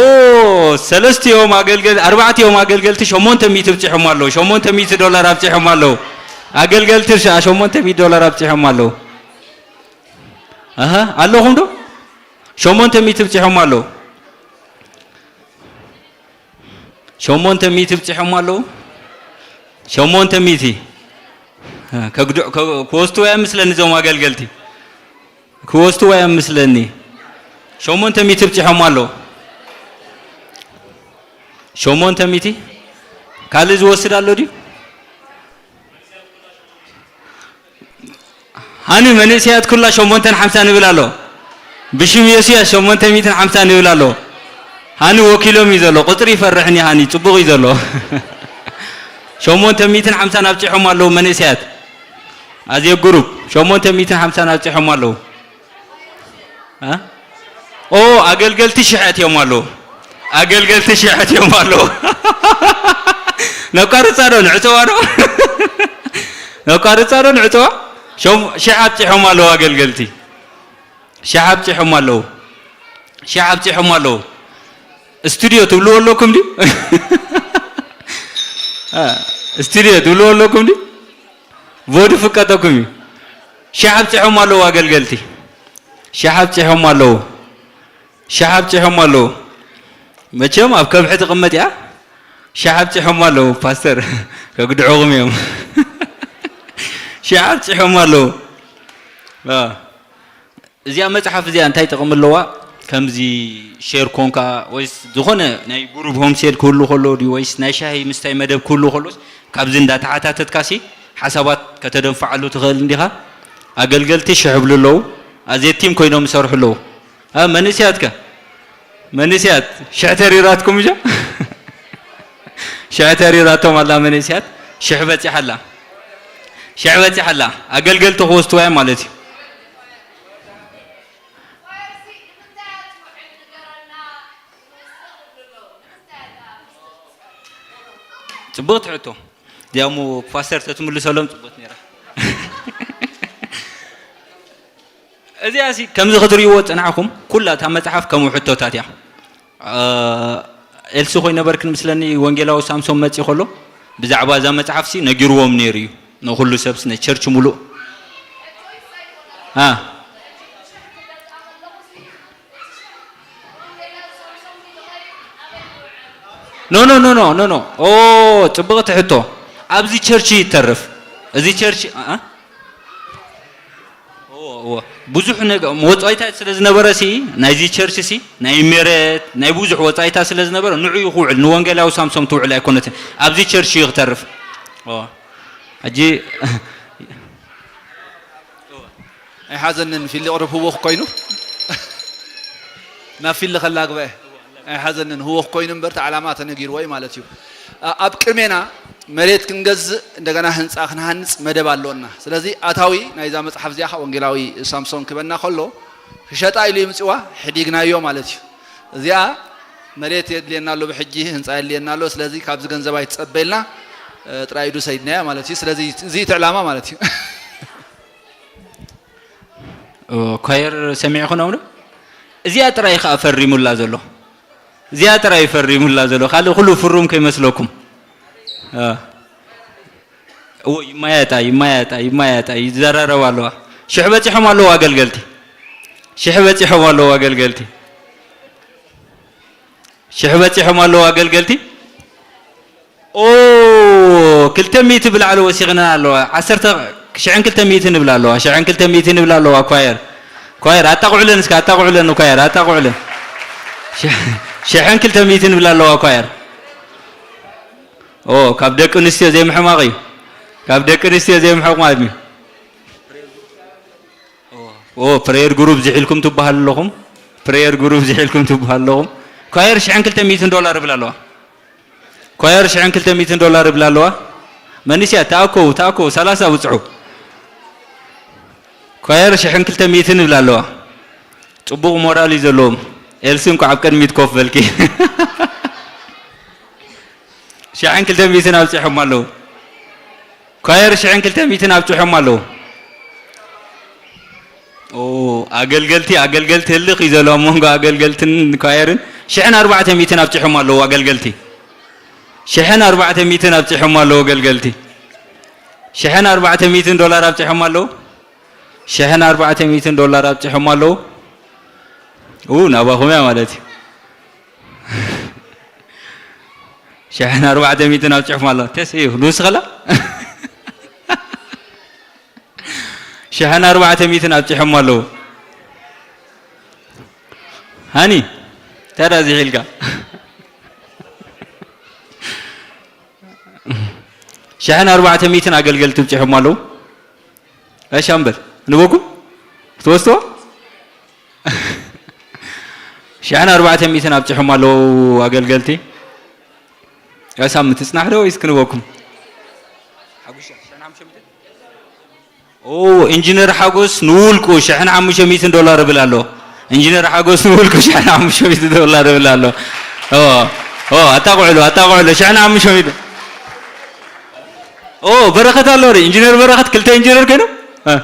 ሰለስቲኦም ኣገልገል-፣ ኣርባዕቲኦም ኣገልገልቲ 800 ብጺሖም ኣለዉ። 800 ዶላር ኣብጺሖም ኣለዉ። ኣገልገልቲ ሻ-፣ 800 ዶላር ኣብጺሖም ኣለዉ። ኣሃ፣ ኣለኹም ዶ? 800 ብጺሖም ኣለዉ። 800 ብጺሖም ኣለዉ። 800 ከግድዑ-፣ ከ-፣ ክወስድዎ እዮም ምስለኒ እዞም ኣገልገልቲ። ክወስድዎ እዮም ምስለኒ። 800 ብጺሖም ኣለዉ። 800። ካልእ ዝወስድ ኣሎ ድዩ? ሃኒ መንእሰያት ኩላ 850 ንብል ኣሎ። ብሽም የሱያስ 850 ንብል ኣሎ። ሃኒ ወኪሎም እዩ ዘሎ። ቁጽሪ ይፈርሕኒ ሃኒ ጽቡቕ እዩ ዘሎ። 850 ኣብጺሖም ኣለዉ መንእሰያት። ኣዜ ግሩፕ 850 ኣብጺሖም ኣለዉ። እ? ኦ፣ ኣገልገልቲ ሽሕ ኣትዮም ኣለዉ። ኣገልገልቲ ሽሕ ኣትዮም ኣለዉ። ነቋርጻ ዶ ንዕጸዋ ዶ? ነቋርጻ ዶ ንዕጽዋ? ሸም-፣ ሽሕ ኣብጺሖም ኣለዉ ኣገልገልቲ። ሽሕ ኣብጺሖም ኣለዉ። ሽሕ ኣብጺሖም ኣለዉ። ስቱድዮ ትብልዎ ኣለኩም ድዩ? አ፣ ስቱድዮ ትብልዎ ኣለኩም ድዩ? ቮድ ፍቀጠኩም እዩ። ሽሕ ኣብጺሖም ኣለዉ ኣገልገልቲ። ሽሕ ኣብጺሖም ኣለዉ። ሽሕ ኣብጺሖም ኣለዉ። መቸም ኣብ ከብሒ ትቕመጥ እያ። ሽሕ ኣብጺሖም ኣለዉ ፓስተር። ከግድዑኹም እዮም። ሽሕ ኣብጺሖም ኣለዉ። አ። እዚኣ መጽሓፍ እዚኣ እንታይ ጥቕሚ ኣለዋ? ከምዚ ሼር ኮንካ ወይስ ዝኾነ ናይ ጉሩብ ሆምሴል ክህሉ ከሎ ድዩ ወይስ ናይ ሻሂ ምስታይ መደብ ክህሉ ከሎስ ካብዚ እንዳተሓታተትካሲ ሓሳባት ከተደንፍዓሉ ትኽእል እንዲኻ? ኣገልገልቲ ሽሕ ይብሉ ኣለዉ። ኣዜ ቲም ኮይኖም ይሰርሑ ኣለዉ። አ፣ መንእሰያት ከ? መንእሰያት ሽሕ ተሪራትኩም እያ? ሽሕ ተሪራቶም ኣላ መንእሰያት። ሽሕ በጺሓ ኣላ። ሽሕ በጺሓ ኣላ። ኣገልገልቲ ክወስድዋ እዮም ማለት እዩ። ጽቡቕቲ ሕቶ። እዚኣ እሞ ፓስተር ተትምልሰሎም ጽቡቕቲ ነይራ። እዚኣ ሲ ከምዚ ክትርእይዎ ጽናሕኩም፣ ኩላ እታ መጽሓፍ ከምኡ ሕቶታት እያ። እ፣ ኤልሲ ኮይነበርክን ምስለኒ ወንጌላዊ ሳምሶን መጺእ ከሎ፣ ብዛዕባ እዛ መጽሓፍሲ ነጊርዎም ነይሩ እዩ፣ ንኹሉ ሰብስ፣ ነቸርች ሙሉእ። አ። ኖ፣ ኖ፣ ኖ፣ ኖ፣ ኖ፣ ኖ። ኦ፣ ጽብቕቲ ሕቶ። ኣብዚ ቸርች ይተርፍ። እዚ ቸርች፣ አ? እዎ፣ እዎ። ብዙሕ ነገ-፣ ወጻኢታት ስለ ዝነበረ ሲ፣ ናይዚ ቸርች ሲ፣ ናይ ሜረት፣ ናይ ብዙሕ ወጻኢታት ስለ ዝነበረ፣ ንዑ እዩ ክውዕል፣ ንወንጌላዊ ሳምሶም ትውዕል ኣይኮነትን። ኣብዚ ቸርች እዩ ክተርፍ። እዎ። ሕጂ ኣይሓዘንን፣ ፊሊ ቁሩብ ህውኽ ኮይኑ። ናብ ፊሊ ከላግበ ኣይሓዘንን፣ ህውኽ ኮይኑ እምበር፣ እቲ ዓላማ ተነጊርዎ እዩ ማለት እዩ። ኣ-፣ ኣብ ቅድሜና መሬት ክንገዝእ፣ እንደገና ህንጻ ክንሃንጽ መደብ ኣለና። ስለዚ ኣታዊ ናይዛ መጽሓፍ እዚኣ ኸኣ ወንጌላዊ ሳምሶን ክበና ከሎ፣ ክሸጣ ኢሉ ይምጽዋ፣ ሕዲግናዮ ማለት እዩ። እዚኣ መሬት የድልየና ኣሎ፣ ብሕጂ ህንጻ የድልየና ኣሎ። ስለዚ ካብዚ ገንዘብ ኣይትጸበ ኢልና፣ እ፣ ጥራይ ኢዱ ሰይድናያ ማለት እዩ። ስለዚ እዚ እቲ ዕላማ ማለት እዩ። ኦ፣ ኳየር ሰሚዕኹኖም ዶ? እዚኣ ጥራይ ኸኣ ፈሪሙላ ዘሎ። እዚኣ ጥራይ ፈሪሙላ ዘሎ። ካልእ ኩሉ ፍሩም ከይመስለኩም። አ። እዎ፣ ይማያጣ፣ ይማያጣ፣ ይማያጣ፣ ይዘራረባ ኣለዋ። ሽሕ በጺሖም ኣለዉ ኣገልገልቲ። ሽሕ በጺሖም ኣለዉ ኣገልገልቲ። ሽሕ በጺሖም ኣለዉ ኣገልገልቲ። ኦ፣ ክልተ ሚእቲ ብላዕሊ ወሲኽና ኣለዋ። ዓሰርተ፣ ሽሕን ክልተ ሚእቲ ንብላ ኣለዋ። ሽሕን ክልተ ሚእቲ ንብላ ኣለዋ ኳየር። ኳየር፣ ኣጣቕዑለን እስከ፣ ኣጣቕዑለን ኳየር፣ ኣጣቕዑለን። ሽሕ-፣ ሽሕን ክልተ ሚእቲ ንብላ ኣለዋ ኳየር። ኦ፣ ካብ ደቂ ኣንስትዮ ዘይምሕማቕ እዩ። ካብ ደቂ ኣንስትዮ ዘይምሕማቕ እዩ። ኦ፣ ፕሬየር ግሩፕ ዝሒልኩም ትበሃሉ ኣለኹም። ፕሬየር ግሩፕ ዝሒልኩም ትበሃሉ ኣለኹም። ኳየር ሽሕን ክልተ ሚእትን ዶላር ይብላ ኣለዋ። ኳየር ሽሕን ክልተ ሚእትን ዶላር ይብላ ኣለዋ። መንእሰያት ተኣከቡ፣ ተኣከቡ፣ ሰላሳ ብጽሑ። ኳየር ሽሕን ክልተ ሚእትን ይብላ ኣለዋ። ጽቡቕ ሞራል እዩ ዘለዎም። ኤልሲ እንኳዕ ኣብ ቅድሚት ኮፍ በልኪ። ሽሕን ክልተ ሚእትን ኣብጺሖም ኣለዉ። ኳየር ሽሕን ክልተ ሚእትን ኣብጺሖም ኣለዉ። ኦ፣ ኣገልገልቲ፣ ኣገልገልቲ ህልኽ እዩ ዘሎ ኣብ መንጎ ኣገልገልትን ኳየርን። ሽሕን ኣርባዕተ ሚእትን ኣብጺሖም ኣለዉ ኣገልገልቲ። ሽሕን ኣርባዕተ ሚእትን ኣብጺሖም ኣለዉ ኣገልገልቲ። ሽሕን ኣርባዕተ ሚእትን ዶላር ኣብጺሖም ኣለዉ። ሽሕን ኣርባዕተ ሚእትን ዶላር ኣብጺሖም ኣለዉ። ኡ፣ ናባኹም እያ ማለት እዩ። ሽሕን ኣርባዕተ ሚእትን ኣብጺሖም ኣለዉ። ተስ እዩ፣ ንውስኸላ? ሽሕን ኣርባዕተ ሚእትን ኣብጺሖም ኣለዉ። ሃኒ፣ ታዲያ እዚ ሒልካ? ሽሕን ኣርባዕተ ሚእትን ኣገልገልቲ ኣብጺሖም ኣለዉ። ጋሽ ኣምበል፣ ንበኩም? ክትወስድዎ? ሽሕን ኣርባዕተ ሚእትን ኣብጺሖም ኣለዉ ኣገልገልቲ። ጋሽ ሳሚ፣ ትጽናሕ ዶ ወይስ ክንበኩም? ኦ፣ ኢንጂነር ሓጎስ ንውልቁ ሽሕን ሓሙሽተ ሚእትን ዶላር ይብል ኣሎ። ኢንጂነር ሓጎስ ንውልቁ ሽሕን ሓሙሽተ ሚእትን ዶላር ይብል ኣሎ። ኦ፣ ኦ፣ ኣጣቕዕሉ፣ ኣጣቕዕሉ፣ ሽሕን ሓሙሽተ ሚእትን። ኦ፣ በረኸት ኣሎ ሪ፣ ኢንጂነር በረኸት ክልተ ኢንጂነር ኮይኑ? እ።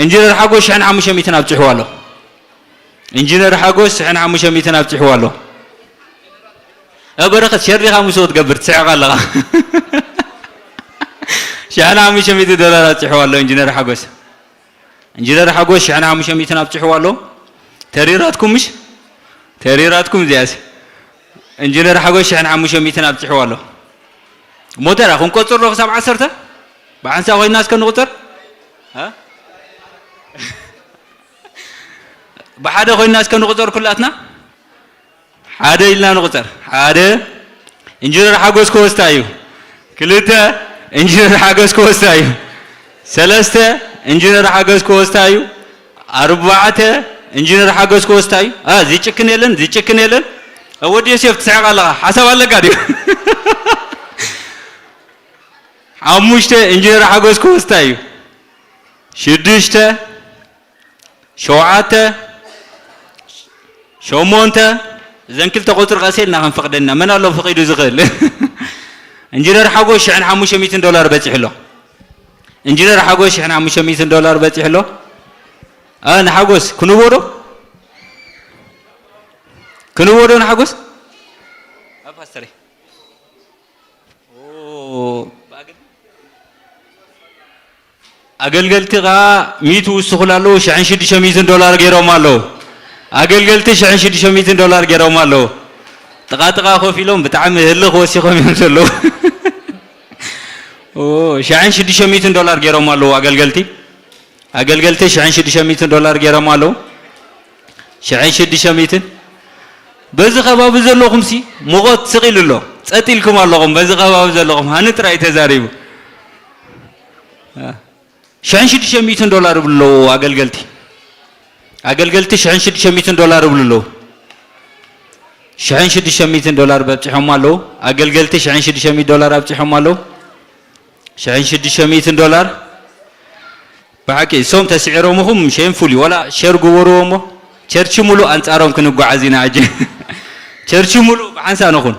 ኢንጂነር ሓጎስ ሽሕን ሓሙሽተ ሚእትን ኣብጺሕዎ ኣሎ። ኢንጂነር ሓጎስ ሽሕን ሓሙሽተ ሚእትን ኣብጺሕዎ ኣሎ። እ፣ በረኸት ሸር ዲኻ ምስኡ ትገብር? ትስሕቕ ኣለኻ። ሽሕን ሓሙሽተ ሚእትን ዶላር ኣብጺሕዎ ኣሎ ኢንጂነር ሓጎስ። ኢንጂነር ሓጎስ ሽሕን ሓሙሽተ ሚእትን ኣብጺሕዎ ኣሎ። ተሪራትኩም ምሽ? ተሪራትኩም እዚኣስ። ኢንጂነር ሓጎስ ሽሕን ሓሙሽተ ሚእትን ኣብጺሕዎ ኣሎ። ሞተራ ክንቆጽር ዶ ክሳብ ዓሰርተ? ብሓንሳእ ኮይና እስከ ንቑጸር? እ? ብሓደ ኮይና እስከ ንቑጸር ኩላትና? ሓደ ኢልና ንቑጸር። ሓደ፣ ኢንጂነር ሓጎስ ክወስታ እዩ። ክልተ፣ ኢንጂነር ሓጎስ ክወስታ እዩ። ሰለስተ፣ ኢንጂነር ሓጎስ ክወስታ እዩ። ኣርባዕተ፣ ኢንጂነር ሓጎስ ክወስታ እዩ። አ፣ ዝጭክን የለን፣ ዝጭክን የለን። ወዲ ዮሴፍ ትስሕቕ ኣለኻ። ሓሳብ ኣለካ ድዩ? ሓሙሽተ፣ ኢንጂነር ሓጎስ ክወስታ እዩ። ሽዱሽተ፣ ሸውዓተ፣ ሸሞንተ፣ እዘን ክልተ ቁጽሪ ቀስ ኢልና ክንፈቕደልና። መን ኣሎ ፈቒዱ ዝኽእል? ኢንጂነር ሓጎስ ሽሕን ሓሙሽተ ሚእትን ዶላር በጺሑ ኣሎ። ኢንጂነር ሓጎስ ሽሕን ሓሙሽተ ሚእትን ዶላር በጺሑ ኣሎ። አ፣ ንሓጎስ ክንቦ ዶ? ክንቦ ዶ ንሓጎስ? አ፣ ፓስተረይ። ኦ፣ ኣገልገልቲ ኸዓ ሚእቲ ይውስኹሉ ኣለዉ፣ ሽሕን ሽዱሽተ ሚእትን ዶላር ገይሮም ኣለዉ። ኣገልገልቲ ሽሕን ሽዱሽተ ሚእትን ዶላር ገይሮም ኣለዉ። ጥቓ ጥቓ ኮፍ ኢሎም ብጣዕሚ ህልኽ ወሲኾም እዮም ዘለዉ። ኦ፣ ሽሕን ሽዱሽተ ሚእትን ዶላር ገይሮም ኣለዉ ኣገልገልቲ። ኣገልገልቲ ሽሕን ሽዱሽተ ሚእትን ዶላር ገይሮም ኣለዉ። ሽሕን ሽዱሽተ ሚእትን። በዚ ከባቢ ዘለኹም ሲ ሙቐት ስቕ ኢሉ ኣሎ። ጸጥ ኢልኩም ኣለኹም። በዚ ከባቢ ዘለኹም ሃኒ ጥራይ ተዛሪቡ። ሽሕን ሽዱሽተ ሚእትን ዶላር ይብሉ ኣለዉ ኣገልገልቲ። ኣገልገልቲ ሽሕን ሽዱሽተ ሚእትን ዶላር ይብሉ ኣለዉ። ሽሕን ሽዱሽተ ሚእትን ዶላር በብጺሖም ኣለዉ። ኣገልገልቲ ሽሕን ሽዱሽተ ሚእቲ ዶላር ኣብጺሖም ኣለዉ። ሽሕን ሽዱሽተ ሚእትን ዶላር። ብሓቂ እሶም ተስዒሮምኹም ሼምፉል እዩ። ወላ ሸር ግበርዎ እሞ ቸርች ሙሉእ ኣንጻሮም ክንጓዓዝ ኢና ሕጂ። ቸርች ሙሉእ ብሓንሳ ንኹን።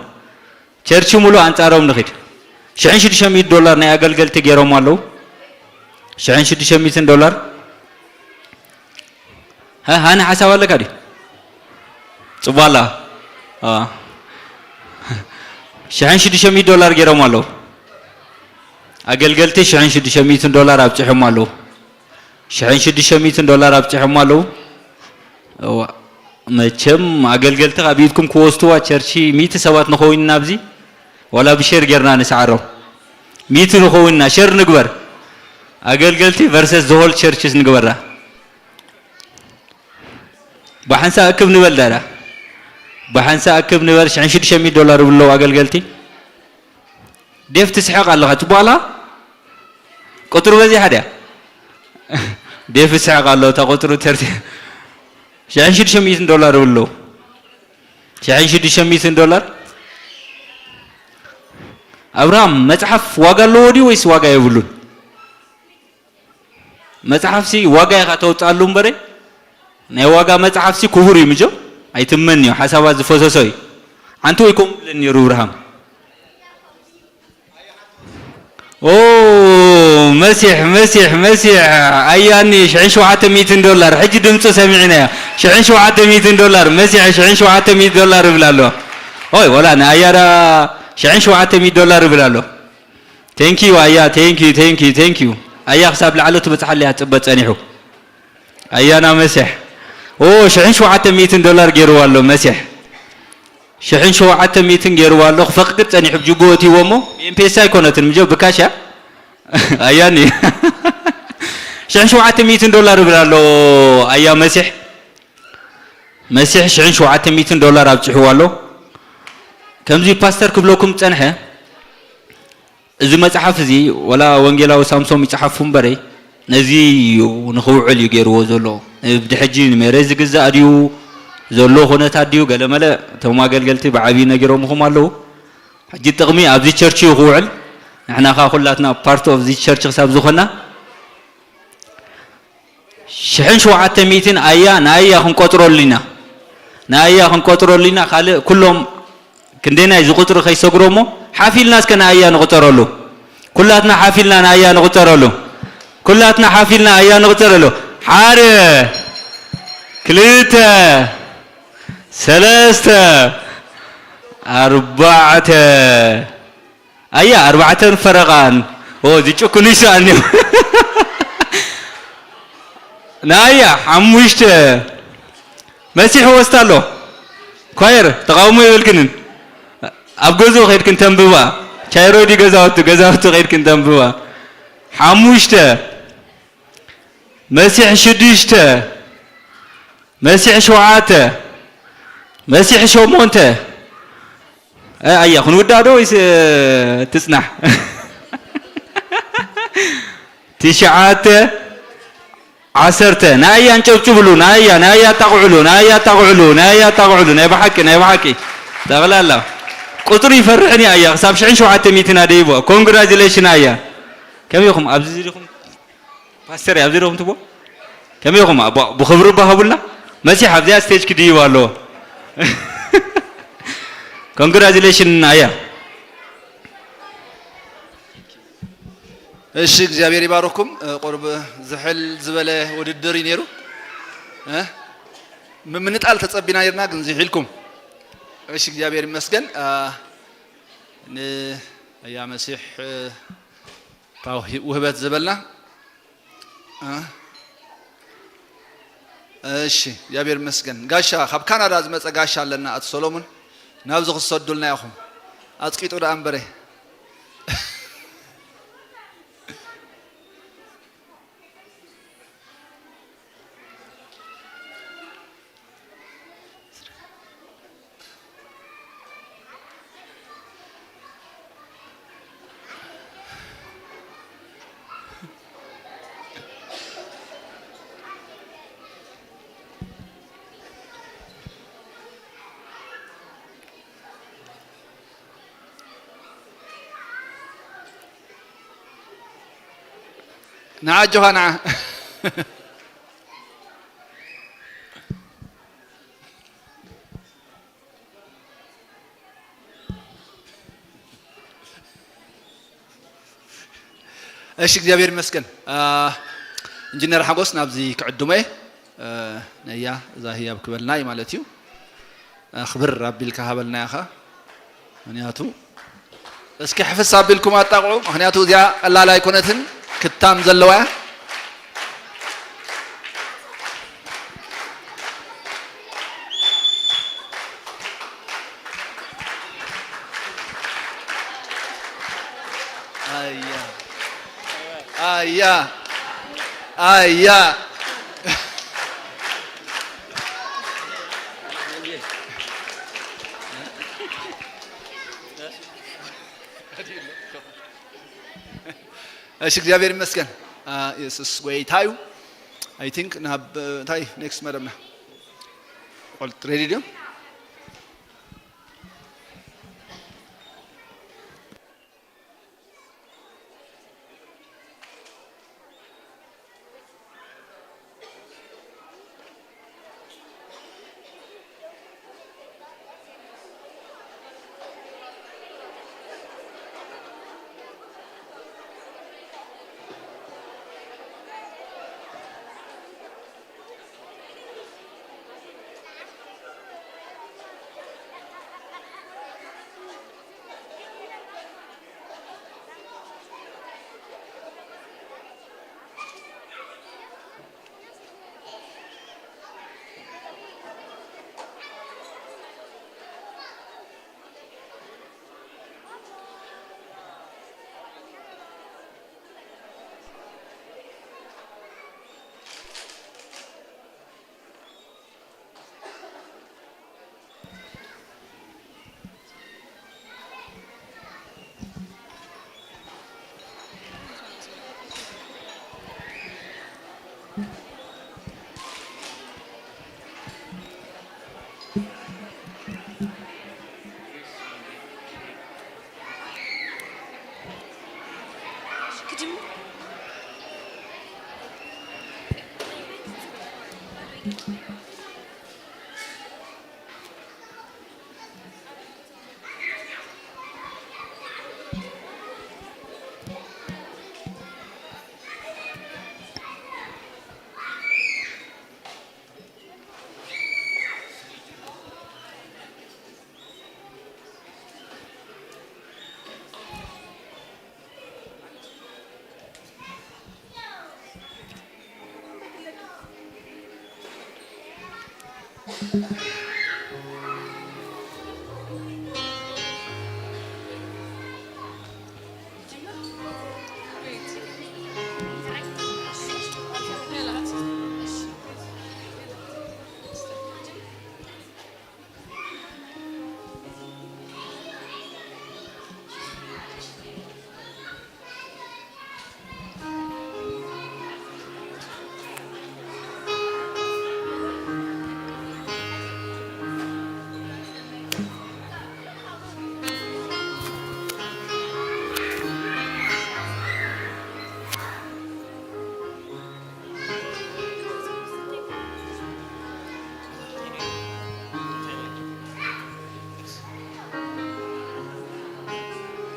ቸርች ሙሉእ ኣንጻሮም ንኺድ። ሽሕን ሽዱሽተ ሚእቲ ዶላር ናይ ኣገልገልቲ ገይሮም ኣለዉ። ሽሕን ሽዱሽተ ሚእትን ዶላር። ሃ-፣ ሃኒ ሓሳብ ኣለካ ድዩ? ጽቡቕ ኣላ። አ። ሽሕን ሽዱሽተ ሚእቲ ዶላር ገይሮም ኣለዉ። ኣገልገልቲ ሽሕን ሽዱሽተ ሚእትን ዶላር ኣብጺሖም ኣለዉ። ሽሕን ሽዱሽተ ሚእትን ዶላር ኣብጺሖም ኣለዉ። እዋ፣ መቸም ኣገልገልቲ ካብ ኢድኩም ክወስድዋ ቸርች ሚእቲ ሰባት ንኸውን ኢና ኣብዚ። ዋላ ብሼር ጌርና ንስዓሮም። ሚእቲ ንኸውን ኢና፣ ሼር ንግበር። ኣገልገልቲ ቨርሰስ ዘ ሆል ቸርችስ ንግበራ። ብሓንሳ እክብ ንበል ዳዳ። ብሓንሳ እክብ ንበል፣ ሽሕን ሽዱሽተ ሚእቲ ዶላር ይብሉ ኣለዉ ኣገልገልቲ። ዴፍ ትስሕቕ ኣለኻ፣ ጽቡቕ ኣላ? ቁጽሩ በዚሓ ድያ? ዴፍ ይስሕቕ ኣሎ፣ እታ ቁጽሩ ተርቲ-፣ ሽሕን ሽዱሽተ ሚእትን ዶላር ይብሉ ኣለዉ። ሽሕን ሽዱሽተ ሚእትን ዶላር። ኣብርሃም፣ መጽሓፍ ዋጋ ኣለዎ ድዩ ወይስ ዋጋ የብሉን? መጽሓፍሲ ዋጋ ኢኻ ተውጽኣሉ እምበረ፣ ናይ ዋጋ መጽሓፍሲ ክቡር እዩ ምጆ፣ ኣይትመንዮ፣ ሓሳባት ዝፈሰሶ እዩ። ሓንቲ ወይ ከምኡ ይብለኒ ነይሩ እብርሃም። ኦ፣ መሲሕ፣ መሲሕ፣ መሲሕ፣ ኣያኒ፣ ሽሕን ሸውዓተ ሚእትን ዶላር፣ ሕጂ ድምፁ ሰሚዕናዮ። ሽሕን ሸውዓተ ሚእትን ዶላር፣ መሲሕ፣ ሽሕን ሸውዓተ ሚእቲ ዶላር ይብል ኣሎ። ኦይ፣ ወላ ንኣያ ዳ ሽሕን ሸውዓተ ሚእቲ ዶላር ይብል ኣሎ። ቴንኪዩ ኣያ፣ ቴንኪዩ፣ ቴንኪዩ፣ ቴንኪዩ። ኣያ ክሳብ ላዕሊ ትበጽሓሉ እያ ትጽበ ጸኒሑ። ኣያና መስሕ። ኦ፣ ሽሕን ሸውዓተ ሚእትን ዶላር ገይርዋ ኣሎ መስሕ። ሽሕን ሸውዓተ ሚእትን ገይርዋ ኣሎ፣ ክፈቅድ ጸኒሑ ብጅጎ እትይዎ እሞ፣ ብኤምፔሳ ኣይኮነትን፣ ምጀ ብካሽ እያ። ኣያኒ። ሽሕን ሸውዓተ ሚእትን ዶላር ይብል ኣሎ ኣያ መስሕ። መስሕ ሽሕን ሸውዓተ ሚእትን ዶላር ኣብጺሕዎ ኣሎ። ከምዚ ፓስተር ክብለኩም ጸንሐ፣ እዚ መጽሓፍ እዚ ወላ ወንጌላዊ ሳምሶም ይጽሓፉ እምበረይ፣ ነዚ እዩ ንኽውዕል እዩ ገይርዎ ዘሎ። ብድሕጂ ንመሬት ዝግዛእ ድዩ ዘሎ ኩነታት ድዩ ገለመለ፣ እቶም ኣገልገልቲ ብዓብዪ ነጊሮምኹም ኣለዉ። ሕጂ ጥቕሚ ኣብዚ ቸርች እዩ ክውዕል። ንሕና ኸኣ ኩላትና ፓርት ኦፍ ዚ ቸርች ክሳብ ዝኾና፣ ሽሕን ሸውዓተ ሚእትን ኣያ ንኣያ ክንቆጽረሉ ኢና። ንኣያ ክንቆጽረሉ ኢና። ካልእ ኩሎም ክንደናይ ዝቁጽሪ ከይሰግሮ እሞ ሓፊልና እስከ ንኣያ ንቁጸረሉ። ኩላትና ሓፊልና ንኣያ ንቁጸረሉ። ኩላትና ሓፊልና ኣያ ንቁጸረሉ። ሓደ፣ ክልተ፣ ሰለስተ፣ ኣርባዕተ። ኣያ ኣርባዕተን ፈረቓን። ኦ፣ ዝጭኩኑ ይስኣኒ። ንኣያ ሓሙሽተ። መሲሕ ወስታ ኣሎ። ኳየር፣ ተቓውሞ የብልክንን። ኣብ ገዝኡ ኸይድክን ተንብባ። ቻይሮ ድዩ ገዛውቱ? ገዛውቱ ኸይድክን ተንብባ። ሓሙሽተ። መሲሕ ሽዱሽተ። መሲሕ ሸውዓተ። መሲሕ ሸሞንተ። እ፣ ኣያ ክንውዳእ ዶ ወይስ፣ እ፣ ትጽናሕ? ትሽዓተ፣ ዓሰርተ። ንኣያ እንጨብጭብሉ፣ ንኣያ፣ ንኣያ ኣጣቕዕሉ፣ ንኣያ ኣጣቕዕሉ፣ ንኣያ ኣጣቕዕሉ። ናይ ብሓቂ፣ ናይ ብሓቂ። ጠቕላላ ቁጽሪ ይፈርሕን እዩ ኣያ። ክሳብ ሽሕን ሸውዓተ ሚእትን ኣደይቦ። ኮንግራጁሌሽን ኣያ። ከመይ ኢኹም? ኣብዚ ዲኹም? ፓስተር፣ ኣብዚ ዲኹም ትቦ? ከመይ ኢኹም? ብ-፣ ብኽብሪ ባሃቡልና። መሲሕ ኣብዚኣ ስቴጅ ክድይብ ኣለዎ። ኮንግራጁሌሽን ኣያ። እሺ፣ እግዚኣብሔር ይባርኩም። እ፣ ቁሩብ ዝሕል ዝበለ ውድድር እዩ ነይሩ። እ፣ ም-፣ ምንጣል ተጸቢና ነይርና፣ ግን ዝሒልኩም። እሺ፣ እግዚኣብሔር ይመስገን። እ፣ ን-፣ ኣያ መሲሕ፣ እ፣ እታ ውህ-፣ ውህበት ዝበልና። እ፣ እሺ፣ እግዚኣብሔር ይመስገን። ጋሻ፣ ካብ ካናዳ ዝመጸ ጋሻ ኣለና፣ ኣቶ ሰሎሙን። ናብዚ ክትሰዱልና ኢኹም። ኣጽቂጡ ደኣ እምበረ። ንዓ ኣጆኻ ንዓ። እሺ፣ እግዚኣብሔር ይመስገን። አ፣ ኢንጂነር ሓጎስ ናብዚ ክዕድሞ እየ። አ፣ ነያ እዛ ህያብ ክበልና እዩ ማለት እዩ። አ፣ ክብር ኣቢልካ ሃበልና ኢኻ። ምኽንያቱ እስኪ ሕፍስ ኣቢልኩም ኣጣቕዑ፣ ምኽንያቱ እዚኣ ቀላል ኣይኮነትን፣ ክታም ዘለዋ እያ። ኣያ፣ ኣያ፣ ኣያ። እሺ፣ እግዚኣብሔር ይመስገን። አ፣ የሱስ ጎይታ እዩ። I think ናብ፣ እ፣ እንታይ ኔክስት መደብና? ቆልት ሬዲ ድዮም?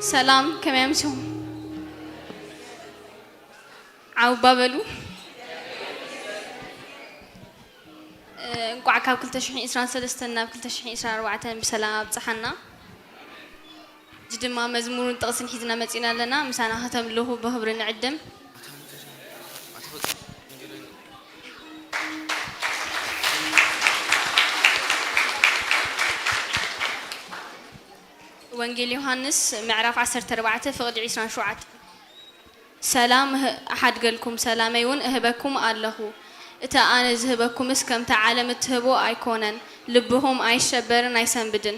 ሰላም፣ ከመይ ኣምሲኹም? ዓውባ በሉ። እ፣ እንቋዕ ካብ ክልተ ሽሕን ዕስራን ሰለስተን ናብ ክልተ ሽሕን ዕስራን ኣርባዕተን ብሰላም ኣብጽሓና። ሕጂ ድማ መዝሙርን ጥቕስን ሒዝና መጺና ኣለና። ምሳና ከተምልኹ ብኽብሪ ንዕድም። ወንጌል ዮሃንስ ምዕራፍ ዓሰርተ ኣርባዕተ ፍቕዲ ዕስራን ሸውዓተን። ሰላም እህ-፣ እሓድገልኩም፣ ሰላመይ እውን እህበኩም ኣለኹ። እታ ኣነ ዝህበኩምስ ከምታ ዓለም እትህቦ ኣይኮነን። ልብኹም ኣይሸበርን ኣይሰንብድን።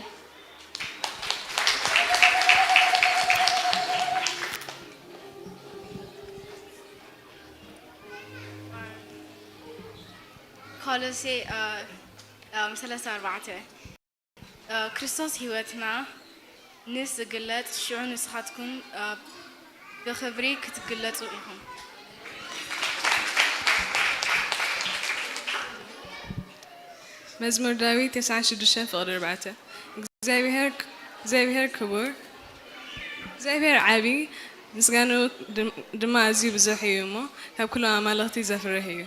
ኮሎሴ፣ እ፣ እ፣ ሰለስተ ኣርባዕተ። እ፣ ክርስቶስ ህይወትና ምስ ዝግለጽ፣ ሽዑ ንስኻትኩም፣ እ፣ ብኽብሪ ክትግለጹ ኢኹም። መዝሙር ዳዊት ተስዓን ሽዱሽተን ፍቕዲ ኣርባዕተ። እግዚኣብሔር፣ እግዚኣብሔር ክቡር፣ እግዚኣብሔር ዓቢ፣ ምስጋንኡ ድም-፣ ድማ ኣዝዩ ብዙሕ እዩ እሞ፣ ካብ ኩሎም ኣማልኽቲ ዘፍርህ እዩ።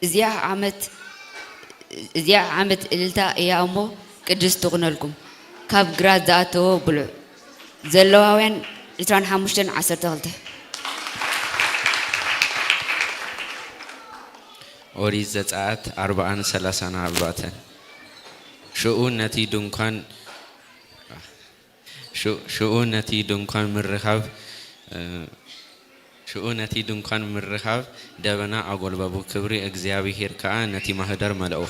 እዚኣ ዓመት፣ እዚኣ ዓመት እልልታ እያ እሞ፣ ቅድስቲ ትኹነልኩም። ካብ ግራት ዝኣተወ ብሉዕ። ዘለዋውያን ዕስራን ሓሙሽተን ዓሰርተ ክልተ። ኦሪት ዘጸኣት ኣርብዓን ሰላሳን ኣርባዕተን። ሽኡ ነቲ ድንኳን፣ ሽ-፣ ሽኡ ነቲ ድንኳን ምርኻብ፣ እ፣ ሽኡ ነቲ ድንኳን ምርኻብ ደበና ኣጎልበቡ፣ ክብሪ እግዚኣብሄር ከኣ ነቲ ማህደር መልኦ።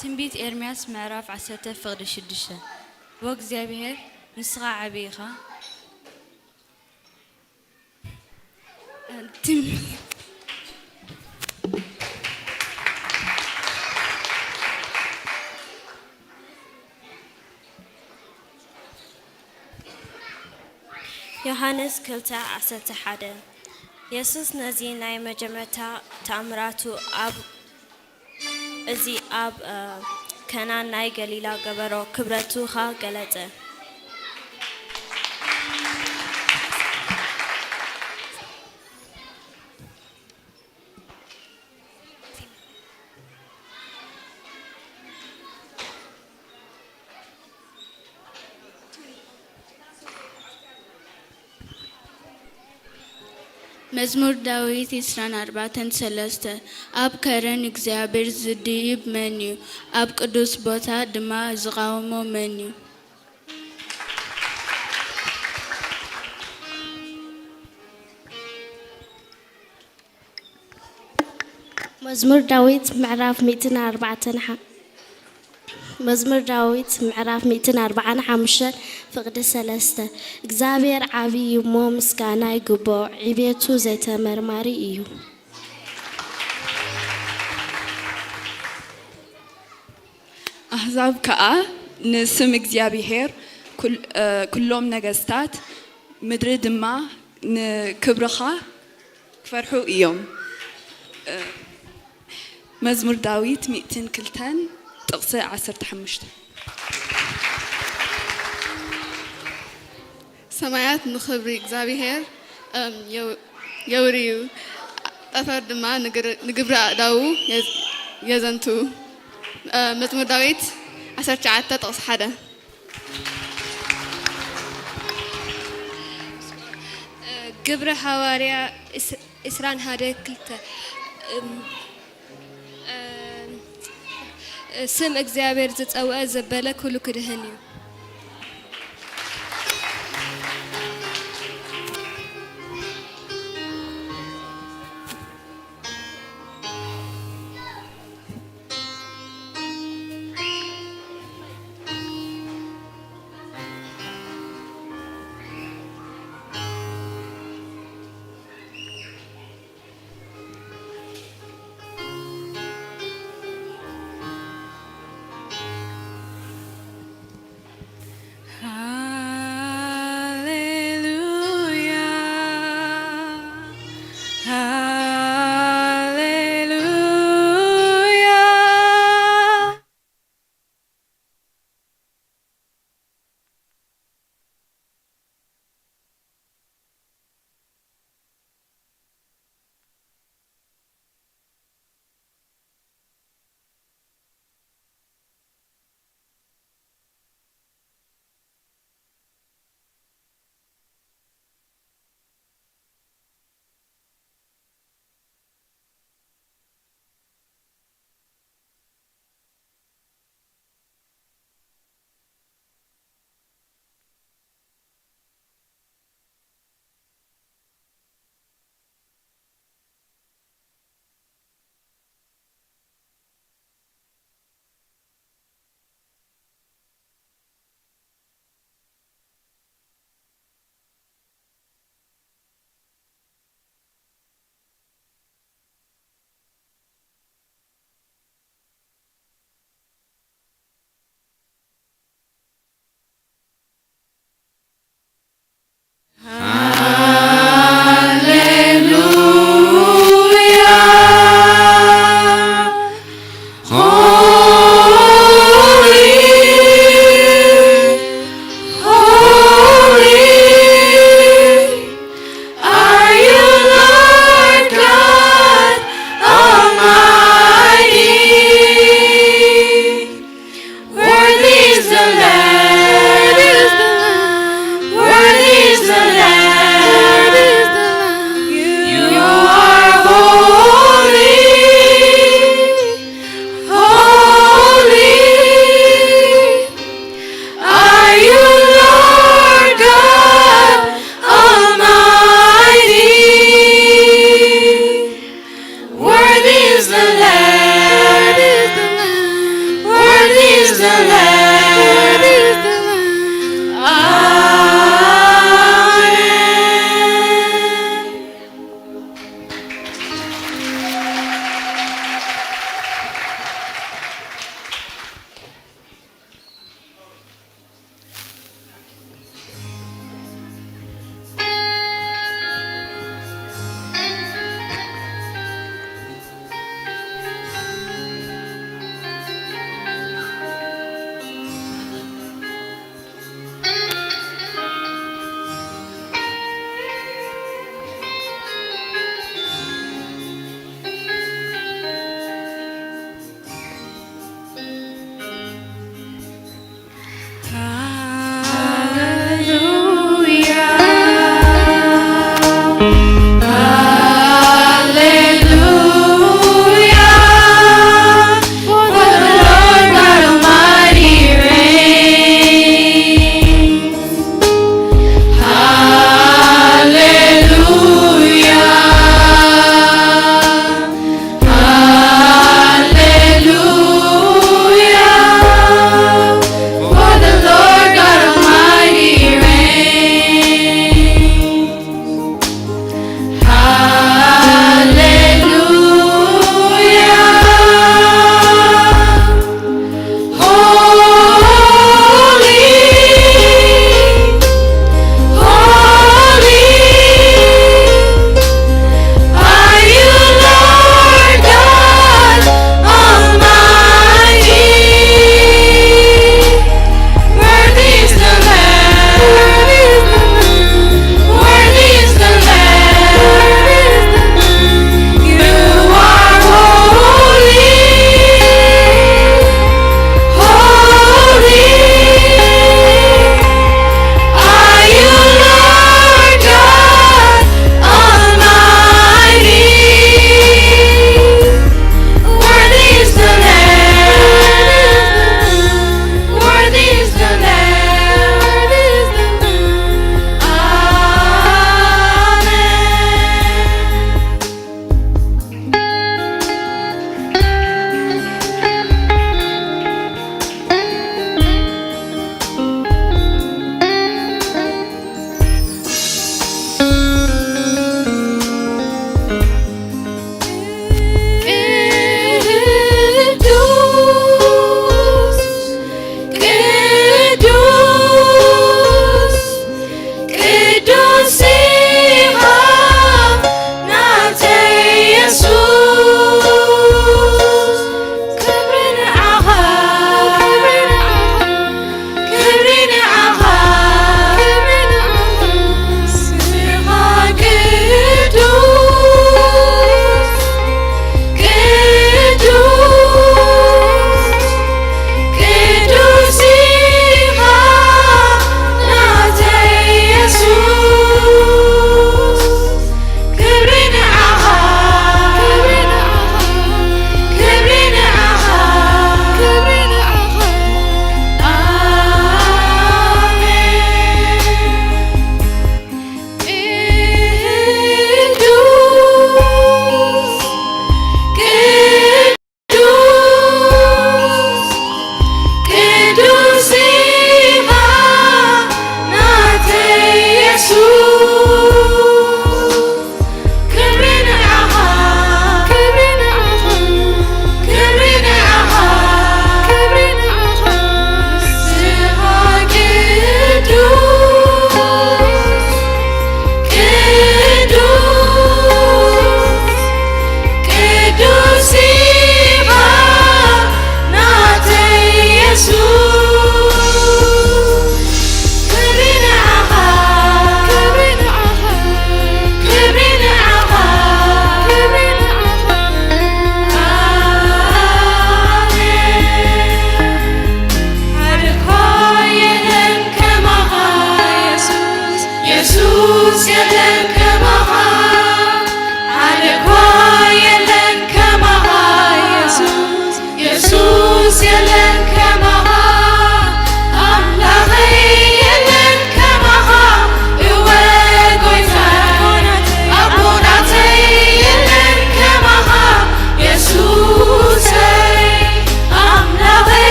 ትንቢት ኤርምያስ ምዕራፍ ዓሰርተ ፍቕዲ ሽዱሽተ። ወእግዚኣብሄር፣ ንስኻ ዓቢ ኢኻ። ትም-፣ ዮሃንስ ክልተ ዓሰርተ ሓደ። የሱስ ነዚ ናይ መጀመርታ ተኣምራቱ ኣብ፣ እዚ ኣብ፣ እ፣ ካና ናይ ገሊላ ገበሮ ክብረቱ ኸኣ ገለጸ። መዝሙር ዳዊት ዕስራን ኣርባዕተን ሰለስተ። ኣብ ከረን እግዚኣብሔር ዝድይብ መን እዩ? ኣብ ቅዱስ ቦታ ድማ ዝቓወሞ መን እዩ? መዝሙር ዳዊት ምዕራፍ ሚእትን ኣርባዕተን ሓ-፣ መዝሙር ዳዊት ምዕራፍ ሚእትን ኣርባዓን ሓሙሽተን ፍቕዲ ሰለስተ። እግዚኣብሔር ዓቢ እዩ እሞ ምስጋና ይግብኦ፣ ዕቤቱ ዘይተመርማሪ እዩ። ኣህዛብ ከኣ ንስም እግዚኣብሔር፣ ኩል-፣ እ፣ ኩሎም ነገስታት ምድሪ ድማ ንክብርኻ ክፈርሑ እዮም። እ፣ መዝሙር ዳዊት ሚእትን ክልተን ጥቕሲ ዓሰርተ ሓሙሽተ። ሰማያት ንኽብሪ እግዚኣብሔር፣ እም፣ የው-፣ የውርዩ፣ ጠፈር ድማ ንግር-፣ ንግብሪ ኣእዳዉ የዝ-፣ የዘንቱ። እ፣ መዝሙር ዳዊት ዓሰርተ ትሽዓተ ጥቕሲ ሓደ። ግብረ ሃዋርያ ዕስ- ዕስራን ሓደ ክልተ፣ እም፣ እም፣ ስም እግዚኣብሔር ዝጸውዐ ዘበለ ኩሉ ክድህን እዩ።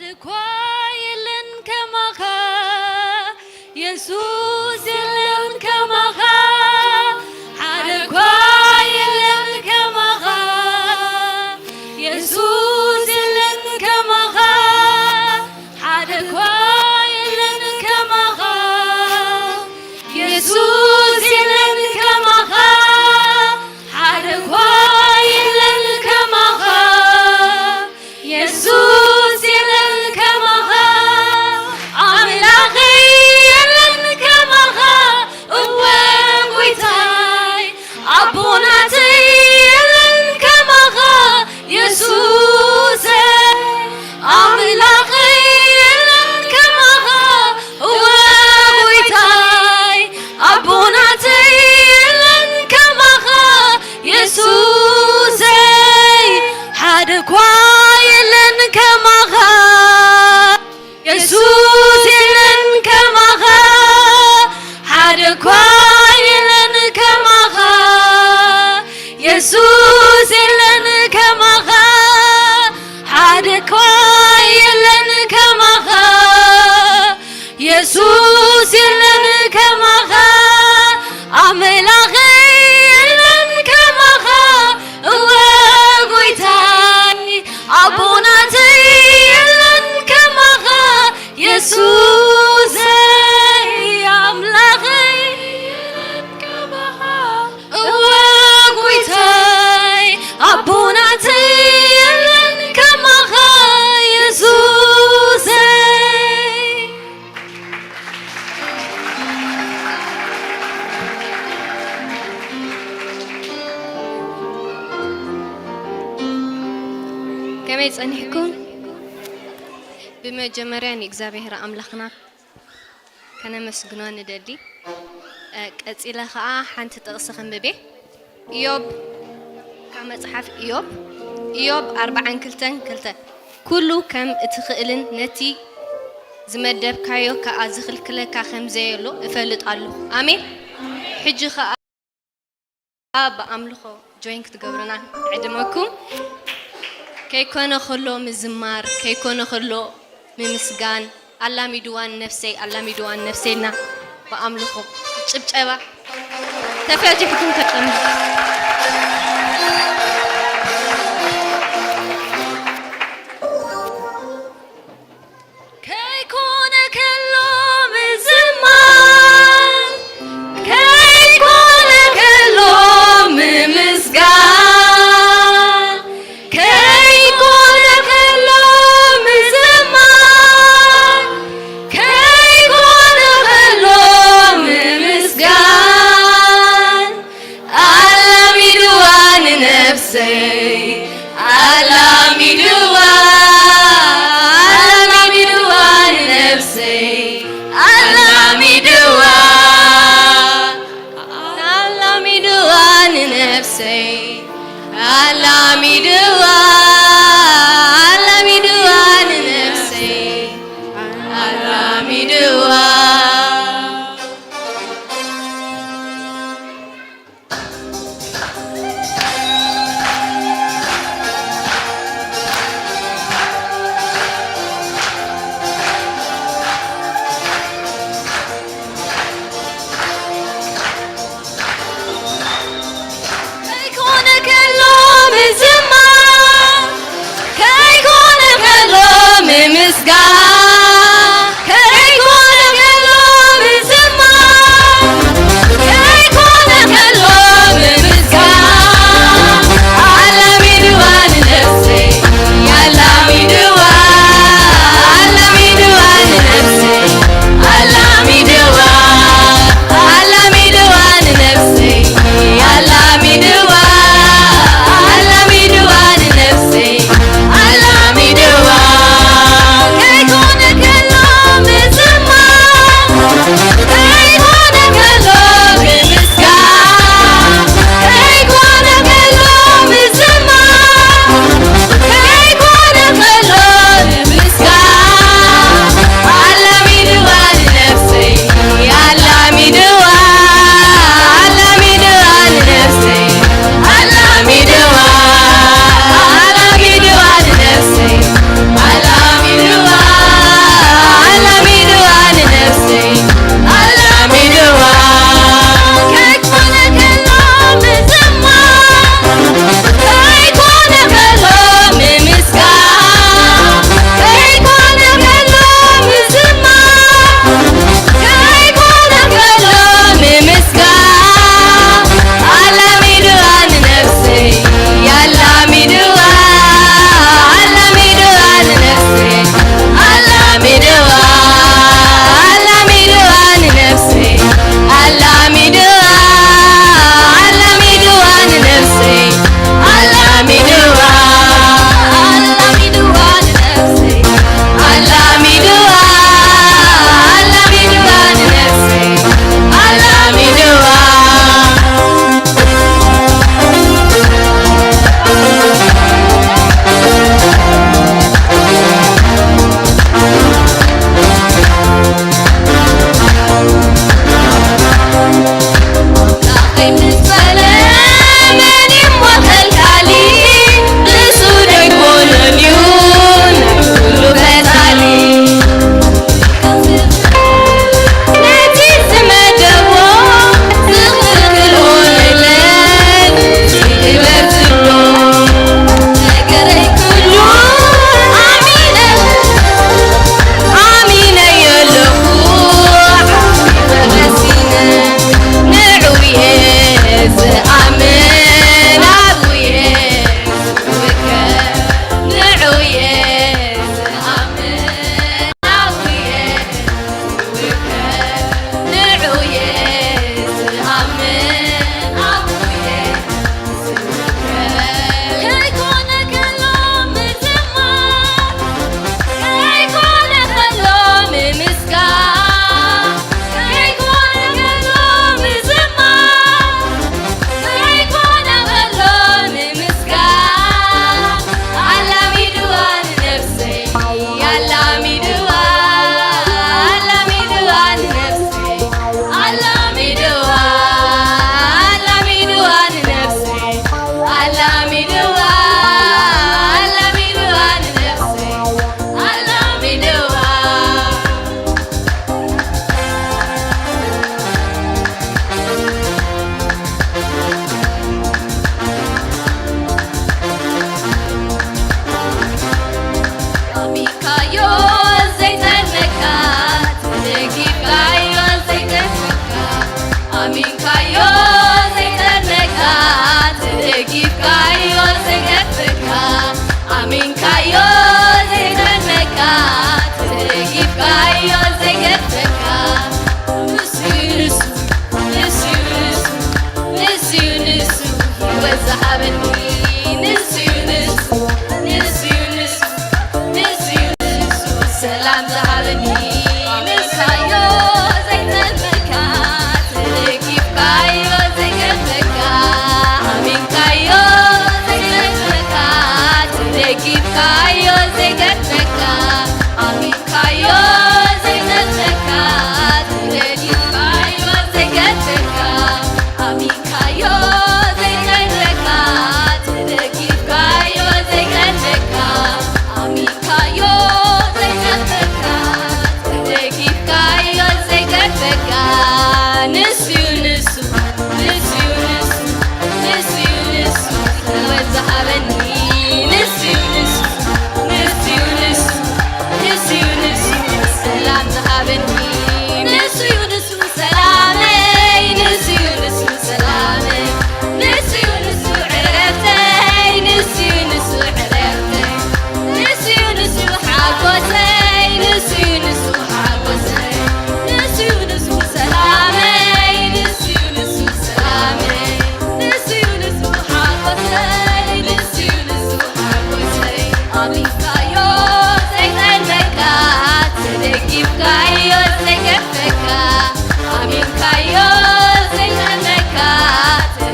ሓደ እኳ የለን ከማኻ፣ የሱስ የለን ከማኻ። ሓደ እኳ የለን ከማኻ፣ የሱስ የለን ከማኻ። ሓደ እኳ የለን ከማኻ፣ የሱስ የለን ከማኻ። ሓደ እኳ የለን ከማኻ፣ የሱስ የለን ከማኻ። ኣምላኸይ የለን ከማኻ፣ እወ ጎይታይ ኣቦናተይ የለን ከማኻ፣ የሱሰይ ኣምላኸይ የለን ከማኻ፣ እወ ጎይታይ ኣቦናተይ የለን ከማኻ፣ የሱሰይ ሓደ እኳ የለን ከማኻ። የሱስ የለን ከማኻ፣ ሓደ እኳ የለን ከማኻ። የሱስ የለን ከማኻ፣ ሓደ እኳ የለን ከማኻ። የሱስ የለን ከማኻ፣ ኣምላኸይ የለን ከማኻ። እወ ጎይታይ ኣቦናተይ የለን ከማኻ፣ የሱሰይ ኣምላኸይ የለን ከማኻ። እወ ጎይታይ ኣቦናተይ የለን ከማኻ፣ የሱሰይ። ከመይ ጸኒሕኩም? ብመጀመርያ ንእግዚኣብሔር ኣምላኽና ከነመስግኖ ንደሊ። እ፣ ቀጺለ ኸኣ ሓንቲ ጥቕሲ ከንብብ እየ። ኢዮብ፣ ካብ መጽሓፍ ኢዮብ፣ ኢዮብ ኣርብዓን ክልተን ክልተ፣ "ኩሉ ከም እትኽእልን ነቲ ዝመደብካዮ ከኣ ዝኽልክለካ ከም ዘየሎ እፈልጥ ኣለኹ." ኣሜን። ሕጂ ኸኣ ብኣምልኾ ጆይን ክትገብሩና ዕድመኩም። ከይኮነ ከሎ ምዝማር፣ ከይኮነ ከሎ ምምስጋን፣ ኣላሚድዋን ነፍሰይ፣ ኣላሚድዋን ነፍሰይና ብኣምልኾ ጭብጨባ ተፈቲሕኩም ተቐምጡ። ከይኮነ ከሎ ምዝማር፣ ከይኮነ ከሎ ምምስጋን፣ ከይኮነ ከሎ ምዝማር፣ ከይኮነ ከሎ ምምስጋን፣ ኣላሚድዋ ንነፍሰይ፣ ኣላሚድዋ፣ ኣላሚድዋ ንነፍሰይ፣ ኣላሚድዋ፣ ኣላሚድዋ ንነፍሰይ፣ ኣላሚድዋ፣ ኣላሚድዋ ንነፍሰይ፣ ኣላሚድዋ። ከይኮነ ከሎ ምዝማር፣ ከይኮነ ከሎ ምምስጋን፣ ከይኮነ ከሎ ምዝማር፣ ከይኮነ ከሎ ምምስጋን፣ ኣላሚድዋ ንነፍሰይ፣ ኣላሚድዋ፣ ኣላሚድዋ ንነፍሰይ፣ ኣላሚድዋ፣ ኣላሚድዋ ንነፍሰይ፣ ኣላሚድዋ፣ ኣላሚድዋ ንነፍሰይ፣ ኣላሚድዋ። ከይኮነ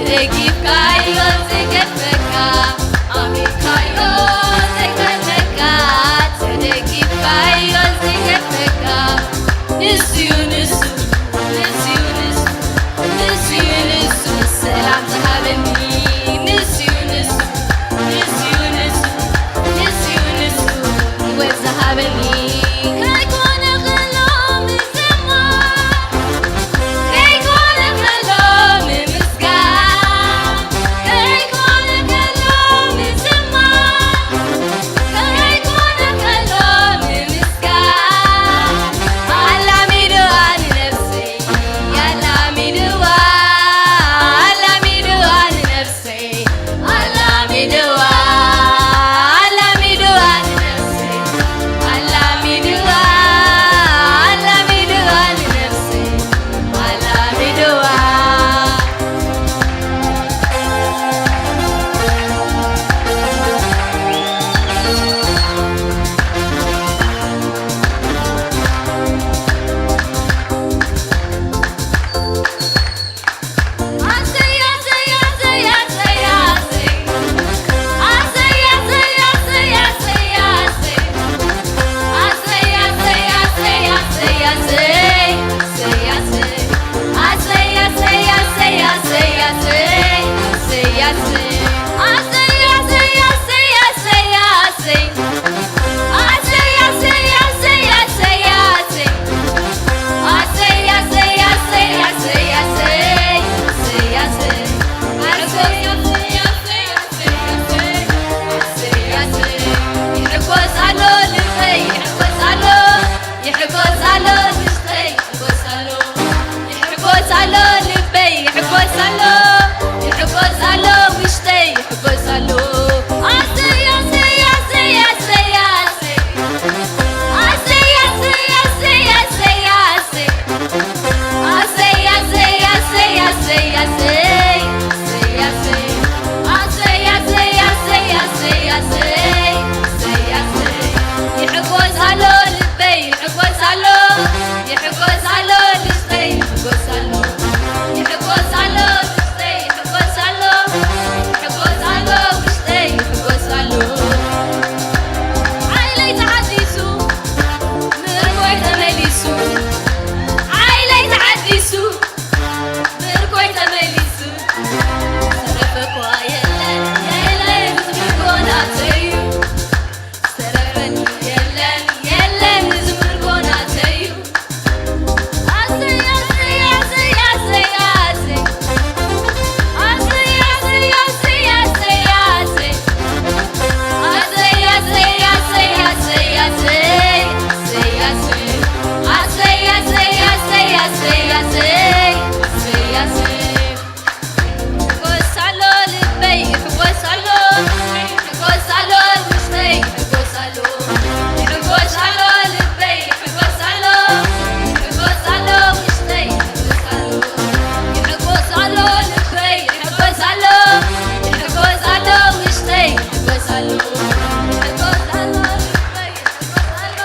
ደጊፍካዮ ዘይገድፈካ፣ ኣሚንካዮ ዘይገድፈካ፣ ተደጊፍካዮ ዘይገድፈካ። ንሱዩ ንሱ፣ ንሱዩ ንሱ፣ ንሱዩ ንሱ ሰላም ዝሃበኒ። ንሱዩ ንሱ፣ ንሱዩ ንሱ፣ ንሱዩ ንሱ ህይወት ዝሃበኒ። ከይኮነ ከሎ ምዝማር፣ ከይኮነ ከሎ ምምስጋን፣ ከይኮነ ከሎ ምዝማር፣ ከይኮነ ከሎ ምምስጋን፣ ኣላሚድዋ ንነፍሰይ፣ ኣላሚድዋ፣ ኣላሚድዋ ንነፍሰይ። ኣላሚድዋ፣ ኣላሚድዋ ንነፍሰይ፣ ኣላሚድዋ፣ ኣላሚድዋ ንነፍሰይ፣ ኣላሚድዋ። ይሕጎስ ኣሎ ልበይ፣ ይሕጎስ ኣሎ፣ ይሕጎስ ኣሎ ውሽጠይ፣ ይሕጎስ ኣሎ፣ ይሕጎስ ኣሎ ልበይ፣ ይሕጎስ ኣሎ፣ ይሕጎስ ኣሎ ውሽጠይ፣ ይሕጎስ ኣሎ። ኣሰይ፣ ኣሰይ፣ ኣሰይ፣ ኣሰይ፣ ኣሰይ። ኣሰይ፣ ኣሰይ፣ ኣሰይ፣ ኣሰይ፣ ኣሰይ። ኣሰይ፣ ኣሰይ፣ ኣሰይ፣ ኣሰይ፣ ኣሰይ። ኣሰይ፣ ኣሰይ፣ ኣሰይ፣ ኣሰይ፣ ኣሰይ፣ ኣሰይ፣ ኣሰይ። ኣሰይ፣ ኣሰይ። ይሕጎስ ኣሎ ልበይ፣ ይሕጎስ ኣሎ፣ ይሕጎስ ኣሎ ውሽጠይ፣ ይሕጎስ ኣሎ፣ ይሕጎስ ኣሎ ውሽጠይ፣ ይሕጎስ ኣሎ፣ ይሕጎስ ኣሎ ውሽጠይ፣ ይሕጎስ ኣሎ። ሓይለይ ተሓዲሱ፣ ምርኮይ ተመሊሱ፣ ሓይለይ ተሓዲሱ፣ ምርኮይ ተመሊሱ። ዝተረፈ እኳ የለን፣ የለን፣ ህዝቢ እኮ ናተይ እዩ። ዝተረፈኒ የለን፣ የለን፣ ህዝቢ እኮ ናተይ እዩ። ኣሰይ፣ ኣሰይ፣ ኣሰይ፣ ኣሰይ፣ ኣሰይ። ኣሰይ፣ ኣሰይ፣ ኣሰይ፣ ኣሰይ፣ ኣሰይ። ኣሰይ፣ ኣሰይ፣ ኣሰይ፣ ኣሰይ፣ ኣሰይ። ኣሰይ፣ ኣሰይ። ኣሰይ፣ ኣሰይ፣ ኣሰይ፣ ኣሰይ፣ ኣሰይ። ኣሰይ፣ ኣሰይ። ይሕጎስ ኣሎ ልበይ፣ ይሕጎስ ኣሎ። ይሕጎስ ኣሎ ውሽጠይ፣ ይሕጎስ ኣሎ። ይሕጎስ ኣሎ ልበይ፣ ይሕጎስ ኣሎ። ይሕጎስ ኣሎ ውሽጠይ፣ ይሕጎስ ኣሎ። ይሕጎስ ኣሎ ልበይ፣ ይሕጎስ ኣሎ። ይሕጎስ ኣሎ ውሽጠይ፣ ይሕጎስ ኣሎ። ይሕጎስ ኣሎ ልበይ፣ ይሕጎስ ኣሎ።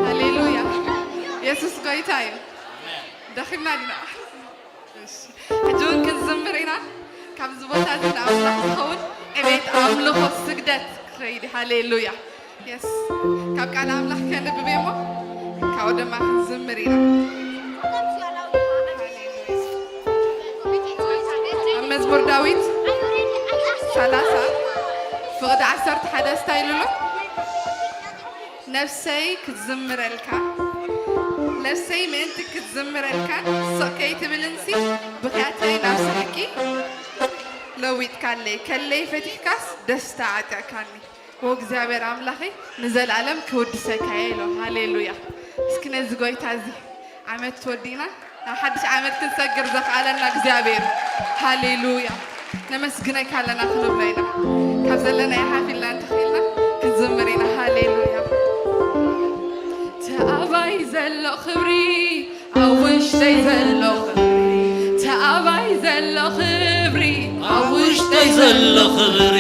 ሃሌሉያ። የሱስ ጎይታ እዩ። ደኺምና ዲና? እሺ። ሕጂ እውን ክንዝምር ኢና። ካብዚ ቦታ እዚ ንኣምላኽ ዝኸውን ዕቤት፣ ኣምልኾ፣ ስግደት ክኸይድ እዩ። ሃሌሉያ። የስ። ካብ ቃል ኣምላኽ ከንብብ እየ እሞ ካብኡ ድማ ክንዝምር ኢና። ኣብ መዝሙር ዳዊት ሰላሳ ፍቕዲ ዓሰርተ ሓደ እንታይ ኢሉ ኣሎ? ነፍሰይ ክትዝምረልካ፣ ነፍሰይ ምእንቲ ክትዝምረልካ፣ ስቕ ከይትብልንሲ ብኽያተይ ናብ ስሕቂ ለዊጥካለይ፣ ከለይ ፈቲሕካስ ደስታ ዓጢቕካኒ። ኦ እግዚኣብሔር ኣምላኸይ፣ ንዘለኣለም ክውድሰካ እየ ኢሎ። ሃሌሉያ። እስኪ ነዚ ጎይታ እዚ ዓመት ወዲእና ናብ ሓድሽ ዓመት ክንሰግር ዘኽኣለና እግዚኣብሔር። ሃሌሉያ። ነመስግነካ ኣለና ክንብሎ ኢና። ካብ ዘለና ይሓፍ ኢልና እንተኽኢልና ክንዝምር ኢና። ሃሌሉያ። ተኣባይ ዘሎ ክብሪ ኣብ ውሽጠይ ዘሎ ክብሪ፣ ተኣባይ ዘሎ ክብሪ ኣብ ውሽጠይ ዘሎ ክብሪ፣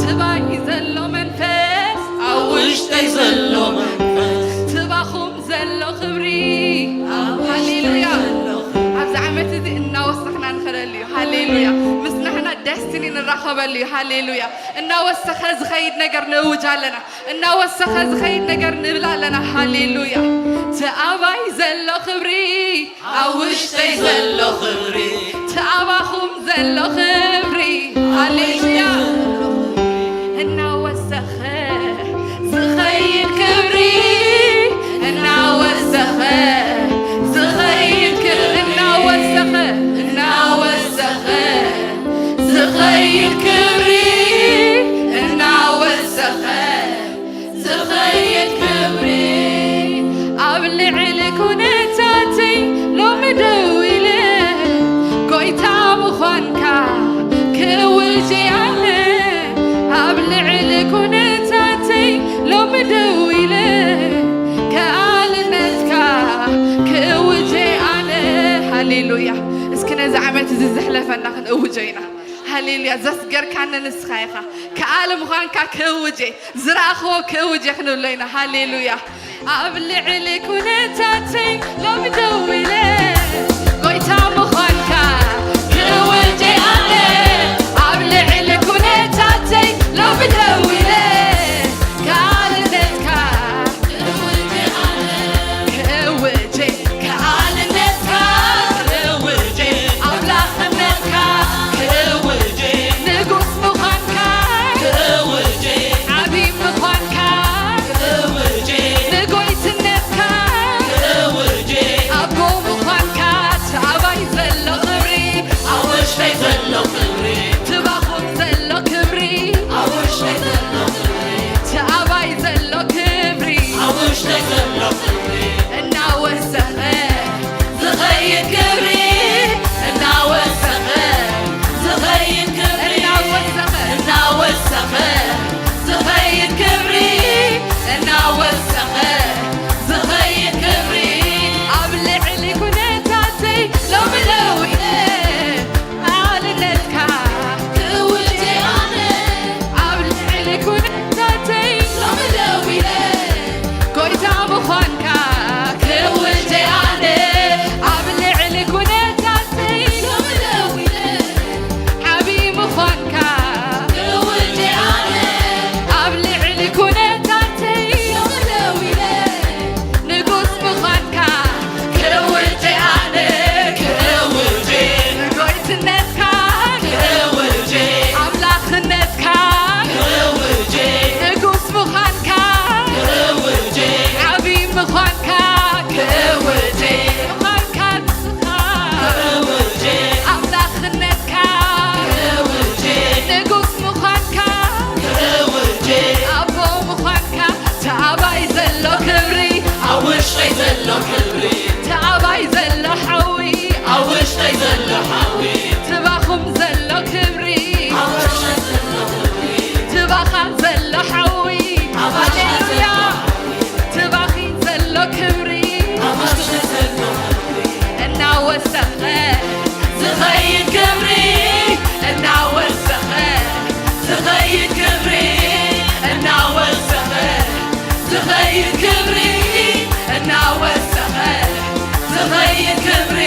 ትባይ ዘሎ መንፈስ ኣብ ውሽጠይ ዘሎ መንፈስ፣ ትባኹም ዘሎ ክብሪ። ሃሌሉያ። ኣብዚ ዓመት እዚ እናወሰኽና ንኸደሉ እዩ። ሃሌሉያ። ምስ ናህና ደስትኒ ንራኸበሉ እዩ። ሃሌሉያ። እናወሰኸ ዝኸይድ ነገር ንእውጅ ኣለና። እናወሰኸ ዝኸይድ ነገር ንብል ኣለና። ሃሌሉያ። ተኣባይ ዘሎ ክብሪ ኣብ ውሽጠይ ዘሎ ክብሪ፣ ተኣባኹም ዘሎ ክብሪ። ሃሌሉያ። እናወሰኸ ዝኸይድ ክብሪ፣ እናወሰኸ ዝኸይድ ክብሪ፣ እናወሰኸ፣ እናወሰኸ ዝኸይድ ክብሪ፣ እናወሰኸ ዝኸይድ ክብሪ። ኣብ ልዕሊ ኩነታተይ ሎሚ ደው ኢለ፣ ጎይታ ምዃንካ ክእውጅ ኣነ። ኣብ ልዕሊ ኩነታተይ ሎሚ ደው ኢለ፣ ከኣልነትካ ክእውጅ ኣነ። ሃሌሉያ። እስኪ ነዚ ዓመት እዚ ዘሕለፈና ክንእውጆ ኢና። ሃሌሉያ። ዘስገርካኒ ንስኻ ኢኻ። ከኣል ምዃንካ ክእውጅ እየ። ዝረኣኽዎ ክእውጅ እየ ክንብሎ ኢና። ሃሌሉያ። ኣብ ልዕሊ ኩነታተይ ሎሚ ደው ኢለ፣ ጎይታ ምዃንካ ክእውጅ እየ ኣነ። ኣብ ልዕሊ ኩነታተይ ሎሚ ደው ኢለ፣ ከኣልነትካ ክእውጅ እየ ኣነ። ክእውጅ እየ ከኣልነትካ፣ ክእውጅ እየ ኣምላኽነትካ፣ ክእውጅ እየ ንጉስ ምዃንካ፣ ክእውጅ እየ ዓብዪ ምዃንካ፣ ክእውጅ እየ ንጎይትነትካ፣ ክእውጅ እየ ኣቦ ምዃንካ። ተኣባይ ዘሎ ክብሪ ኣብ ውሽጠይ ዘሎ ክብሪ፣ ትባኹም ዘሎ ክብሪ ኣብ ውሽጠይ ዘሎ ክብሪ፣ ተኣባይ ዘሎ ክብሪ ኣብ ውሽጠይ ዘሎ ክብሪ፣ እናወሰኸ ዝኸይድ ክብሪ፣ እናወሰኸ ዝኸይድ ክብሪ፣ እናወሰኸ እናወሰኸ ዝኸይድ ክብሪ፣ እናወሰኸ ዝኸይድ ክብሪ፣ ኣብ ልዕሊ ኩነታተይ ሎሚ ደው ኢለ፣ ከኣልነትካ ክእውጅ እየ ኣነ። ኣብ ልዕሊ ኩነታተይ ሎሚ ደው ኢለ፣ ጎይታ ምዃንካ ክእውጅ እየ ኣነ። ኣብ ልዕሊ ኩነታተይ ሎሚ ደው ኢለ፣ ዓብዪ ምዃንካ ክእውጅ እየ ኣነ። ኣብ ልዕሊ ኩነታተይ ሎሚ ደው ኢለ፣ ንጉስ ምዃንካ ክእውጅ እየ ኣነ። ክእውጅ እየ ንጎይትነትካ፣ ክእውጅ እየ ኣምላኽነትካ፣ ክእውጅ እየ ንጉስ ምዃንካ፣ ክእውጅ እየ ዓብዪ ምዃንካ፣ ክእውጅ እየ ምዃንካ ንስኻ፣ ክእውጅ እየ ኣምላኽነትካ፣ ክእውጅ እየ ንጉስ ምዃንካ፣ ክእውጅ እየ ኣቦ ምዃንካ፣ ተኣባይ ዘሎ ክብሪ ኣብ ውሽጠይ ዘሎ ክብሪ፣ ተኣባይ ዘሎ ሓዊ ኣብ ውሽጠይ ዘሎ ሓዊ፣ ትባኹም ዘሎ ክብሪ ኣብ ውሽጠይ ዘሎ ክብሪ፣ ትባኻ ዘሎ ሓዊ። ኣብ ውሽጠይ ዘሎ ሃሌሉያ። ሓዊ፣ ትባኺ ዘሎ ክብሪ ኣብ ውሽጠይ ዘሎ ክብሪ፣ እናወሰኸ ዝኸይድ ክብሪ፣ እናወሰኸ ዝኸይድ ክብሪ፣ እናወሰኸ ዝኸይድ ክብሪ፣ እናወሰኸ ዝኸይድ ክብሪ።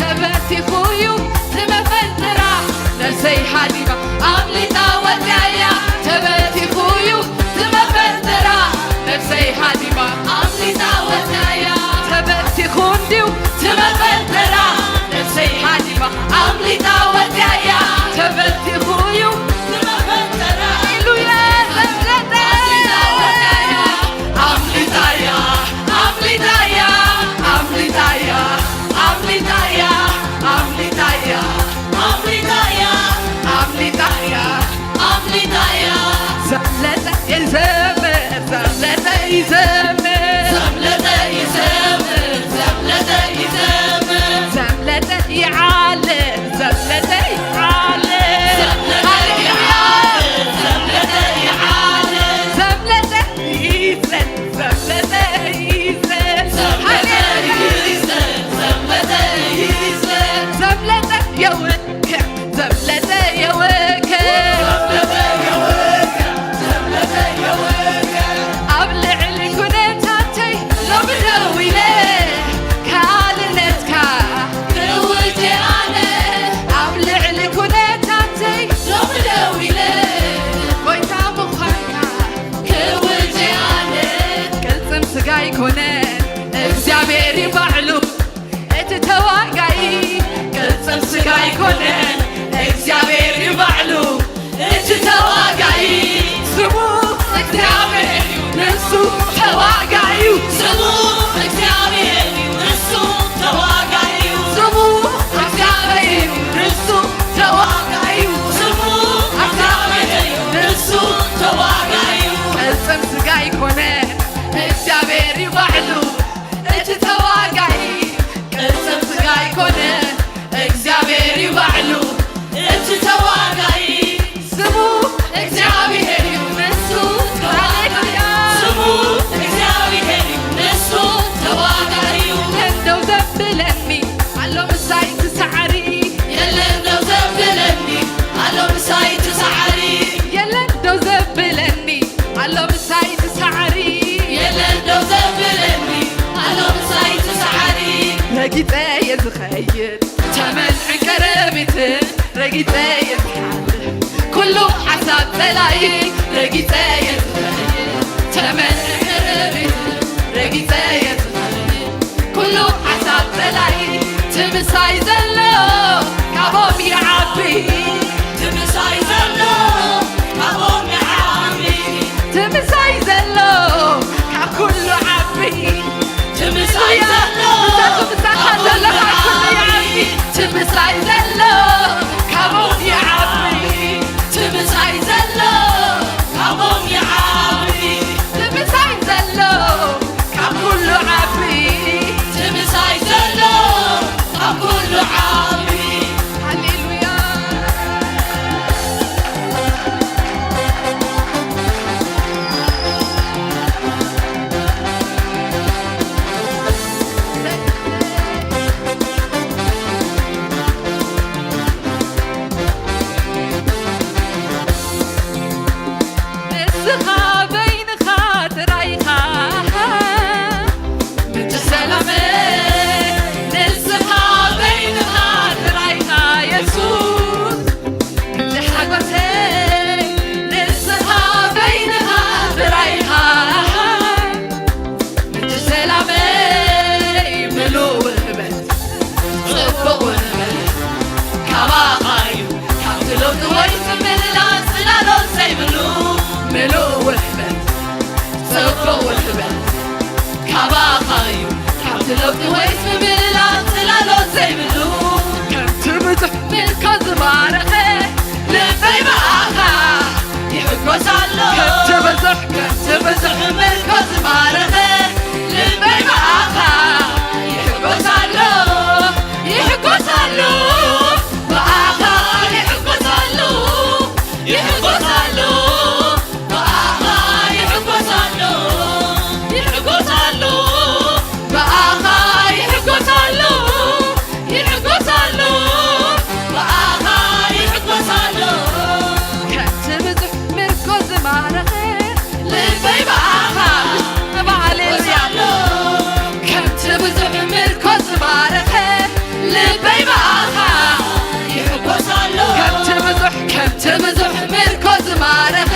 ተበቲኹ እዩ እቲ መፈንጠራ፣ ነብሰይ ሃዲማ ኣምሊጣ ወጽያ እያ። ተበቲኹ እዩ እቲ መፈንጠራ፣ ነብሰይ ሃዲማ ኣምሊጣ ወጽያ እያ። ተበቲኹ እንድዩ እቲ መፈንጠራ፣ ነብሰይ ሃዲማ ኣምሊጣ ወጽያ እያ። ተበቲኹ እዩ እቲ መፈንጠራ፣ ሃሌሉያ፣ ዘምለጠ ኣምሊጣ ወጽያ እያ። ኣምሊጣ እያ፣ ኣምሊጣ እያ፣ ኣምሊጣ እያ። ኣይኮነን እግዚኣብሔር እዩ ባዕሉ እቲ ተዋጋኢ ስሙ እግዚኣብሔር እዩ ንሱ ተዋጋኢ እዩ ስሙ እግዚኣብሔር እዩ ንሱ ተዋጋኢ እዩ ስሙ እግዚኣብሔር እዩ ንሱ ተዋጋኢ እዩ ስሙ እግዚኣብሔር እዩ ንሱ ተዋጋኢ እዩ ቅልጽም ስጋ ኣይኮነን እግዚኣብሔር እዩ ባዕሉ እቲ ተዋጋኢ ቅልጽም ስጋ ኣይኮነን እግዚኣብሔር እዩ ባዕሉ እቲ ተዋጋኢ ስሙ እግዚኣብሔር እዩ ንሱ ተዋጋኢ ስሙ እግዚኣብሔር እዩ ንሱ ተዋጋኢ እዩ የለን ደው ዘብለኒ ኣሎ ምሳይ ትሰዓሪ የለን ደው ዘብለኒ ኣሎ ምሳይ ትሰዓሪ የለን ደው ዘብለኒ ኣሎ ምሳይ ትሰዓሪ የለን ደው ዘብለኒ ኣሎ ምሳይ ትሰዓሪ ረጊጸ እየ ዝኸይድ ተመን ዕንቅርቢት ረጊጸ እየ ዝሓልፍ ኩሉ ሓሳብ ጸላኢ ረጊጸ እየ ዝኸይድ ተመን ዕንቅርቢት ረጊጸ እየ ዝኸይድ ኩሉ ሓሳብ ጸላኢ ትምሳይ ዘሎ ካቦም ይዓቢ ትምሳይ ዘሎ ካቦም ይዓቢ ትምሳይ ዘሎ ካብ ኩሉ ዓቢ ትምሳይ ዘሎ ምሳኻ ዘሎ ካብ ኩሉ ይዓቢ ትምሳይ ዘሎ ካቦም ይዓቢ ትምሳይ ዘሎ ካቦም ይዓቢ ትምሳይ ዘሎ ካብ ኩሉ ዓቢ ትምሳይ ዘሎ ካብ ኩሉ ዓቢ ሃሌሉያ ንስኻ በይንኻ ጥራይኻ ምንጭ ሰላመይ ንስኻ በይንኻ ጥራይኻ የሱስ ምንጭ ሓጎሰይ ንስኻ በይንኻ ጥራይኻ ምንጭ ሰላመይ ምሉእ ውህበት ጽቡቕ ውህበት ካባኻ እዩ ካብቲ ለውጢ ወይ ምልላስ ጽላሎት ዘይብሉ ምሉእ ውህበት ጽቡቕ ውህበት ካባኻ እዩ ካብቲ ለውጢ ወይ ምልላስ ጽላሎት ዘይብሉ ከምቲ ብዙሕ ምልኮ ዝባረኸ ልበይ ብኣኻ ይሕጎስ ኣሎ ከምቲ ብዙሕ ከምቲ ብዙሕ ምልኮ ዝባረኸ ልበይ ብኣኻ ይሕጎስ ኣሎ ይሕጎስ ኣሎ ብኣኻ ይሕጎስ ኣሎ ይሕጎስ ኣሎ ብኣኻ ይሕጎስ ኣሎ ይሕጎስ ኣሎ ብኣኻ ይሕጎስ ኣሎ ይሕጎስ ኣሎ ብኣኻ ይሕጎስ ኣሎ ከምቲ ብዙሕ ምርኮ ዝማረኸ ልበይ ብኣኻ ሃሌሉያ ከምቲ ብዙሕ ምርኮ ዝማረኸ ልበይ ብኣኻ ይሕጎስ ኣሎ ከምቲ ብዙሕ ከምቲ ብዙሕ ምርኮ ዝማረኸ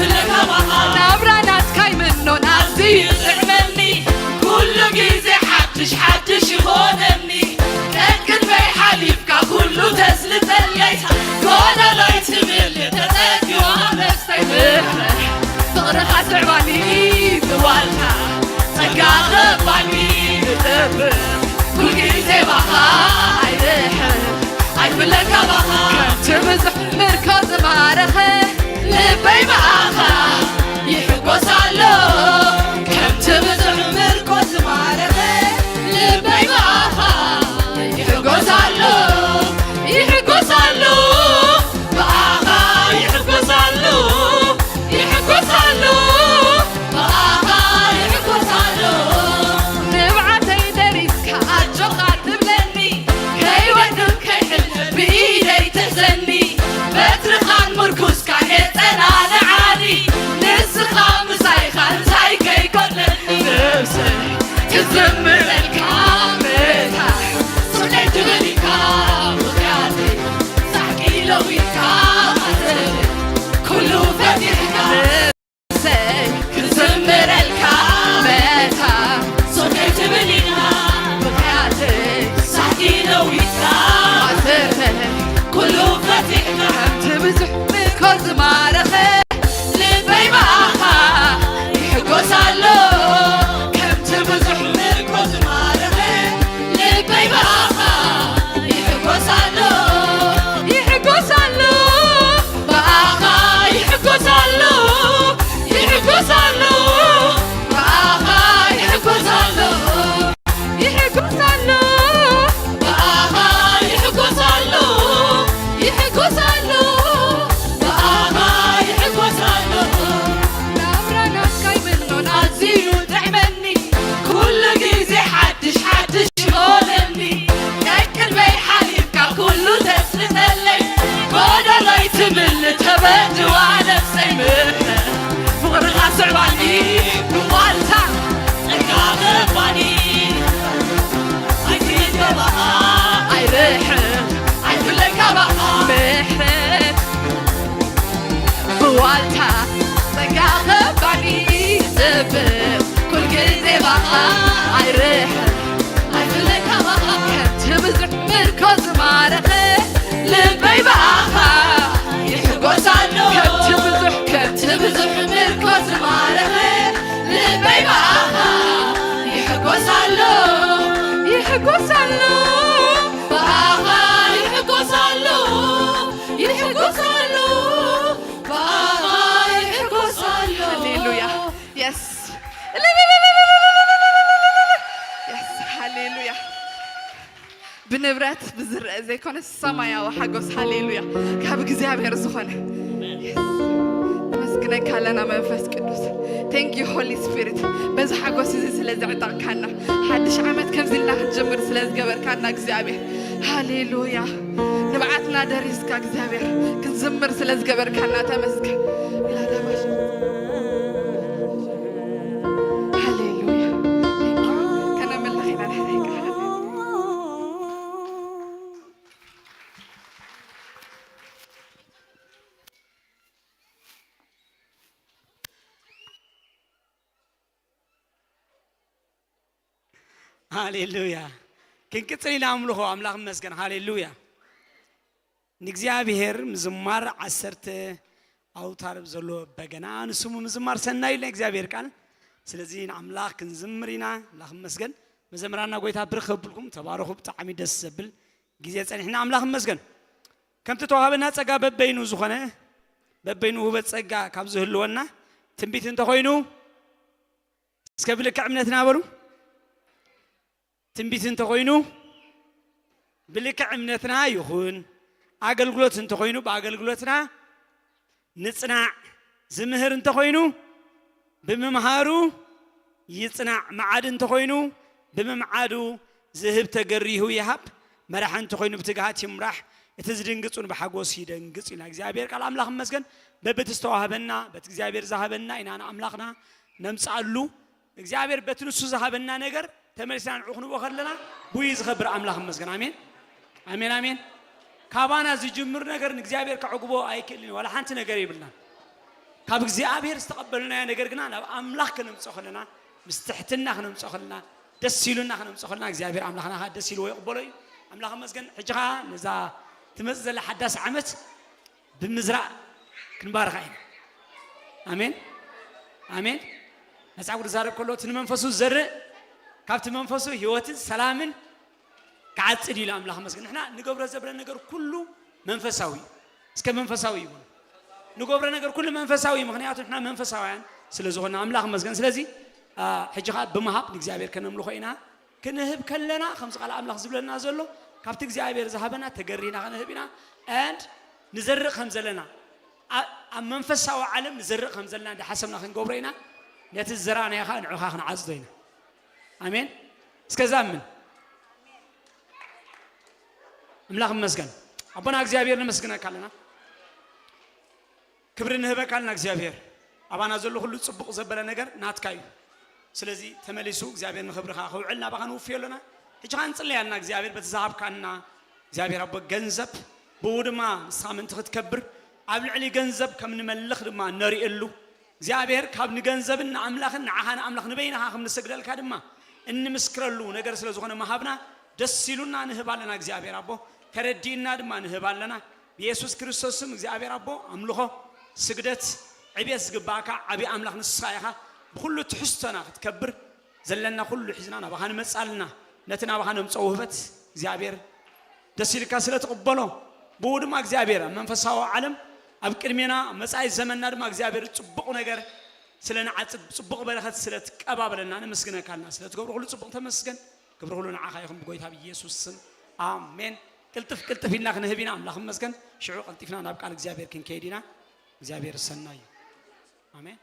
ናብራ ናትካ ይምኖን ኣዝዩ ይጥዕመኒ። ኩሉ ግዜ ሓድሽ ሓድሽ ይኾነኒ። ቀቅድመይ ሓሊፍካ ኩሉ ተስልጠለይ። ጎደሎይ ትምልእ ተጸግዋ ነፍሰይ። ፍቕርኻ ስዕባኒ ብዋልታ ጸጋ ኸባኒ። ይጥብብ ኩልግዜ ባኻ ኣይርሕቕ ኣይፍለካ ባኻ። ከምቲ ብዙሕ ምርኮ ዝማረኸ ልበይ ብኣኻ ይሕጎስ ኣሎ። ከምቲ ብዙሕ ምርኮ ዝማረኸ ልበይ ብኣኻ ይሕጎስ ኣሎ። ይሕጎስ ኣሎ። ብኣኻ ይሕጎስ ኣሎ። ይሕጎስ ኣሎ። ብኣኻ ይሕጎስ ኣሎ። ንብዓተይ ደሪስካ ኣጆኻ ትብለኒ። ከይወድቕ ከይሕለፍ ብኢደይ ትሕዘኒ። በትርኻን ምርኩስካ የጸናንዓኒ። ንስኻ ምሳይኻ እንታይ ከይኮነኒ። ነብሰይ ትዝምረልካ መታ ስቕለይ ትብል ኢኻ ምኽንያተይ። ሳሕቂ ለዊጥካ ማእሰረይ ኩሉ ፈቲሕካ። ነብሰይ ክዝምረልካ መታ ስቕለይ ትብል ኢኻ ምኽንያተይ። ሳሕቂ ለዊጥካ ማእሰረይ ኩሉ ፈቲሕካ። ከምቲ ብዙሕ ምርኮ ዝማረኸ ልበይ ብኣኻ ይሕጎስ ኣሎ። ከምቲ ብዙሕ ምርኮ ዝማረኸ ልበይ ብኣኻ ይሕጎስ ኣሎ። ይሕጎስ ኣሎ። ብኣኻ ይሕጎስ ኣሎ። ይሕጎስ ኣሎ። ብኣኻ ይሕጎስ ኣሎ። ይሕጎስ ኣሎ። ብኣኻ ይሕጎስ ኣሎ። ይሕጎስ ኣሎ። ብኣኻ ይሕጎስ ኣሎ። ናብራ ናትካ ይምኖን ኣዝዩ ጥዕመኒ። ኩሉ ግዜ ሓድሽ ሓድሽ ይኾነኒ። ቀቅድመይ ሓሊፍካ ኩሉ ተስርተለይ። ጎደሎይ ትምልእ ተበድዋ ነፍሰይ ምሕረት። ፍቕርኻ ስዕባኒ ብዋልታ ጸጋ ኸባኒ። ኣይትግደባኣ ኣይርሕቕ ኣይፍለካ ባኣ ምሕረት ብዋልታ ጸጋ ኸባኒ። ጽብቕ ኩልግዜ ባኻ ኣይርሕቕ ኣይፍለካ ባኻ። ከምቲ ብዙሕ ምርኮ ዝማረኸ ልበይ ብኣኻ ይሕጎስ ኣሎ። ከምቲ ብዙሕ ከምቲ ብዙሕ ምርኮ ዝማረኸ ልበይ ብኣኻ ይሕጎስ ኣሎ። ይሕጎስ ኣሎ። ብኣኻ ይሕጎስ ኣሎ። ይሕጎስ ኣሎ። ብኣኻ ይሕጎስ ኣሎ። ሃሌሉያ። የስ። የስ። ሃሌሉያ። ብንብረት ብዝረአ ዘይኮነ ሰማያዊ ሓጎስ። ሃሌሉያ። ካብ እግዚኣብሔር ዝኾነ። የስ። ነመስግነካ ኣለና መንፈስ ቅዱስ። Thank you Holy Spirit። በዚ ሓጎስ እዚ ስለ ዘዕጠቕካና፣ ሓድሽ ዓመት ከምዚ ኢልና ክንጅምር ስለ ዝገበርካና እግዚኣብሔር። ሃሌሉያ። ንብዓትና ደሪስካ እግዚኣብሔር ክንዝምር ስለ ዝገበርካና ተመስገን። ሃሌሉያ። Thank you። ከነምልኽ ኢና ድሕሪ ቃል። ሃሌሉያ። ክንቅጽል ኢና ኣምልኾ ኣምላኽ ይመስገን። ሃሌሉያ። ንእግዚኣብሔር ምዝማር ዓሰርተ ኣውታር ዘለዎ በገና ንስሙ ምዝማር ሰናይ ኢሉ ናይ እግዚኣብሔር ቃል። ስለዚ ንኣምላኽ ክንዝምር ኢና። ኣምላኽ ይመስገን። መዘምራና ጎይታ ብርኽ ከብልኩም ተባረኹ። ብጣዕሚ ደስ ዘብል ግዜ ጸኒሕና። ኣምላኽ ይመስገን። ከምቲ ተዋህበና ጸጋ በበይኑ ዝኾነ በበይኑ ውህበት ጸጋ ካብ ዝህልወና ትንቢት እንተኾይኑ እስከ ብልክዕ እምነትና በሉ። ትንቢት እንተኾይኑ ብልክዕ እምነትና ይኹን፣ ኣገልግሎት እንተኾይኑ ብኣገልግሎትና ንጽናዕ፣ ዝምህር እንተኾይኑ ብምምሃሩ ይጽናዕ፣ መዓዲ እንተኾይኑ ብምምዓዱ፣ ዝህብ ተገሪሁ ይሃብ፣ መራሒ እንተኾይኑ ብትግሃት ይምራሕ፣ እቲ ዝድንግጽ እውን ብሓጎስ ይደንግጽ ኢልና። እግዚኣብሔር ቃል ኣምላኽ ይመስገን። በብቲ ዝተዋህበና በቲ እግዚኣብሔር ዝሃበና ኢና ንኣምላኽና ነምጽኣሉ። እግዚኣብሔር በቲ ንሱ ዝሃበና ነገር ተመሊስና ንዕኡ ክንቦ ከለና ብኡ ዝኸብር ኣምላኽ ይመስገን። ኣሜን፣ ኣሜን፣ ኣሜን። ካባና ዝጅምር ነገር ንእግዚኣብሔር ከዕግቦ ኣይክእልን እዩ። ዋላ ሓንቲ ነገር የብልናን። ካብ እግዚኣብሔር ዝተቐበልናዮ ነገር ግና ናብ ኣምላኽ ከነምጽኦ ከለና፣ ምስ ትሕትና ከነምጽኦ ከለና፣ ደስ ኢሉና ከነምጽኦ ከለና፣ እግዚኣብሔር ኣምላኽና ኸኣ ደስ ኢልዎ ይቕበሎ እዩ። ኣምላኽ ይመስገን። ሕጂ ኸኣ ነዛ ትመጽእ ዘላ ሓዳስ ዓመት ብምዝራእ ክንባርኻ ኢና። ኣሜን፣ ኣሜን። መጽሓፍ ቅዱስ ዝዛረብ ከሎ፣ እቲ ንመንፈሱ ዝዘርእ ካብቲ መንፈሱ ህይወትን ሰላምን ክዓጽድ ኢሉ ኣምላኽ መስገን። ንሕና ንገብሮ ዘብረ ነገር ኩሉ መንፈሳዊ እዩ። እስከ መንፈሳዊ ይሁን። ንገብሮ ነገር ኩሉ መንፈሳዊ እዩ፣ ምኽንያቱ ንሕና መንፈሳውያን ስለ ዝኾንና ኣምላኽ መስገን። ስለዚ፣ አ፣ ሕጂ ኸኣ ብምሃብ ንእግዚኣብሔር ከነምልኾ ኢና። ክንህብ ከለና፣ ከምዚ ቃል ኣምላኽ ዝብለና ዘሎ፣ ካብቲ እግዚኣብሔር ዝሃበና ተገሪና ክንህብ ኢና። And ንዘርእ ከም ዘለና፣ ኣ-፣ ኣብ መንፈሳዊ ዓለም ንዘርእ ከም ዘለና እንዳሓሰብና ክንገብሮ ኢና። ነቲ ዝዘራእናዮ ኸኣ ንዑኻ ክንዓጽዶ ኢና። ኣሜን። እስከ ዛምን ኣምላኽ ይመስገን። ኣቦና እግዚኣብሔር ነመስግነካ ኣለና። ክብሪ ንህበካ ኣለና እግዚኣብሔር። ኣባና ዘሎ ኩሉ ጽቡቕ ዘበለ ነገር ናትካ እዩ። ስለዚ ተመሊሱ እግዚኣብሔር ንኽብርኻ ክውዕል ናባኻ ንውፍዮ ኣለና። ሕጂ ኸኣ ንጽለይ ኣለና እግዚኣብሔር በቲ ዝሃብካና እግዚኣብሔር ኣቦ ገንዘብ ብኡ ድማ ንስኻ ምእንቲ ክትከብር ኣብ ልዕሊ ገንዘብ ከም ንመልኽ ድማ ነርእየሉ እግዚኣብሔር ካብ ንገንዘብን ንኣምላኽን ንዓኻ ንኣምላኽ ንበይንኻ ከም ንሰግደልካ ድማ እንምስክረሉ ነገር ስለ ዝኾነ ምሃብና ደስ ኢሉና ንህብ ኣለና። እግዚኣብሔር ኣቦ ተረዲእና ድማ ንህብ ኣለና። ብየሱስ ክርስቶስ ስም እግዚኣብሔር ኣቦ ኣምልኾ፣ ስግደት፣ ዕብየት ዝግባእካ ዓብዪ ኣምላኽ ንስኻ ኢኻ። ብኹሉ ትሕዝቶና ክትከብር ዘለና ኩሉ ሒዝና ናባኻ ንመጽእ ኣለና። ነቲ ናባኻ ነምጽኦ ውህበት እግዚኣብሔር ደስ ኢልካ ስለ ትቕበሎ፣ ብኡ ድማ እግዚኣብሔር ኣብ መንፈሳዊ ዓለም ኣብ ቅድሜና መጻኢ ዘመንና ድማ እግዚኣብሔር ጽቡቕ ነገር ስለ ንዓጽድ፣ ጽቡቕ በረኸት ስለ ትቀባበለና ነመስግነካ ኣለና። ስለ ትገብሮ ኩሉ ጽቡቕ ተመስገን። ክብሪ ኩሉ ንዓኻ ይኹን ብጎይታ ብኢየሱስ ስም። ኣሜን። ቅልጥፍ ቅልጥፍ ኢልና ክንህብ ኢና። ኣምላኽ ይመስገን። ሽዑ ቀልጢፍና ናብ ቃል እግዚኣብሔር ክንከይድ ኢና። እግዚኣብሔር ሰናይ እዩ። ኣሜን።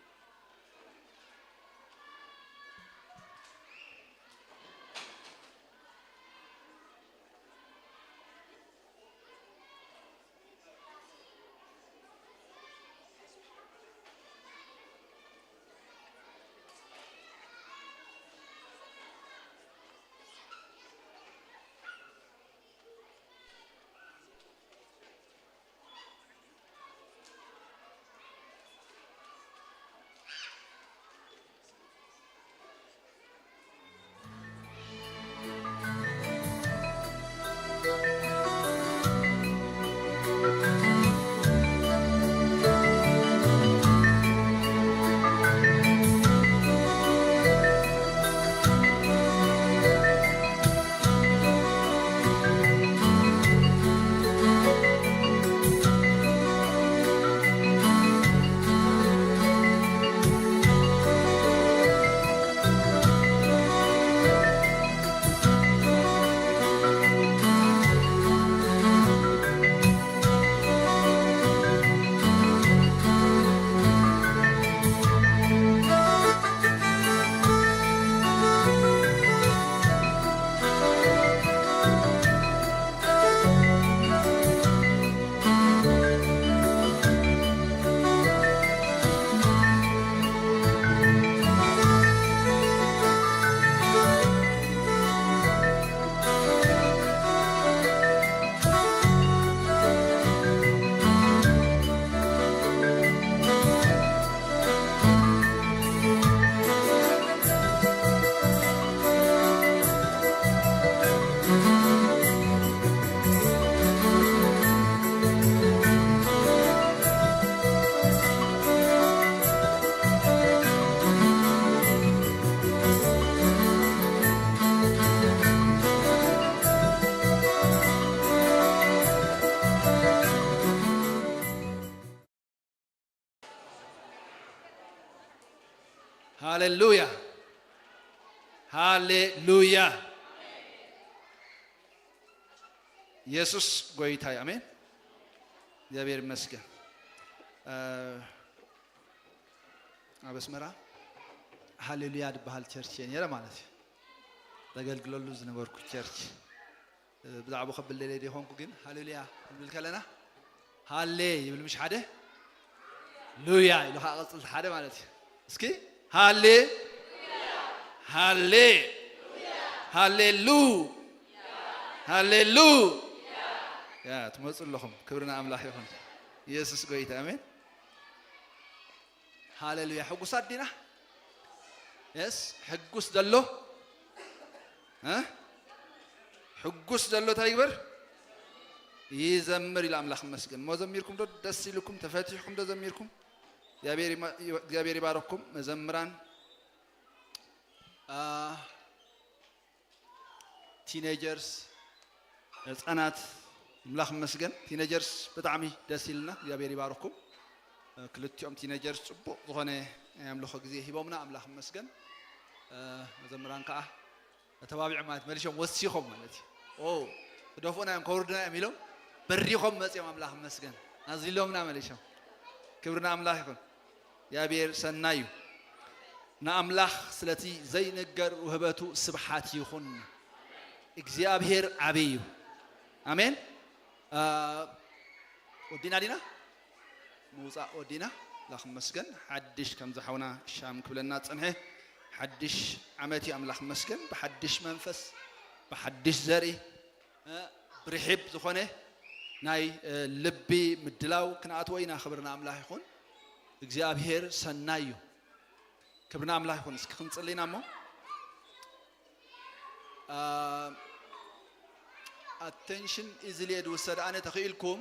ሃሌሉያ፣ ሃሌሉያ። የሱስ ጎይታ እዩ። ኣሜን። እግዚኣብሔር ይመስገን። እ፣ ኣብ ኣስመራ ሃሌሉያ ዝበሃል ቸርች እየ ነይረ ማለት እዩ። ዘገልግለሉ ዝነበርኩ ቸርች። እ፣ ብዛዕባ ከብል ደልየ ዘይኮንኩ፣ ግን ሃሌሉያ ክንብል ከለና፣ ሃሌ ይብል፣ ምሽ ሓደ ሉያ ኢሉ ከዓ ቅጽል ሓደ ማለት እዩ። እስኪ ሃሌ፣ ሃሌ፣ ሃሌሉ፣ ሃሌሉ። ያ፣ ትመጹ ኣለኹም። ክብሪ ንኣምላኽ ይኹን። ኢየሱስ ጎይታ። ኣሜን። ሃሌሉያ። ሕጉሳት ዲና? የስ። ሕጉስ ዘሎ? እ? ሕጉስ ዘሎ እንታይ ይግበር? ይዘምር ኢሉ ኣምላኽ ይመስገን። እሞ ዘሚርኩም ዶ ደስ ኢልኩም? ተፈቲሕኩም ዶ ዘሚርኩም? እግዚኣብሔር ይማ-፣ እግዚኣብሔር ይባረኩም መዘምራን። አ፣ ቲኔጀርስ፣ ህፃናት፣ ኣምላኽ ይመስገን። ቲኔጀርስ ብጣዕሚ ደስ ኢልና፣ እግዚኣብሔር ይባርኩም። ክልቲኦም ቲኔጀርስ ጽቡቕ ዝኾነ ናይ ኣምልኾ ግዜ ሂቦምና፣ ኣምላኽ ይመስገን። መዘምራን ከዓ ተተባቢዖም ማለት መሊሾም ወሲኾም ማለት እዩ። ኦ፣ ክደፍኡና እዮም፣ ከውርዱና እዮም ኢሎም በሪኾም መጺኦም፣ ኣምላኽ ይመስገን። ኣዝሎምና መሊሾም። ክብሪ ንኣምላኽ ይኹን። እግዚኣብሔር ሰናይ እዩ። ንኣምላኽ ስለቲ ዘይንገር ውህበቱ ስብሓት ይኹን። እግዚኣብሔር ዓብይ እዩ። ኣሜን። አ፣ ወዲና ዲና? ምውጻእ ወዲና። ኣምላኽ ይመስገን። ሓድሽ ከም ዝሓውና ሻም ክብለና ጸንሐ። ሓድሽ ዓመት እዩ። ኣምላኽ ይመስገን። ብሓድሽ መንፈስ፣ ብሓድሽ ዘርኢ፣ እ፣ ብርሒብ ዝኾነ ናይ፣ እ፣ ልቢ ምድላው ክንኣትዎ ኢና። ክብሪ ንኣምላኽ ይኹን። እግዚኣብሔር ሰናይ እዩ። ክብሪ ንኣምላኽ ይኹን። እስኪ ክንጽሊ ኢና እሞ። አ፣ ኣቴንሽን ኢዝሊ እየ ዝውሰድ ኣነ። ተኽኢልኩም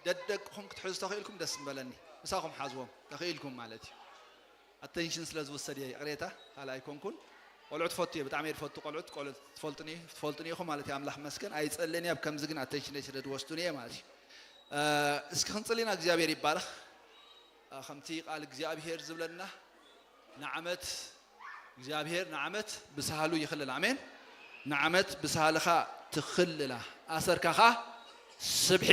ደደቅኹም ክትሕዙ ተኽኢልኩም ደስ ምበለኒ። ምሳኹም ሓዝዎም ተኽኢልኩም ማለት እዩ። ኣቴንሽን ስለ ዝውሰድ እየ፣ ይቕሬታ፣ ካልእ ኣይኮንኩን። ቆልዑ ትፈቱ እየ፣ ብጣዕሚ እየ ዝፈቱ ቆልዑት። ቆልዑት ትፈልጡኒ፣ ትፈልጡኒ ኢኹም ማለት እዩ። ኣምላኽ መስገን ኣይጸልን እየ፣ ኣብ ከምዚ ግን ኣቴንሽነይ ስለ ዝወስዱኒ እየ ማለት እዩ። እ፣ እስኪ ክንጽሊ ኢና። እግዚኣብሔር ይባረኽ። እ፣ ከምቲ ቃል እግዚኣብሔር ዝብለና ንዓመት እግዚኣብሔር ንዓመት ብሳህሉ ይኽልል። ኣሜን። ንዓመት ብሳህልኻ ትኽልላ፣ ኣሰርካ ኸኣ ስብሒ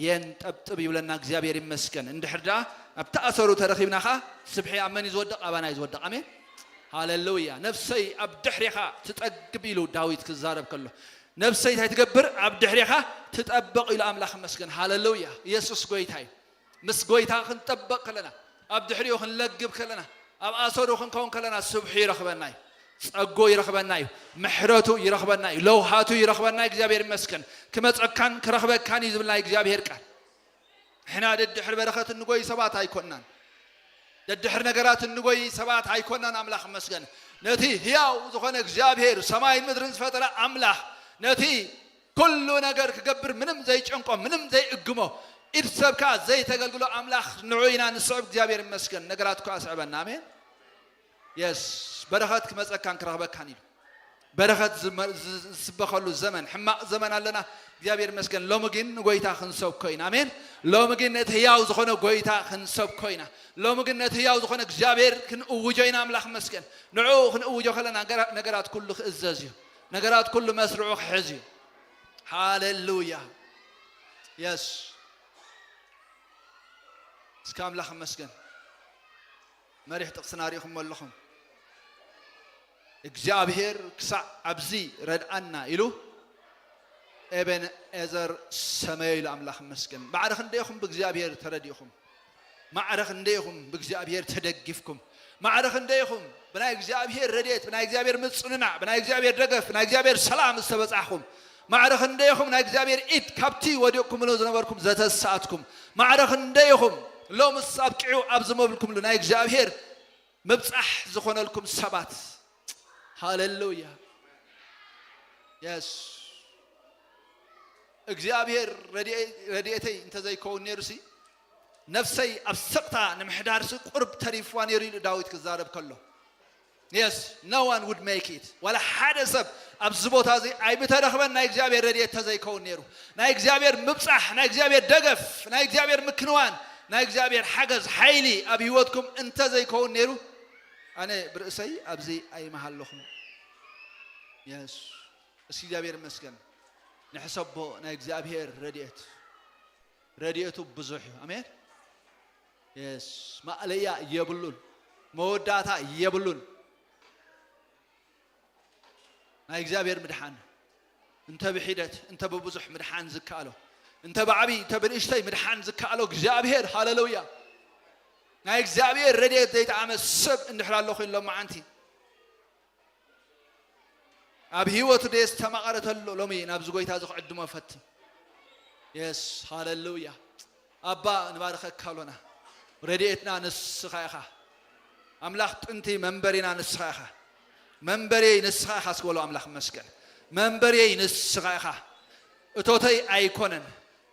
የንጠብጥብ ይብለና እግዚኣብሔር ይመስገን። እንድሕር ደኣ ኣብቲ ኣሰሩ ተረኺብና ኸኣ ስብሒ ኣብ መን እዩ ዝወድቕ? ኣባና እዩ ዝወድቕ። ኣሜን። ሃሌሉያ። ነፍሰይ ኣብ ድሕሬኻ ትጠግብ ኢሉ ዳዊት ክዛረብ ከሎ፣ ነፍሰይ እንታይ ትገብር? ኣብ ድሕሬኻ ትጠብቕ ኢሉ ኣምላኽ ይመስገን። ሃሌሉያ። ኢየሱስ ጎይታ እዩ። ምስ ጎይታ ክንጠበቕ ከለና፣ ኣብ ድሕሪኡ ክንለግብ ከለና፣ ኣብ ኣሰሩ ክንከውን ከለና፣ ስብሑ ይረኽበና እዩ፣ ጸጎ ይረኽበና እዩ፣ ምሕረቱ ይረኽበና እዩ፣ ለውሃቱ ይረኽበና እዩ። እግዚኣብሔር ይመስገን። ክመጸካን ክረኽበካን እዩ ዝብልና እግዚኣብሔር ቃል። ንሕና ደድሕሪ በረኸት እንጎይ ሰባት ኣይኮንናን። ደድሕሪ ነገራት እንጎይ ሰባት ኣይኮንናን። ኣምላኽ ይመስገን። ነቲ ህያው ዝኾነ እግዚኣብሔር ሰማይን ምድርን ዝፈጠረ ኣምላኽ፣ ነቲ ኩሉ ነገር ክገብር ምንም ዘይጨንቆ፣ ምንም ዘይእግሞ፣ ኢድ ሰብካ ዘይተገልግሎ ኣምላኽ ንዑ ኢና ንስዕብ። እግዚኣብሔር ይመስገን። ነገራት እኳ ኣስዕበና። ኣሜን። የስ፣ በረኸት ክመጸካን ክረኽበካን ኢሉ። በረኸት ዝመ-፣ ዝ-፣ ዝስበኸሉ ዘመን፣ ሕማቕ ዘመን ኣለና። እግዚኣብሔር ይመስገን። ሎሚ ግን ንጎይታ ክንሰብኮ ኢና። ኣሜን። ሎሚ ግን ነቲ ህያው ዝኾነ ጎይታ ክንሰብኮ ኢና። ሎሚ ግን ነቲ ህያው ዝኾነ እግዚኣብሔር ክንእውጆ ኢና። ኣምላኽ ይመስገን። ንዕኡ ክንእውጆ ከለና ነገራ-፣ ነገራት ኩሉ ክእዘዝ እዩ። ነገራት ኩሉ መስርዑ ክሕዝ እዩ። ሃሌሉያ። የስ። እስከ ኣምላኽ ይመስገን። መሪሕ ጥቕስና ርኢኹሞ ኣለኹም። እግዚኣብሔር ክሳዕ ኣብዚ ረድኣና ኢሉ ኤቤንኤዘር ሰመዮ ኢሉ። ኣምላኽ ይመስገን። ማዕረ ክንደይ ኢኹም ብእግዚኣብሔር ተረዲእኹም? ማዕረ ክንደይ ኢኹም ብእግዚኣብሔር ተደጊፍኩም? ማዕረ ክንደይ ኢኹም ብናይ እግዚኣብሔር ረድኤት፣ ብናይ እግዚኣብሔር ምጽንናዕ፣ ብናይ እግዚኣብሔር ደገፍ፣ ብናይ እግዚኣብሔር ሰላም ዝተበጻሕኹም? ማዕረ ክንደይ ኢኹም ናይ እግዚኣብሔር ኢድ ካብቲ ወዲቕኩምሉ ዝነበርኩም ዘተሳኣትኩም? ማዕረ ክንደይ ኢኹም ሎምስ ኣብቂዑ ኣብዚ መብልኩምሉ ናይ እግዚኣብሔር ምብጻሕ ዝኾነልኩም ሰባት? ሃሌሉያ። የስ። እግዚኣብሔር ረድኤ-፣ ረድኤተይ እንተዘይከውን ነይሩሲ፣ ነፍሰይ ኣብ ስቕታ ንምሕዳርሲ ቁርብ ተሪፍዋ ነይሩ ኢሉ ዳዊት ክዛረብ ከሎ። የስ፣ no one would make it። ዋላ ሓደ ሰብ ኣብዚ ቦታ እዚ ኣይምተረኽበን ናይ እግዚኣብሔር ረድኤት ተዘይከውን ነይሩ። ናይ እግዚኣብሔር ምብጻሕ፣ ናይ እግዚኣብሔር ደገፍ፣ ናይ እግዚኣብሔር ምክንዋን፣ ናይ እግዚኣብሔር ሓገዝ፣ ሓይሊ ኣብ ህይወትኩም እንተዘይከውን ነይሩ፣ ኣነ ብርእሰይ ኣብዚ ኣይምሃለኹም። የስ፣ እስኪ እግዚኣብሔር ይመስገን። ንሕሰቦ ናይ እግዚኣብሔር ረድኤት። ረድኤቱ ብዙሕ እዩ። ኣሜን። የስ፣ ማእለያ የብሉን፣ መወዳእታ የብሉን። ናይ እግዚኣብሔር ምድሓን እንተ ብሒደት እንተ ብብዙሕ ምድሓን ዝከኣሎ፣ እንተ ብዓብዪ እንተ ብንእሽተይ ምድሓን ዝከኣሎ እግዚኣብሔር። ሃሌሉያ። ናይ እግዚኣብሔር ረድኤት ዘይጠዓመ ሰብ እንድሕር ኣሎ ኮይኑ ሎማዓንቲ ኣብ ህይወቱ ደስ ተማቐረ ተሎ ሎሚ ናብዚ ጎይታ እዚ ክዕድሞ ፈቲ። የስ፣ ሃሌሉያ። ኣባ ንባርኸካ ኣሎና። ረድኤትና ንስኻ ኢኻ። ኣምላኽ ጥንቲ መንበሪና ንስኻ ኢኻ። መንበሪየይ ንስኻ ኢኻ እስኪ በሎ ኣምላኽ ይመስገን። መንበሪየይ ንስኻ ኢኻ። እቶተይ ኣይኮነን፣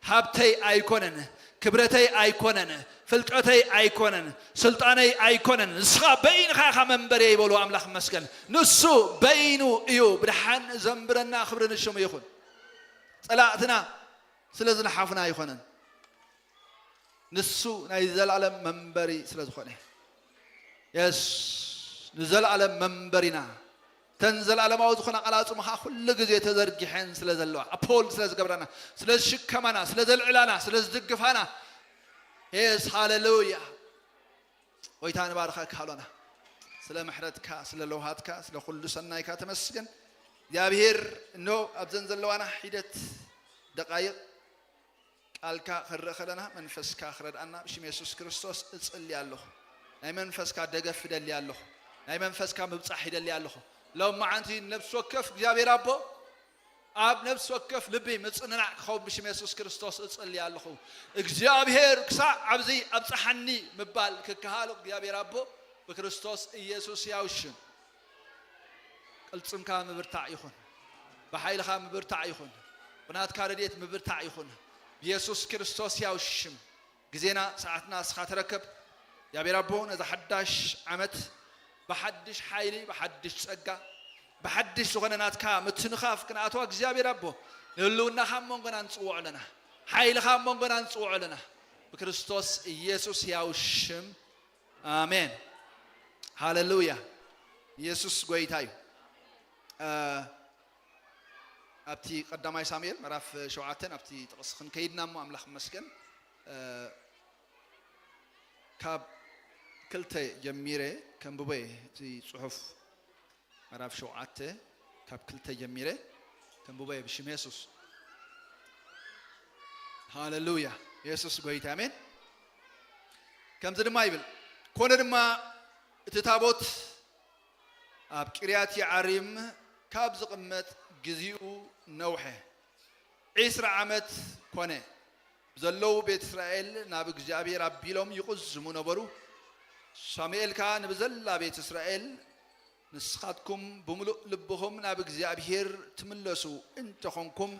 ሃብተይ ኣይኮነን፣ ክብረተይ ኣይኮነን፣ ፍልጠተይ ኣይኮነን፣ ስልጣነይ ኣይኮነን፣ ንስኻ በይንኻ ኢኻ መንበሪየይ በሎ ኣምላኽ ይመስገን። ንሱ በይኑ እዩ። ብድሓን ዘንብረና ክብሪ ንሽሙ ይኹን። ጸላእትና ስለ ዝነሓፉና ኣይኮነን። ንሱ ናይ ዘላለም መንበሪ ስለ ዝኾነ። የስ ንዘላለም መንበሪና። እተን ዘላለማዊ ዝኾና ቃላጽሙ ኸዓ ኩሉ ግዜ ተዘርጊሐን ስለ ዘለዋ ኣፖል ስለ ዝገብረና፣ ስለ ዝሽከማና፣ ስለ ዘልዕላና፣ ስለ ዝድግፋና። የስ ሃሌሉያ። ጎይታ ንባርኸካ ኣሎና። ስለ ምሕረትካ፣ ስለ ለውሃትካ፣ ስለ ኩሉ ሰናይካ ተመስገን። እግዚኣብሔር እኖ ኣብዘን ዘለዋና ሒደት ደቃይቕ ቃልካ ክንርኢ ከለና መንፈስካ ክረድኣና ብሽም የሱስ ክርስቶስ እጽሊ ኣለኹ። ናይ መንፈስካ ደገፍ ይደሊ ኣለኹ። ናይ መንፈስካ ምብጻሕ ይደሊ ኣለኹ። ሎም መዓንቲ ነብሲ ወከፍ እግዚኣብሔር ኣቦ ኣብ ነብሲ ወከፍ ልቢ ምጽንናዕ ክኸውን ብሽም የሱስ ክርስቶስ እጽሊ ኣለኹ። እግዚኣብሔር ክሳዕ ኣብዚ ኣብጽሓኒ ምባል ክከሃሉ እግዚኣብሔር ኣቦ ብክርስቶስ ኢየሱስ ያው ሽም ቅልጽምካ ምብርታዕ ይኹን። ብሓይልኻ ምብርታዕ ይኹን። ብናትካ ረድኤት ምብርታዕ ይኹን። ብየሱስ ክርስቶስ ያው ሽም ግዜና ሰዓትና እስኻ ተረከብ። እግዚኣብሔር ኣቦ ነዛ ሓዳሽ ዓመት ብሓድሽ ሓይሊ፣ ብሓድሽ ጸጋ፣ ብሓድሽ ዝኾነ ናትካ ምትንኻፍ ክንኣትዋ እግዚኣብሔር ኣቦ ንህልውናኻ ኣብ መንጎና ንጽውዖ ኣለና። ሓይልኻ ኣብ መንጎና ንጽውዖ ኣለና። ብክርስቶስ ኢየሱስ ያው ሽም ኣሜን። ሃሌሉያ። ኢየሱስ ጎይታ እዩ። እ፣ ኣብቲ ቀዳማይ ሳሙኤል ምዕራፍ ሸውዓተ ኣብቲ ጥቕሲ ክንከይድና እሞ ኣምላኽ ይመስገን። እ፣ ካብ ክልተ ጀሚረ ከንብቦ እየ እቲ ጽሑፍ። ምዕራፍ ሸውዓተ ካብ ክልተ ጀሚረ ከንብቦ እየ ብሽም የሱስ። ሃሌሉያ። የሱስ ጎይታ ኣሜን። ከምዚ ድማ ይብል፣ ኮነ ድማ እቲ ታቦት ኣብ ቂርያት የዓሪም ካብ ዝቕመጥ ግዚኡ ነውሐ። ዒስራ ዓመት ኮነ። ብዘለዉ ቤት እስራኤል ናብ እግዚኣብሔር ኣቢሎም ይቕዝሙ ነበሩ። ሳሙኤል ከኣ ንብዘላ ቤት እስራኤል፣ ንስኻትኩም ብምሉእ ልብኹም ናብ እግዚኣብሔር ትምለሱ እንተኾንኩም፣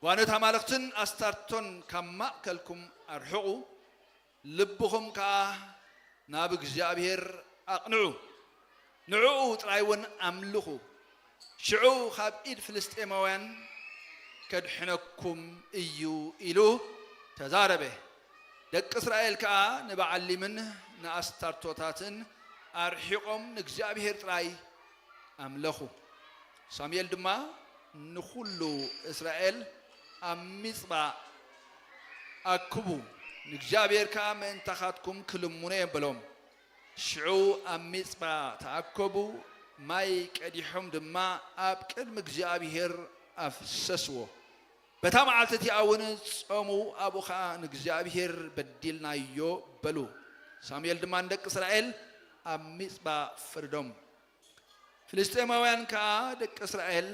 ጓኖት ኣማልኽትን ኣስታርቶን ካብ ማእከልኩም ኣርሕቑ፣ ልብኹም ከኣ ናብ እግዚኣብሔር ኣቕንዑ፣ ንዕኡ ጥራይ እውን ኣምልኹ። ሽዑ ካብ ኢድ ፍልስጤማውያን ከድሕነኩም እዩ ኢሉ ተዛረበ። ደቂ እስራኤል ከኣ ንበዓሊምን ንኣስታርቶታትን ኣርሒቖም ንእግዚኣብሔር ጥራይ ኣምለኹ። ሳሙኤል ድማ ንኹሉ እስራኤል ኣብ ሚጽጳ ኣክቡ፣ ንእግዚኣብሔር ከኣ ምእንታኻትኩም ክልምኖ እየ በሎም። ሽዑ ኣብ ሚጽጳ ተኣከቡ፣ ማይ ቀዲሖም ድማ ኣብ ቅድሚ እግዚኣብሔር ኣፍሰስዎ። በታ መዓልቲ እቲኣ እውን ጾሙ፣ ኣብኡ ኸኣ ንእግዚኣብሔር በዲልናዮ በሉ። ሳሙኤል ድማ ንደቂ እስራኤል ኣብ ሚጽጳ ፈረዶም። ፍልስጤማውያን ከኣ ደቂ እስራኤል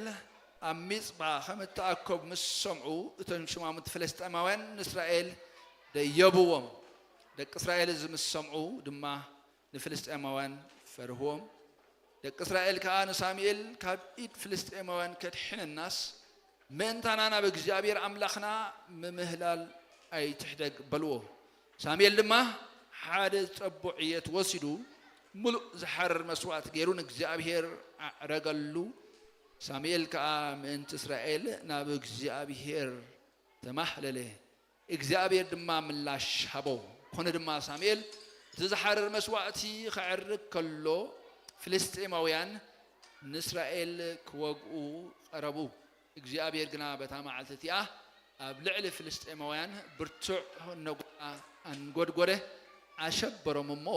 ኣብ ሚጽጳ ከም እተኣከቡ ምስ ሰምዑ፣ እቶም ሹማምንቲ ፍልስጤማውያን ንእስራኤል ደየብዎም። ደቂ እስራኤል እዚ ምስ ሰምዑ ድማ ንፍልስጤማውያን ፈርህዎም። ደቂ እስራኤል ከኣ ንሳሙኤል ካብ ኢድ ፍልስጤማውያን ከድሕነናስ፣ ምእንታና ናብ እግዚኣብሔር ኣምላኽና ምምህላል ኣይትሕደግ በልዎ። ሳሙኤል ድማ ሓደ ጸቡዕ ዕየት ወሲዱ፣ ምሉእ ዝሓርር መስዋእቲ ገይሩ ንእግዚኣብሔር ኣዕረገሉ። ሳሙኤል ከኣ ምእንቲ እስራኤል ናብ እግዚኣብሔር ተማህለለ። እግዚኣብሔር ድማ ምላሽ ሃቦ። ኮነ ድማ ሳሙኤል እቲ ዝሓርር መስዋእቲ ከዕርግ ከሎ፣ ፍልስጤማውያን ንእስራኤል ክወግኡ ቀረቡ። እግዚኣብሔር ግና በታ መዓልቲ እቲኣ ኣብ ልዕሊ ፍልስጤማውያን ብርቱዕ ነጎዳ ኣንጎድጎደ፣ ኣሸበሮም እሞ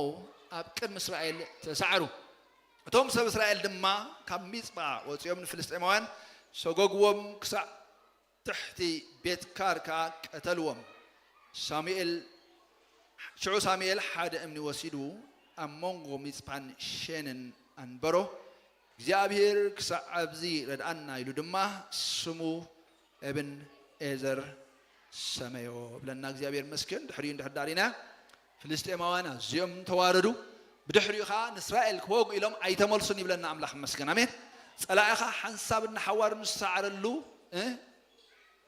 ኣብ ቅድሚ እስራኤል ተሳዕሩ። እቶም ሰብ እስራኤል ድማ ካብ ሚጽጳ ወጺኦም ንፍልስጤማውያን ሰጎግዎም፣ ክሳዕ ትሕቲ ቤት ካር ከኣ ቀተልዎም። ሳሙኤል ሽዑ ሳሙኤል ሓደ እምኒ ወሲዱ ኣብ መንጎ ሚጽጳን ሼንን ኣንበሮ። እግዚኣብሔር ክሳዕ ኣብዚ ረድኣና ኢሉ ድማ ስሙ እብን ኤዘር ሰመዮ ብለና። እግዚኣብሔር መስገን። ድሕሪኡ እንድሕር ዳሪና ፍልስጤማውያን ኣዝዮም ተዋረዱ። ብድሕሪኡ ኸዓ ንእስራኤል ክወግኡ ኢሎም ኣይተመልሱን ይብለና ኣምላኽ ይመስገን። ኣሜን። ጸላኢኻ ሓንሳብ እናሓዋሩ ንሰዓረሉ፣ እ፣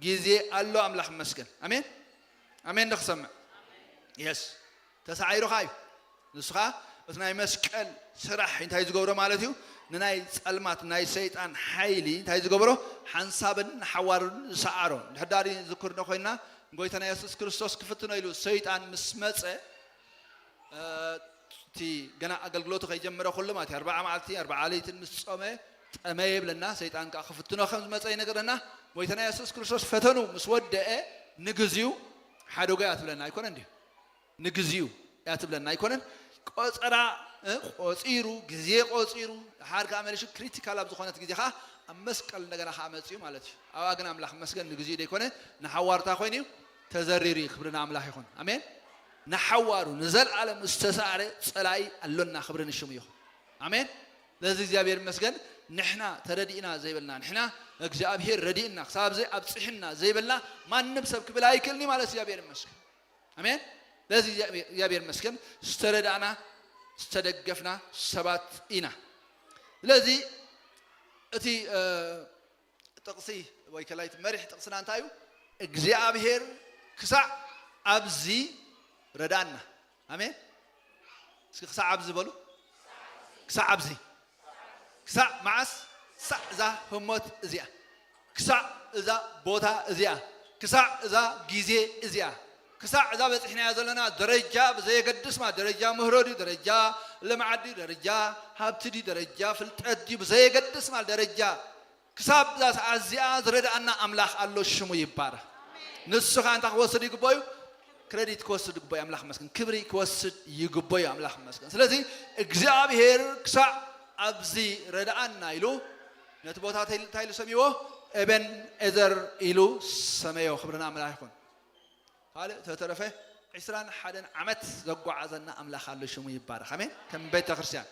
ግዜ ኣሎ። ኣምላኽ ይመስገን። ኣሜን። ኣሜን። ዶ ክሰምዕ? የስ። ተሳዒሩኻ እዩ። ንሱ ኸዓ እቲ ናይ መስቀል ስራሕ እንታይ ዝገብሮ ማለት እዩ? ንናይ ጸልማት፣ ናይ ሰይጣን ሓይሊ እንታይ ዝገብሮ? ሓንሳብን ንሓዋሩን ዝሰዓሮ። ድሕዳሪ ዝክርኖ ኮይና፣ ጎይታና የሱስ ክርስቶስ ክፍትኖ ኢሉ ሰይጣን ምስ መጸ፣ እ፣ እቲ ገና ኣገልግሎቱ ከይጀመረ ኩሉ ማለት እዩ፣ ኣርባዓ መዓልቲ ኣርባዓ ለይትን ምስ ጾመ፣ ጠመየ ይብለና። ሰይጣን ከኣ ክፍትኖ ከም ዝመጸ ይነግረና። ጎይታና የሱስ ክርስቶስ ፈተኑ ምስ ወደአ፣ ንግዚኡ ሓደጎ እያ ትብለና ኣይኮነን ድዩ? ንግዚኡ እያ ትብለና ኣይኮነን? ቆጸራ፣ እ፣ ቆጺሩ፣ ግዜ ቆጺሩ፣ ድሓር ከኣ መሊሱ ክሪቲካል ኣብ ዝኾነት ግዜ ከኣ ኣብ መስቀል እንደገና ከኣ መጺኡ ማለት እዩ። ኣብኣ ግን ኣምላኽ መስገን ንግዚኡ ደይኮነ፣ ንሓዋሩታ ኮይኑ እዩ፣ ተዘሪሩ እዩ። ክብሪ ንኣምላኽ ይኹን። ኣሜን። ንሓዋሩ ንዘለኣለም ዝተሳዕረ ጸላኢ ኣሎና። ክብሪ ንሽሙ ይኹን። ኣሜን። ለዚ እግዚኣብሔር ይመስገን። ንሕና ተረዲእና ዘይበልና፣ ንሕና እግዚኣብሔር ረዲእና፣ ክሳብ ዘይ ኣብጽሕና ዘይበልና ማንም ሰብ ክብል ኣይክእልን እዩ ማለት እግዚኣብሔር ይመስገን። ኣሜን። ለዚ እግዚኣብሔር ይመስገን። ዝተረዳእና፣ ዝተደገፍና ሰባት ኢና። ስለዚ እቲ፣ እ፣ ጥቕሲ ወይ ከላይት መሪሕ ጥቕስና እንታይ እዩ? እግዚኣብሔር ክሳዕ ኣብዚ ረዳእና። ኣሜን። እስኪ ክሳዕ ኣብዚ በሉ። ክሳዕ ኣብዚ። ክሳዕ መዓስ? ክሳዕ እዛ ህሞት እዚኣ። ክሳዕ እዛ ቦታ እዚኣ። ክሳዕ እዛ ግዜ እዚኣ። ክሳዕ እዛ በጺሕናያ ዘለና ደረጃ ብዘየገድስ ማለት ደረጃ ምህሮ ድዩ፣ ደረጃ ልምዓት ድዩ፣ ደረጃ ሃብቲ ድዩ፣ ደረጃ ፍልጠት ድዩ፣ ብዘየገድስ ማለት ደረጃ ክሳብ እዛ ሰዓት እዚኣ ዝረድኣና ኣምላኽ ኣሎ፣ ሽሙ ይባረኽ። ንሱ ኸኣ እንታይ ክወስድ ይግበዩ? ክረዲት ክወስድ ይግበዩ፣ ኣምላኽ ይመስገን። ክብሪ ክወስድ ይግበዩ፣ ኣምላኽ ይመስገን። ስለዚ እግዚኣብሔር ክሳዕ ኣብዚ ረድኣና ኢሉ ነቲ ቦታ እንታይ ኢሉ ሰምይዎ? ኤቤን ኤዘር ኢሉ ሰመዮ። ክብሪ ንኣምላኽ ይኹን። ካልእ ተተረፈ ዒስራን ሓደን ዓመት ዘጓዓዘና ኣምላኽ ኣሎ፣ ሽሙ ይባረኽ። ኣሜን። ከም ቤተ ክርስቲያን፣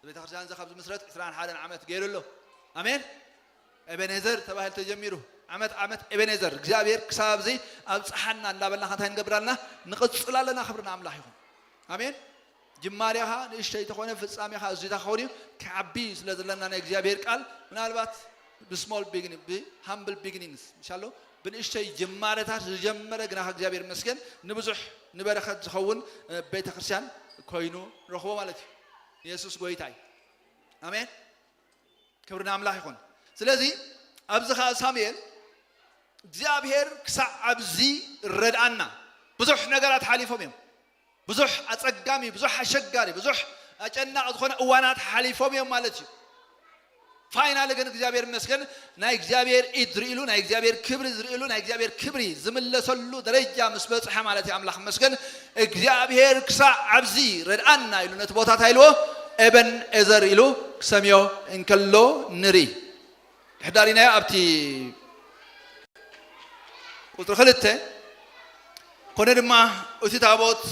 ቤተ ክርስቲያን እዚ ካብ ዝምስረት ዒስራን ሓደን ዓመት ገይሩ ኣሎ። ኣሜን። ኤቤኔዘር ተባሂሉ ተጀሚሩ፣ ዓመት ዓመት ኤቤኔዘር፣ እግዚኣብሔር ክሳብ ኣብዚ ኣብጽሓና እንዳበልና እንታይ ንገብር ኣለና? ንቕጽል ኣለና። ክብሪ ንኣምላኽ ይኹን። ኣሜን። ጅማሬኻ ንእሽተይ ተኾነ ፍጻሜኻ እዙይ ተኾን እዩ። ክዓቢ ስለ ዘለና ናይ እግዚኣብሔር ቃል ምናልባት ብስሞል ቢግኒንግ፣ ብሃምብል ቢግኒንግስ፣ ምሻሎ፣ ብንእሽተይ ጅማሬታት ዝጀመረ ግና እግዚኣብሔር ይመስገን ንብዙሕ ንበረኸት ዝኸውን፣ እ፣ ቤተ ክርስቲያን ኮይኑ ንረኽቦ ማለት እዩ። የሱስ ጎይታ እዩ። ኣሜን። ክብሪ ንኣምላኽ ይኹን። ስለዚ ኣብዚ ኸዓ ሳሙኤል እግዚኣብሔር ክሳዕ ኣብዚ ረድኣና። ብዙሕ ነገራት ሓሊፎም እዮም። ብዙሕ ኣጸጋሚ፣ ብዙሕ ኣሸጋሪ፣ ብዙሕ ኣጨናቂ ዝኾነ እዋናት ሓሊፎም እዮም ማለት እዩ። ፋይናሊ ግን እግዚኣብሔር ይመስገን ናይ እግዚኣብሔር ኢድ ዝርእሉ፣ ናይ እግዚኣብሔር ክብሪ ዝርእሉ፣ ናይ እግዚኣብሔር ክብሪ ዝምለሰሉ ደረጃ ምስ በጽሐ ማለት እዩ። ኣምላኽ ይመስገን እግዚኣብሔር ክሳዕ ኣብዚ ረድኣና ኢሉ ነቲ ቦታ እንታይ ኢልዎ? ኤበን ኤዘር ኢሉ ክሰምዮ እንከሎ ንርኢ። ድሕዳሪናዮ ኣብቲ ቁጽሪ ክልተ፣ ኮነ ድማ እቲ ታቦት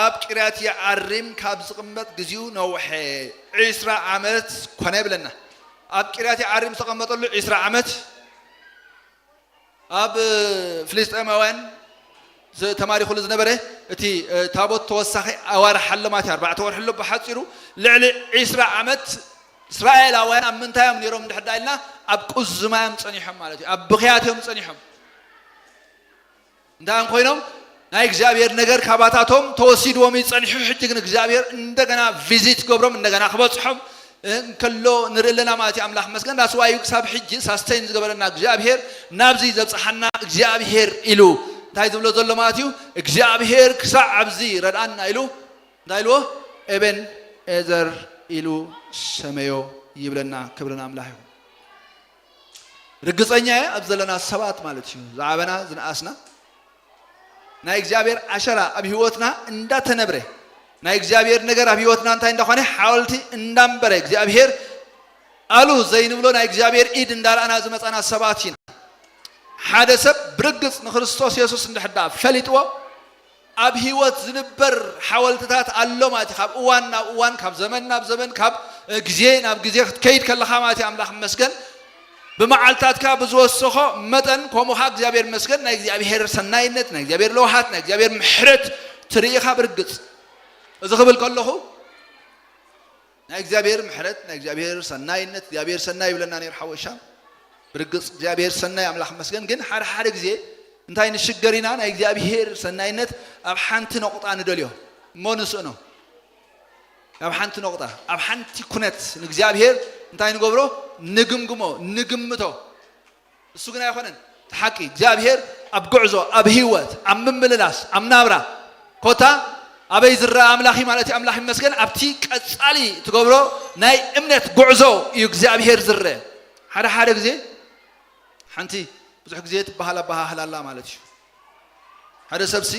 ኣብ ቂርያት የዓሪም ካብ ዝቕመጥ ግዚኡ ነውሐ፣ ዒስራ ዓመት ኮነ ይብለና። ኣብ ቂርያት የዓሪም ዝተቐመጠሉ ዒስራ ዓመት፣ ኣብ ፍልስጤማውያን ዝ-፣ ተማሪኹሉ ዝነበረ እቲ፣ እ፣ ታቦት ተወሳኺ ኣዋርሕ ኣሎ ማለት እዩ። ኣርባዕተ ወርሒ ኣሎ ብሓጺሩ። ልዕሊ ዒስራ ዓመት እስራኤላውያን ኣብ ምንታይ እዮም ነይሮም እንድሕር ዳ ኢልና፣ ኣብ ቁዝማ እዮም ጸኒሖም ማለት እዩ። ኣብ ብኽያት እዮም ጸኒሖም። እንታይ እዮም ኮይኖም? ናይ እግዚኣብሔር ነገር ካባታቶም ተወሲድዎም እዩ ጸኒሑ። ሕጂ ግን እግዚኣብሔር እንደገና ቪዚት ገብሮም፣ እንደገና ክበጽሖም እንከሎ ንርኢ ኣለና ማለት እዩ። ኣምላኽ መስገን። ዳስ ዋይ ክሳብ ሕጂ ሳስተይን ዝገበረና እግዚኣብሔር፣ ናብዚ ዘብጽሓና እግዚኣብሔር ኢሉ እንታይ ዝብሎ ዘሎ ማለት እዩ? እግዚኣብሔር ክሳዕ ኣብዚ ረድኣና ኢሉ እንታይ ኢልዎ? ኤቤን ኤዘር ኢሉ ሰመዮ ይብለና። ክብሪ ንኣምላኽ ይኹን። ርግጸኛ እየ ኣብ ዘለና ሰባት ማለት እዩ፣ ዝዓበና ዝነኣስና፣ ናይ እግዚኣብሔር ኣሸራ ኣብ ህይወትና እንዳተነብረ፣ ናይ እግዚኣብሔር ነገር ኣብ ህይወትና እንታይ እንዳኾነ፣ ሓወልቲ እንዳንበረ፣ እግዚኣብሔር ኣሉ ዘይንብሎ ናይ እግዚኣብሔር ኢድ እንዳረኣና ዝመጻና ሰባት ኢና። ሓደ ሰብ ብርግጽ ንክርስቶስ የሱስ እንድሕር ደኣ ፈሊጥዎ፣ ኣብ ህይወት ዝንበር ሓወልትታት ኣሎ ማለት እዩ። ካብ እዋን ናብ እዋን፣ ካብ ዘመን ናብ ዘመን፣ ካብ ግዜ ናብ ግዜ ክትከይድ ከለኻ ማለት እዩ። ኣምላኽ ይመስገን። ብመዓልታትካ ብዝወሰኾ መጠን፣ ከምኡ ኸዓ እግዚኣብሔር ይመስገን፣ ናይ እግዚኣብሔር ሰናይነት፣ ናይ እግዚኣብሔር ለውሃት፣ ናይ እግዚኣብሔር ምሕረት ትርኢ ኢኻ ብርግጽ። እዚ ክብል ከለኹ፣ ናይ እግዚኣብሔር ምሕረት፣ ናይ እግዚኣብሔር ሰናይነት፣ እግዚኣብሔር ሰናይ ይብለና ነይሩ ሓወሻ። ብርግጽ እግዚኣብሔር ሰናይ ኣምላኽ መስገን። ግን ሓደ ሓደ ግዜ እንታይ ንሽገር ኢና? ናይ እግዚኣብሔር ሰናይነት ኣብ ሓንቲ ነቑጣ ንደልዮ እሞ ንስእኖ። ኣብ ሓንቲ ነቑጣ፣ ኣብ ሓንቲ ኩነት ንእግዚኣብሔር እንታይ ንገብሮ? ንግምግሞ፣ ንግምቶ። እሱ ግን ኣይኾነን። እቲ ሓቂ እግዚኣብሔር ኣብ ጉዕዞ፣ ኣብ ህይወት፣ ኣብ ምምልላስ፣ ኣብ ናብራ ኮታ ኣበይ ዝረአ ኣምላኽ እዩ ማለት እዩ። ኣምላኽ ይመስገን። ኣብቲ ቀጻሊ ትገብሮ ናይ እምነት ጉዕዞ እዩ እግዚኣብሔር ዝረአ። ሓደ ሓደ ግዜ ሓንቲ ብዙሕ ግዜ ትበሃል ኣበሃህላ ኣላ ማለት እዩ። ሓደ ሰብሲ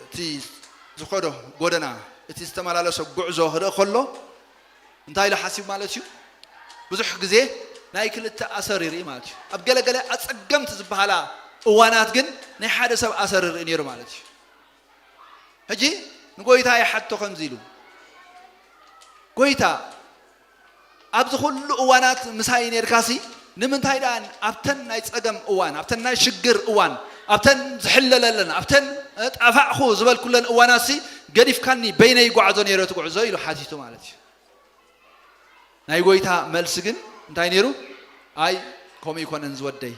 እቲ ዝኸዶ ጎደና፣ እቲ ዝተመላለሶ ጉዕዞ ክርኢ ከሎ እንታይ ኢሉ ሓሲቡ ማለት እዩ? ብዙሕ ግዜ ናይ ክልተ ኣሰር ይርኢ ማለት እዩ። ኣብ ገለገለ ኣጸገምቲ ዝበሃላ እዋናት ግን ናይ ሓደ ሰብ ኣሰር ይርኢ ነይሩ ማለት እዩ። ሕጂ ንጎይታ ይሓቶ ከምዚ ኢሉ፣ ጎይታ ኣብዚ ኩሉ እዋናት ምሳይ ነርካሲ ንምንታይ ደኣ ኣብተን ናይ ጸገም እዋን፣ ኣብተን ናይ ሽግር እዋን፣ ኣብተን ዝሕለለለን፣ ኣብተን ጠፋዕኹ ዝበልኩለን እዋናትሲ ገዲፍካኒ በይነይ ይጓዓዞ ነይረ እቲ ጉዕዞ ኢሉ ሓቲቱ ማለት እዩ። ናይ ጎይታ መልሲ ግን እንታይ ነይሩ? ኣይ ከምኡ ይኮነን ዝወደይ፣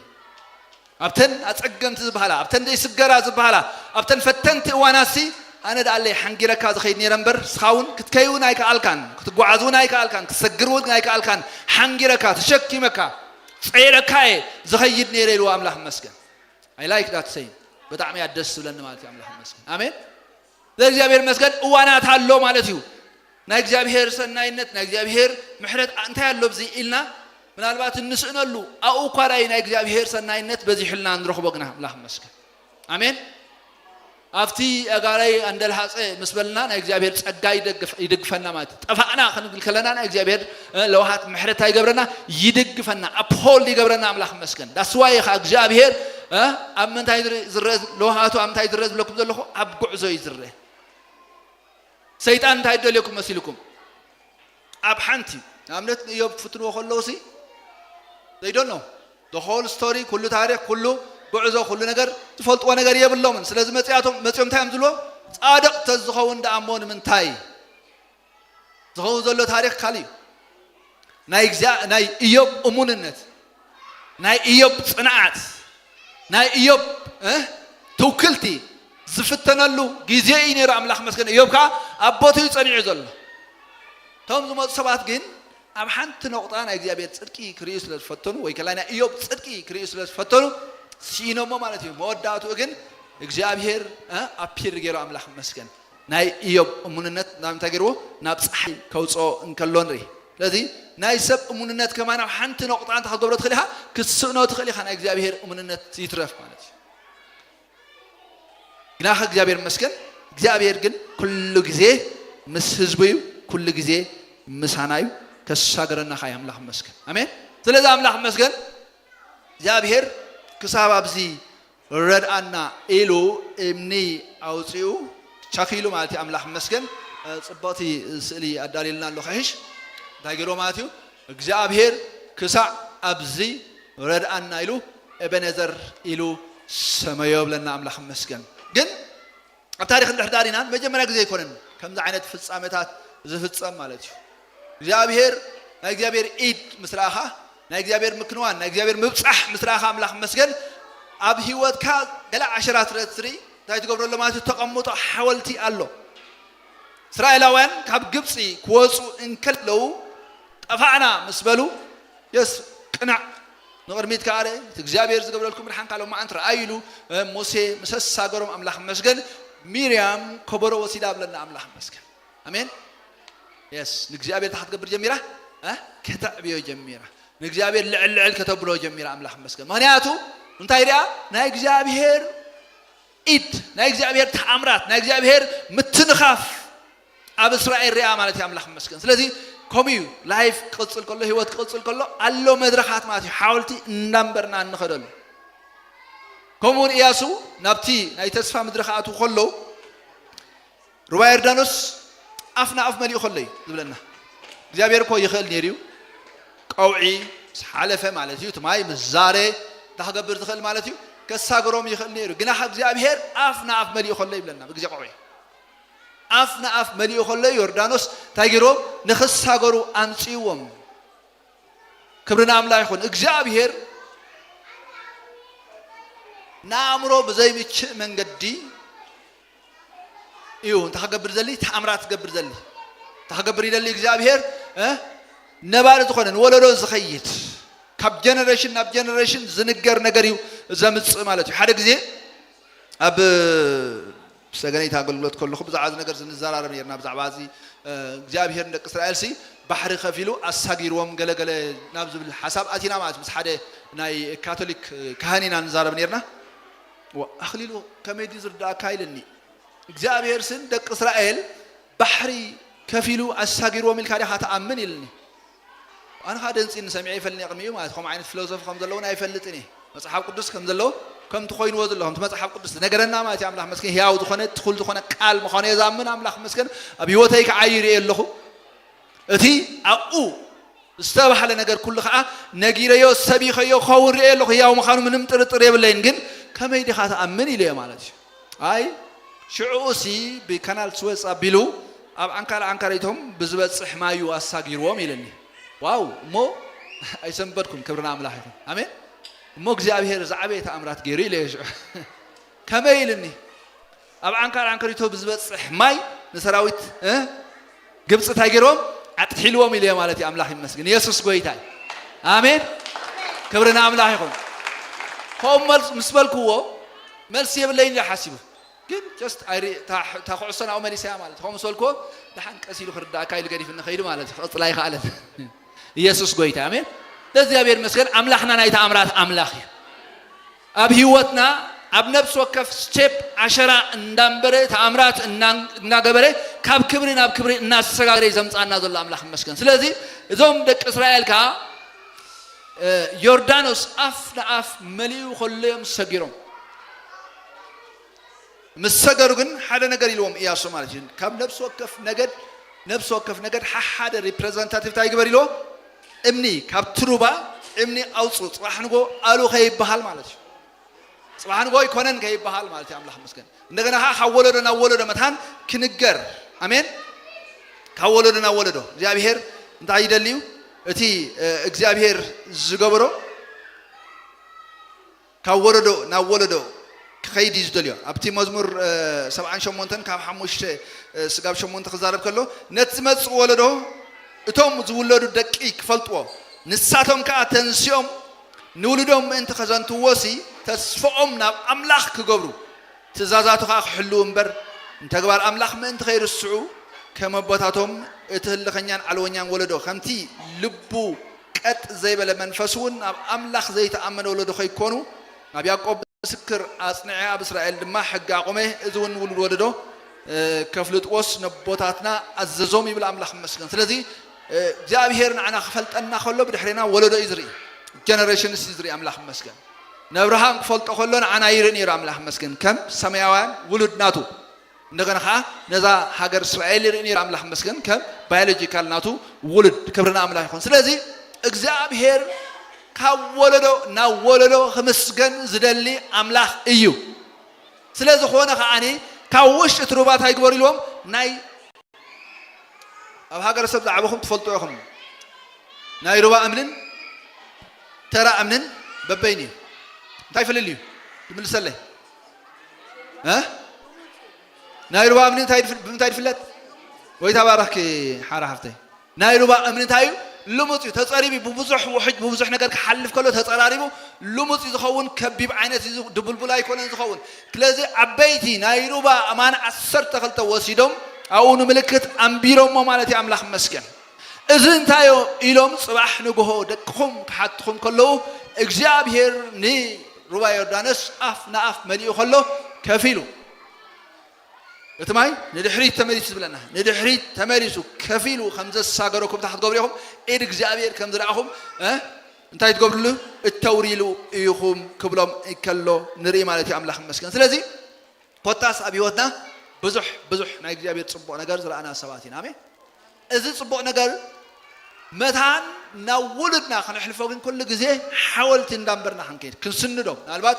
ኣብተን ኣጸገምቲ ዝበሃላ፣ ኣብተን ዘይስገራ ዝበሃላ፣ ኣብተን ፈተንቲ እዋናትሲ ኣነ ደኣለይ ሓንጊረካ ዝኸይድ ነይረ እምበር፣ ንስኻ እውን ክትከይ እውን ኣይከኣልካን፣ ክትጓዓዝ እውን ኣይከኣልካን፣ ክትሰግር እውን ኣይከኣልካን፣ ሓንጊረካ ተሸኪመካ ጸይረካ እየ ዝኸይድ ነይረ ኢልዎ ኣምላኽ ይመስገን። I like that saying። ብጣዕሚ እያ ደስ ዝብለኒ ማለት እዩ። ኣምላኽ ይመስገን። ኣሜን። ለእግዚኣብሔር ይመስገን። እዋናት ኣሎ ማለት እዩ። ናይ እግዚኣብሔር ሰናይነት፣ ናይ እግዚኣብሔር ምሕረት እንታይ ኣሎ ኣብዚ ኢልና ምናልባት እንስእነሉ ኣብኡ እኳ ናይ እግዚኣብሔር ሰናይነት በዚሑልና ንረኽቦ ግና ኣምላኽ ይመስገን። ኣሜን። ኣብቲ ኣጋራይ ኣንደልሃፀ ምስ በልና ናይ እግዚኣብሔር ጸጋ ይደግፍ- ይደግፈና ማለት እዩ። ጠፋእና ክንብል ከለና ናይ እግዚኣብሔር ለውሃት ምሕረት ይገብረና፣ ይድግፈና፣ ኣፕሆልድ ይገብረና ኣምላኽ ይመስገን። ዳስዋይ ኻ እግዚኣብሔር ኣብ ምንታይ ዝረ- ዝረአ ለውሃቱ ኣብ ምንታይ ዝረአ ዝብለኩም ዘለኹ ኣብ ጉዕዞ እዩ ዝረአ። ሰይጣን እንታይ ደልየኩም መሲልኩም? ኣብ ሓንቲ ንኣብነት ንእዮብ ክፍትንዎ ከለዉ ሲ ዘይደኖ the whole story፣ ኩሉ ታሪክ፣ ኩሉ ጉዕዞ፣ ኩሉ ነገር ዝፈልጥዎ ነገር የብሎምን። ስለዚ መፅያቶም መፅዮም እንታይ እዮም ዝብልዎ? ፃድቕ ተዝኸውን ደኣ እሞ ንምንታይ ዝኸውን ዘሎ ታሪኽ ካልእ እዩ። ናይ እግዚኣብ- ናይ እዮብ እሙንነት፣ ናይ እዮብ ጽንዓት፣ ናይ እዮብ እ ትውክልቲ ዝፍተነሉ ግዜ እዩ ነይሩ። ኣምላኽ መስገን እዮብ ከዓ ኣብ ቦትኡ እዩ ጸኒዑ ዘሎ። እቶም ዝመፁ ሰባት ግን ኣብ ሓንቲ ነቑጣ ናይ እግዚኣብሔር ጽድቂ ክርእዩ ስለ ዝፈተኑ ወይ ከላ ናይ እዮብ ጽድቂ ክርእዩ ስለ ዝፈተኑ ስኢኖሞ ማለት እዩ። መወዳእትኡ ግን እግዚኣብሔር እ ኣፒር ገይሩ ኣምላኽ መስገን ናይ እዮብ እሙንነት ናብ እንታይ ገይርዎ ናብ ፀሓይ ከውፅኦ እንከሎ ንርኢ። ስለዚ ናይ ሰብ እሙንነት ከማን ኣብ ሓንቲ ነቑጣ እንተ ክትገብሮ ትኽእል ኢኻ ክትስእኖ ትኽእል ኢኻ። ናይ እግዚኣብሔር እሙንነት ይትረፍ ማለት እዩ። ግናኸ እግዚኣብሔር መስገን እግዚኣብሔር ግን ኩሉ ግዜ ምስ ህዝቡ እዩ። ኩሉ ግዜ ምሳና እዩ። ከሳገረና ኸዓ ኣምላኽ መስገን። ኣሜን። ስለዚ ኣምላኽ መስገን እግዚኣብሔር ክሳብ ኣብዚ ረድኣና ኢሉ እምኒ ኣውፂኡ ቻኪሉ ማለት እዩ። ኣምላኽ መስገን። ፅብቕቲ ስእሊ ኣዳልልና ኣሎ ከሒሽ እንታይ ገይርዎ ማለት እዩ። እግዚኣብሔር ክሳዕ ኣብዚ ረድኣና ኢሉ ኤበነዘር ኢሉ ሰመዮ ብለና ኣምላኽ መስገን። ግን ኣብ ታሪክ እንድሕር ዳሪና መጀመርያ ግዜ ኣይኮነን ከምዚ ዓይነት ፍፃመታት ዝፍፀም ማለት እዩ። እግዚኣብሔር ናይ እግዚኣብሔር ኢድ ምስ ረኣኻ ናይ እግዚኣብሔር ምክንዋን ናይ እግዚኣብሔር ምብፃሕ ምስ ረኣኻ ኣምላኽ መስገን ኣብ ህይወትካ ገለ ዓሸራ ትረትሪ እንታይ ትገብረሎ ማለት እዩ። ተቐምጦ ሓወልቲ ኣሎ። እስራኤላውያን ካብ ግብፂ ክወፁ እንከለዉ ጠፋዕና ምስ በሉ የስ ቅናዕ ንቕድሚት ከኣረ እቲ እግዚኣብሔር ዝገብረልኩም ብርሃን ካልኦ መዓንት ረኣዩ ኢሉ ሙሴ ምስ ኣሳገሮም ኣምላኽ መስገን። ሚርያም ከበሮ ወሲዳ ብለና ኣምላኽ መስገን። ኣሜን። የስ ንእግዚኣብሔር እንታይ ክትገብር ጀሚራ? ከተዕብዮ ጀሚራ። ንእግዚኣብሔር ልዕል ልዕል ከተብሎ ጀሚራ ኣምላኽ መስገን። ምክንያቱ እንታይ ሪኣ? ናይ እግዚኣብሔር ኢድ ናይ እግዚኣብሔር ተኣምራት ናይ እግዚኣብሔር ምትንኻፍ ኣብ እስራኤል ሪኣ ማለት እዩ። ኣምላኽ መስገን። ስለዚ ከምኡ እዩ ላይፍ ክቕፅል ከሎ ህይወት ክቕፅል ከሎ ኣሎ መድረኻት ማለት እዩ። ሓወልቲ እንዳንበርና እንኸደሉ ከምኡ እውን እያሱ ናብቲ ናይ ተስፋ ምድሪ ክኣትዉ ከለዉ ሩባ ዮርዳኖስ ኣፍ ንኣፍ መሊኡ ከሎ እዩ ዝብለና። እግዚኣብሔር እኮ ይኽእል ነይሩ እዩ። ቀውዒ ምስ ሓለፈ ማለት እዩ እቲ ማይ ምስ ዛረ እንታይ ክገብር ዝኽእል ማለት እዩ? ከሳግሮም ይኽእል ነይሩ። ግና እግዚኣብሔር ኣፍ ንኣፍ መሊኡ ከሎ ይብለና ብግዜ ቀውዒ። ኣፍ ንኣፍ መሊኡ ከሎ ዮርዳኖስ እንታይ ገይርዎም? ንኽሳገሩ ኣምፅእዎም። ክብሪ ንኣምላኽ ይኹን። እግዚኣብሔር ንኣእምሮ ብዘይምችእ መንገዲ እዩ እንታይ ክገብር ዘሊ? ተኣምራት ክገብር ዘሊ እንታይ ክገብር ይደሊ እግዚኣብሔር? እ? ነባሪ ዝኾነ ንወለዶ ዝኸይድ ካብ ጀነሬሽን ናብ ጀነሬሽን ዝንገር ነገር እዩ ዘምፅእ ማለት እዩ። ሓደ ግዜ ኣብ ሰገነይቲ ኣገልግሎት ከለኹ ብዛዕባ እዚ ነገር ዝንዘራረብ ነርና። ብዛዕባ እዚ እግዚኣብሔር ንደቂ እስራኤል ሲ ባሕሪ ከፊሉ ኣሳጊርዎም ገለገለ ናብ ዝብል ሓሳብ ኣቲና ማለት ምስ ሓደ ናይ ካቶሊክ ካህን ኢና ንዛረብ ነርና። ኣኽሊሉ ከመይ ድዩ ዝርዳእካ ኢልኒ እግዚኣብሔር ስን ደቂ እስራኤል ባሕሪ ከፊሉ ኣሳጊርዎም ኢልካ ዲኻ ትኣምን ኢልኒ። ኣነ ኸዓ ደንፂኒ ሰሚዐ ይፈልኒ ቅድሚኡ ማለት ከምኡ ዓይነት ፊሎዞፊ ከም ዘለውን ኣይፈልጥን እየ። መፅሓፍ ቅዱስ ከም ዘለዎ ከምቲ ኮይንዎ ዘሎ ከምቲ መፅሓፍ ቅዱስ ዝነገረና ማለት እዩ። ኣምላኽ መስኪን ህያው ዝኾነ ትኹል ዝኾነ ቃል ምዃኑ እየ ዝኣምን። ኣምላኽ መስገን ኣብ ህይወተይ ከዓ ይርእ ኣለኹ። እቲ ኣብኡ ዝተባህለ ነገር ኩሉ ከዓ ነጊረዮ ሰቢኸዮ ክኸውን ርእ ኣለኹ። ህያው ምዃኑ ምንም ጥርጥር የብለይን። ግን ከመይ ዲኻ ትኣምን ኢለዮ ማለት እዩ። ኣይ ሽዕኡ ሲ ብካናል ስዌዝ ኣቢሉ ኣብ ዓንካር ዓንካሪቶም ብዝበፅሕ ማዩ ኣሳጊርዎም ኢለኒ። ዋው እሞ ኣይሰንበድኩን። ክብርና ኣምላኽ ይኹን። ኣሜን። እሞ እግዚኣብሔር ዝዓበየ ተኣምራት ገይሩ ኢለ ሽዑ ከመይ ኢልኒ ኣብ ዓንካር ዓንከሪቶ ብዝበፅሕ ማይ ንሰራዊት ግብፂ እንታይ ገይርዎም ኣጥሒልዎም ኢለ ማለት እዩ። ኣምላኽ ይመስግን። ኢየሱስ ጎይታ እዩ። ኣሜን። ክብሪ ንኣምላኽ ይኹን። ከምኡ መልስ ምስ በልክዎ መልሲ የብለይን ኢለ ሓሲቡ ግን just ኣይሪ- እታ እታ ኩዕሶ ናብኡ መሊሰያ ማለት እዩ። ከምኡ ምስ በልክዎ ደሓን ቀስ ኢሉ ክርዳእካ ኢሉ ገዲፍኒ ከይዱ ማለት እዩ። ክቕፅል ኣይከኣለን። ኢየሱስ ጎይታ ኣሜን። ለእግዚኣብሔር ይመስገን። ኣምላኽና ናይ ተኣምራት ኣምላኽ እዩ። ኣብ ህይወትና ኣብ ነፍሲ ወከፍ ስቴፕ ዓሸራ እንዳንበረ ተኣምራት እናገበረ ካብ ክብሪ ናብ ክብሪ እናተሰጋገረ ዘምፃና ዘሎ ኣምላኽ ይመስገን። ስለዚ እዞም ደቂ እስራኤል ከዓ ዮርዳኖስ ኣፍ ንኣፍ መሊኡ ከሎ እዮም ሰጊሮም። ምስ ሰገሩ ግን ሓደ ነገር ኢልዎም እያሱ ማለት እዩ። ካብ ነፍሲ ወከፍ ነገድ ነፍሲ ወከፍ ነገድ ሓሓደ ሪፕሬዘንታቲቭ እንታይ ይግበር ኢልዎ? እምኒ ካብ ትሩባ እምኒ ኣውፁ ፅባሕ ንጎ ኣሉ ከይበሃል ማለት እዩ። ፅባሕ ንጎ ኣይኮነን ከይበሃል ማለት እዩ። ኣምላኽ መስገን። እንደገና ከዓ ካብ ወለዶ ናብ ወለዶ መታን ክንገር። ኣሜን። ካብ ወለዶ ናብ ወለዶ እግዚኣብሔር እንታይ ይደሊ እዩ? እቲ እግዚኣብሔር ዝገበሮ ካብ ወለዶ ናብ ወለዶ ክኸይድ እዩ ዝደልዮ። ኣብቲ መዝሙር ሰብዓን ሸሞንተን ካብ ሓሙሽተ ስጋብ ሸሞንተ ክዛረብ ከሎ ነቲ ዝመፅእ ወለዶ እቶም ዝውለዱ ደቂ ክፈልጥዎ ንሳቶም ከዓ ተንሲኦም ንውልዶም ምእንቲ ከዘንትዎ ሲ ተስፍኦም ናብ ኣምላኽ ክገብሩ ትእዛዛቱ ከዓ ክሕልው እምበር ንተግባር ኣምላኽ ምእንቲ ከይርስዑ ከም ኣቦታቶም እቲ ህልኸኛን ዓልወኛን ወለዶ ከምቲ ልቡ ቀጥ ዘይበለ መንፈስ እውን ናብ ኣምላኽ ዘይተኣመነ ወለዶ ከይኮኑ ናብ ያዕቆብ ምስክር ኣጽንዐ ኣብ እስራኤል ድማ ሕጊ ኣቑመ እዚ እውን ንውሉድ ወለዶ ከፍልጥዎስ ነቦታትና ኣዘዞም ይብል ኣምላኽ ይመስገን። ስለዚ እግዚኣብሔር ንዓና ክፈልጠና ከሎ ብድሕሬና ወለዶ እዩ ዝርኢ። ጀነሬሽንስ እዩ ዝርኢ ኣምላኽ ይመስገን። ንኣብርሃም ክፈልጦ ከሎ ንዓና ይርኢ ነይሩ ኣምላኽ ይመስገን ከም ሰማያውያን ውሉድ ናቱ። እንደገና ከዓ ነዛ ሃገር እስራኤል ይርኢ ነይሩ ኣምላኽ ይመስገን ከም ባዮሎጂካል ናቱ ውሉድ። ክብሪ ንኣምላኽ ይኹን። ስለዚ እግዚኣብሔር ካብ ወለዶ ናብ ወለዶ ክምስገን ዝደሊ ኣምላኽ እዩ። ስለ ዝኾነ ከዓኒ ካብ ውሽጢ እቲ ሩባ እንታይ ግበሩ ኢልዎም ናይ ኣብ ሃገረሰብ ዝዓበኹም ትፈልጡ ኢኹም። ናይ ሩባ እምንን ተራ እምንን በበይን እዩ። እንታይ ፍልል እዩ? ይምልሰለይ። እ? ናይ ሩባ እምኒ እንታይ ድፍ- ብምንታይ ድፍለጥ? ወይ ተባረኽኪ ሓራ ሃፍተይ። ናይ ሩባ እምኒ እንታይ እዩ? ልሙፅ እዩ። ተፀሪቡ እዩ። ብብዙሕ ውሕጅ ብብዙሕ ነገር ክሓልፍ ከሎ ተፀራሪቡ ልሙፅ እዩ ዝኸውን። ከቢብ ዓይነት እዩ። ድቡልቡል ኣይኮነን ዝኸውን። ስለዚ ዓበይቲ ናይ ሩባ ኣማን ዓሰርተ ክልተ ወሲዶም ኣብኡ ንምልክት ኣንቢሮሞ ማለት እዩ። ኣምላኽ ይመስገን። እዚ እንታዮ ኢሎም ጽባሕ ንግሆ ደቅኹም ክሓትኹም ከለዉ እግዚኣብሔር ንሩባ ዮርዳኖስ ኣፍ ንኣፍ መሊኡ ከሎ ከፊሉ እቲ ማይ ንድሕሪት ተመሊሱ ዝብለና ንድሕሪት ተመሊሱ ከፊሉ ከም ዘሳገረኩም እንታይ ክትገብሩ ኢኹም? ኢድ እግዚኣብሔር ከም ዝረኣኹም እንታይ ትገብርሉ እተውሪሉ ኢኹም ክብሎም ከሎ ንርኢ ማለት እዩ። ኣምላኽ ይመስገን። ስለዚ ኮታስ ኣብ ህይወትና ብዙሕ ብዙሕ ናይ እግዚኣብሔር ፅቡቕ ነገር ዝረኣና ሰባት ኢና። ኣሜን። እዚ ፅቡቕ ነገር መታን ናብ ውሉድና ክነሕልፎ ግን ኩሉ ግዜ ሓወልቲ እንዳንበርና ክንከይድ ክንስንዶ። ምናልባት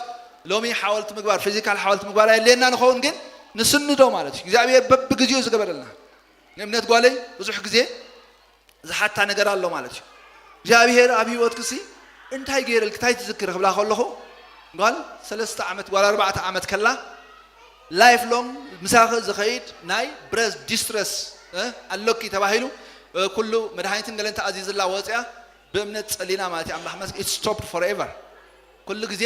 ሎሚ ሓወልቲ ምግባር ፊዚካል ሓወልቲ ምግባር ኣየድልየና ንኸውን፣ ግን ንስንዶ ማለት እዩ። እግዚኣብሔር በብግዜኡ ዝገበረልና። ንእምነት ጓለይ ብዙሕ ግዜ ዝሓታ ነገር ኣሎ ማለት እዩ። እግዚኣብሔር ኣብ ህይወትክሲ እንታይ ገይረልክ፣ እንታይ ትዝክር ክብላ ከለኹ፣ ጓል ሰለስተ ዓመት፣ ጓል ኣርባዕተ ዓመት ከላ፣ ላይፍ ሎንግ ምሳኺ ዝኸይድ ናይ ብረስ ዲስትረስ፣ እ፣ ኣሎኪ ተባሂሉ፣ እ፣ ኩሉ መድሃኒትን ገለን ተኣዚዝላ ወፅያ፣ ብእምነት ጸሊና ማለት እዩ። ኣምላኽ መስገን፣ it's stopped forever። ኩሉ ግዜ፣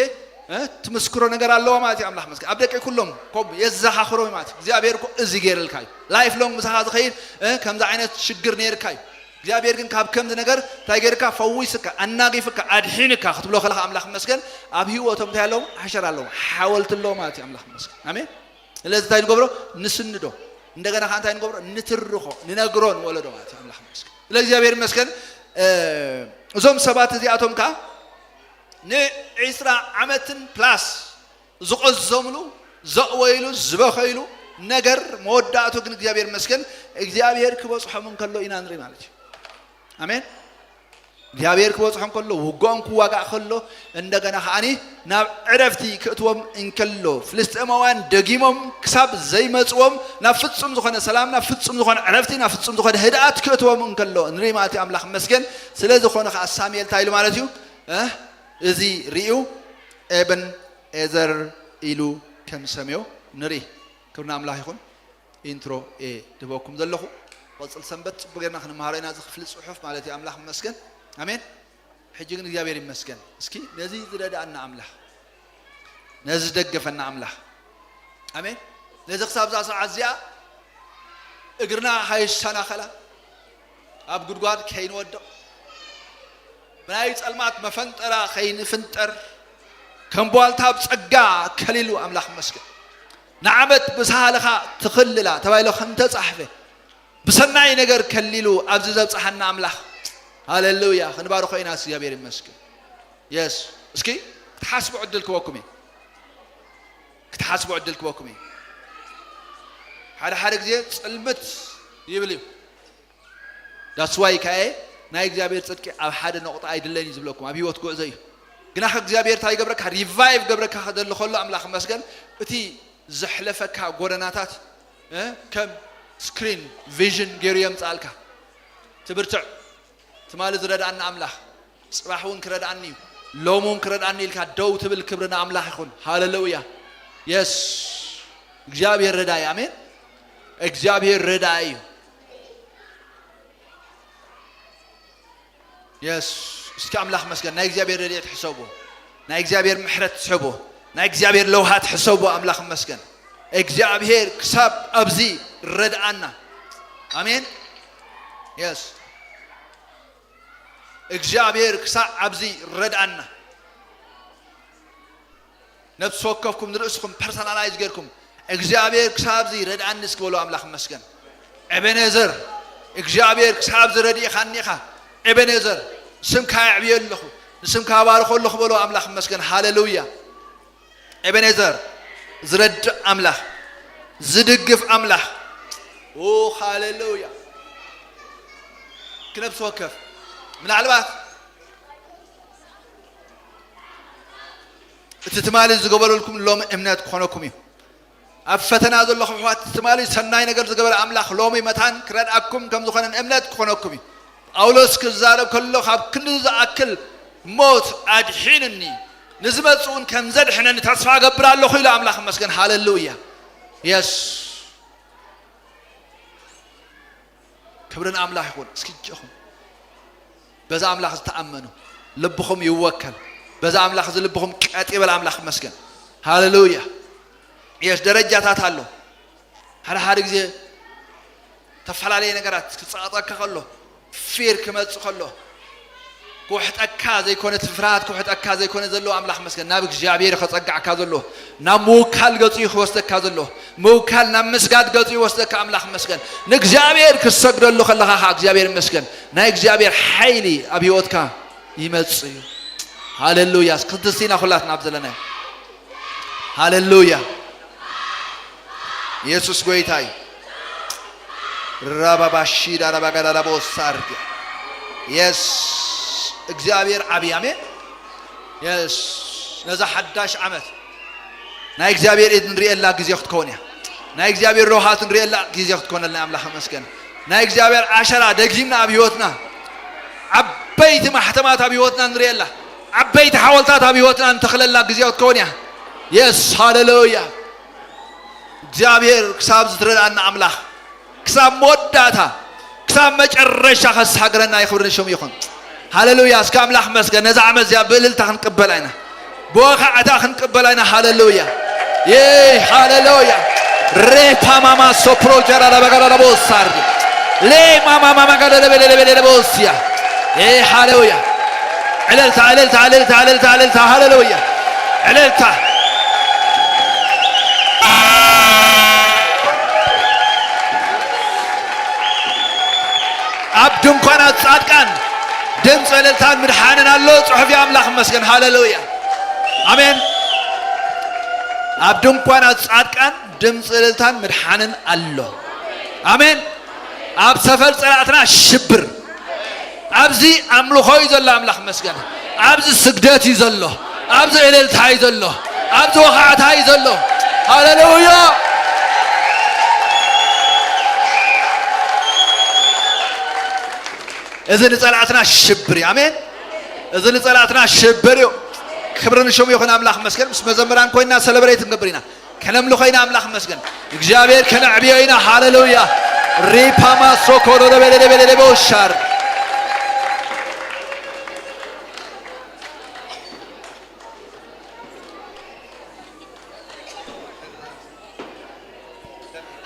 እ፣ ትምስክሮ ነገር ኣለዋ ማለት እዩ። ኣምላኽ መስገን፣ ኣብ ደቂ ኩሎም ኮም የዘኻኽሮ ማለት እዩ። እግዚኣብሔር እኮ እዚ ገይረልካ እዩ። ላይፍ ሎንግ ምሳኻ ዝኸይድ፣ እ፣ ከምዚ ዓይነት ሽግር ነይርካ እዩ። እግዚኣብሔር ግን ካብ ከምዚ ነገር እንታይ ገይርካ? ፈዊስካ፣ ኣናጊፍካ፣ ኣድሒንካ ክትብሎ ከለኻ፣ ኣምላኽ መስገን፣ ኣብ ህይወቶም እንታይ ኣለዎም? ሓሸር ኣለዎም፣ ሓወልቲ ኣለዎም ማለት እዩ። ኣምላኽ መስገን። ኣሜን። ስለዚ እንታይ ንገብሮ? ንስንዶ። እንደገና ከዓ እንታይ ንገብሮ? ንትርኾ፣ ንነግሮ ንወለዶ ማለት እዩ። ኣምላኽ መስገን። ስለ እግዚኣብሔር ይመስገን። እ፣ እዞም ሰባት እዚኣቶም ከዓ ንዒስራ ዓመትን ፕላስ ዝቆዘምሉ፣ ዘእወይሉ፣ ዝበኸይሉ ነገር፣ መወዳእቱ ግን እግዚኣብሔር ይመስገን፣ እግዚኣብሔር ክበፅሖም እንከሎ ኢና ንርኢ ማለት እዩ። ኣሜን። እግዚኣብሔር ክበፅሖም ከሎ፣ ውግኦም ክዋጋእ ከሎ፣ እንደገና ከዓኒ ናብ ዕረፍቲ ክእትዎም እንከሎ፣ ፍልስጤማውያን ደጊሞም ክሳብ ዘይመፅዎም፣ ናብ ፍጹም ዝኾነ ሰላም፣ ናብ ፍጹም ዝኾነ ዕረፍቲ፣ ናብ ፍጹም ዝኾነ ህድኣት ክእትዎም እንከሎ ንርኢ ማለት እዩ። ኣምላኽ ይመስገን። ስለ ዝኾነ ከዓ ሳሙኤል እንታይ ኢሉ ማለት እዩ? እ፣ እዚ ርእዩ ኤበን ኤዘር ኢሉ ከም ዝሰምዮ ንርኢ። ክብሪ ንኣምላኽ ይኹን። ኢንትሮ እየ ድህበኩም ዘለኹ። ቐፅል ሰንበት ፅቡቅ ጌርና ክንመሃሮ ኢና፣ እዚ ክፍሊ ፅሑፍ ማለት እዩ። ኣምላኽ ይመስገን። ኣሜን። ሕጂ ግን እግዚኣብሔር ይመስገን። እስኪ ነዚ ዝረዳእና ኣምላኽ፣ ነዚ ዝደገፈና ኣምላኽ፣ ኣሜን። ነዚ ክሳብ እዛ ሰዓት እዚኣ እግርና ሃይሳናኸላ፣ ኣብ ጉድጓድ ከይንወድቕ፣ ብናይ ጸልማት መፈንጠራ ከይንፍንጠር፣ ከም ቧልታ ኣብ ጸጋ ከሊሉ ኣምላኽ ይመስገን። ንዓመት ብሳህልኻ ትኽልላ ተባሂሉ ከም ተጻሕፈ፣ ብሰናይ ነገር ከሊሉ ኣብዚ ዘብጽሓና ኣምላኽ፣ ሃሌሉያ፣ ክንባርኾ ኢና። እግዚኣብሔር ይመስገን። የስ፣ እስኪ ክትሓስቡ ዕድል ክበኩም እዩ። ክትሓስቡ ዕድል ክበኩም እዩ። ሓደ ሓደ ግዜ ጽልምት ይብል እዩ። That's why ከኣ ናይ እግዚኣብሔር ጽድቂ ኣብ ሓደ ነቑጣ ኣይድለን እዩ ዝብለኩም፣ ኣብ ህይወት ጉዕዞ እዩ። ግና ከ እግዚኣብሔር እንታይ ይገብረካ? ሪቫይቭ ገብረካ ክደሊ ከሎ ኣምላኽ ይመስገን፣ እቲ ዘሕለፈካ ጎደናታት፣ እ፣ ከም ስክሪን ቪዥን ገይሩ የምጽኣልካ። ትብርትዕ። ትማሊ ዝረድኣና ኣምላኽ ጽባሕ እውን ክረድኣኒ እዩ፣ ሎም እውን ክረድኣኒ ኢልካ ደው ትብል፣ ክብሪ ንኣምላኽ ይኹን። ሃሌሉያ። የስ፣ እግዚኣብሔር ረዳኢ። ኣሜን። እግዚኣብሔር ረዳኢ እዩ። የስ፣ እስኪ ኣምላኽ መስገን። ናይ እግዚኣብሔር ረድኤት ሕሰቡ፣ ናይ እግዚኣብሔር ምሕረት ሕሰቡ፣ ናይ እግዚኣብሔር ለውሃት ሕሰቡ። ኣምላኽ መስገን። እግዚኣብሔር ክሳብ ኣብዚ ረድኣና። ኣሜን። የስ፣ እግዚኣብሔር ክሳብ ኣብዚ ረድኣና። ነብሲ ወከፍኩም ንርእስኹም ፐርሰናላይዝ ጌርኩም፣ እግዚኣብሔር ክሳብ እዚ ረድኣኒ እስኪ በሉ። ኣምላኽ ይመስገን። ኤቤኔዘር፣ እግዚኣብሔር ክሳብ እዚ ረዲእኻኒ ኢኻ። ኤቤኔዘር፣ ስምካ የዕብየ ኣለኹ፣ ንስምካ ኣባርኾ ኣለኹ በሉ። ኣምላኽ ይመስገን። ሃሌሉያ። ኤቤኔዘር፣ ዝረድእ ኣምላኽ፣ ዝድግፍ ኣምላኽ። ኦ፣ ሃሌሉያ። ክነብሲ ወከፍ ምናልባት እቲ ትማሊ ዝገበረልኩም ሎሚ እምነት ክኾነኩም እዩ። ኣብ ፈተና ዘለኹም ኣሕዋት፣ ትማሊ ሰናይ ነገር ዝገበረ ኣምላኽ ሎሚ መታን ክረድኣኩም ከም ዝኾነን እምነት ክኾነኩም እዩ። ጳውሎስ ክዛረብ ከሎ፣ ካብ ክንዲ ዝኣክል ሞት ኣድሒንኒ፣ ንዝመጽእ እውን ከም ዘድሕነኒ ተስፋ እገብር ኣለኹ ኢሉ። ኣምላኽ ይመስገን። ሃሌሉያ። የስ። ክብሪ ንኣምላኽ ይኹን። እስኪ እጅኹም፣ በዛ ኣምላኽ ዝተኣመኑ ልብኹም ይወከል። በዛ ኣምላኽ እዚ ልብኹም ቀጥ ይበል። ኣምላኽ ይመስገን። ሃሌሉያ። የስ፣ ደረጃታት ኣሎ። ሓደ ሓደ ግዜ ተፈላለየ ነገራት ክጸቐጠካ ከሎ፣ ፊር ክመጽእ ከሎ፣ ክውሕጠካ ዘይኮነ፣ እቲ ፍርሃት ክውሕጠካ ዘይኮነ፣ ዘለዎ ኣምላኽ መስገን፣ ናብ እግዚኣብሔር ከጸግዓካ ዘሎ፣ ናብ ምውካል ገጹ እዩ ክወስደካ ዘሎ። ምውካል ናብ ምስጋድ ገጹ ይወስደካ። ኣምላኽ መስገን። ንእግዚኣብሔር ክትሰግደሉ ከለኻ ኸዓ እግዚኣብሔር መስገን፣ ናይ እግዚኣብሔር ሓይሊ ኣብ ህይወትካ ይመጽእ እዩ። ሃሌሉያ። እስኪ ክንትስቲ ኢና ኩላትና ኣብ ዘለናዮ። ሃሌሉያ። ኢየሱስ ጎይታ እዩ። ራባባሺዳ ራባጋዳዳ ቦሳርዲያ። የስ፣ እግዚኣብሔር ዓብዪ። ኣሜን። የስ፣ ነዛ ሓዳሽ ዓመት ናይ እግዚኣብሔር ኢድ ንርእየላ ግዜ ክትከውን እያ። ናይ እግዚኣብሔር ረውሃት ንርእየላ ግዜ ክትኮነልና ኣምላኽ መስገን። ናይ እግዚኣብሔር ኣሸራ ደጊምና ኣብ ህይወትና ዓበይቲ ማሕተማት ኣብ ህይወትና ንርእየላ፣ ዓበይቲ ሓወልታት ኣብ ህይወትና ንተኽለላ ግዜ ክትከውን እያ። የስ ሃሌሉያ። እግዚኣብሔር ክሳብ ዝትረዳና ኣምላኽ ክሳብ መወዳእታ ክሳብ መጨረሻ ከሳግረና ይኽብር ንሽሙ ይኹን። ሃሌሉያ። እስከ ኣምላኽ መስገን። ነዛ ዓመት እዚኣ ብእልልታ ክንቅበላ ኢና፣ ብወኻዕታ ክንቅበላ ኢና። ሃሌሉያ። ይ ሃሌሉያ። ሬፓ ማማ ሶፕሮ ጀራ ለበጋራ ለቦሳር ሌ ማማ ማማ ጋር ለበለ ለበለ ለቦስያ። ይ ሃሌሉያ። ዕልልታ ዕልልታ ዕልልታ ዕልልታ ዕልልታ። ሃሌሉያ። ዕልልታ። ኣብ ድንኳናት ጻድቃን ድምፂ እልልታን ምድሓንን ኣሎ። ጽሑፍ ኣምላኽ ይመስገን። ሃሌሉያ። ኣሜን። ኣብ ድንኳናት ጻድቃን ድምፂ እልልታን ምድሓንን ኣሎ። ኣሜን። ኣብ ሰፈር ጸላእትና ሽብር። ኣብዚ ኣምልኾ እዩ ዘሎ። ኣምላኽ ይመስገን። ኣብዚ ስግደት እዩ ዘሎ። ኣብዚ እልልታ እዩ ዘሎ። ኣብዚ ወኻዕታ እዩ ዘሎ። ሃሌሉያ። እዚ ንጸላእትና ሽብር እዩ። ኣሜን። እዚ ንጸላእትና ሽብር እዩ። ክብሪ ንሽሙ ይኹን። ኣምላኽ ይመስገን። ምስ መዘምራን ኮይና ሰለብሬት ንገብር ኢና። ከነምልኾ ኢና። ኣምላኽ ይመስገን። እግዚኣብሔር ከነዕብዮ ኢና። ሃሌሉያ። ሪፓማ ሶኮሎሎ ቤሌሌ ቤሌሌ ቦሻር።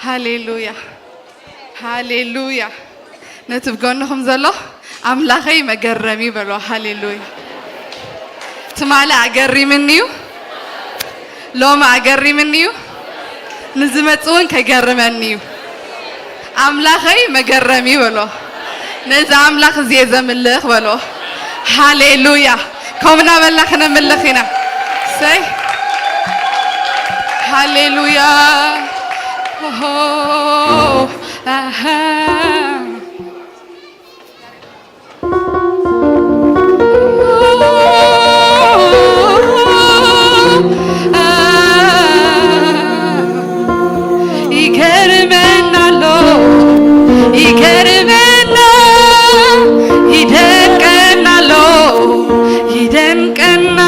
ሃሌሉያ። ሃሌሉያ። ነቲ ብጎንኹም ዘሎ ኣምላኸይ መገረሚ በሎ። ሃሌሉያ። ትማሊ ኣገሪምኒ እዩ፣ ሎሚ ኣገሪምኒ እዩ፣ ንዝመጽእ እውን ከገርመኒ እዩ። ኣምላኸይ መገረሚ በሎ። ነዚ ኣምላኽ እዚ እየ ዘምልኽ በሎ። ሃሌሉያ። ከምኡ እናበልና ክነምልኽ ኢና። ሰይ ሃሌሉያ። ኦሆ፣ ኣሃ። ይገርመናሎ፣ ይገርመና፣ ይደንቀናሎ፣ ይደንቀና።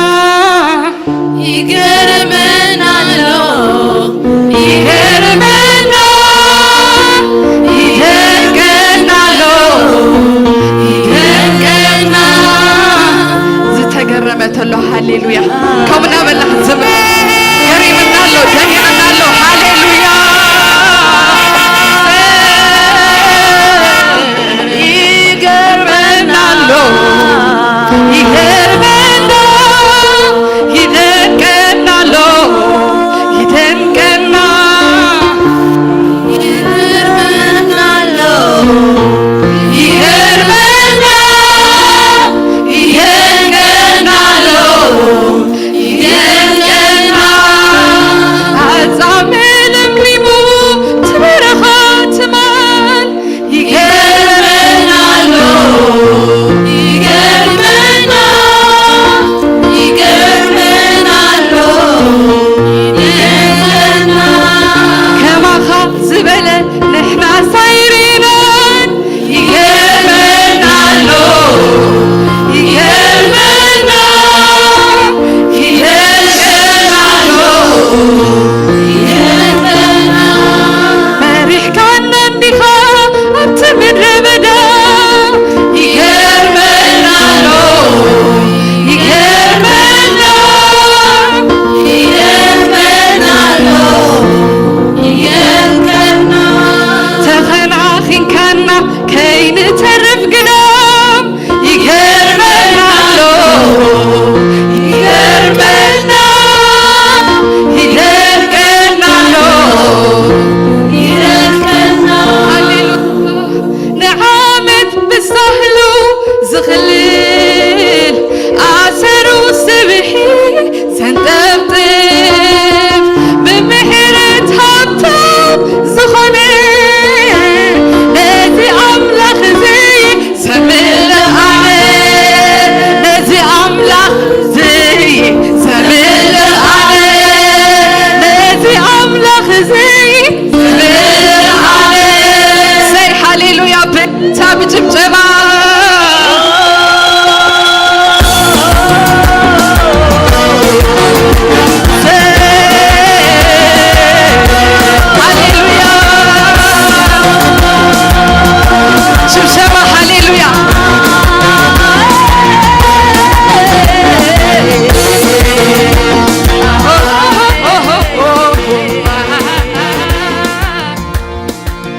ይገርመናሎ፣ ይገርመና፣ ይደንቀናሎ፣ እታ ብጭብጨባ ሃሌሉያ፣ ሽብሸባ ሃሌሉያ።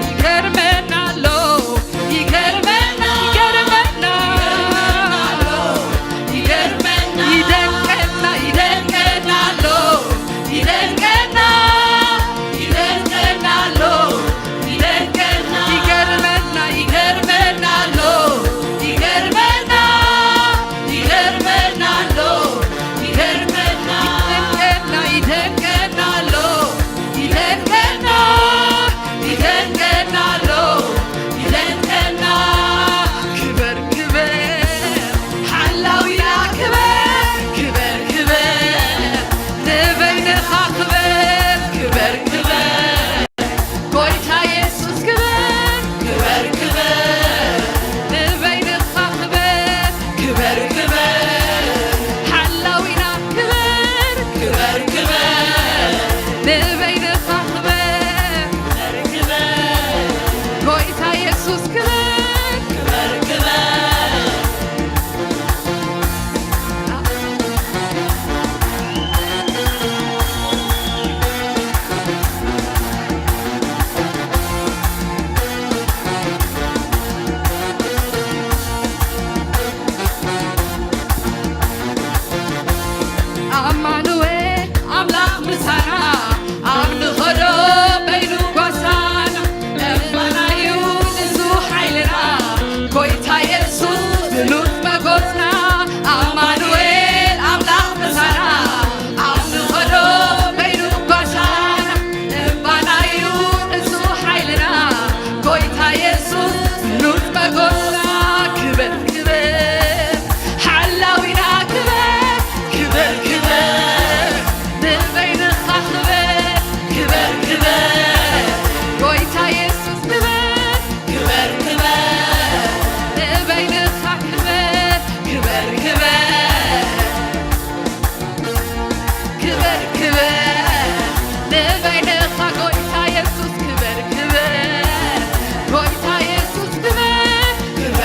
ይገርመናሎ፣ ይገርመና፣ ይገርመናሎ፣ ይገርመና፣ ይደንቀና፣ ይደንቀናሎ፣ ይደንቀና፣ ይደንቀናሎ፣ ይደንቀና፣ ይገርመና፣ ይገርመናሎ፣ ይገርመና፣ ይገርመናሎ፣ ይገርመና፣ ይደንቀና፣ ይደንቀናሎ፣ ይደንቀና፣ ይደንቀናሎ፣ ይደንቀና። ክበር፣ ክበር፣ ሓላዊና ክበር፣ ክበር፣ ክበር፣ ንበይንኻ ክበር፣ ክበር፣ ክበር። ጎይታ የሱስ ክበር፣ ክበር፣ ክበር፣ ንበይንኻ ክበር፣ ክበር፣ ክበር፣ ሓላዊና ክበር፣ ክበር፣ ክበር፣ ንበይንኻ ክበር፣ ክበር፣ ክበር፣ ጎይታ የሱስ ክበር፣ ክበር፣ ክበር። ኣማኑኤል ኣምላኽ ምሳና፣ ኣብ ንኸዶ በይኑ ጓሳና፣ እምባናዩ ንሱ ሓይልና፣ ጎይታ የሱስ ብሉጽ መጎስና። ኣማኑኤል ኣምላኽ ምሳና፣ ኣብ ንኸዶ በይኑ ጓሳና፣ እምባናዩ ንሱ ሓይልና፣ ጎይታ የሱስ ብሉጽ መጎስና። ክበር፣ ክበር፣ ሓላዊና ክበር፣ ክበር፣ ክበር፣ ንበይንኻ ክበር፣ ክበር፣ ክበር፣ ጎይታ የሱስ ክበር፣ ክበር፣ ክበር፣ ንበይንኻ ክበር፣ ክበር፣ ክበር። ክበር፣ ክበር፣ ንበይንኻ ጎይታ የሱስ ክበር፣ ክበር፣ ጎይታ የሱስ ክበር፣ ክበር፣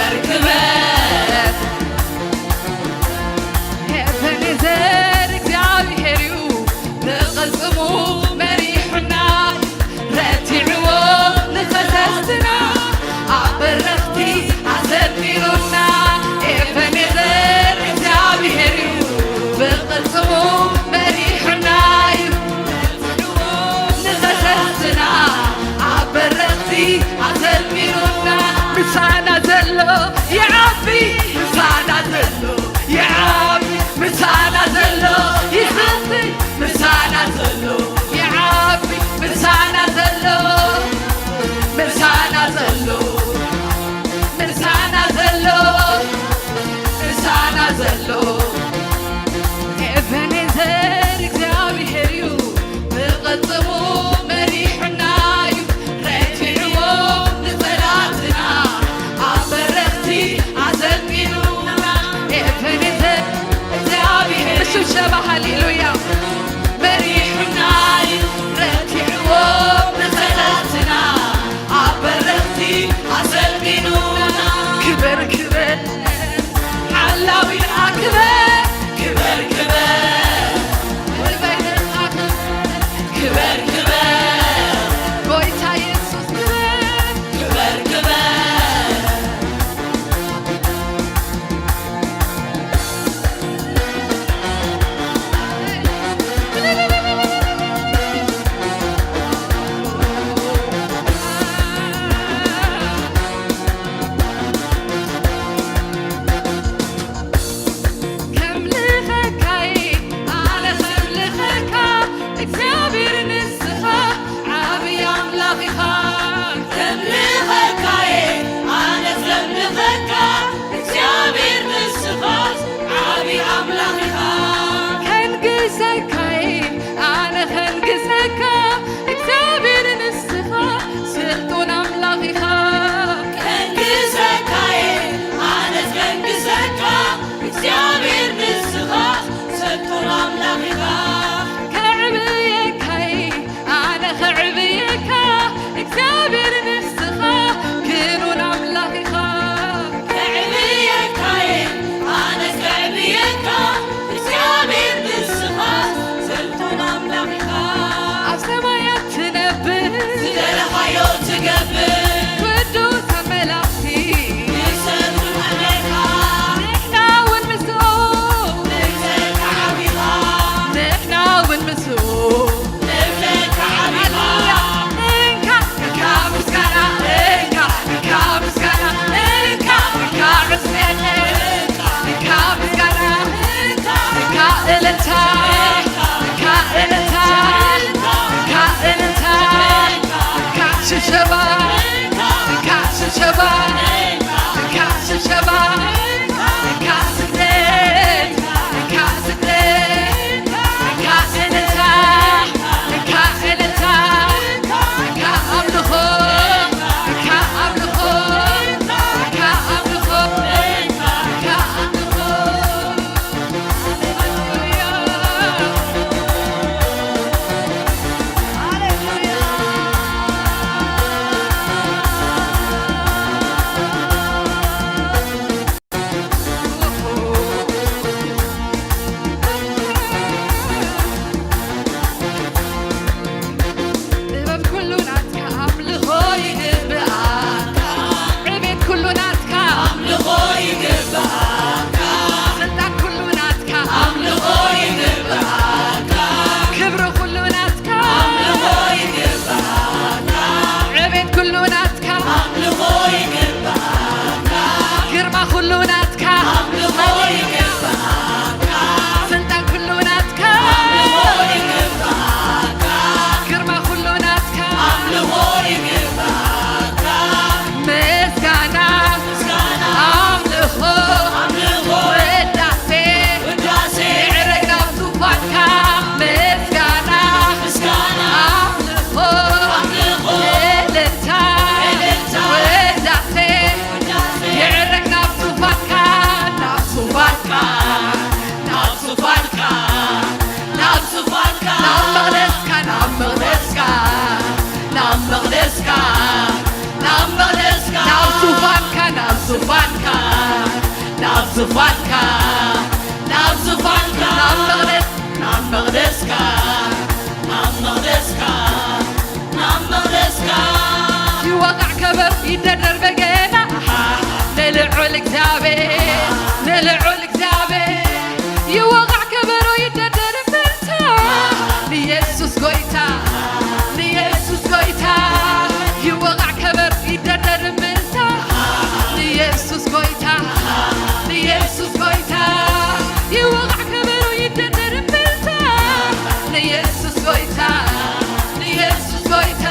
ሽብሸባ፣ እንካ ሽብሸባ፣ እንካ ስግደት፣ እንካ ስግደት፣ እንካ እልልታ፣ እንካ እልልታ፣ እንካ ኣምልኾ፣ እንካ ኣምልኾ፣ እንካ ኣምልኾ፣ እንካ ኣምልኾ። ጥበብ ኩሉ ናትካ፣ ኣምልኾ ይግብኣካ። ዕቤት ኩሉ ናትካ፣ ኣምልኾ ይግብኣካ። ስልጣን ኩሉ ናትካ፣ ኣምልኾ ይግብኣካ። ክብሪ ኩሉ ናትካ፣ ኣምልኾ ይግብኣካ። ዕቤት ኩሉ ናትካ፣ ኣምልኾ ይግብኣካ። ግርማ ኩሉ ናትካ፣ ኣምልኾ ይግብኣካ። ስልጣን ኩሉ ናትካ፣ ኣምልኾ ይግብኣካ። ግርማ ኩሉ ናትካ፣ ኣምልኾ ይግብኣካ። ምስጋና፣ ምስጋና፣ ኣምልኾ፣ ኣምልኾ፣ ውዳሴ፣ ውዳሴ፣ ይዕረግ ናብ ዙፋንካ። ምስጋና፣ ምስጋና፣ ኣምልኾ፣ ኣምልኾ፣ እልልታ፣ እልልታ፣ ውዳሴ፣ ውዳሴ፣ ይዕረግ ናብ ዙፋንካ፣ ናብ ዙፋንካ፣ ናብ ዙፋንካ፣ ናብ ዙፋንካ፣ ናብ መቕደስካ፣ ናብ መቕደስካ፣ ናብ መቕደስካ፣ ናብ መቕደስካ፣ ናብ ዙፋንካ፣ ናብ ዙፋንካ፣ ናብ ዙፋንካ፣ ናብ ዙፋንካ፣ ናብ መቕደስ-፣ ናብ መቕደስካ፣ ናብ መቕደስካ፣ ናብ መቕደስካ። ይወቃዕ ከበሮ ይደርደር በገና ንልዑል እግዚኣብሔር፣ ንልዑል እግዚኣብሔር። ይወቃዕ ከበሮ ይደርደር እምብልታ ንየሱስ ጎይታ፣ ንየሱስ ጎይታ። ይወቃዕ ከበሮ ይደርደር እምብልታ ንየሱስ ጎይታ፣ ንየሱስ ጎይታ። ይወቃዕ ከበሮ ይደርደር እምብልታ ንየሱስ ጎይታ፣ ንየሱስ ጎይታ።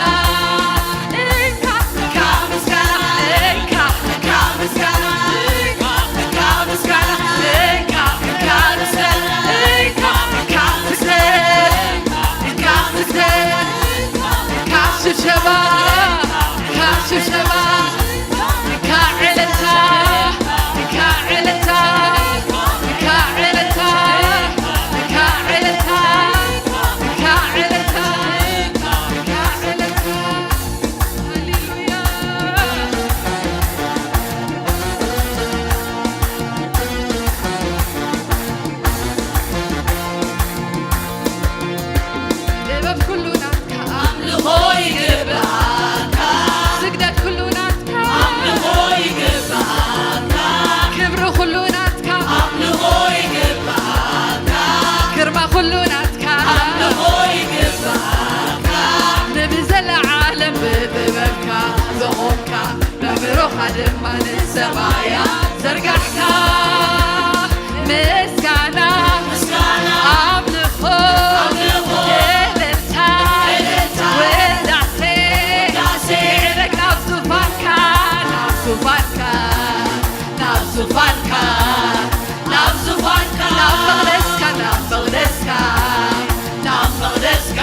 እንካ፣ እንካ ምስጋና፣ እንካ፣ እንካ ምስጋና፣ እንካ፣ እንካ ምስጋና፣ እንካ፣ እንካ ምስጋና፣ እንካ፣ እንካ ምስጋና፣ እንካ ምስጋና፣ እንካ ሽብሸባ፣ እንካ ሽብሸባ። ጥበብ ኩሉ ናትካ፣ ኣምልኾ ይግብኣካ። ስግደት ኩሉ ናትካ፣ ኣምልኾ ይግብኣካ። ክብሪ ኩሉ ናትካ፣ ኣምልኾ ይግብኣካ። ግርማ ኩሉ ናትካ፣ ኣምልኾ ይግብኣካ። ንብዘለዓለም ብጥበብካ ዘቖምካ፣ መብርኻ ድማ ንሰማያ ዘርጋሕካ። ምስጋና፣ ምስጋና፣ ኣምልኾ፣ ኣምልኾ፣ እልልታ፣ እልልታ፣ ውዳሴ፣ ውዳሴ፣ ይዕረግ ናብ ዙፋንካ፣ ናብ ዙፋንካ፣ ናብ ዙፋንካ፣ ናብ ዙፋንካ፣ ናብ መቕደስካ፣ ናብ መቕደስካ፣ ናብ መቕደስካ፣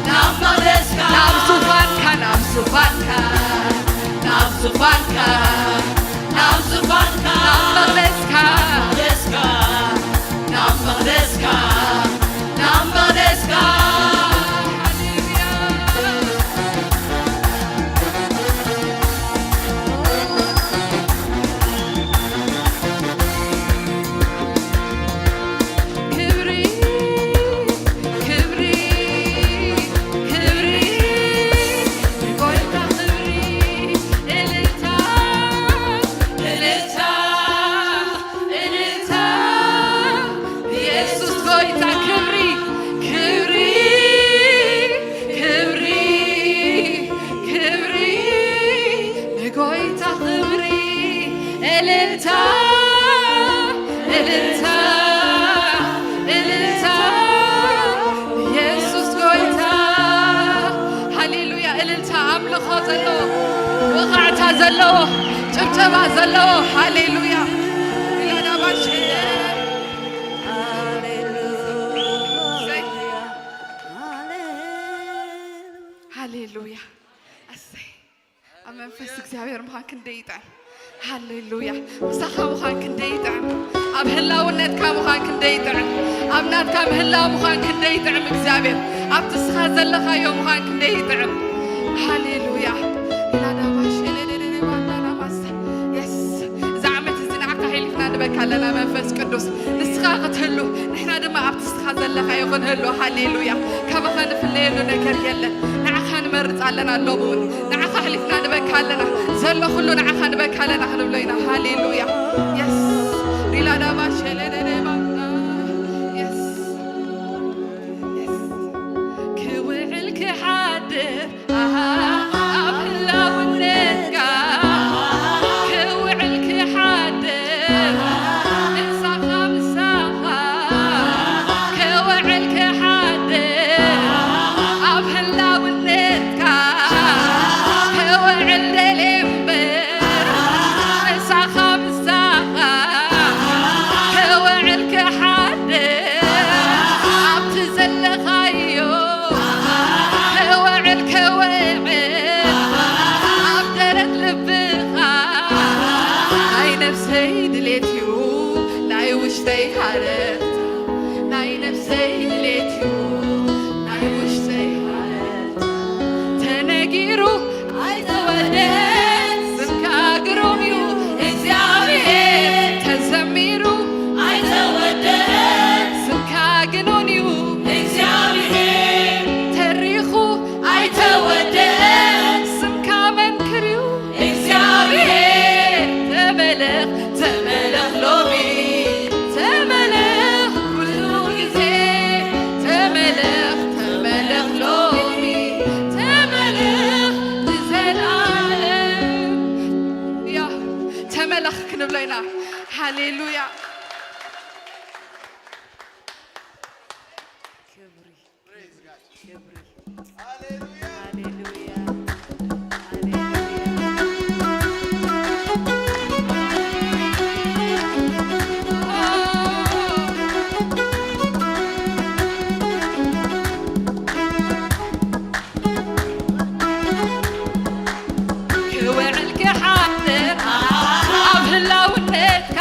ናብ መቕደስካ፣ ናብ ዙፋንካ፣ ናብ ዙፋንካ፣ ናብ ዙፋንካ፣ ናብ ዙፋንካ፣ ናብ መቕደስካ፣ መቕደስካ፣ ናብ መቕደስካ፣ ናብ መቕደስካ። ክብሪ፣ ክብሪ፣ ክብሪ፣ ንጎይታ ክብሪ፣ እልልታ፣ እልልታ፣ እልልታ፣ የሱስ ጎይታ ክብሪ፣ ክብሪ፣ ክብሪ፣ ክብሪ፣ ንጎይታ ክብሪ፣ እልልታ፣ እልልታ፣ እልልታ፣ የሱስ ጎይታ። ሃሌሉያ፣ እልልታ፣ ኣምልኾ ዘለዎ ብቕዓታ ዘለዎ፣ ጭብጨባ ዘለዎ። ሃሌሉያ። ኢላዳባሽ። ሃሌሉያ። ኣሰይ። ኣብ መንፈስ እግዚኣብሔር ምዃን ክንደይ ይጥዕም። ሃሌሉያ። ምሳኻ ምዃን ክንደይ ይጥዕም። ኣብ ህላውነትካ ምዃን ክንደይ ይጥዕም። ኣብ ናትካ ምህላው ምዃን ክንደይ ይጥዕም እግዚኣብሔር። ኣብቲ ንስኻ ዘለኻዮ ምዃን ክንደይ ይጥዕም። ሃሌሉያ። ኢላዳባሽ ኤሌሌሌሌ ባናና ማሳ። የስ። እዚ ዓመት እዚ ንዓካ ሒሊፍና ንበካ ኣለና መንፈስ ቅዱስ። ንስኻ ክትህሉ፣ ንሕና ድማ ኣብቲ ንስኻ ዘለኻዮ ክንህሉ። ሃሌሉያ። ካባኻ ንፍለየሉ ነገር የለን። ንዓኻ ንመርጽ ኣለና ኣለዉ እውን። ንዓኻ ኣሕሊፍና ንበካ ኣለና። ዘሎ ኩሉ ንዓኻ ንበካ ኣለና ክንብሎ ኢና። ሃሌሉያ። የስ። ሪላዳባ ሸለለለ ባና። የስ። የስ። ክውዕል ክሓድር ኣብ ህላውነትካ ክውዕል ክሓድር ምሳኻ ምሳኻ ክውዕል ክሓድር ኣብ ህላውነትካ ክውዕል ደልየ እምበር ምሳኻ ምሳኻ ክውዕል ክሓድር ኣብቲ ዘለኻዮ ክውዕል ክውዕል ኣብ ደረት ልብኻ ናይ ነፍሰይ ድሌት እዩ ናይ ውሽጠይ ሃረርታ ናይ ነፍሰይ ድሌት እዩ ናይ ውሽጠይ ሃረርታ ተነጊሩ ኣይተወደን ስምካ ግሩም እዩ እግዚኣብሔር ተዘሚሩ ኣይተወደን ስምካ ግኑን እዩ እግዚኣብሔር ተሪኹ ኣይተወደን ስምካ መንክር እዩ እግዚኣብሔር ተመለኽ ተመለኽ ሎሚ ተመለኽ ኩሉ ግዜ ተመለኽ ተመለኽ ሎሚ ተመለኽ ንዘላለም ያ ተመለኽ ክንብሎ ኢና ሃሌሉያ ክብሪ ክብሪ ሃሌሉያ ሃሌሉያ ክውዕል ክሓድር ኣብ ህላውነትካ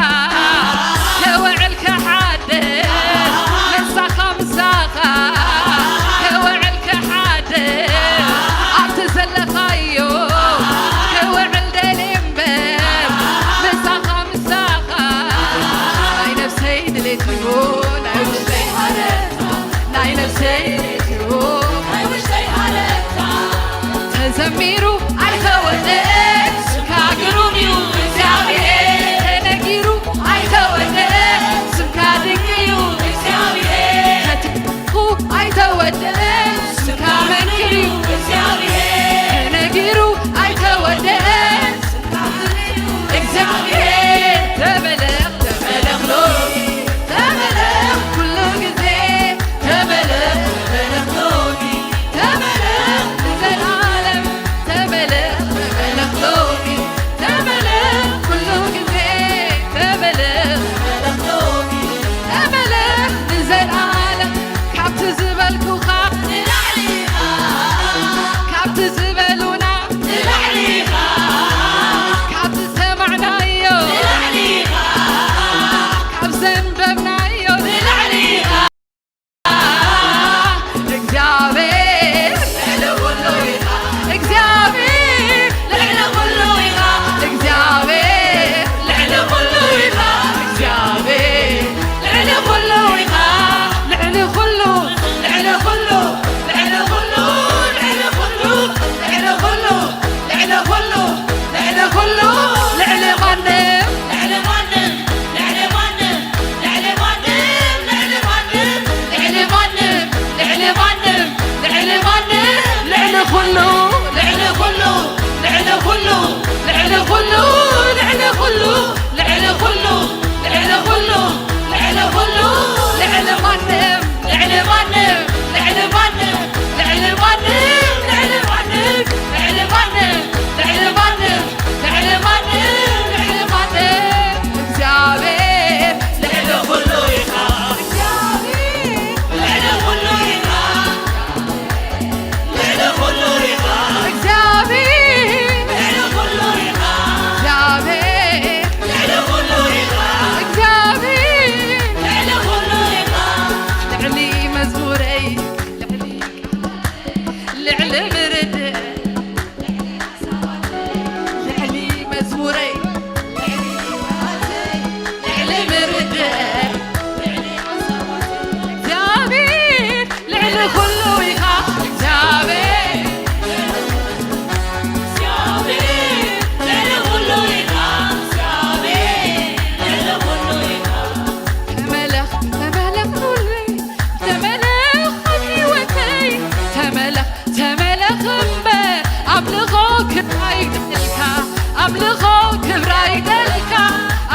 ክብራ ይግበኣልካ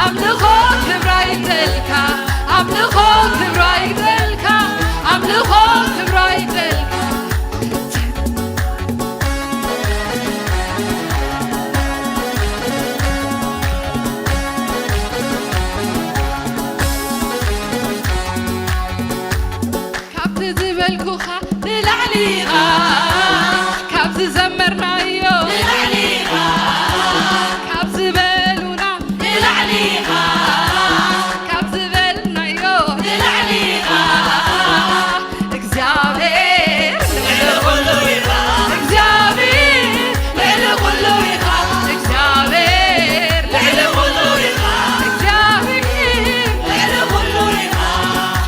ኣምልኾ፣ ክብራ ይግበኣልካ ኣምልኾ፣ ክብራ ይግበኣልካ ኣምልኾ፣ ክብራ ይግበኣልካ። ካብቲ ዝበልኩኻ ንላዕሊ ኢኻ፣ ካብ ዝዘመርናዮ ንላዕሊ ኢኻ፣ ካብ ዝበሉና ንላዕሊ ኢኻ፣ ካብ ዝበልናዮ ንላዕሊ ኢኻ። እግዚኣብሔር ልዕሊ ኩሉ ኢኻ፣ እግዚኣብሔር ልዕሊ ኩሉ ኢኻ፣ እግዚኣብሔር ልዕሊ ኩሉ ኢኻ፣ እግዚኣብሔር ልዕሊ ኩሉ ኢኻ፣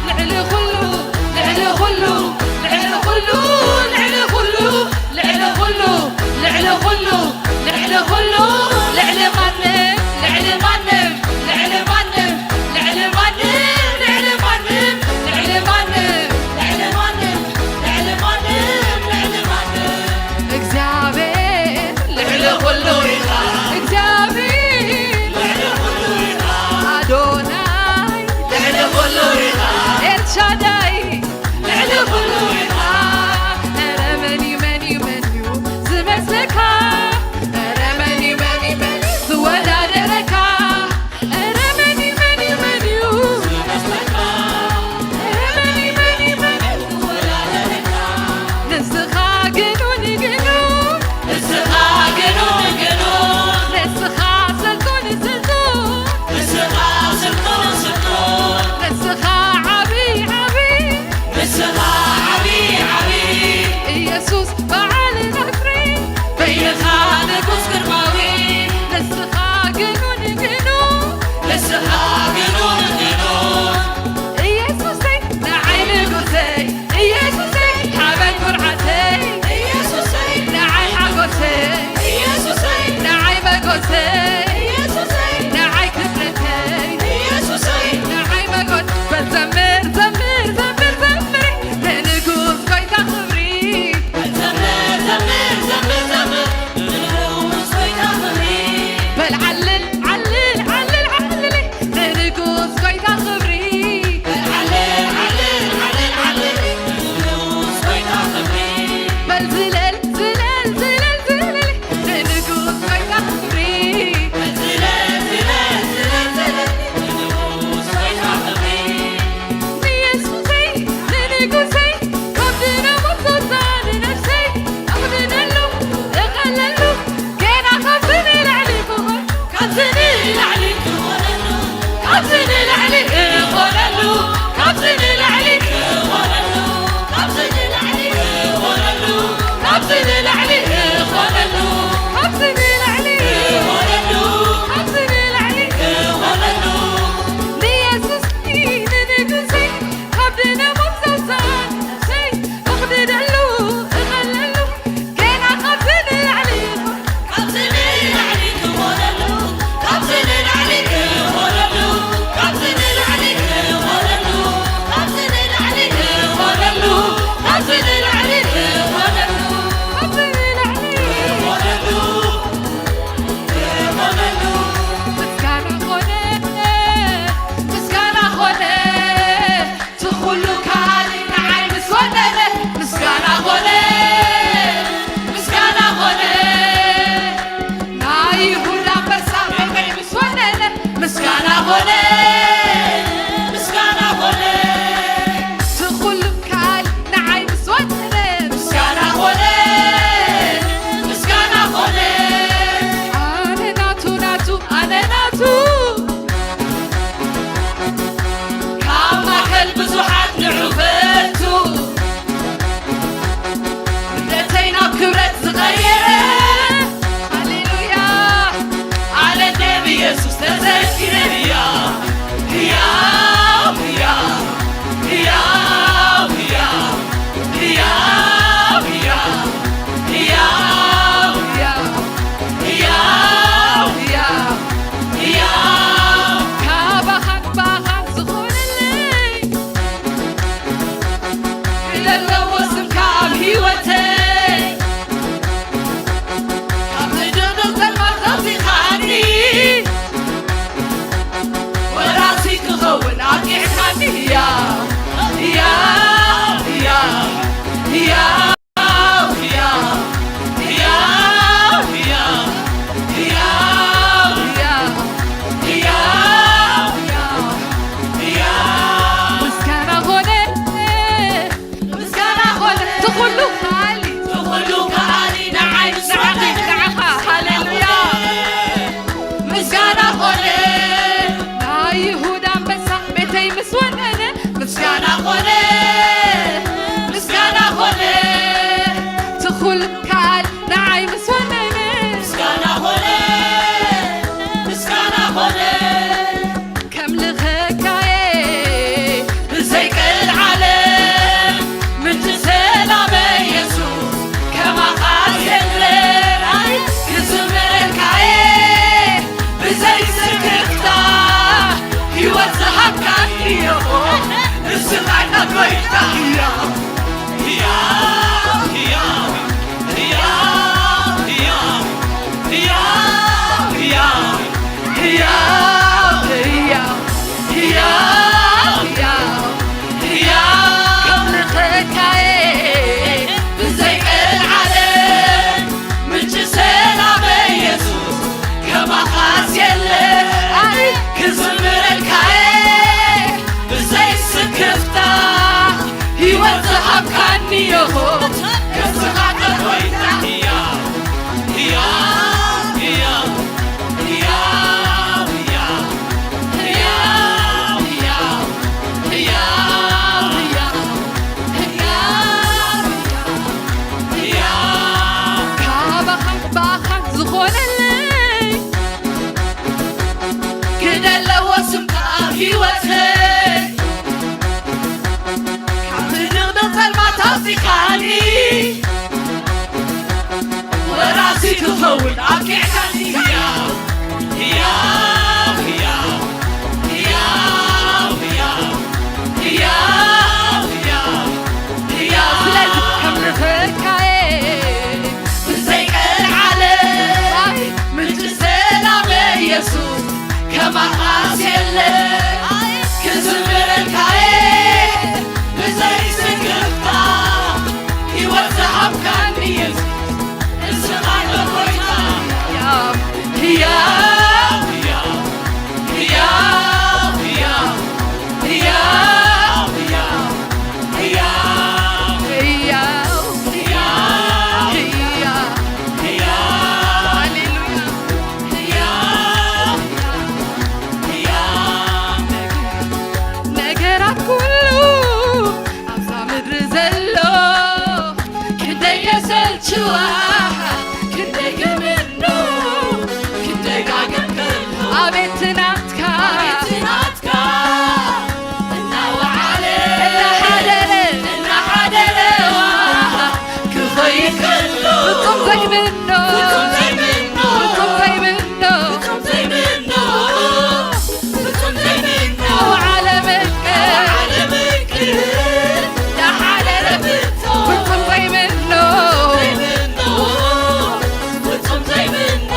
ልዕሊ ኩሉ፣ ልዕሊ ኩሉ፣ ልዕሊ ኩሉ፣ ልዕሊ ኩሉ፣ ልዕሊ ኩሉ፣ ልዕሊ ኩሉ፣ ልዕሊ ኩሉ፣ ልዕሊ ማንም፣ ልዕሊ ማንም፣ ልዕሊ ማንም፣ ልዕሊ ማንም፣ ልዕሊ ማንም፣ ልዕሊ ማንም፣ ልዕሊ ማንም፣ ልዕሊ ማንም፣ ልዕሊ ማንም። እግዚኣብሔር ልዕሊ ኩሉ ኢኻ። እግዚኣብሔር ልዕሊ ኩሉ ኢኻ። ኣዶናይ ልዕሊ ኩሉ ኢኻ። ኤልሻዳይ ልዕሊ ኩሉ ኢኻ። ኧረ መን እዩ፣ መን እዩ፣ መን እዩ ዝመስለካ? ኧረ መን እዩ፣ መን እዩ፣ መን እዩ ዝወዳደረካ? ኧረ መን እዩ፣ መን እዩ፣ መን እዩ ዝመስለካ? ኧረ መን እዩ፣ መን እዩ፣ መን እዩ ዝወዳደረካ? ንስኻ ግኑን፣ ግኑን፣ ንስኻ ግኑን፣ ግኑን፣ ንስኻ ስልጡን፣ ስልጡን፣ ንስኻ ስልጡን፣ ስልጡን፣ ንስኻ ዓቢ፣ ዓቢ፣ ንስኻ ዓቢ፣ ዓቢ፣ ኢየሱስ በዓል ናዝሬት፣ በይንኻ ንጉስ ግርማዊ፣ ንስኻ ግኑን፣ ግኑን፣ ንስኻ ግኑን፣ ግኑን፣ ኢየሱሰይ ንዓይ ንጉሰይ፣ ኢየሱሰይ ሓበን ኩርዓተይ፣ ኢየሱሰይ ንዓይ ሓጎሰይ፣ ኢየሱሰይ ንዓይ መጎሰይ፣ ኢየሱሰይ ንዓይ ክብረተይ፣ ኢየሱሰይ ንዓይ መጎስ። በል ዘምር፣ ዘምር፣ ዘምር፣ ዘምር ንንጉስ ጎይታ ክብሪ። በል ዘምር፣ ዘምር፣ ዘምር፣ ዘምር ንንጉስ ጎይታ ክብሪ። በል ዓልል፣ ዓልል፣ ዓልል፣ ዓልል ንንጉስ ጎይታ ክብሪ። በል ዓልል፣ ዓልል፣ ዓልል፣ ዓልል ንንጉስ ጎይታ ክብሪ። በል ዝለል፣ ዝለል፣ ዝለል፣ ዝለል ንንጉስ ጎይታ ክብሪ። በል ዝለል፣ ዝለል፣ ዝለል፣ ዝለል ንንጉስ ጎይታ ክብሪ። ንየሱሰይ፣ ንንጉሰይ፣ ካብ ዝነበርቶ ንነብሰይ ኣኽብደሉ፣ እቐለሉ፣ ገና ካብዚ ንላዕሊ ክኾን፣ ካብዚ ንላዕሊ ክኾነሉ፣ ካብዚ ንላዕሊ ክኾነሉ፣ ካብዚ ንላዕሊ ክኾነሉ፣ ካብዚ ንላዕሊ ክኾነሉ፣ ካብዚ ንላዕሊ ክኾነሉ፣ ካብዚ ንላዕሊ ክኾነሉ፣ ካብዚ ንላዕሊ ክኾነሉ፣ ንየሱስ ንንጉሰይ ካብ ዝነበርቶ ነብሰይ ኣኽብደሉ፣ እቐለሉ፣ ገና ካብዚ ንላዕሊ፣ ካብዚ ንላዕሊ ክኾነሉ፣ ካብዚ ንላዕሊ ክኾነሉ፣ ካብዚ ንላዕሊ ክኾነሉ፣ ካብዚ ንላዕሊ ክኾነሉ፣ ካብዚ ንላዕሊ ክኾነሉ፣ ካብዚ ንላዕሊ ክኾነሉ፣ ክኾነሉ። ምስጋና ኾነ፣ ምስጋና ኾነ። እቲ ኹሉ ካልእ ንዓይ ምስ ወነነ፣ ምስጋና ኾነ፣ ምስጋና ኾነ። ናይ ይሁዳ ኣንበሳ መግበይ ምስ ወነነ፣ ምስጋና ኾነ፣ ምስጋና ኾነ። እቲ ኹሉ ካልእ ንዓይ ምስ ወነነ፣ ምስጋና ኾነ፣ ምስጋና ኾነ። ኣነ ናቱ፣ ናቱ፣ ኣነ ናቱ። ካብ ማእከል ብዙሓት ንዑ ፈቱ፣ ውርደተይ ናብ ክብረት ዝቐየረ። ሃሌሉያ። ኣነ እንደ ብኢየሱስ ተዘኪረ ህያው፣ ህያው፣ ህያው፣ ህያው፣ ህያው፣ ህያው፣ ህያው፣ ህያው፣ ህያው፣ ህያው፣ ህያው፣ ህያው፣ ካባኻን ባኻን ዝኾነለይ፣ ክብሪ ዘለዎ ስምካ ኣብ ህይወተይ፣ ካብ ዝድቕድቕ ጸልማት ኣውጺኻኒ፣ ሕያው፣ ሕያው፣ ሕያው፣ ሕያው፣ ሕያው፣ ሕያው፣ ሕያው። ምስጋና ኾነ፣ ምስጋና ኾነ፣ ትኹሉ ከኣሊ፣ ትኹሉ ከኣሊ ንዓይ ንዓኻ፣ ንዓኻ። ሃሌሉያ። ምስጋና ኾነ፣ ናይ ይሁዳ ኣንበሳ ቤተይ ምስ ወነነ፣ ምስጋና ኾነ፣ ምስጋና ኾነ፣ ትኹል ከኣል ንዓይ ምስ ወነነ፣ ምስጋና ኾነ፣ ምስጋና ኾነ። ከምልኸካየ ብዘይ ቀልዓለም ምንጪ ሰላመ የሱስ ከማኻስ የለን። ኣይ ክዝምረልካየ ብዘይ ስክፍታ ህይወት ዝሃብካኒ እዮ ንስኻ ኢኻ ጎይታ። ህያው ህያው ህያው ህያው ህያው ህያው ህያው ህያው ህያው ህያው ከምልኸካየ ብዘይ ቀልዓለም ምንጪ ሰላመ የሱስ ከማኻስ የለ። ኣይ ክዝምረልካየ ብዘይ ስክፍታ ህይወት ዝሃብካኒ እዮ ከስኻ ጎይታ። ህያው ህያው ህያው ህያው ህያው ህያው ህያው ህያው ህያው ህያው ህያው ካባኻ ብኣኻ ዝኾነለይ ግደ ኣለዎ ስምካ ኣብ ህይወተይ ካብ ትንቕንቕ ጸልማት ኣውጺኻኒ ወራሲ ክኸውን ኣብቂዕካኒ። ህያው ህያው ህያው ህያው ህያው ህያው ህያው ህያው ስለዚ ከምልኸካየ ብዘይ ቀልዓለም ምንጪ ሰላም የሱስ ከማኻስ የለ ክዝምረልካየ ብዘይ ስክፍታ ህይወት ዝሃብካኒ የሱስ ንስኻ ኢኻ ጎይታ። ህያው ህያው ህያው ነገራት ኩሉ ኣብዛ ምድሪ ዘሎ ክንደይ የሰልችዋ ክንደይ ግምኖ ክንደይ ጋግር ከሎ ኣቤት ናትካ ኣቤት ናትካ እናወዓለ እናሓደረ እናሓደረ ክኸይድ ከሎ ፍጹም ዘይምኖ ፍጹም ዘይምኖ ፍጹም ዘይምኖ ፍጹም ዘይምኖ ፍጹም ዘይምኖ ዓለምክ ዓለምክ እንዳሓደረ ፍጹም ዘይምኖ ፍጹም ዘይምኖ ፍጹም ዘይምኖ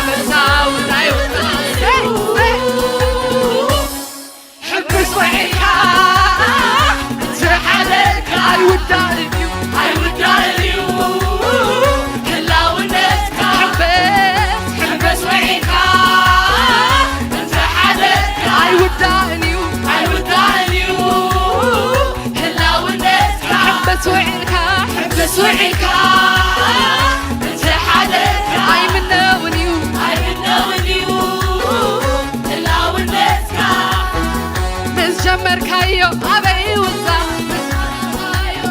መሳውት ኣይውዳእን እዩ። ሕምብስ ውዒልካ እንተሓደርካ ኣይውዳእን እዩ። ኣይውዳእን እዩ ህላውነትካ። ሕምብስ፣ ሕምብስ ውዒልካ እንተሓደርካ ኣይውዳእን እዩ። ኣይውዳእን እዩ ህላውነትካ። ሕምብስ ውዒልካ፣ ሕምብስ ውዒልካ እንተሓደርካ ኣይምነውን እዩ። ኣይምነውን እዩ ህላውነትካ። ምስ ጀመርካዮ ኣበይ ይውዳእ?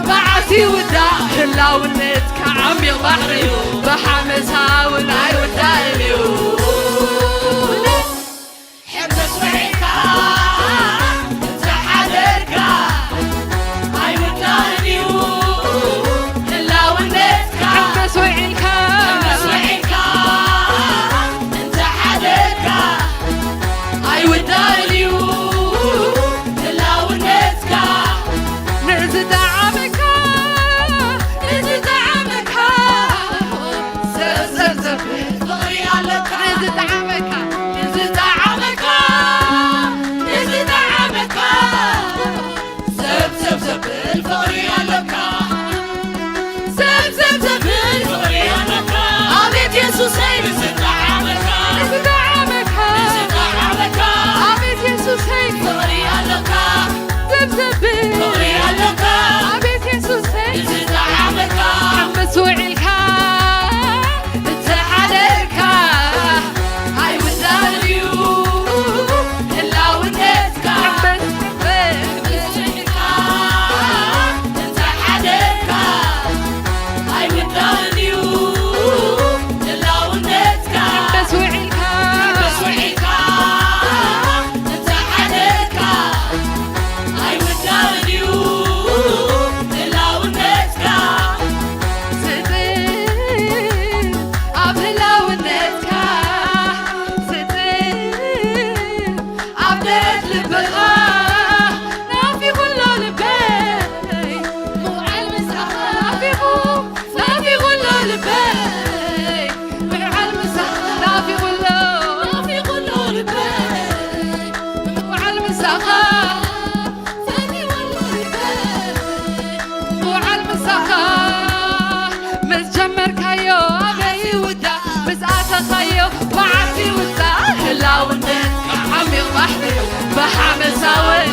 መዓስ ይውዳእ? ህላውነትካ ዓሚቕ ባሕሪ እዩ፣ ብሓመሳ እውን ኣይውዳእን እዩ። ሕምብስ ውዒልካ እንተሓደርካ ኣይውዳእን እዩ ህላውነትካ። ሕምብስ ውዒልካ፣ ሕምብስ ውዒልካ እንተሓደርካ ኣይውዳእን እዩ ህላውነትካ። ንዝጠዓመካ፣ ንዝጠዓመካ፣ ዘብዘብ ዘብል ፍቕሪ ኣለካ። ንዝጠዓመካ፣ ንዝጠዓመካ፣ ንዝጠዓመካ፣ ዘብዘብ ዘብል ፍቕሪ ኣለካ። ዘብዘብ ዘብል ፍቕሪ ኣለካ። ኣቤት የሱሰይ፣ ንዝጠዓመካ፣ ንዝጠዓመካ፣ ንዝጠዓመካ፣ ኣቤት የሱሰይ፣ ፍቕሪ ኣለካ። ዘብዘብ ፍቕሪ ኣለካ። ኣቤት የሱሰይ፣ ንዝጠዓመካ። ሕምብስ ውዒልካ እንተሓደርካ ኣይውዳእን እዩ ህላውነትካ። ሕምብስ፣ ሕምብስ ውዒልካ እንተሓደርካ ኣይውዳእን እዩ ህላውነትካ። ሕምብስ ውዒልካ፣ ሕምብስ ውዒልካ እንተሓደርካ ኣይውዳእን እዩ ህላውነትካ። ስጥም ኣብ ህላውነትካ፣ ስጥም ኣብ ደረት ልብኻ። ናፊቑ ኣሎ ልበይ ምውዓል ምሳኻ። ናፊቑ፣ ናፊቑ ኣሎ ልበይ ምውዓል ምሳኻ። ናፊቑ ኣሎ፣ ናፊቑ ኣሎ ልበይ ምውዓል ምሳኻ። ውዓል ምሳኻ። ምስ ጀመርካዮ ኣበይ ይውዳእ? ምስ ኣተኻዮ መዓስ ይውዳእ? ህላውነትካ ዓሚቕ ባሕሪ ብሓመሳ እውን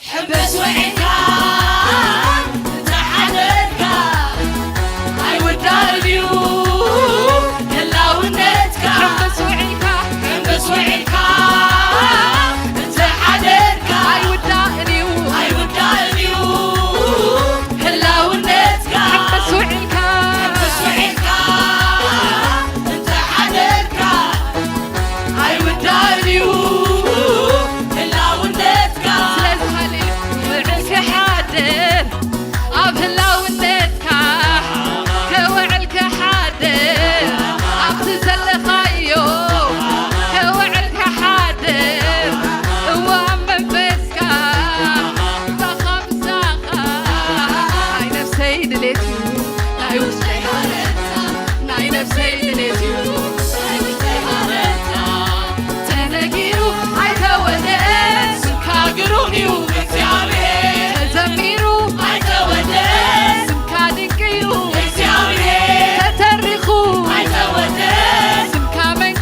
ሕምብስ ውዒልካ እንተሓደርካ ኣይውዳእን እዩ ህላውነትካ። ሕምብስ ውዒልካ፣ ሕምብስ ውዒልካ እንተሓደርካ ኣይውዳእን እዩ፣ ኣይውዳእን እዩ ህላውነትካ። ሕምብስ ውዒልካ፣ ሕምብስ ውዒልካ እንተሓደርካ ኣይውዳእን እዩ ህላውነትካ። ስለዚ ሃሌሉያ። ውዕል ክሓድር ኣብ ህላውነትካ፣ ክውዕል ክሓድር ኣብቲ ዘለኻዮ፣ ክውዕል ክሓድር እወ ኣብ መንፈስካ፣ ምሳኻ፣ ምሳኻ ናይ ነፍሰይ ድሌት እዩ ናይ ውሽጠይ ሃረርታ። ናይ ነፍሰይ ድሌት እዩ ናይ ውሽጠይ ሃረርታ። ተነጊሩ ኣይተወደአን ስምካ ግሩም እዩ እግዚኣብሔር። ተዘሚሩ ኣይተወደአን ስምካ ድንቅ እዩ እግዚኣብሔር። ተተሪኹ ኣይተወደአን ስምካ መን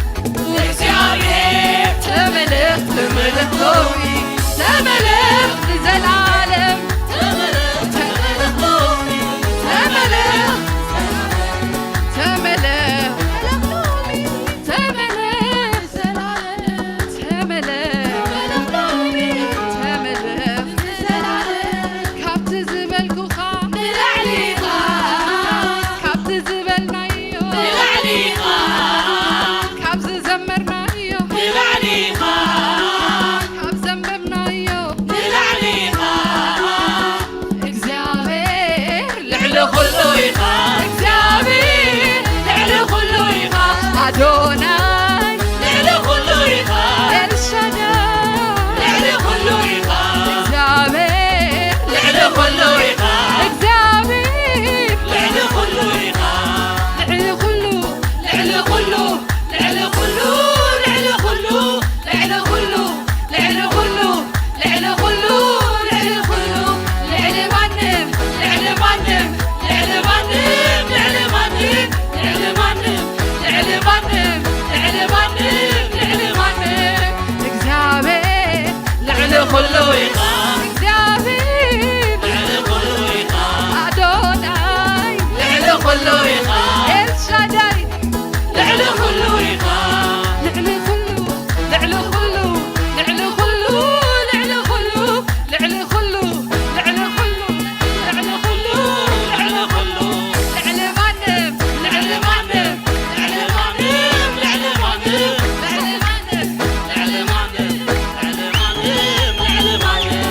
እግዚኣብሔር። ተመለኽ፣ ተመለኽ ሎሚ፣ ተመለኽ ንዘለዓለም። ተመለኽ፣ ተመለኽ ሎሚ፣ ተመለኽ፣ ተመለኽ፣ ተመለኽ ሎሚ፣ ተመለኽ ንዘለዓለም፣ ተመለኽ፣ ተመለኽ ሎሚ፣ ተመለኽ ንዘለዓለም። ካብቲ ዝበልኩኻ ንላዕሊ ኢኻ፣ ካብቲ ዝበልናዮ ንላዕሊ ኢኻ፣ ካብ ዝዘመርናዮ ንላዕሊ ኢኻ፣ ካብ ዘንበብናዮ ንላዕሊ ኢኻ። እግዚኣብሔር ልዕሊ ኩሉ ኢኻ፣ እግዚኣብሔር ልዕሊ ኩሉ ኢኻ፣ ኣዶናይ ልዕሊ ኩሉ ኢኻ፣ ኤልሻዳይ ልዕሊ ኩሉ ኢኻ፣ እግዚኣብሔር ልዕሊ ኩሉ ኢኻ፣ እግዚኣብሔር ልዕሊ ኩሉ ኢኻ። ኩሉ፣ ልዕሊ ኩሉ፣ ልዕሊ ኩሉ፣ ልዕሊ ኩሉ፣ ልዕሊ ኩሉ፣ ልዕሊ ኩሉ፣ ልዕሊ ኩሉ፣ ልዕሊ ማንም፣ ልዕሊ ማንም፣ ልዕሊ ማንም፣ ልዕሊ ማንም፣ ልዕሊ ማንም፣ ልዕሊ ማንም፣ ልዕሊ ማንም፣ ልዕሊ ማንም፣ እግዚኣብሔር ልዕሊ ኩሉ ኢኻ። እግዚኣብሔር ልዕሊ ኩሉ ኢኻ። ኣዶናይ ልዕሊ ኩሉ ኢኻ። ኤልሻዳይ ልዕሊ ኩሉ ኢኻ። ልዕሊ ኩሉ፣ ልዕሊ ኩሉ፣ ልዕሊ ኩሉ፣ ልዕሊ ኩሉ፣ ልዕሊ ኩሉ፣ ልዕሊ ኩሉ፣ ልዕሊ ኩሉ፣ ልዕሊ ኩሉ፣ ልዕሊ ማንም፣ ልዕሊ ማንም፣ ልዕሊ ማንም፣ ልዕሊ ማንም፣ ልዕሊ ማንም፣ ልዕሊ ማንም፣ ልዕሊ ማንም፣ ልዕሊ ማንም።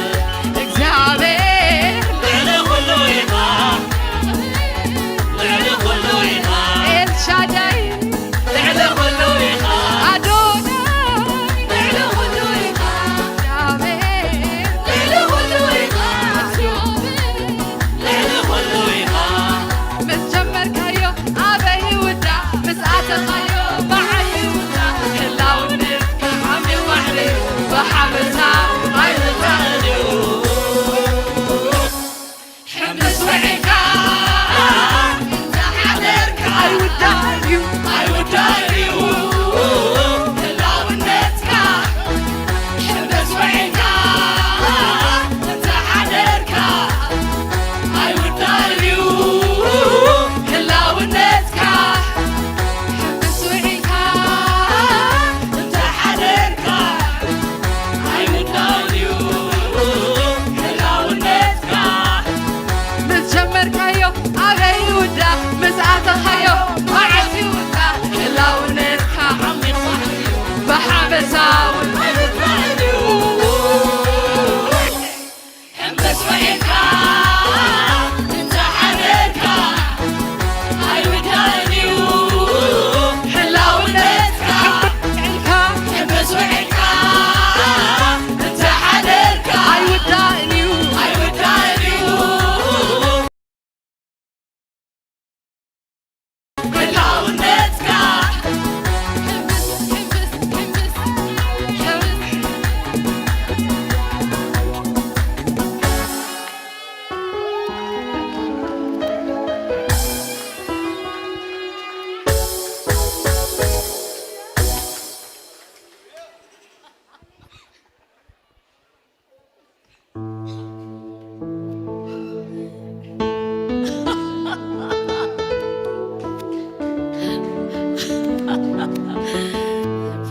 እግዚኣብሔር ልዕሊ ኩሉ ኢኻ። ልዕሊ ኩሉ ኢኻ። ኤልሻዳይ ልዕሊ ኩሉ ኢኻ። ኣዶናይ ልዕሊ ኩሉ ኢኻ። እግዚኣብሔር ልዕሊ ኩሉ ኢኻ። ልዕሊ ኩሉ ኢኻ። ምስ ጀመርካዮ ኣበይ ይውዳእ፣ ምስ ኣተኻዮ መዓስ ይውዳእ፣ ህላውነትካ ዓሚቕ ባሕሪ ብሓበሳ ኣይውዳእን እዩ። ሕምስ ውዒልካ እንተሓደርካ ኣይውዳእን እዩ፣ ኣይውዳእን እዩ ህላውነትካ። ሕምስ ውዒልካ እንተሓደርካ ኣይውዳእን እዩ ህላውነትካ። ሕምስ ውዒልካ እንተሓደርካ ኣይውዳእን እዩ ህላውነትካ። ምስ ጀመርካዮ ኣበይ ይውዳእ፣ ምስ ኣተኻዮ መዓስ ይውዳእ፣ ህላውነትካ ዓሚቕ ባሕሪ እዩ፣ ብሓበሳ እውን ኣይውዳእን እዩ። ሕምስ ውዒልካ እንተሓደርካ ኣይውዳእን እዩ ህላውነትካ። ሕምስ ውዒልካ እንተሓደርካ ኣይውዳእን እዩ፣ ኣይውዳእን እዩ።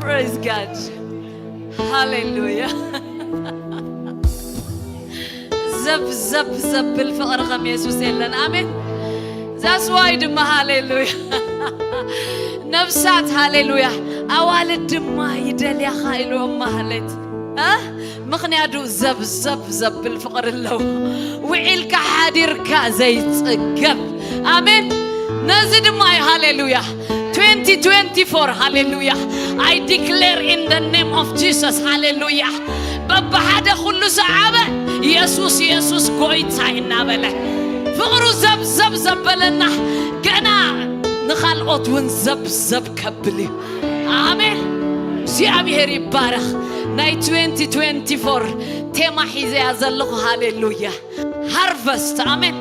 Praise God. ሃሌሉያ። ዘብ ዘብ ዘብል ፍቕሪ ከም የሱስ የለን። ኣሜን። ዛስዋይ ድማ ሃሌሉያ። ነብሳት ሃሌሉያ። ኣዋልድ ድማ ይደልያኻ ኢልዎም ማህሌት። እ? ምኽንያቱ ዘብ ዘብ ዘብል ፍቕሪ ኣለዎ። ውዒልካ ሓዲርካ ዘይጽገብ። ኣሜን። ነዚ ድማ እዩ ሃሌሉያ። Twenty twenty-four ሃሌሉያ። I declare in the name of Jesus ሃሌሉያ። በብሓደ ኩሉ ዝዓበ የሱስ የሱስ ጎይታ እናበለ ፍቕሩ ዘብ ዘብ ዘበለና ገና ንኻልኦት እውን ዘብ ዘብ ከብል እዩ። ኣሜን። እግዚኣብሔር ይባረኽ። ናይ twenty twenty-four ቴማ ሒዘያ ዘለኹ ሃሌሉያ። ሃርቨስት። ኣሜን።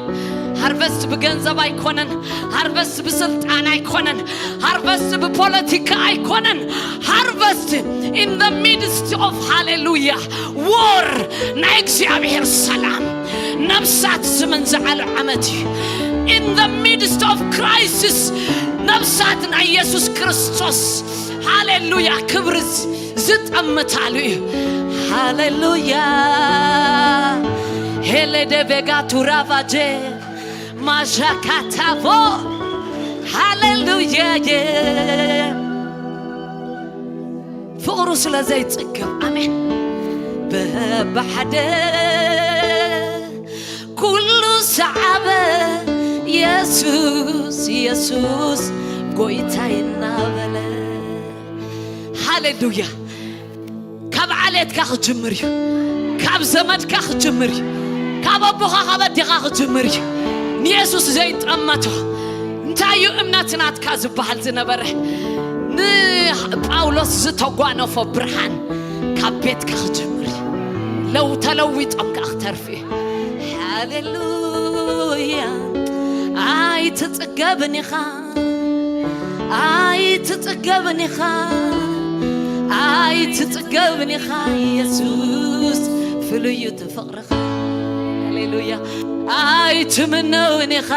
ሃርቨስት ብገንዘብ ኣይኮነን። ሃርቨስት ብስልጣን ኣይኮነን። ሃርቨስት ብፖለቲካ ኣይኮነን። ሃርቨስት in the midst of ሃሌሉያ war ናይ እግዚኣብሔር ሰላም ነብሳት ዝምንዝዓሉ ዓመት እዩ። In the midst of crisis ነብሳት ናይ የሱስ ክርስቶስ ሃሌሉያ ክብሪ ዝ- ዝጠምታሉ እዩ። ሃሌሉያ ሄሌደ ቬጋ ቱራቫጄ ማሻካታቮ ሃሌሉያ ፍቕሩ ስለ ዘይጽገብ ኣሜን። በብሓደ ኩሉ ሰዓበ የሱስ የሱስ ጎይታይ እናበለ ሃሌሉያ። ካብ ዓሌትካ ክጅምር እዩ። ካብ ዘመድካ ክጅምር እዩ። ካብ ኣቦኻ ካብ ኣዴኻ ክጅምር እዩ። ንየሱስ ዘይጠመቶ እንታይ እዩ እምነት ናትካ ዝበሃል ዝነበረ? ንጳውሎስ ዝተጓነፎ ብርሃን ካብ ቤትካ ክጅምር እዩ። ለው ተለዊጦም ከዓ ክተርፍ እዩ። ሃሌሉያ። ኣይትጽገብን ኢኻ፣ ኣይትጽገብን ኢኻ፣ ኣይትጽገብን ኢኻ። ኢየሱስ ፍሉይ እዩ እቲ ፍቕርኻ። ሃሌሉያ። ኣይትምነውን ኢኻ፣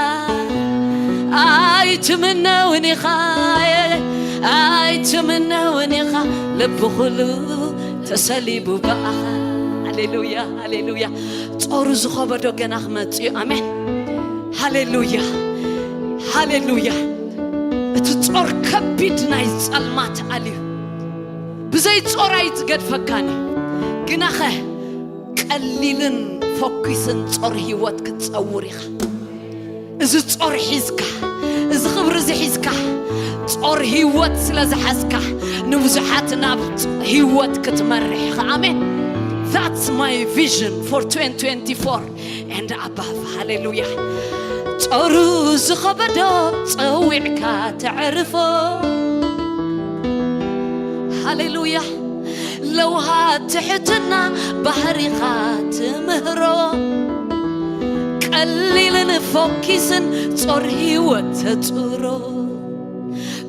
ኣይትምነውን ኢኻ፣ ኣይትምነውን ኢኻ። ልቢ ኩሉ ተሰሊቡ ብኣኻ። ሃሌሉያ፣ ሃሌሉያ። ጾሩ ዝኸበዶ ገና ክመጽእ እዩ። ኣሜን። ሃሌሉያ፣ ሃሌሉያ። እቲ ጾር ከቢድ ናይ ጸልማት ኣልዩ። ብዘይ ጾር ኣይትገድፈካን እዩ። ግናኸ ቀሊልን ፎኪስን ጾር ህይወት ክትጸውር ኢኻ። እዚ ጾር ሒዝካ፣ እዚ ክብሪ እዚ ሒዝካ፣ ጾር ህይወት ስለ ዝሓዝካ፣ ንብዙሓት ናብ ህይወት ክትመርሕ ኢኻ። ኣሜን። That's my vision for twenty twenty-four and above. ሃሌሉያ። ጾሩ ዝኸበዶ ጸዊዕካ ተዕርፎ። ሃሌሉያ። ለውሃት ትሕትና ባህሪኻ ትምህሮ። ቀሊልን ፎኪስን ጾር ህይወት ተጽሮ።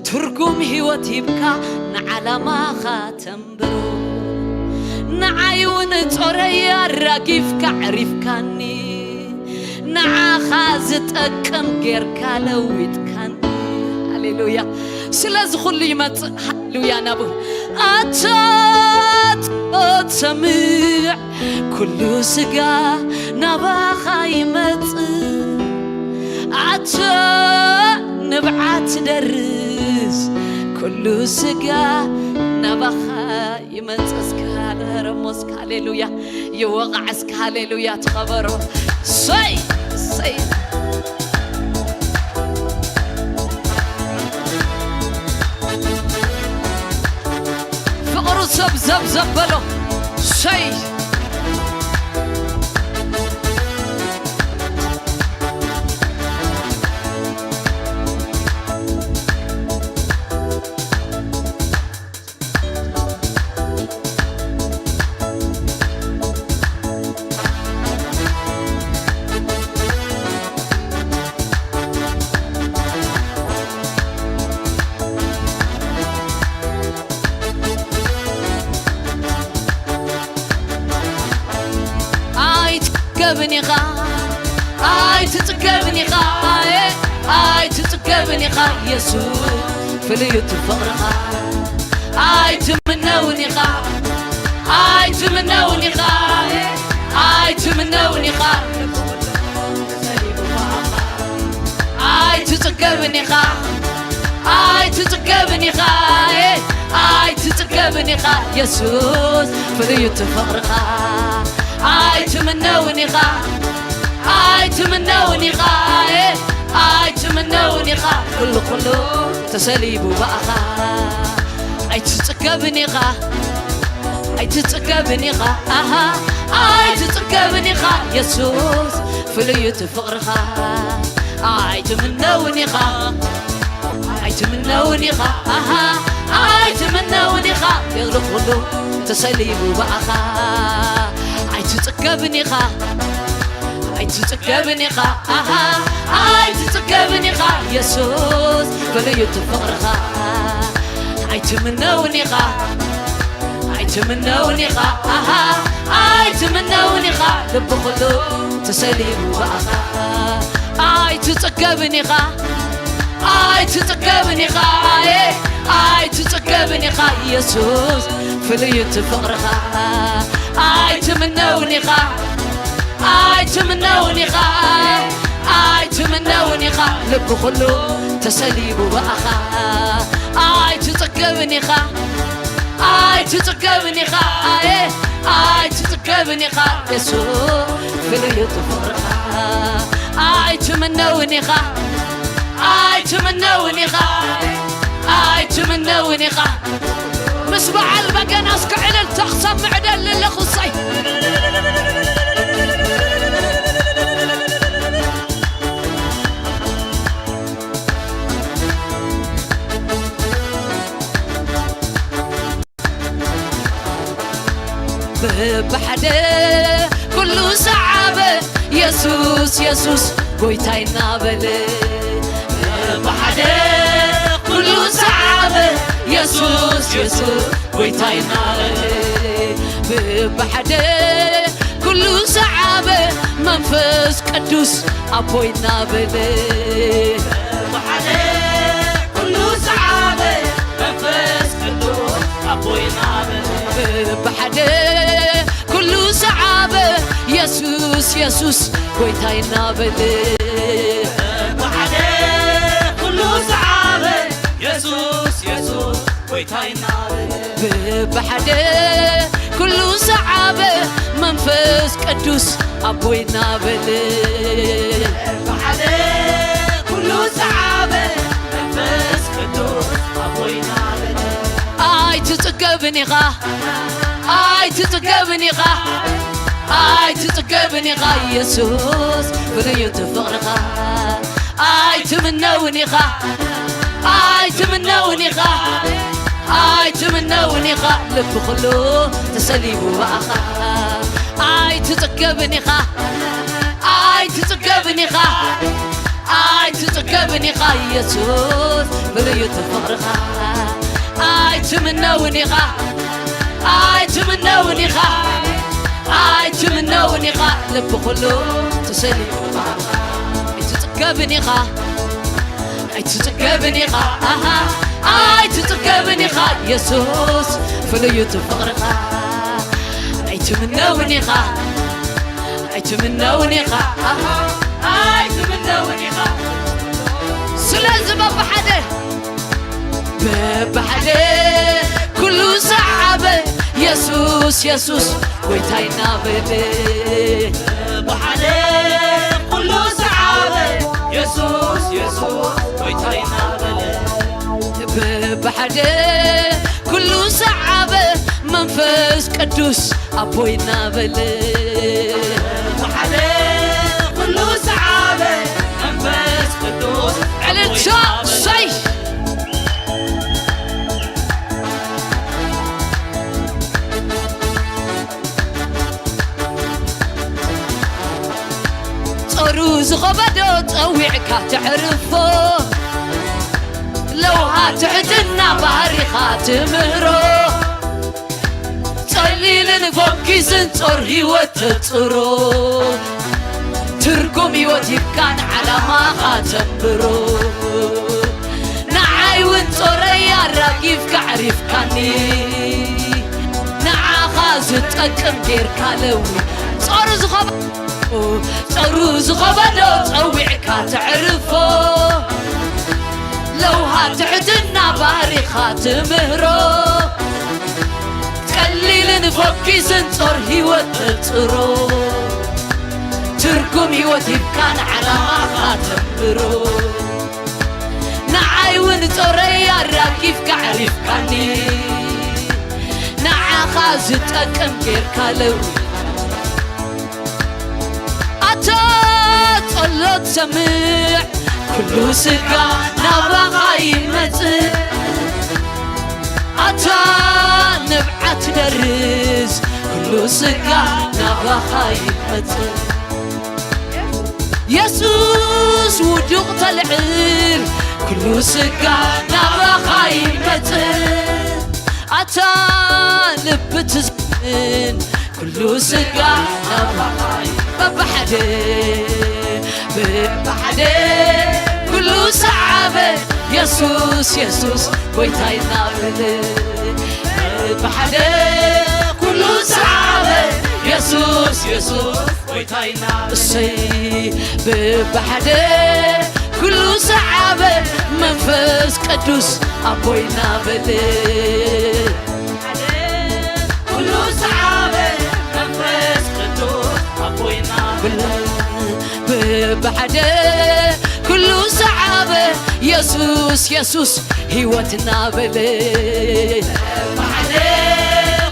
ትርጉም ህይወት ሂብካ ንዓላማኻ ተንብሮ። ንዓይ እውን ጾረይ ኣራጊፍካ ኣዕሪፍካኒ። ንዓኻ ዝጠቅም ጌርካ ለዊጥካኒ። ሃሌሉያ። ስለዚ ኩሉ ይመጽእ። ሃሌሉያ። ናብኡ ኣታ ጸምዕ ኩሉ ስጋ ናባኻ ይመጽእ። ኣታ ንብዓት ደርስ ኩሉ ስጋ ናባኻ ይመጽእ። እስከ ሃረሞ እስከ ሃሌሉያ ይወቓዕ እስከ ሃሌሉያ ትኸበሮ። ሰይ ሰይ ፍቕሩ ሰብ ዘብ ዘበሎ ሰይ ኣይትጽገብን ኢኻ ኣይትጽገብን ኢኻ ኣይትጽገብን ኢኻ ኢየሱስ ፍልዩ ትፍቕርኻ ኣይትምነውን ኢኻ ኣይትምነውን ኢኻ ኣይትምነውን ኢኻ ኣይትጽገብን ኢኻ ኣይትጽገብን ኢኻ ኣይትጽገብን ኢኻ ኢየሱስ ፍልዩ ትፍቕርኻ ኣይትምነውን ኢኻ ኣይትምነውን ኢኻ ኣይትምነውን ኢኻ ኩሉ ኩሉ ተሰሊቡ ብኣኻ ኣይትጽገብን ኢኻ ኣይትጽገብን ኢኻ ኣሃ ኣይትጽገብን ኢኻ የሱስ ፍልዩ እቲ ፍቕርኻ ኣይትምነውን ኢኻ ኣይትምነውን ኢኻ ኣሃ ኣይትምነውን ኢኻ ገግሪ ኩሉ ተሰሊቡ ብኣኻ ኣይትጽገብን ኢኻ ኣይትጽገብን ኢኻ ኣሃ ኣይትጽገብን ኢኻ የሱስ ፍልዩ እቲ ፍቕርኻ ኣይትምነውን ኢኻ ኣይትምነውን ኢኻ ኣሃ ኣይትምነውን ኢኻ ልቢ ኩሉ ተሰሊሙ ብኣኻ ኣይትጽገብን ኢኻ ኣይትጽገብን ኢኻ ኣየ ኣይትጽገብን ኢኻ ኢየሱስ ፍልዩ እቲ ፍቕርኻ ኣይትምነውን ኢኻ ኣይትምነውን ኢኻ ኣይትምነውን ኢኻ ልቢ ኩሉ ተሰሊቡ ብኣኻ ኣይትጽገብን ኢኻ ኣይትጽገብን ኢኻ ኣየ ኣይትጽገብን ኢኻ የሱስ ፍልዩ እቲ ፍቕርኻ ኣይትምነውን ኢኻ ኣይትምነውን ኢኻ ኣይትምነውን ኢኻ ምስ በዓል በገና እስከ ዕልልታ ክሰምዕ ደሊ ኣለኹ እሰይ ብብሓደ ኩሉ ሰዓበ የሱስ የሱስ ጎይታይ እናበለ ብብሓደ ኩሉ ሰዓበ የሱስ የሱስ ጎይታይ እናበለ ብብሓደ ኩሉ ሰዓበ መንፈስ ቅዱስ ኣቦይ እናበለ ብብሓደ ኩሉ ሰዓበ መንፈስ ቅዱስ ኣቦይ እናበለ ብብሓደ ኩሉ ሰዓበ የሱስ የሱስ ጎይታይ እናበለ ብብሓደ ኩሉ ሰዓበ የሱስ የሱስ ጎይታይ እናበለ ብብሓደ ኩሉ ሰዓበ መንፈስ ቅዱስ ኣቦይ እናበለ ብብሓደ ኩሉ ሰዓበ መንፈስ ቅዱስ ኣቦይ እናበለ ኣይትጽገብን ኢኻ ኣይትጽገብን ኢኻ ኣይትጽገብን ኢኻ የሱስ ፍልዩ ትፍቕርኻ ኣይትምነውን ኢኻ ኣይትምነውን ኢኻ ኣይትምነውን ኢኻ ልቢ ኩሉ ተሰሊቡ ብኣኻ ኣይትጽገብን ኢኻ ኣይትጽገብን ኢኻ ኣይትጽገብን ኢኻ የሱስ ፍልዩ ትፍቕርኻ ኣይትምነውን ኢኻ ኣይትምነውን ኢኻ ኣይትምነውን ኢኻ ልቢ ኩሉ ተሰሊቡ ብኣኻ ኣይትጽገብን ኢኻ ኣይትጽገብን ኢኻ ኣሃ ኣይትጽገብን ኢኻ የሱስ ፍልዩ ትፍቕርኻ ኣይትምነውን ኢኻ ኣይትምነውን ኢኻ ኣሃ ኣይትምነውን ኢኻ ስለዚ በብሓደ በብሓደ ኩሉ ሰዓበ የሱስ የሱስ ጎይታይ እናበለ ብሓደ ኩሉ ሰዓበ የሱስ የሱስ ጎይታይ እናበለ ብብሓደ ኩሉ ሰዓበ መንፈስ ቅዱስ ኣቦይ እናበለ ብሓደ ኩሉ ሰዓበ መንፈስ ቅዱስ ዕልልታ ሰይ ጾሩ ዝኸበዶ ጸዊዕካ ተዕርፎ ለውሃ ትሕትና ባህሪኻ ትምህሮ ጸሊልን ፎኪስን ጾር ህይወት ተጽሮ ትርጉም ህይወት ሂብካ ንዓላማኻ ተንብሮ ንዓይ እውን ጾረይ ኣራጊፍካ ዕሪፍካኒ ንዓኻ ዝጠቅም ጌርካ ለዊ ጾሩ ዝኸበ ጾሩ ዝኸበዶ ጸዊዕካ ተዕርፎ ለውሃ ትሕትና ባህሪኻ ትምህሮ ቀሊልን ፎኪስን ጾር ህይወት ተጽሮ ትርጉም ህይወት ሂብካ ንዓላማኻ ተንብሮ ንዓይ እውን ጾረይ ኣራጊፍካ ዕሪፍካኒ ንዓኻ ዝጠቅም ጌርካ ለዊ ኣታ ጸሎት ሰምዕ ኩሉ ስጋ ናባኻ ይመጽእ ኣታ ንብዓት ደርዝ ኩሉ ስጋ ናባኻ ይመጽእ የሱስ ውዱቕ ተልዕል ኩሉ ስጋ ናባኻ ይመጽእ ኣታ ልቢ ትዝምን ኩሉ ስጋ ናባኻ በብሓደ በብሓደ ኩሉ ሰዓበ የሱስ የሱስ ጎይታይ እናበለ በብሓደ ኩሉ ሰዓበ የሱስ የሱስ ጎይታይና እሰይ ብብሓደ ኩሉ ሰዓበ መንፈስ ቅዱስ ኣቦይና በለ ሓደ ኩሉ ሰዓበ መንፈስ ቅዱስ ኣቦይና በለ ብብሓደ ኩሉ ሰዓበ የሱስ የሱስ ህይወትና በለ ብሓደ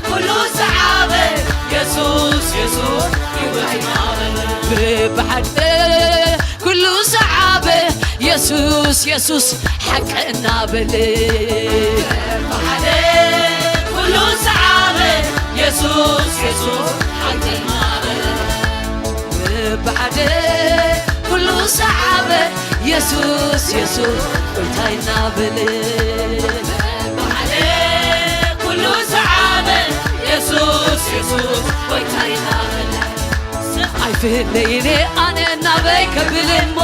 ኩሉ ሰዓበ የሱስ የሱስ ህይወትና በለ ብብሓደ ኩሉ ሰዓበ የሱስ የሱስ ሓቂ እናበለ ብሓደ ኩሉ ሰዓበ የሱስ የሱስ ሓይልና በለ። ብሓደ ኩሉ ሰዓበ። የሱስ የሱስ ጎይታይ እናበለ። ብሓደ ኩሉ ሰዓበ። የሱስ የሱስ ጎይታይ እናበለ። ኣይፍለይን ኣነ ናበይ ከብል እሞ፣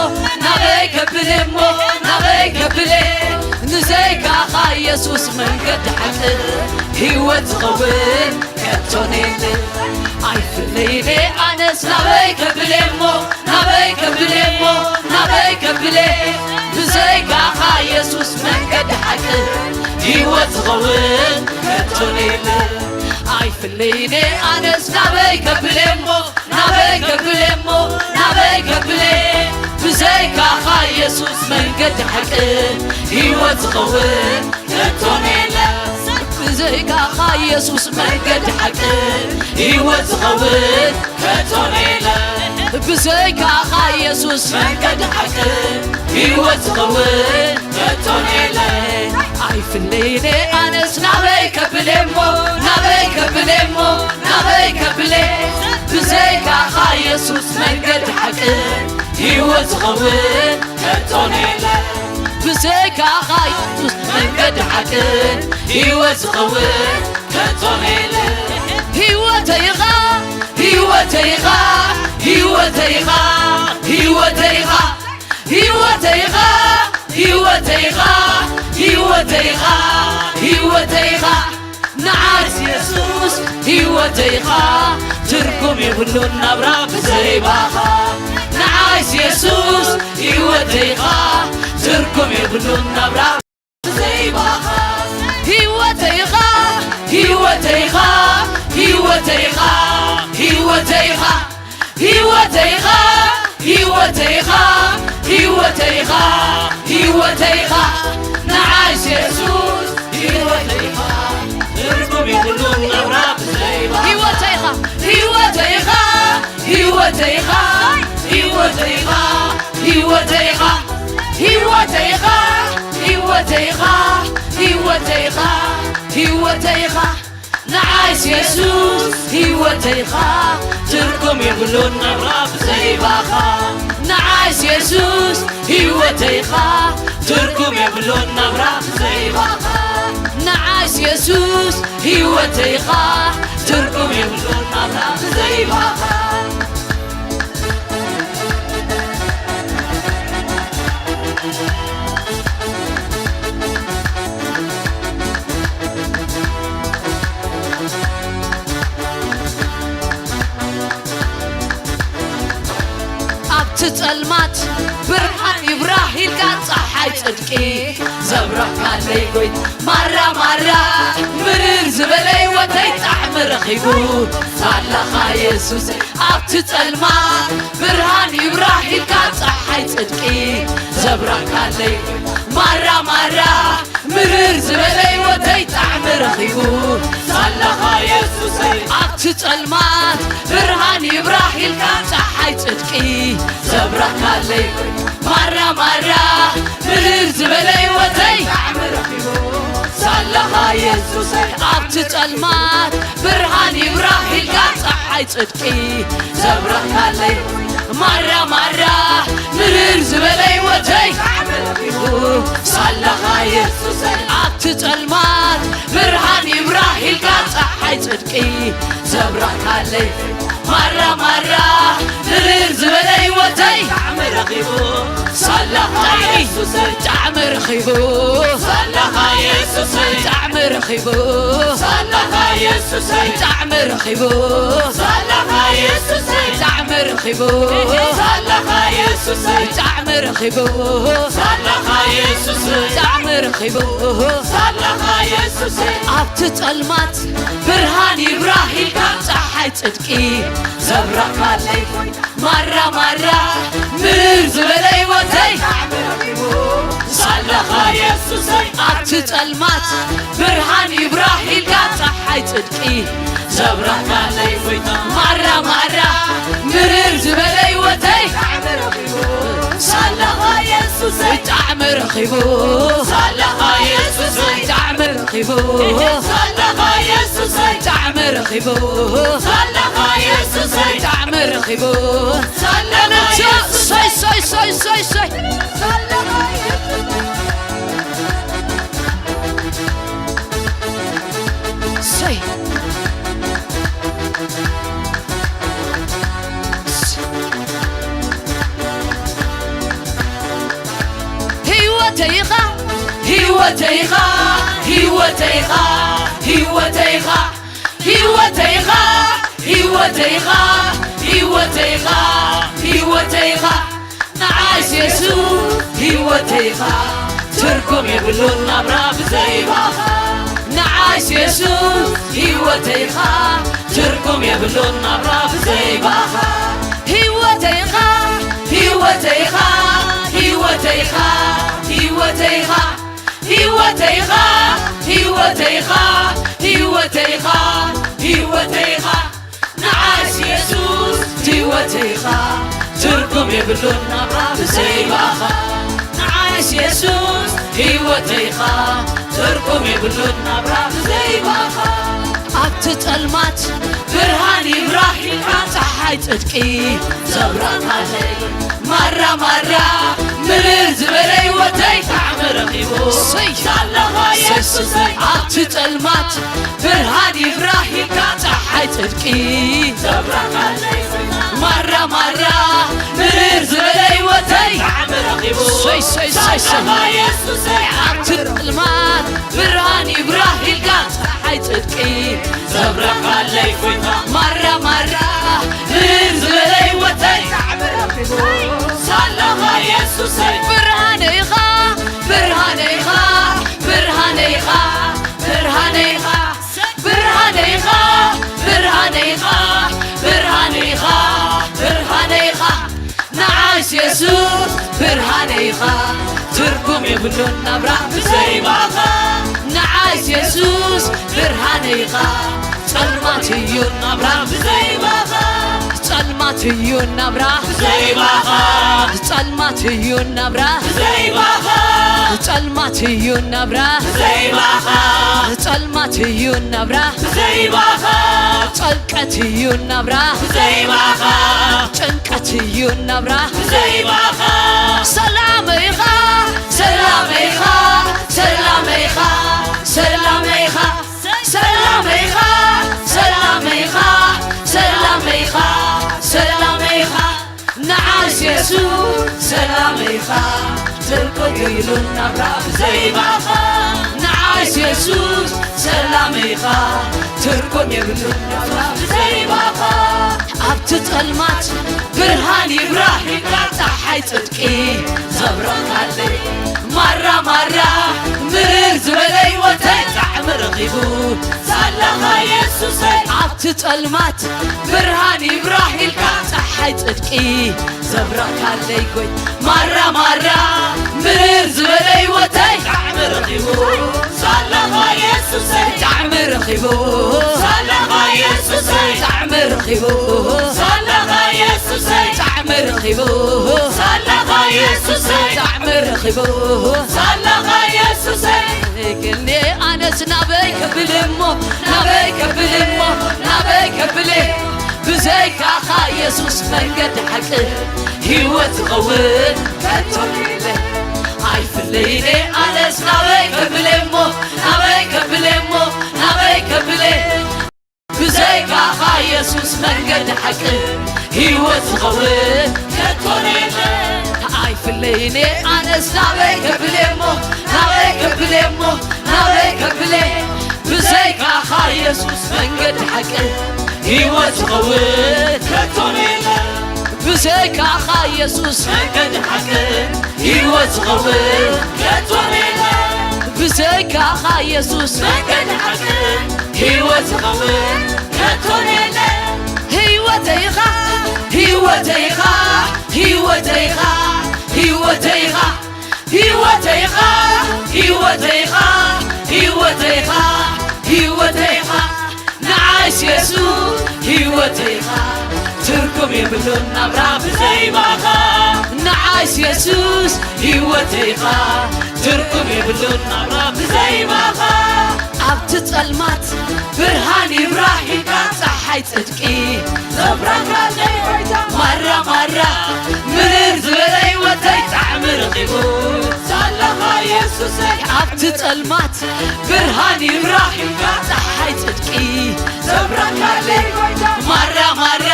ናበይ ከብል እሞ፣ ናበይ ከብል። ንዘይካኻ የሱስ መንገዲ ሓቂ ህይወት ዝኸውን ከቶን የለ። ኣይፍለይን ኣነስ ናበይ ከብል እሞ፣ ናበይ ከብል እሞ፣ ናበይ ከብል። ብዘይካኻ የሱስ መንገዲ ሓቂ ህይወት ዝኸውን ከቶን የለ። ኣይፍለይን ኣነስ ናበይ ከብል እሞ፣ ናበይ ከብል እሞ፣ ናበይ ከብል። ብዘይካኻ የሱስ መንገዲ ሓቂ ህይወት ዝኸውን ከቶን የለ። ብዘይካኻ የሱስ መንገዲ ሓቂ ህይወት ዝኸውን ከቶን የለ። ብዘይካኻ የሱስ መንገዲ ሓቂ ህይወት ዝኸውን ከቶን የለ። ኣይፍለይን ኣነስ ናበይ ከብል እሞ፣ ናበይ ከብል እሞ፣ ናበይ ከብል። ብዘይካኻ የሱስ መንገዲ ሓቂ ህይወት ዝኸውን ከቶን የለ። ብዘይካኻ የሱስ መንገዲ ሓቂ ህይወት ዝኸውን ከቶን የለ። ህይወተይ ኢኻ፣ ህይወተይ ኢኻ፣ ህይወተይ ኢኻ፣ ህይወተይ ኢኻ፣ ህይወተይ ኢኻ፣ ህይወተይ ኢኻ፣ ህይወተይ ኢኻ፣ ህይወተይ ኢኻ። ንዓይስ የሱስ ህይወተይ ኢኻ፣ ትርጉም የብሉን ናብራ ብዘይ ባኻ። ንዓይስ የሱስ ህይወተይ ኢኻ፣ ትርጉም የብሉን ናብራ ብዘይ ባኻ። ህይወተይ ኢኻ፣ ህይወተይ ኢኻ፣ ህይወተይ ኢኻ፣ ህይወተይ ኢኻ። ህይወተይ ኢኻ፣ ህይወተይ ኢኻ፣ ህይወተይ ኢኻ፣ ህይወተይ ኢኻ። ንዓይስ የሱስ ህይወተይ ኢኻ፣ ትርጉም የብሉን ናብራ ብዘይ ባኻ። ህይወተይ ኢኻ፣ ህይወተይ ኢኻ፣ ህይወተይ ኢኻ፣ ህይወተይ ኢኻ፣ ህይወተይ ኢኻ። ህይወተይ ኢኻ፣ ህይወተይ ኢኻ፣ ህይወተይ ኢኻ፣ ህይወተይ ኢኻ። ንዓይስ የሱስ ህይወተይ ኢኻ፣ ትርጉም የብሉን ናብራ ብዘይ ባኻ። ንዓይስ የሱስ ህይወተይ ኢኻ፣ ትርጉም የብሉን ናብራ ብዘይ ባኻ። ንዓይስ የሱስ ህይወተይ ኢኻ፣ ትርጉም የብሉን ናብራ ብዘይ ባኻ። ኣብቲ ጸልማት ብርሃን ይብራህ ኢልካ፣ ጸሓይ ጽድቂ ዘብራህካለይ ጎይታ። ማራ ማራ ምርር ዝበለ ህይወተይ ጣዕሚ ረኺቡ ሳላኻ የሱስ። ኣብቲ ጸልማት ብርሃን ይብራህ ኢልካ፣ ጸሓይ ጽድቂ ዘብራህካለይ። ማራ ማራ ምርር ዝበለ ህይወተይ ጣዕሚ ረኺቡ ሳላኻ የሱሰይ። ኣብቲ ጸልማት ብርሃን ይብራህ ኢልካ፣ ጸሓይ ጽድቂ ዘብራህካለይ። ማራ ማራ ምርር ዝበለ ህይወተይ ሳላኻ የሱሰይ። ኣብቲ ጸልማት ብርሃን ይብራህ ኢልካ፣ ጸሓይ ጽድቂ ዘብራህካለይ። ማራ ማራ ምርር ዝበለ ህይወተይ ሳላኻ የሱሰይ። ኣብቲ ጸልማት ብርሃን ይብራህ ኢልካ፣ ጸሓይ ጽድቂ ዘብራህካለይ። ማራ ማራ ምርር ዝበለ ህይወተይ ጣዕሚ ረኺቡ ሳላኻ የሱሰይ። ጣዕሚ ረኺቡ ሳላኻ የሱሰይ። ጣዕሚ ረኺቡ ሳላኻ የሱሰይ። ጣዕሚ ረኺቡ ሳላኻ የሱሰይ። ጣዕሚ ረኺቡ ሳላኻ የሱሰይ። ጣዕሚ ረኺቡ ሳላኻ የሱሰይ። ጣዕሚ ረኺቡ ሳላኻ የሱሰይ። ኣብቲ ጸልማት ብርሃን ይብራህ ኢልካ፣ ጸሓይ ጽድቂ ዘብራህካለይ። ማራ ማራ ምርር ዝበለ ህይወተይ ሳላኻ የሱሰይ። ኣብቲ ጸልማት ብርሃን ይብራህ ኢልካ፣ ጸሓይ ጽድቂ ዘብራህካለይ ጎይታ። ማራ ማራ ምርር ዝበለ ህይወተይ ሳላኻ የሱሰይ። ጣዕሚ ረኺቡ ሳላኻ የሱሰይ። ጣዕሚ ረኺቡ ሳላኻ የሱሰይ። ጣዕሚ ረኺቡ ሳላኻ የሱሰይ ጣዕሚ ረኺቡ ሳላኻ የሱሰይ ሰይ ሰይ ሰይ ሰይ ሳላኻ የሱሰይ ሰይ ህይወተይኻ ህይወተይኻ ህይወተይኻ ህይወተይኻ ህይወተይኻ ህይወተይኻ ህይወተይኻ ህይወተይኻ ንዓይስ የሱስ ህይወተይኻ ትርጉም የብሉን ናብራ ብዘይባኻ ንዓይስ የሱስ ህይወተይኻ ትርጉም የብሉን ናብራ ብዘይባኻ ህይወተይኻ ህይወተይኻ ህይወተይኻ ህይወተይኻ ህይወተይኻ ህይወተይኻ ህይወተይኻ ህይወተይኻ ንዓይስ የሱስ ህይወተይኻ ትርጉም የብሉን ናብራ ብዘይባኻ ንዓይስ የሱስ ህይወተይኻ ትርጉም የብሉን ናብራ ብዘይባኻ ኣብቲ ጸልማት ብርሃን ይብራህ ኢልካ ጸሓይ ጽድቂ ዘብረኻለይ ማራ ማራ ምርር ዝበለ ህይወተይ ጣዕሚ ረኺቡ ሰይ ሳለኻ የሱሰይ ኣብቲ ጸልማት ብርሃን ይብራህ ኢልካ ጸሓይ ጽድቂ ዘብረኻለይ ማራ ማራ ምርር ዝበለ ህይወተይ ጣዕሚ ረኺቡ ሰይ ሰይ ሰይ ሰይ ሳለኻ የሱሰይ ኣብቲ ጸልማት ብርሃን ይብራህ ኢልካ ጸሓይ ጽድቂ ዘብረኻለይ ኮይንካ ማራ ማራ ብር ዝበለ ህይወተይ ሳላኻ የሱሰይ ብርሃነይኻ ብርሃነይኻ ብርሃነይኻ ብርሃነይኻ ብርሃነይኻ ብርሃነይኻ ብርሃነይኻ ብርሃነይኻ ንዓይስ የሱስ ብርሃነይኻ ትርጉም የብሉን ናብራ ብዘይባኻ ንዓይስ የሱስ ብርሃነይኻ ጸልማት እዩ ናብራ ብዘይባኻ ጸልማት እዩ ናብራ ብዘይባኻ ጸልማት እዩ ናብራ ብዘይባኻ ጸልማት እዩ ናብራ ብዘይባኻ ጸልማት እዩ ናብራ ብዘይባኻ ጸልቀት እዩ ናብራ ብዘይባኻ ጭንቀት እዩ ናብራ ብዘይባኻ ሰላመይኻ ሰላመይኻ ሰላመይኻ ሰላመይኻ ሰላመይኻ ሰላመይኻ ሰላመይኻ ሰላመይኻ ንዓይስ የሱስ ሰላመይኻ ትርጉም የብሉን ናብራ ብዘይባኻ ንዓይስ የሱስ ሰላመይኻ ትርጉም የብሉን ናብራ ብዘይባኻ ኣብቲ ጸልማት ብርሃን ይብራህ ኢልካ ጸሓይ ጽድቂ ዘብረኻለይ ማራ ማራ ምርር ዝበለ ህይወተይ ጣዕሚ ረኺቡ ሳላኻ የሱሰይ ኣብቲ ጸልማት ብርሃን ይብራህ ኢልካ ጸሓይ ጽድቂ ዘብረኻለይ ጎይ ማራ ማራ ምርር ዝበለ ህይወተይ ጣዕሚ ረኺቡ ሳላኻ የሱሰይ ጣዕሚ ረኺቡ ሳላኻ የሱሰይ ጣዕሚ ረኺቡ ሳላኻ የሱሰይ ጣዕሚ ረኺቡ ሳላኻ የሱሰይ ጣዕሚ ረኺቡ ሳላኻ የሱሰይ ግኔ ኣነስ ናበይ ከብል እሞ ናበይ ከብል እሞ ናበይ ከብል ብዘይካኻ የሱስ መንገዲ ሓቂ ህይወት ዝኸውን ከቶ የለ ኣይፍለይኔ ኣነስ ናበይ ከብል እሞ ናበይ ከብል እሞ ናበይ ከብል ብዘይካኻ የሱስ መንገዲ ሓቂ ህይወት ዝኸውን ከቶ የለ ኣይፍለይኔ ኣነስ ናበይ ከብል እሞ ናበይ ከብል እሞ ናበይ ከብል ብዘይካኻ የሱስ መንገዲ ሓቂ ህይወት ዝኸውን ከቶ የለ ብዘይካኻ የሱስ መንገዲ ሓቂ ህይወት ዝኸውን ከቶ የለ ብዘይካኻ የሱስ መንገዲ ሓቂ ህይወት ዝኸውን ከቶ የለ ህይወተይኻ ህይወተይኻ ህይወተይኻ ህይወተይኻ ህይወተይኻ ህይወተይኻ ህይወተይኻ ህይወተይኻ ንዓይስ የሱስ ህይወተይኻ ትርጉም የብሉን ናብራ ብዘይባኻ ንዓይስ የሱስ ህይወተይኻ ትርጉም የብሉን ናብራ ብዘይባኻ ኣብቲ ጸልማት ብርሃን ይብራህ ኢልካ ጽድቂ ዘብራህራለይ ጎይታ ማራ ማራ ምርር ዝበለ ህይወተይ ጣዕሚ ረኺቡ ሳላኻ የሱሰይ ኣብቲ ጸልማት ብርሃን ይብራህ ኢልካ ጸሓይ ጽድቂ ዘብራህራለይ ጎይታ ማራ ማራ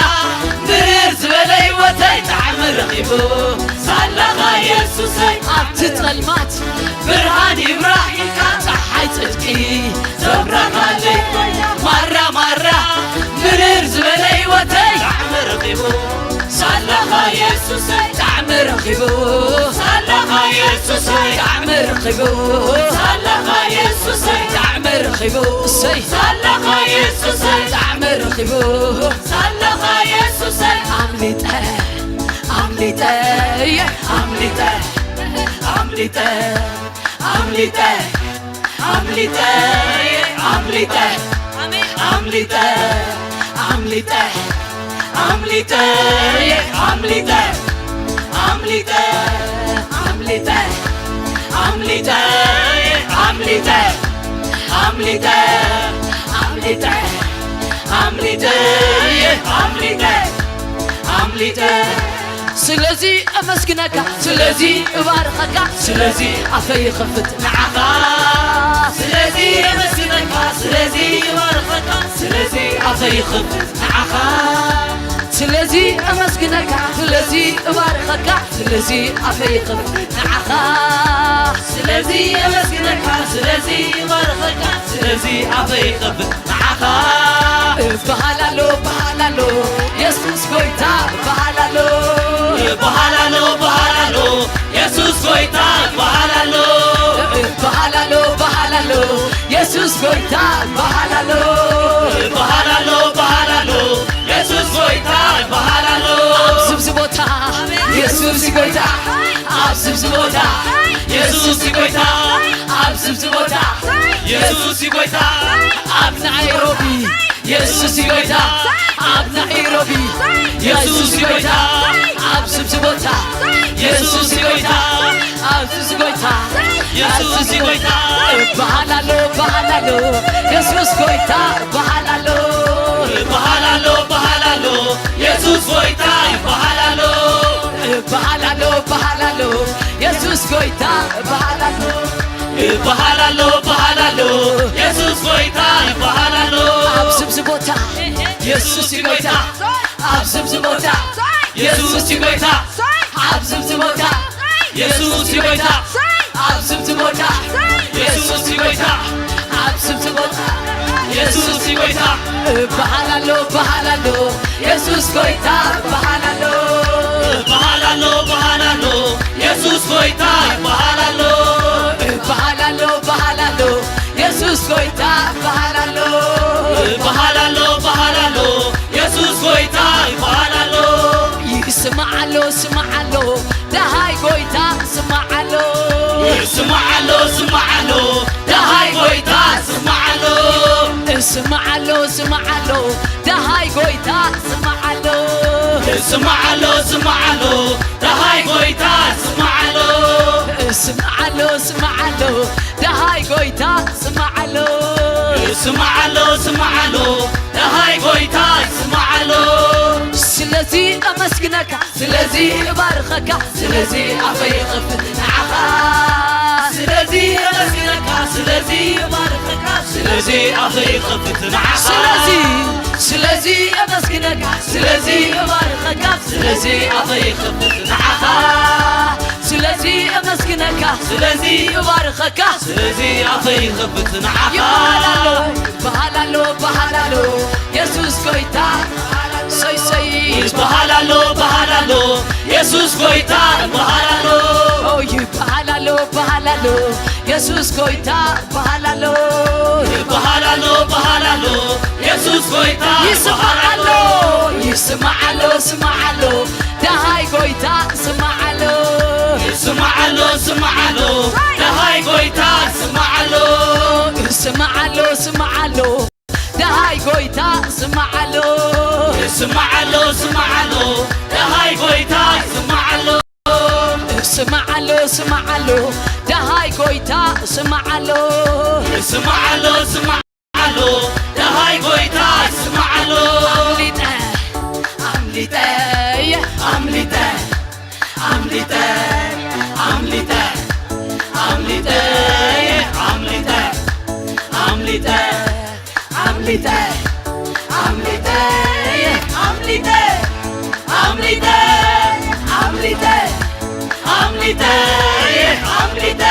ምርር ዝበለ ህይወተይ ጣዕሚ ረኺቡ ሳላኻ የሱሰይ ኣብቲ ጸልማት ብርሃን ይብራህ ኢልካ ጸሓይ ጽድቂ ዘብራህራለይ ማራ ማራ ምርር ዝበለ ህይወተይ ጣዕሚ ረኺቡ ሳላኻ የሱሰይ ጣዕሚ ረኺቡ ሳላኻ የሱሰይ ጣዕሚ ረኺቡ ሳላኻ የሱሰይ ጣዕሚ ረኺቡ እሰይ ሳላኻ የሱሰይ ጣዕሚ ረኺቡ ሳላኻ የሱሰይ ኣምሊጠ ኣምሊጠ ኣምሊጠ ኣምሊጠ ኣምሊጠ ኣምሊጠ ኣምሊጠ ኣምሊጠ ኣምሊጠ ኣምሊጠ ኣምሊጠ ኣምሊጠ ኣምሊጠ ኣምሊጠ ኣምሊጠ ኣምሊጠ ኣምሊጠ ኣምሊጠ ስለዚ ኣመስግነካ ስለዚ እባርኸካ ስለዚ ኣፈይ ይኸፍት ንዓኻ ስለዚ ኣመስግነካ ስለዚ እባርኸካ ስለዚ ኣፈይ ይኸፍት ንዓኻ ስለዚ ኣመስግነካ ስለዚ እባርኸካ ስለዚ ኣፈይ ይኸፍት ንዓኻ ስለዚ ኣመስግነካ ስለዚ እባርኸካ ስለዚ ኣፈይ ይኸፍት ንዓኻ እበሃል ኣሎ እበሃል ኣሎ የሱስ ጎይታ እበሃል ኣሎ እበሃል ኣሎ እበሃል ኣሎ የሱስ ጎይታ እበሃል ኣሎ እበሃል ኣሎ እበሃል ኣሎ የሱስ ጎይታ እበሃል ኣሎ እበሃል ኣሎ እበሃል ኣሎ የሱስ ጎይታ እበሃል ኣሎ ኣብዚ ኣብዚ ቦታ የሱስ እዩ ጎይታ ኣብዚ ኣብዚ ቦታ የሱስ እዩ ጎይታ ኣብዚ ኣብዚ ቦታ የሱስ እዩ ጎይታ ኣብ ናይሮቢ የሱስ እዩ ጎይታ ኣብ ናይሮቢ የሱስ እዩ ጎይታ ኣብዚ ኣብዚ ቦታ የሱስ እዩ ጎይታ ኣብዚ ኣብዚ ጎይታ የሱስ እዩ ጎይታ እበሃል ኣሎ እበሃል ኣሎ የሱስ ጎይታ እበሃል ኣሎ እበሃል ኣሎ እበሃል ኣሎ የሱስ ጎይታ ይበሃል ኣሎ እበሃል ኣሎ እበሃል ኣሎ የሱስ ጎይታ እበሃል ኣሎ እበሃል ኣሎ እበሃል ኣሎ የሱስ ጎይታ ይበሃል ኣሎ ኣብዚ ኣብዚ ቦታ የሱስ እዩ ጎይታ ኣብዚ ኣብዚ ቦታ የሱስ እዩ ጎይታ ኣብዚ ኣብዚ ቦታ የሱስ እዩ ጎይታ ኣብዚ ኣብዚ ቦታ የሱስ እዩ ጎይታ ኣብዚ ኣብዚ ቦታ የሱስ እዩ ጎይታ እበሃል ኣሎ እበሃል ኣሎ የሱስ ጎይታ እበሃል ኣሎ እበሃል ኣሎ እበሃል ኣሎ የሱስ ጎይታ ይበሃል ኣሎ እበሃል ኣሎ እበሃል ኣሎ የሱስ ጎይታ እበሃል ኣሎ እበሃል ኣሎ እበሃል ኣሎ የሱስ ጎይታ ይበሃል ኣሎ ይስማዕ ኣሎ ስማዕ ኣሎ ደሃይ ጎይታ ስማዕ ኣሎ ስማዕ ኣሎ ስማዕ ኣሎ ደሃይ ጎይታ ስማዕ ኣሎ ስማዕ ኣሎ ስማዕ ኣሎ ደሃይ ጎይታ ስማዕ ኣሎ ስማዕ ኣሎ ስማዕ ኣሎ ደሃይ ጎይታ ስማዕ ኣሎ ስማዕ ኣሎ ስማዕ ኣሎ ደሃይ ጎይታ ስማዕ ኣሎ ስማዕ ኣሎ ስማዕ ኣሎ ደሃይ ጎይታ ስማዕ ኣሎ ስለዚ ኣመስግነካ ስለዚ እባርኸካ ስለዚ ኣፈይ ይኸፍት ንዓኻ ስለዚ ኣመስግነካ ስለዚ እባርኸካ ስለዚ ኣፈይ ይኸፍት ንዓኻ ስለዚ ስለዚ ኣመስግነካ ስለዚ እባርኸካ ስለዚ ኣፈይ ይኸፍት ንዓኻ ስለዚ ኣመስግነካ ስለዚ እባርኸካ ስለዚ ኣፈይ ይኸፍት ንዓኻ ይበሃል ኣሎ ይበሃል ኣሎ ይበሃል ኣሎ የሱስ ጎይታ ሰይ ሰይ ይበሃል ኣሎ ይበሃል ኣሎ የሱስ ጎይታ ይበሃል ኣሎ ኦ ይበሃል ኣሎ ይበሃል ኣሎ የሱስ ጎይታ ይበሃል ኣሎ ይበሃል ኣሎ ይበሃል ኣሎ የሱስ ጎይታ ይስማዕ ኣሎ ይስማዕ ኣሎ ስማዕ ኣሎ ደሃይ ጎይታ ስማዕ ኣሎ ስማዕ ኣሎ ስማዕ ኣሎ ደሃይ ጎይታ ስማዕ ኣሎ ስማዕ ኣሎ ስማዕ ኣሎ ደሃይ ጎይታ ስማዕ ኣሎ ስማዕ ኣሎ ስማዕ ኣሎ ደሃይ ጎይታ ስማዕ ኣሎ ስማዕ ኣሎ ስማዕ ኣሎ ደሃይ ጎይታ ስማዕ ኣሎ ስማዕ ኣሎ ስማዕ ኣሎ ደሃይ ጎይታ ስማዕ ኣሎ ኣምሊጠ ኣምሊጠ ኣምሊጠ ኣምሊጠ ኣምሊጠ ኣምሊጠ ኣምሊጠ ኣምሊጠ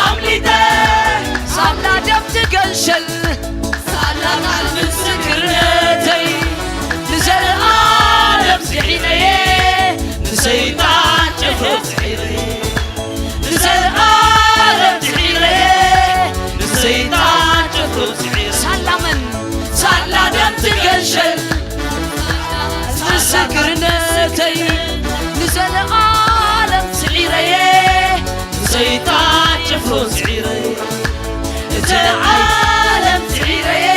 ኣምሊጠ ሳላ ደም ትገንሸል ሳላ ቃል ምስክርነተይ ንዘለኣለም ስዒረየ ንሰይጣን ጭፍሩ ስዒረየ ንዘለኣለም ስዒረየ ንሰይጣን ጭፍሩ ስዒረ ሳላ መን ሳላ ደም ትገንሸል ምስክርነተይ ንዘለኣለም ስዒረየ ንሰይጣን ጭፍሩ ስዒረየ ንዘለኣለም ስዒረየ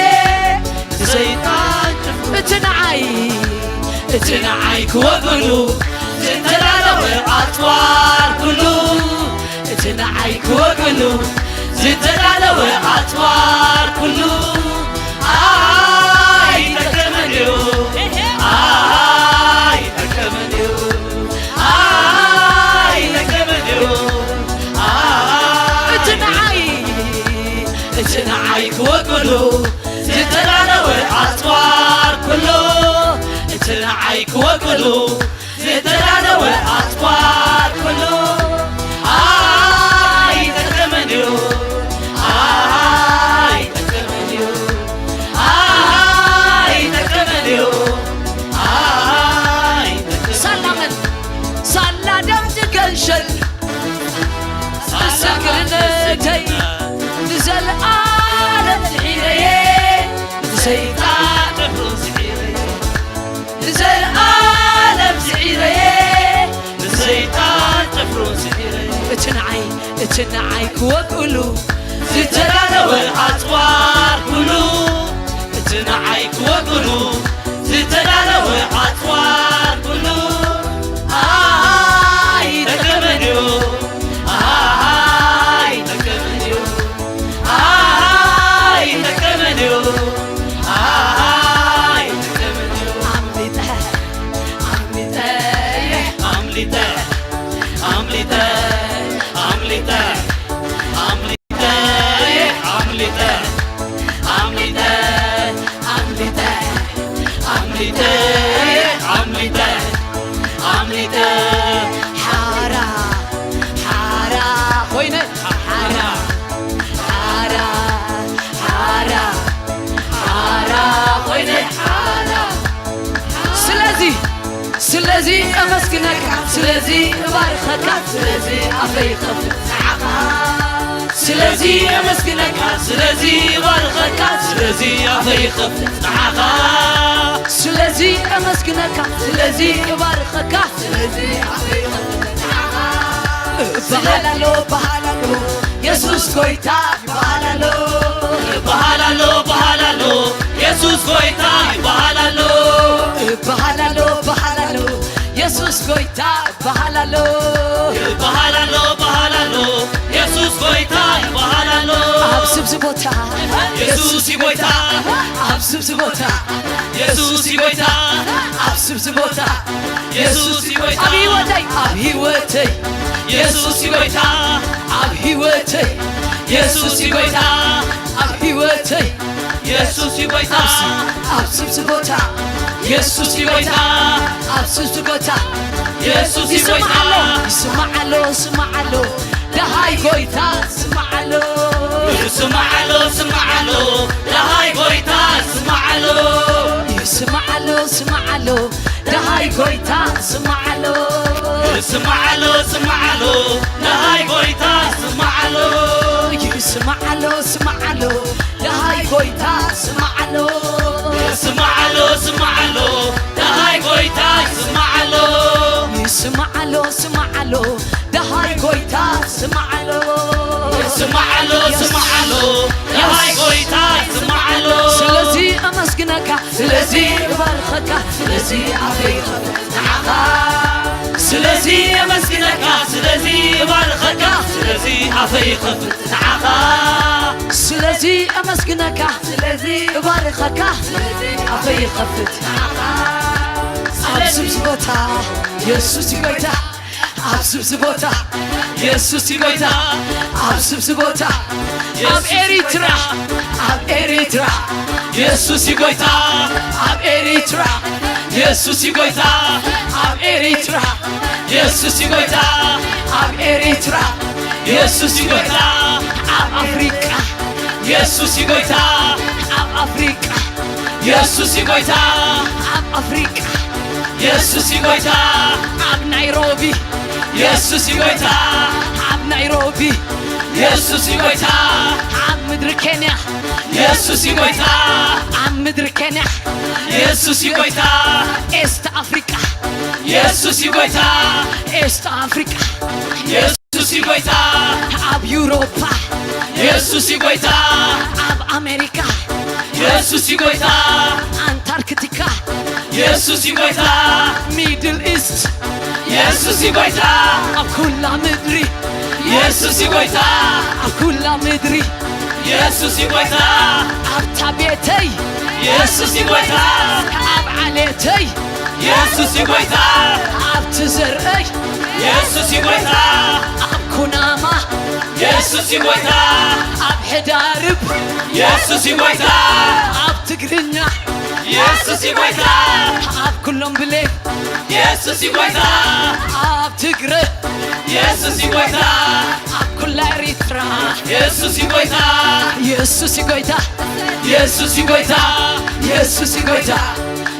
ንሰይጣን ጭፍሩ እቲ ንዓይ እቲ ንዓይ ክወግሉ ዝተዳለወ ኣጽዋር ኩሉ እቲ ንዓይ ክወግሉ ዝተዳለወ ኣጽዋር ኩሉ ኣይጠቀመን እዩ ኣይጠቀመን እዩ ኣይጠቀመን እዩ እቲ ንዓይ እቲ ንዓይ ክወግሉ ዝተዳለወ ኣጽዋር ኩሉ እቲ ንዓይ ክወግሉ ዝተዳለወ ኣጽዋር ኩሉ ኣይጠቀመን እዩ ኣይጠቀመን እዩ ኣይጠቀመን እዩ ኣይጠቀመን ሳላ መን ሳላ ደም ዝገንሸል ምስክርነተይ ንዘለኣለም ዝሒረየ ንሰይጣን ጭፍሩ ዝሒረየ ንዘለኣለም ዝሒረየ ንሰይጣን ጭፍሩ ዝሒረየ እቲ ንዓይ እቲ ንዓይ ክወግእሉ ዝተዳለወ ኣጽዋር ኩሉ እቲ ንዓይ ክወግእሉ ዝተዳለወ ኣጽዋር ኩሉ ኣይጠቀመን እዩ ኣይጠቀመን እዩ ኣይጠቀመን እዩ ኣይጠቀመን እዩ ኣምሊጠ ኣምሊጠ ኣምሊጠ ኣምሊጠ ኣምሊጠ ኣምሊጠ ኣምሊጠ ኣምሊጠ ኣምሊጠ ኣምሊጠ ሓራ ሓራ ኮይነ ሓራ ሓራ ሓራ ሓራ ኮይነ ሓራ ስለዚ ስለዚ እመስግነካ ስለዚ እባርኸካ ስለዚ ኣፈይ ኸፍት ንዓኻ ስለዚ እመስግነካ ስለዚ እባርኸካ ስለዚ ኣፈይ ኸፍት ንዓኻ ስለዚ እመስግነካ ስለዚ እባርኸካ ስለዚ ኣፈይ ኸፍት ንዓኻ እበሃል ኣሎ እበሃል ኣሎ የሱስ ጎይታ ይበሃል ኣሎ እበሃል ኣሎ እበሃል ኣሎ የሱስ ጎይታ ይበሃል ኣሎ እበሃል ኣሎ እበሃል ኣሎ የሱስ ጎይታ እበሃል ኣሎ እበሃል ኣሎ እበሃል ኣሎ የሱስ ጎይታ ይበሃል ኣሎ ኣብ ስብዚ ቦታ የሱስ ይጎይታ ኣብ ስብዚ ቦታ የሱስ ይጎይታ ኣብ ስብዚ ቦታ የሱስ ይጎይታ ኣብ ህይወተይ ኣብ ህይወተይ የሱስ ይጎይታ ኣብ ህይወተይ የሱስ ይጎይታ ኣብ ህይወተይ የሱስ ይጎይታ ኣብ ስብዚ ቦታ የሱስ ይጎይታ ኣብ ስብዚ ቦታ የሱስ ይጎይታ ይስማዓሎ ይስማዓሎ ይስማዓሎ ደሃይ ጎይታ ስማዓሎ ስማዓሎ ስማዓሎ ደሃይ ጎይታ ስማዓሎ ስማዓሎ ስማዓሎ ደሃይ ጎይታ ስማዓሎ ስማዓሎ ስማዓሎ ደሃይ ጎይታ ስማዓሎ ስማዓሎ ስማዓሎ ደሃይ ጎይታ ስማዓሎ ስማዓሎ ስማዓሎ ደሃይ ጎይታ ስማዓሎ ስማዓሎ ስማዓሎ ደሃይ ጎይታ ስማዓሎ ስማዓሎ ስማዓሎ ደሃይ ጎይታ ስማዓሎ ስለዚ ኣመስግነካ ስለዚ እባርኸካ ስለዚ ኣፈይ ኸፍት ንዓኻ ስለዚ ኣመስግነካ ስለዚ እባርኸካ ስለዚ ኣፈይ ኸፍት ንዓኻ ስለዚ ኣመስግነካ ስለዚ እባርኸካ ስለዚ ኣፈይ ኸፍት ንዓኻ ኣብ ስብዚ ቦታ የሱስ ይጎይታ ኣብ ስብዚ ቦታ የሱስ ይጎይታ ኣብ ስብዚ ቦታ ኣብ ኤሪትራ የሱስ ይጎይታ ኣብ ኤሪትራ፣ የሱስ ይጎይታ ኣብ ኤሪትራ፣ የሱስ ይጎይታ ኣብ ኤሪትራ፣ የሱስ ይጎይታ ኣብ ኣፍሪቃ፣ የሱስ ይጎይታ ኣብ ኣፍሪቃ፣ የሱስ ይጎይታ ኣብ ኣፍሪቃ፣ የሱስ ይጎይታ ኣብ ናይሮቢ፣ የሱስ ይጎይታ ኣብ ናይሮቢ፣ የሱስ ይጎይታ ኣብ ምድሪ ኬንያ፣ የሱስ ይጎይታ ኣብ ምድሪ ኬንያ፣ የሱስ ይጎይታ ኤስት ኣፍሪቃ፣ የሱስ ይጎይታ ኤስት ኣፍሪቃ፣ የሱስ ይጎይታ ኣብ ዩሮፓ፣ የሱስ ይጎይታ ኣብ ኣሜሪካ፣ የሱስ ይጎይታ ኣንታርክቲካ፣ የሱስ ይጎይታ ሚድል ኢስት፣ የሱስ ይጎይታ ኣብ ኩላ ምድሪ፣ የሱስ ይጎይታ ኣብ ኩላ ምድሪ፣ የሱስ ይጎይታ ኣብታ ቤተይ፣ የሱስ ይጎይታ ኣብ ዓሌተይ፣ የሱስ ይጎይታ ኣብቲ ዘርእይ፣ የሱስ ይጎይታ ኣብ ኩናማ፣ የሱስ ይጎይታ ኣብ ሕዳርብ፣ የሱስ ይጎይታ ኣብ ትግርኛ፣ የሱስ ይጎይታ ኣብ ኩሎም ብሌን፣ የሱስ ይጎይታ ኣብ ትግረ፣ የሱስ ይጎይታ ኣብ ኩላ ኤሪትራ፣ የሱስ ይጎይታ፣ የሱስ ይጎይታ፣ የሱስ ይጎይታ፣ የሱስ ይጎይታ፣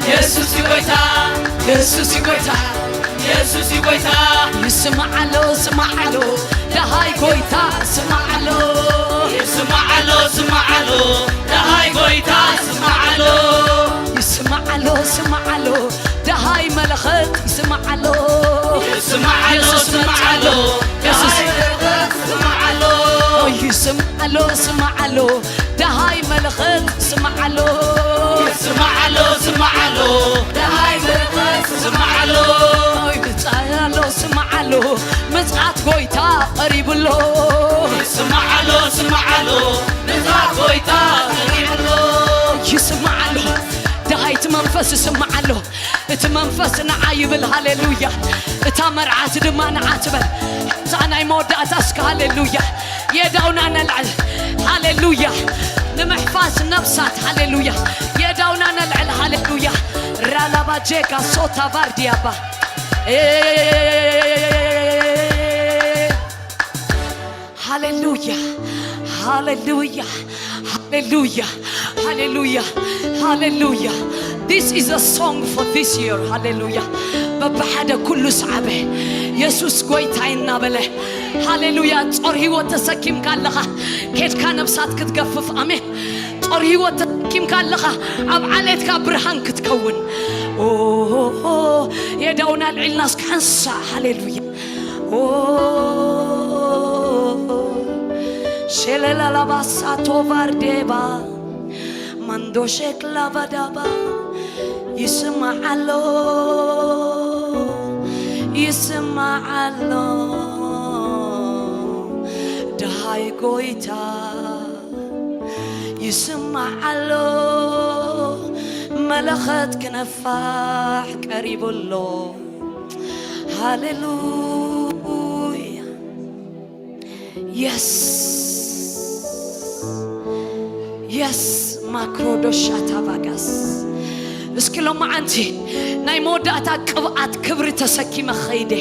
የሱስ ይጎይታ፣ የሱስ ይጎይታ፣ የሱስ ይጎይታ። ይስማዓሎ ስማዓሎ ደሃይ ጎይታ ስማዓሎ፣ ይስማዓሎ ስማዓሎ ደሃይ ጎይታ ስማዓሎ፣ ይስማዓሎ ስማዓሎ ደሃይ መለኸት ይስማዓሎ፣ ይስማዓሎ የሱስ ስማዓሎ መለኸት ደሃይ የሱስ መለኸት ስማዓሎ፣ ይስማዓሎ ስማዓሎ ደሃይ መለኸት ስማዓሎ፣ ስማዓሎ ስማዓሎ ደሃይ መለኸት ስማዓሎ፣ ይምጻእ ኣሎ ስማዓሎ ምጽኣት ጎይታ ቀሪቡ ኣሎ፣ ስማዓሎ ስማዓሎ ምጽኣት ጎይታ ቀሪቡ ኣሎ፣ ይስማዓሎ ደሃይቲ መንፈስ ይስማዓሎ። እቲ መንፈስ ንዓ ይብል። ሃሌሉያ። እታ መርዓት ድማ ንዓ ትበል። እታ ናይ መወዳእታ እስከ ሃሌሉያ። የዳውና ነልዕል። ሃሌሉያ። ንምሕፋዝ ነፍሳት ሃሌሉያ። የዳውና ነልዕል። ሃሌሉያ። ራላባ ጄጋ ሶታ ቫርዲያባ። ሃሌሉያ፣ ሃሌሉያ፣ ሃሌሉያ፣ ሃሌሉያ፣ ሃሌሉያ። This is a song for this year. ሃሌሉያ። በብሓደ ኩሉ ሰዓበ የሱስ ጎይታይ እናበለ፣ ሃሌሉያ። ጾር ህይወት ተሰኪምካ ኣለኻ፣ ኬድካ ነብሳት ክትገፍፍ፣ ኣሜን። ጾር ህይወት ተሰኪምካ ኣለኻ፣ ኣብ ዓሌትካ ብርሃን ክትከውን። ኦ፣ የዳውና ኣልዒልና እስኪ ሓንሳእ፣ ሃሌሉያ። ኦ፣ ሸለላላባሳቶ ቫርዴባ፣ ማንዶሼክ ላባዳባ፣ ይስማዓሎ፣ ይስማዓሎ፣ ደሃይ ጎይታ፣ ይስማዓሎ፣ መለኸት ክነፋሕ ቀሪቡ ኣሎ። ሃሌሉያ። የስ፣ የስ፣ ማክሮዶሻታ ቫጋስ። እስኪ ሎማዓንቲ ናይ መወዳእታ ቅብኣት ክብሪ ተሰኪመ ኸይደ።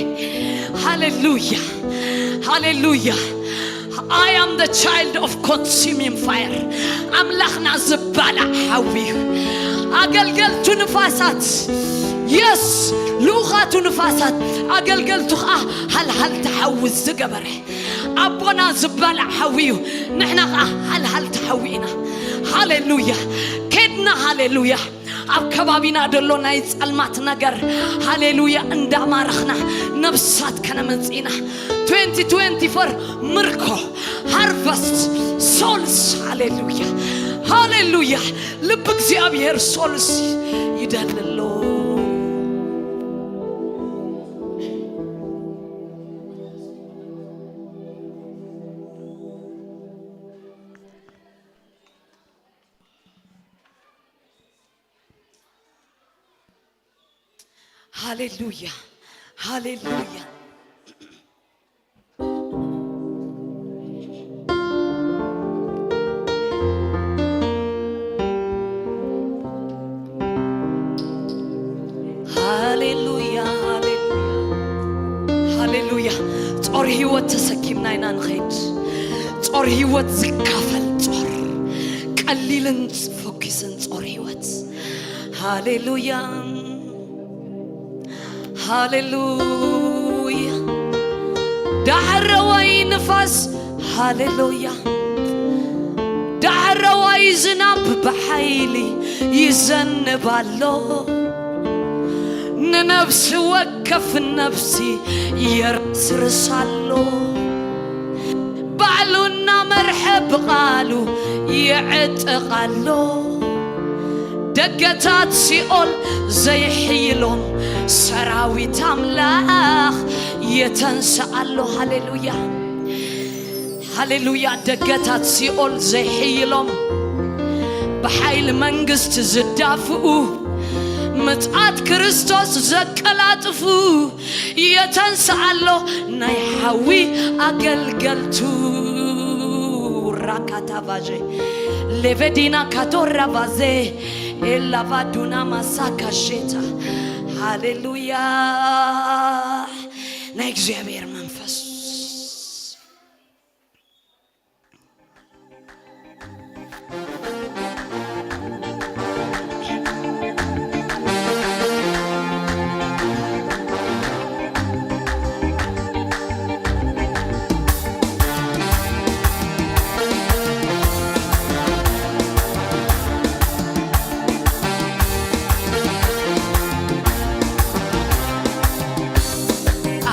ሃሌሉያ፣ ሃሌሉያ። I am the child of consuming fire. ኣምላኽና ዝባላዕ ሓዊ እዩ። ኣገልገልቱ ንፋሳት፣ የስ፣ ልኡኻቱ ንፋሳት፣ ኣገልገልቱ ኸዓ ሃልሃልቲ ሓዊ ዝገበረ። ኣቦና ዝባላዕ ሓዊ እዩ፣ ንሕና ኸዓ ሃልሃልቲ ሓዊ ኢና። ሃሌሉያ። ከድና፣ ሃሌሉያ። ኣብ ከባቢና ደሎ ናይ ጸልማት ነገር፣ ሃሌሉያ፣ እንዳማረኽና ነብሳት ከነመጽእ ኢና። ትዌንቲ ትዌንቲ ፎር ምርኮ፣ ሃርቨስት፣ ሶልስ፣ ሃሌሉያ፣ ሃሌሉያ። ልቢ እግዚኣብሔር ሶልስ ይደሊ ኣሎ። ሃሌሉያ፣ ሃሌሉያ። ጾር ህይወት ተሰኪምና ኢና ንኸይድ። ጾር ህይወት ዝካፈል ጾር፣ ቀሊልን ፈኪስን ጾር ህይወት። ሃሌሉያ፣ ሃሌሉያ። ዳሕረዋይ ንፋስ፣ ሃሌሉያ። ዳሕረዋይ ዝናብ ብሓይሊ ይዘንብ ኣሎ። ንነፍሲ ወከፍ ነፍሲ የርስርስ ኣሎ። ባዕሉ እናመርሐ ብቓሉ የዕጥቕ ኣሎ። ደገታት ሲኦል ዘይሕይሎም ሰራዊት ኣምላኽ የተንስእ ኣሎ። ሃሌሉያ፣ ሃሌሉያ። ደገታት ሲኦል ዘይሕይሎም ብሓይሊ መንግስቲ ዝዳፍኡ ምጽኣት ክርስቶስ ዘቀላጥፉ የተንስእ ኣሎ ናይ ሓዊ ኣገልገልቱ። ራካታቫዤ ሌቬዲና ካቶራቫዜ ኤላቫዱና ማሳካሼታ። ሃሌሉያ፣ ናይ እግዚኣብሔር መንፈስ።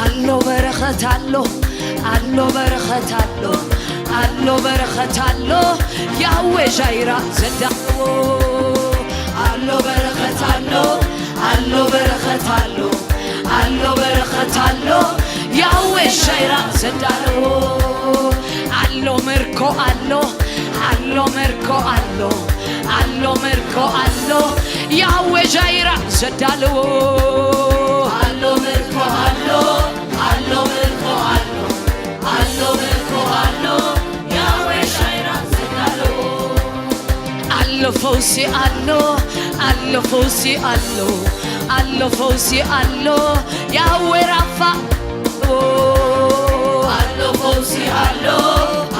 ኣሎ በረኸት ኣሎ፣ ኣሎ በረኸት ኣሎ፣ ኣሎ በረኸት ኣሎ፣ ያህዌ ጃይራ ዘዳለዎ። ኣሎ በረኸት ኣሎ፣ ኣሎ በረኸት ኣሎ፣ ኣሎ በረኸት ኣሎ፣ ያህዌ ጃይራ ዘዳለዎ። ኣሎ ምርኮ ኣሎ፣ ኣሎ ምርኮ ኣሎ፣ ኣሎ ምርኮ ኣሎ፣ ያህዌ ጃይራ ዘዳለዎ። ኣሎ ምርኮ ኣሎ፣ ኣሎ ምርኮ ኣሎ፣ ኣሎ ምርኮ ኣሎ፣ ያህዌ ጃይራ ዘዳለዎ። ኣሎ ፈውሲ ኣሎ፣ ኣሎ ፈውሲ ኣሎ፣ ኣሎ ፈውሲ ኣሎ፣ ያህዌ ራፋ። ኣሎ ፈውሲ ኣሎ፣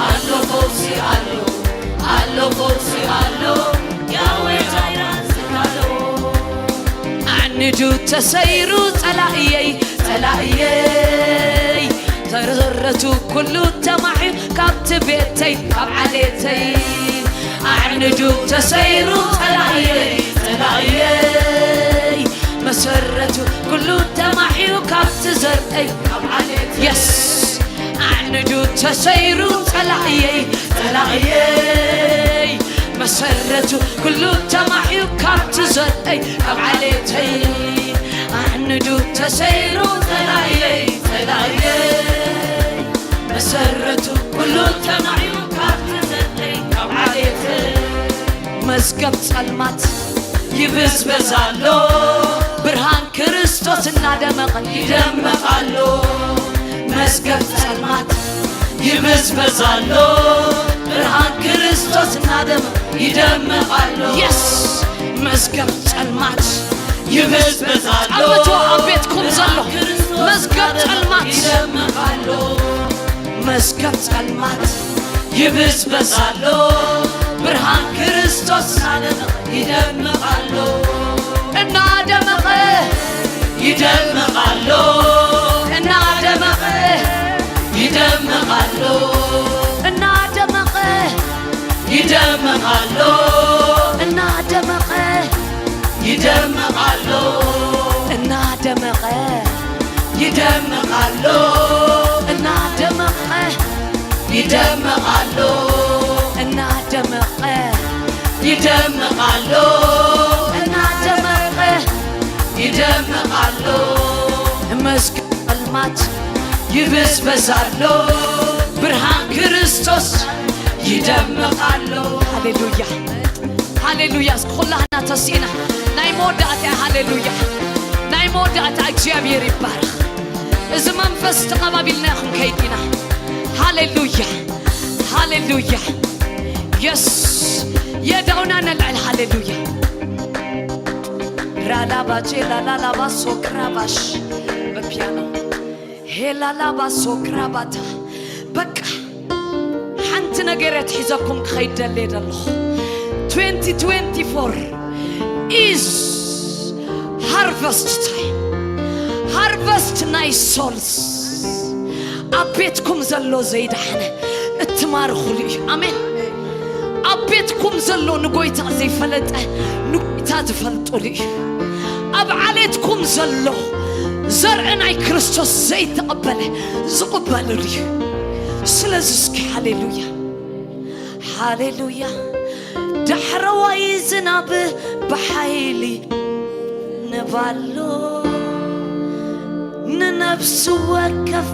ኣሎ ፈውሲ ኣሎ፣ ኣሎ ፈውሲ ኣሎ፣ ያህዌ ጃይራ ዘዳለዎ። ኣዕንዱ ተሰይሩ ጸላእየይ፣ ጸላእየይ፣ ተረረቱ ኩሉ ተማሕዩ ካብቲ ቤተይ፣ ካብ ዓሌተይ። ኣዕንዱ ተሰይሩ ጸላእየይ፣ ጸላእየይ፣ መሰረቱ ኩሉ ተማሕዩ ካብቲ ዘርአይ፣ ካብ ዓሌተይ። የስ፣ ኣዕንዱ ተሰይሩ ጸላእየይ፣ ጸላእየይ፣ መሰረቱ ኩሉ ተማሕዩ ካብቲ ዘርአይ፣ ካብ ዓሌተይ። ኣዕንዱ ተሰይሩ ጸላእየይ፣ ጸላእየይ፣ መሰረቱ ኩሉ ተማሕዩ ካብቲ ዘርአይ፣ ካብ ዓሌተይ። መዝገብ ጸልማት ይብዝበዝ ኣሎ፣ ብርሃን ክርስቶስ እናደመቐ ይደምቕ ኣሎ። መዝገብ ጸልማት ይብዝበዝ ኣሎ፣ ብርሃን ክርስቶስ እናደመቐ ይደምቕ ኣሎ። የስ፣ መዝገብ ጸልማት ይብዝበዝ ኣሎ። ጸልምቱ ኣብ ቤትኩም ዘሎ መዝገብ ጸልማት ይደምቕ ኣሎ። መዝገብ ጸልማት ይብዝበዝ ኣሎ፣ ብርሃን ክርስቶስ እናደመቐ ይደምቕ ኣሎ። እናደመቐ ይደምቕ ኣሎ፣ እናደመቐ ይደምቕ ኣሎ፣ እናደመቐ ይደምቕ ኣሎ፣ እናደመቐ ይደምቕ ኣሎ፣ እናደመቐ ይደምቕ ኣሎ፣ እናደመቐ ይደምቕ ኣሎ፣ እናደመቐ ይደምቕ ኣሎ፣ እናደመቐ ይደምቕ ኣሎ። መዝገብ ጸልማት ይብዝበዝ ኣሎ፣ ብርሃን ክርስቶስ ይደምቕ ኣሎ። ሃሌሉያ፣ ሃሌሉያ። እስኪ ኩላህና ተሲእና ናይ መወዳእታ እያ። ሃሌሉያ፣ ናይ መወዳእታ። እግዚኣብሔር ይባረኽ። እዚ መንፈስ ተቐባቢልና ክንከይድ ኢና። ሃሌሉያ፣ ሃሌሉያ። የስ፣ የእዳውና ነልዕል። ሃሌሉያ። ራላባቼ ላላላባ ሶክራባሽ በፒያኖ። ሄላላባ ሶክራባታ። በቃ ሓንቲ ነገር እየ ትሒዘኩም ክኸይድ ደልየ ዘለኹ። twenty twenty-four is harvest time. Harvest ናይ souls። ኣብ ቤትኩም ዘሎ ዘይደሓነ እትማርኹሉ እዩ። ኣሜን። ኣብ ቤትኩም ዘሎ ንጎይታ ዘይፈለጠ ንጎይታ ዝፈልጡሉ እዩ። ኣብ ዓሌትኩም ዘሎ ዘርኢ ናይ ክርስቶስ ዘይተቐበለ ዝቕበሉሉ እዩ። ስለዚ እስኪ ሃሌሉያ፣ ሃሌሉያ። ዳሕረዋይ ዝናብ ብሓይሊ ንባሎ ንነፍሲ ወከፍ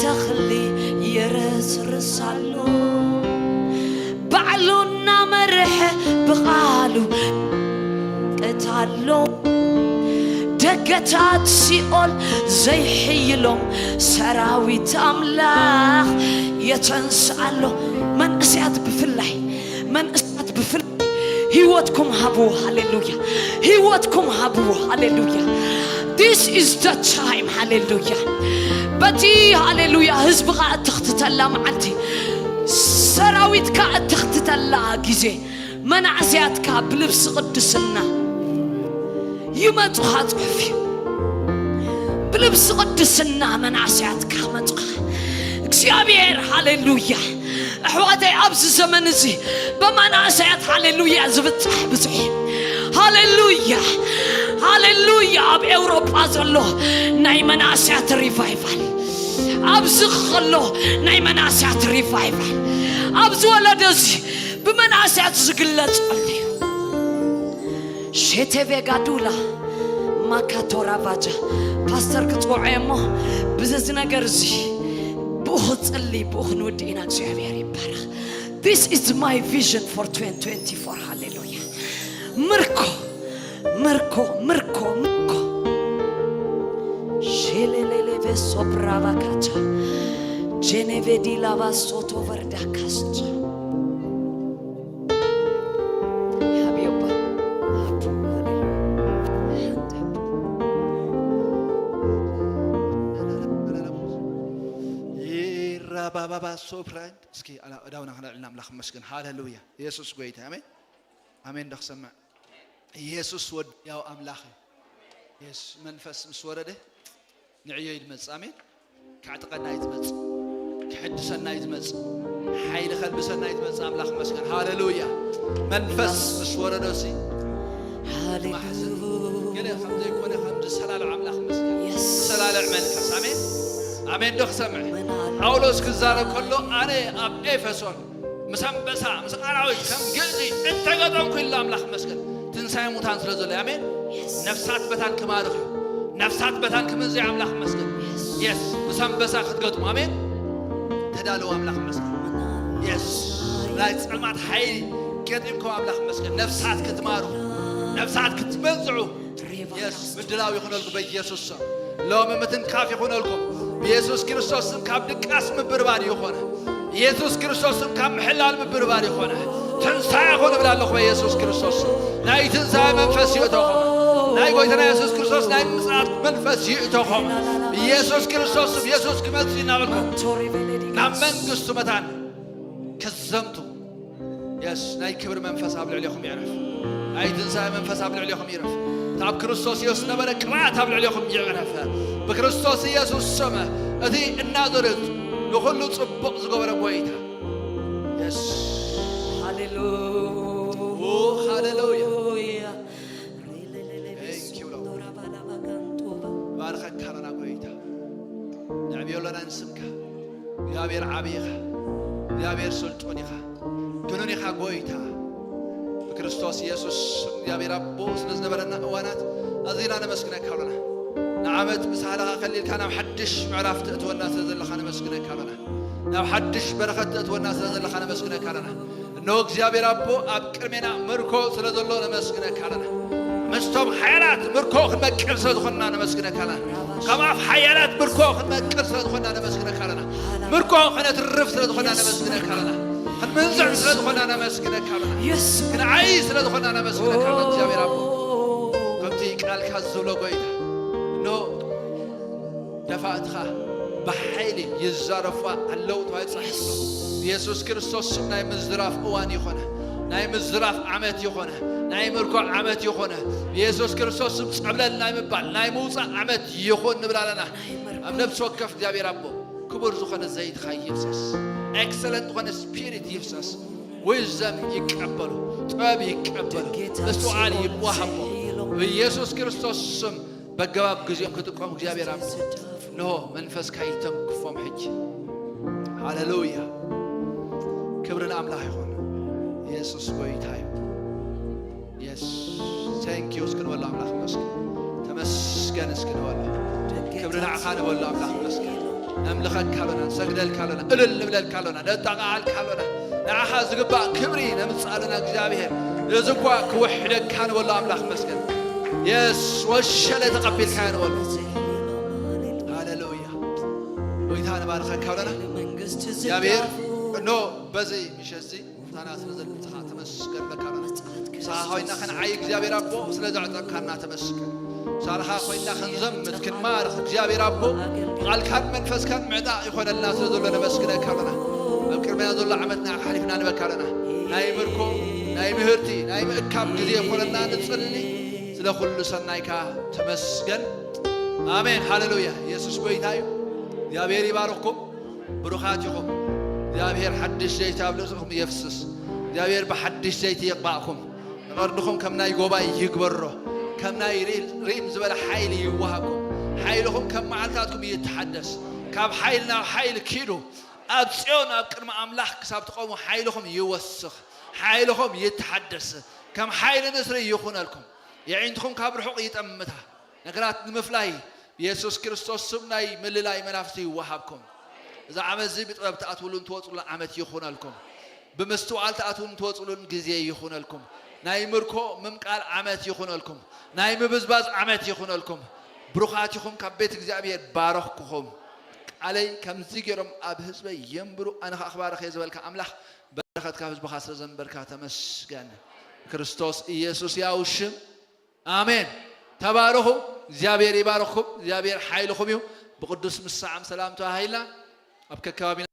ተኽሊ የረስርሳሎ። ባዕሉ እናመርሐ ብቓሉ ቅታሎ። ደገታት ሲኦል ዘይሕይሎም ሰራዊት ኣምላኽ የተንስኣሎ። መንእሰያት ብፍላይ፣ መንእሰያት ብፍላይ ህይወትኩም ሃብዎ። ሃሌሉያ። ህይወትኩም ሃብዎ። ሃሌሉያ። This is the time። ሃሌሉያ። በቲ ሃሌሉያ ህዝብኻ እትኽትተላ መዓልቲ፣ ሰራዊትካ እትኽትተላ ግዜ፣ መናእሰያትካ ብልብሲ ቅድስና ይመጹኻ ጽሑፍ እዩ። ብልብሲ ቅድስና መናእሰያትካ መጹኻ። እግዚኣብሔር፣ ሃሌሉያ። ኣሕዋተይ፣ ኣብዚ ዘመን እዚ ብመናእሰያት ሃሌሉያ ዝብጻሕ ብዙሕ እዩ። ሃሌሉያ፣ ሃሌሉያ። ኣብ ኤውሮጳ ዘሎ ናይ መናእሰያት ሪቫይቫል፣ ኣብዚ ከሎ ናይ መናእሰያት ሪቫይቫል፣ ኣብዚ ወለዶ እዚ ብመናእሰያት ዝግለጸሉ እዩ። ሼቴቬጋዱላ ማካቶራ ቫጃ። ፓስተር ክጽውዖ እየ እሞ፣ ብዚ ነገር እዚ ብኡ ክጽሊ፣ ብኡ ክንውድእ ኢና። እግዚኣብሔር ይባረኽ። This is my vision for twenty twenty-four። ሃሌሉያ። ምርኮ፣ ምርኮ፣ ምርኮ፣ ምርኮ። ሼሌሌሌ ቬሶ ብራቫካቻ ጄኔቬዲ ላቫ ሶቶ ቨርዳካስቻ። ሃብዮባ። ይራባባባ ሶፕራንድ። እስኪ ኣላ-፣ እዳውና ከነልዕልና ኣምላኽ መስገን። ሃሌሉያ። ኢየሱስ ጎይታ። ኣሜን። ኣሜን። ዶ ክሰምዕ? ኢየሱስ ወዲ ያው ኣምላኽ እዩ። የስ መንፈስ ምስ ወረደ ንዕዮ እዩ ዝመጽእ። ኣሜን። ከዕጥቐና እዩ ዝመጽእ። ክሕድሰና እዩ ዝመጽእ። ሓይሊ ከልብሰና እዩ ዝመጽእ። ኣምላኽ መስገን። ሃሌሉያ። መንፈስ ምስ ወረዶ ሲ ማሕዘን ገለ ከም ዘይኮነ ከም ዝሰላልዕ ኣምላኽ መስገን። የስ። ዝሰላልዕ መንፈስ። ኣሜን። ኣሜን። ዶ ክሰምዕ? ጳውሎስ ክዛረብ ከሎ ኣነ ኣብ ኤፌሶን ምስ ኣንበሳ፣ ምስ ኣራዊት ከም ግእዚ እንተገጠምኩ ኢሉ ኣምላኽ መስገን። ትንሳኤ ሙታን ስለ ዘሎ፣ ኣሜን። የስ። ነፍሳት በታን ክማርኽ እዩ። ነፍሳት በታን ክምንዘይ ኣምላኽ መስገን። የስ። የስ። ምስ ኣንበሳ ክትገጥሙ፣ ኣሜን። ተዳለዉ ኣምላኽ መስገን። የስ። ናይ ጸልማት ሓይሊ ገጢምኩም ኣምላኽ መስገን። ነፍሳት ክትማርኹ፣ ነፍሳት ክትመንዝዑ፣ የስ። ምድላው ይኹነልኩም በኢየሱስ ስም። ሎሚ ምትንካፍ ይኹነልኩም። ብኢየሱስ ክርስቶስ ስም ካብ ድቃስ ምብርባር ይኾነ። ኢየሱስ ክርስቶስ ስም ካብ ምሕላል ምብርባር ይኾነ። ትንሳኤ ይኹን እብል ኣለኹ በኢየሱስ ክርስቶስ ስም። ናይ ትንሳኤ መንፈስ ይእተኹም። ናይ ጎይታና ኢየሱስ ክርስቶስ ናይ ምጽኣት መንፈስ ይእተኹም። ኢየሱስ ክርስቶስ ስም፣ ኢየሱስ ክመጽእ እናበልኩም ናብ መንግስቱ መታን ክዘምቱ። የስ፣ ናይ ክብሪ መንፈስ ኣብ ልዕሌኹም ይዕረፍ። ናይ ትንሳኤ መንፈስ ኣብ ልዕሌኹም ይዕረፍ። ካብ ክርስቶስ ኢየሱስ ነበረ ቅብኣት ኣብ ልዕሌኹም ይዕረፍ። ብክርስቶስ ኢየሱስ ስም እቲ እናዘረት ንኹሉ ጽቡቕ ዝገበረ ጎይታ። የስ። ሃሌሉያ። ኦ፣ ሃሌሉያ። Thank you, Lord። ባርኸካ ኣለና ጎይታ። ነዕብዮ ኣለና ንስምካ። እግዚኣብሔር ዓብዪ ኢኻ። እግዚኣብሔር ስልጡን ኢኻ። ግኑን ኢኻ ጎይታ። ብክርስቶስ ኢየሱስ እግዚኣብሔር ኣቦ ስለ ዝነበረና እዋናት ኣዚና ነመስግነካ ኣለና። ንዓመት ምሳልኻ ከሊልካ ናብ ሓድሽ ምዕራፍ ትእትወና ስለ ዘለኻ ነመስግነካ ኣለና። ናብ ሓድሽ በረኸት ትእትወና ስለ ዘለኻ ነመስግነካ ኣለና። እነሆ እግዚኣብሔር ኣቦ ኣብ ቅድሜና ምርኮ ስለ ዘሎ ነመስግነካ ኣለና። ምስቶም ሓያላት ምርኮ ክንመቅል ስለ ዝኾንና ነመስግነካ ኣለና። ካብ ኣፍ ሓያላት ምርኮ ክንመቅል ስለ ዝኾንና ነመስግነካ ኣለና። ምርኮ ከነትርፍ ስለ ዝኾንና ነመስግነካ ኣለና። ክንምንዝዕ ስለ ዝኾንና ነመስግነካ ኣለና። የስ። ክንዓይ ስለ ዝኾንና ነመስግነካ ኣለና እግዚኣብሔር ኣቦ። ከምቲ ቃልካ ዝብሎ ጎይታ፣ እነሆ ደፋእትኻ ብሓይሊ ይዛረፉ ኣለዉ ተባሂሉ ተጻሒፉ ኣሎ። ብየሱስ ክርስቶስ ስም ናይ ምዝራፍ እዋን ይኾነ፣ ናይ ምዝራፍ ዓመት ይኾነ፣ ናይ ምርኮ ዓመት ይኾነ። ብየሱስ ክርስቶስ ስም ጸብለል ናይ ምባል ናይ ምውጻእ ዓመት ይኹን ንብል ኣለና። ኣብ ነፍሲ ወከፍ እግዚኣብሔር ኣቦ ክቡር ዝኾነ ዘይትኻ ይፍሰስ፣ ኤክሰለንት ዝኾነ ስፒሪት ይፍሰስ። ዊዝደም ይቀበሉ፣ ጥበብ ይቀበሉ፣ ምስትውዓል ይዋሃቦ። ብኢየሱስ ክርስቶስ ስም በገባብ ግዜኦም ክጥቀሙ እግዚኣብሔር ኣቦ፣ እንሆ መንፈስካ ይተንክፎም ሕጂ። ሃሌሉያ፣ ክብሪ ንኣምላኽ ይኹን። ኢየሱስ ጎይታ እዩ። የስ፣ ቴንክ ዩ እስኪ ንበሎ ኣምላኽ ይመስገን። ተመስገን እስኪ ንበሎ። ክብሪ ንዓኻ ንበሎ ኣምላኽ ይመስገን። ነምልኸካ ኣሎና፣ ንሰግደልካ ኣሎና፣ እልል ንብለልካ ኣሎና፣ ነጣቕዓልካ ኣሎና። ንዓኻ ዝግባእ ክብሪ ነምጽእ ኣሎና እግዚኣብሔር። እዚ እኳ ክውሕደካ ንበሎ ኣምላኽ ይመስገን። የስ፣ ወሸለ ተቐቢልካዮ ንበሎ። ሃሌሉያ። ጎይታ ንባርኸካ ኣሎና። እግዚኣብሔር እኖ በዚ ምሸት እዚ ምሳና ስለ ዘለኻ ተመስገን በካ። ምሳኻ ኮይና ከነዓይ እግዚኣብሔር ኣቦ ስለ ዘዕጠቕካና ተመስገን። ምሳኻ ኮይና ክንዘምት ክንማርኽ እግዚኣብሔር ኣቦ ቃልካን መንፈስካን ምዕጣቕ ይኾነልና ስለ ዘሎ ነመስግነካ ኣለና። ኣብ ቅድሜና ዘሎ ዓመትና ሓሊፍና ንበካ ኣለና። ናይ ምርኮ፣ ናይ ምህርቲ፣ ናይ ምእካብ ግዜ ይኾነልና ንጽሊ። ስለ ኩሉ ሰናይካ ተመስገን። ኣሜን ሃሌሉያ። ኢየሱስ ጎይታ እዩ። እግዚኣብሔር ይባርኽኩም። ብሩኻት ኢኹም። እግዚኣብሔር ሓድሽ ዘይቲ ኣብ ርእስኹም የፍስስ። እግዚኣብሔር ብሓድሽ ዘይቲ ይቕባእኩም። ንቐርንኹም ከም ናይ ጎባይ ይግበሮ። ከም ናይ ሪም ዝበለ ሓይሊ ይወሃብኩም። ሓይልኹም ከም መዓልታትኩም ይተሓደስ። ካብ ሓይሊ ናብ ሓይሊ ኪዱ። ኣብ ጽዮን ኣብ ቅድሚ ኣምላኽ ክሳብ ትቆሙ ሓይልኹም ይወስኽ። ሓይልኹም ይተሓደስ። ከም ሓይሊ ንስሪ ይኹነልኩም። የዒንትኹም ካብ ርሑቕ ይጠምታ። ነገራት ንምፍላይ ብየሱስ ክርስቶስ ስም ናይ ምልላይ መናፍስቲ ይወሃብኩም። እዚ ዓመት እዚ ብጥበብ ትኣትውሉን ትወፅሉን ዓመት ይኹነልኩም። ብምስትውዓል ትኣትውሉን ትወፅሉን ግዜ ይኹነልኩም። ናይ ምርኮ ምምቃል ዓመት ይኹነልኩም። ናይ ምብዝባዝ ዓመት ይኹነልኩም። ብሩኻት ኢኹም፣ ካብ ቤት እግዚኣብሔር ባረኽኩኹም። ቃለይ ከምዚ ገይሮም ኣብ ህዝበይ የንብሩ፣ ኣነ ኸኣ ክባርኽ እየ ዝበልካ ኣምላኽ በረኸት ካብ ህዝብኻ ስለ ዘንበርካ ተመስገን። ክርስቶስ ኢየሱስ ያው ሽም ኣሜን። ተባረኹ። እግዚኣብሔር ይባርኽኩም። እግዚኣብሔር ሓይልኹም እዩ። ብቅዱስ ምሳዓም ሰላም ተባሂልና ኣብ ከከባቢና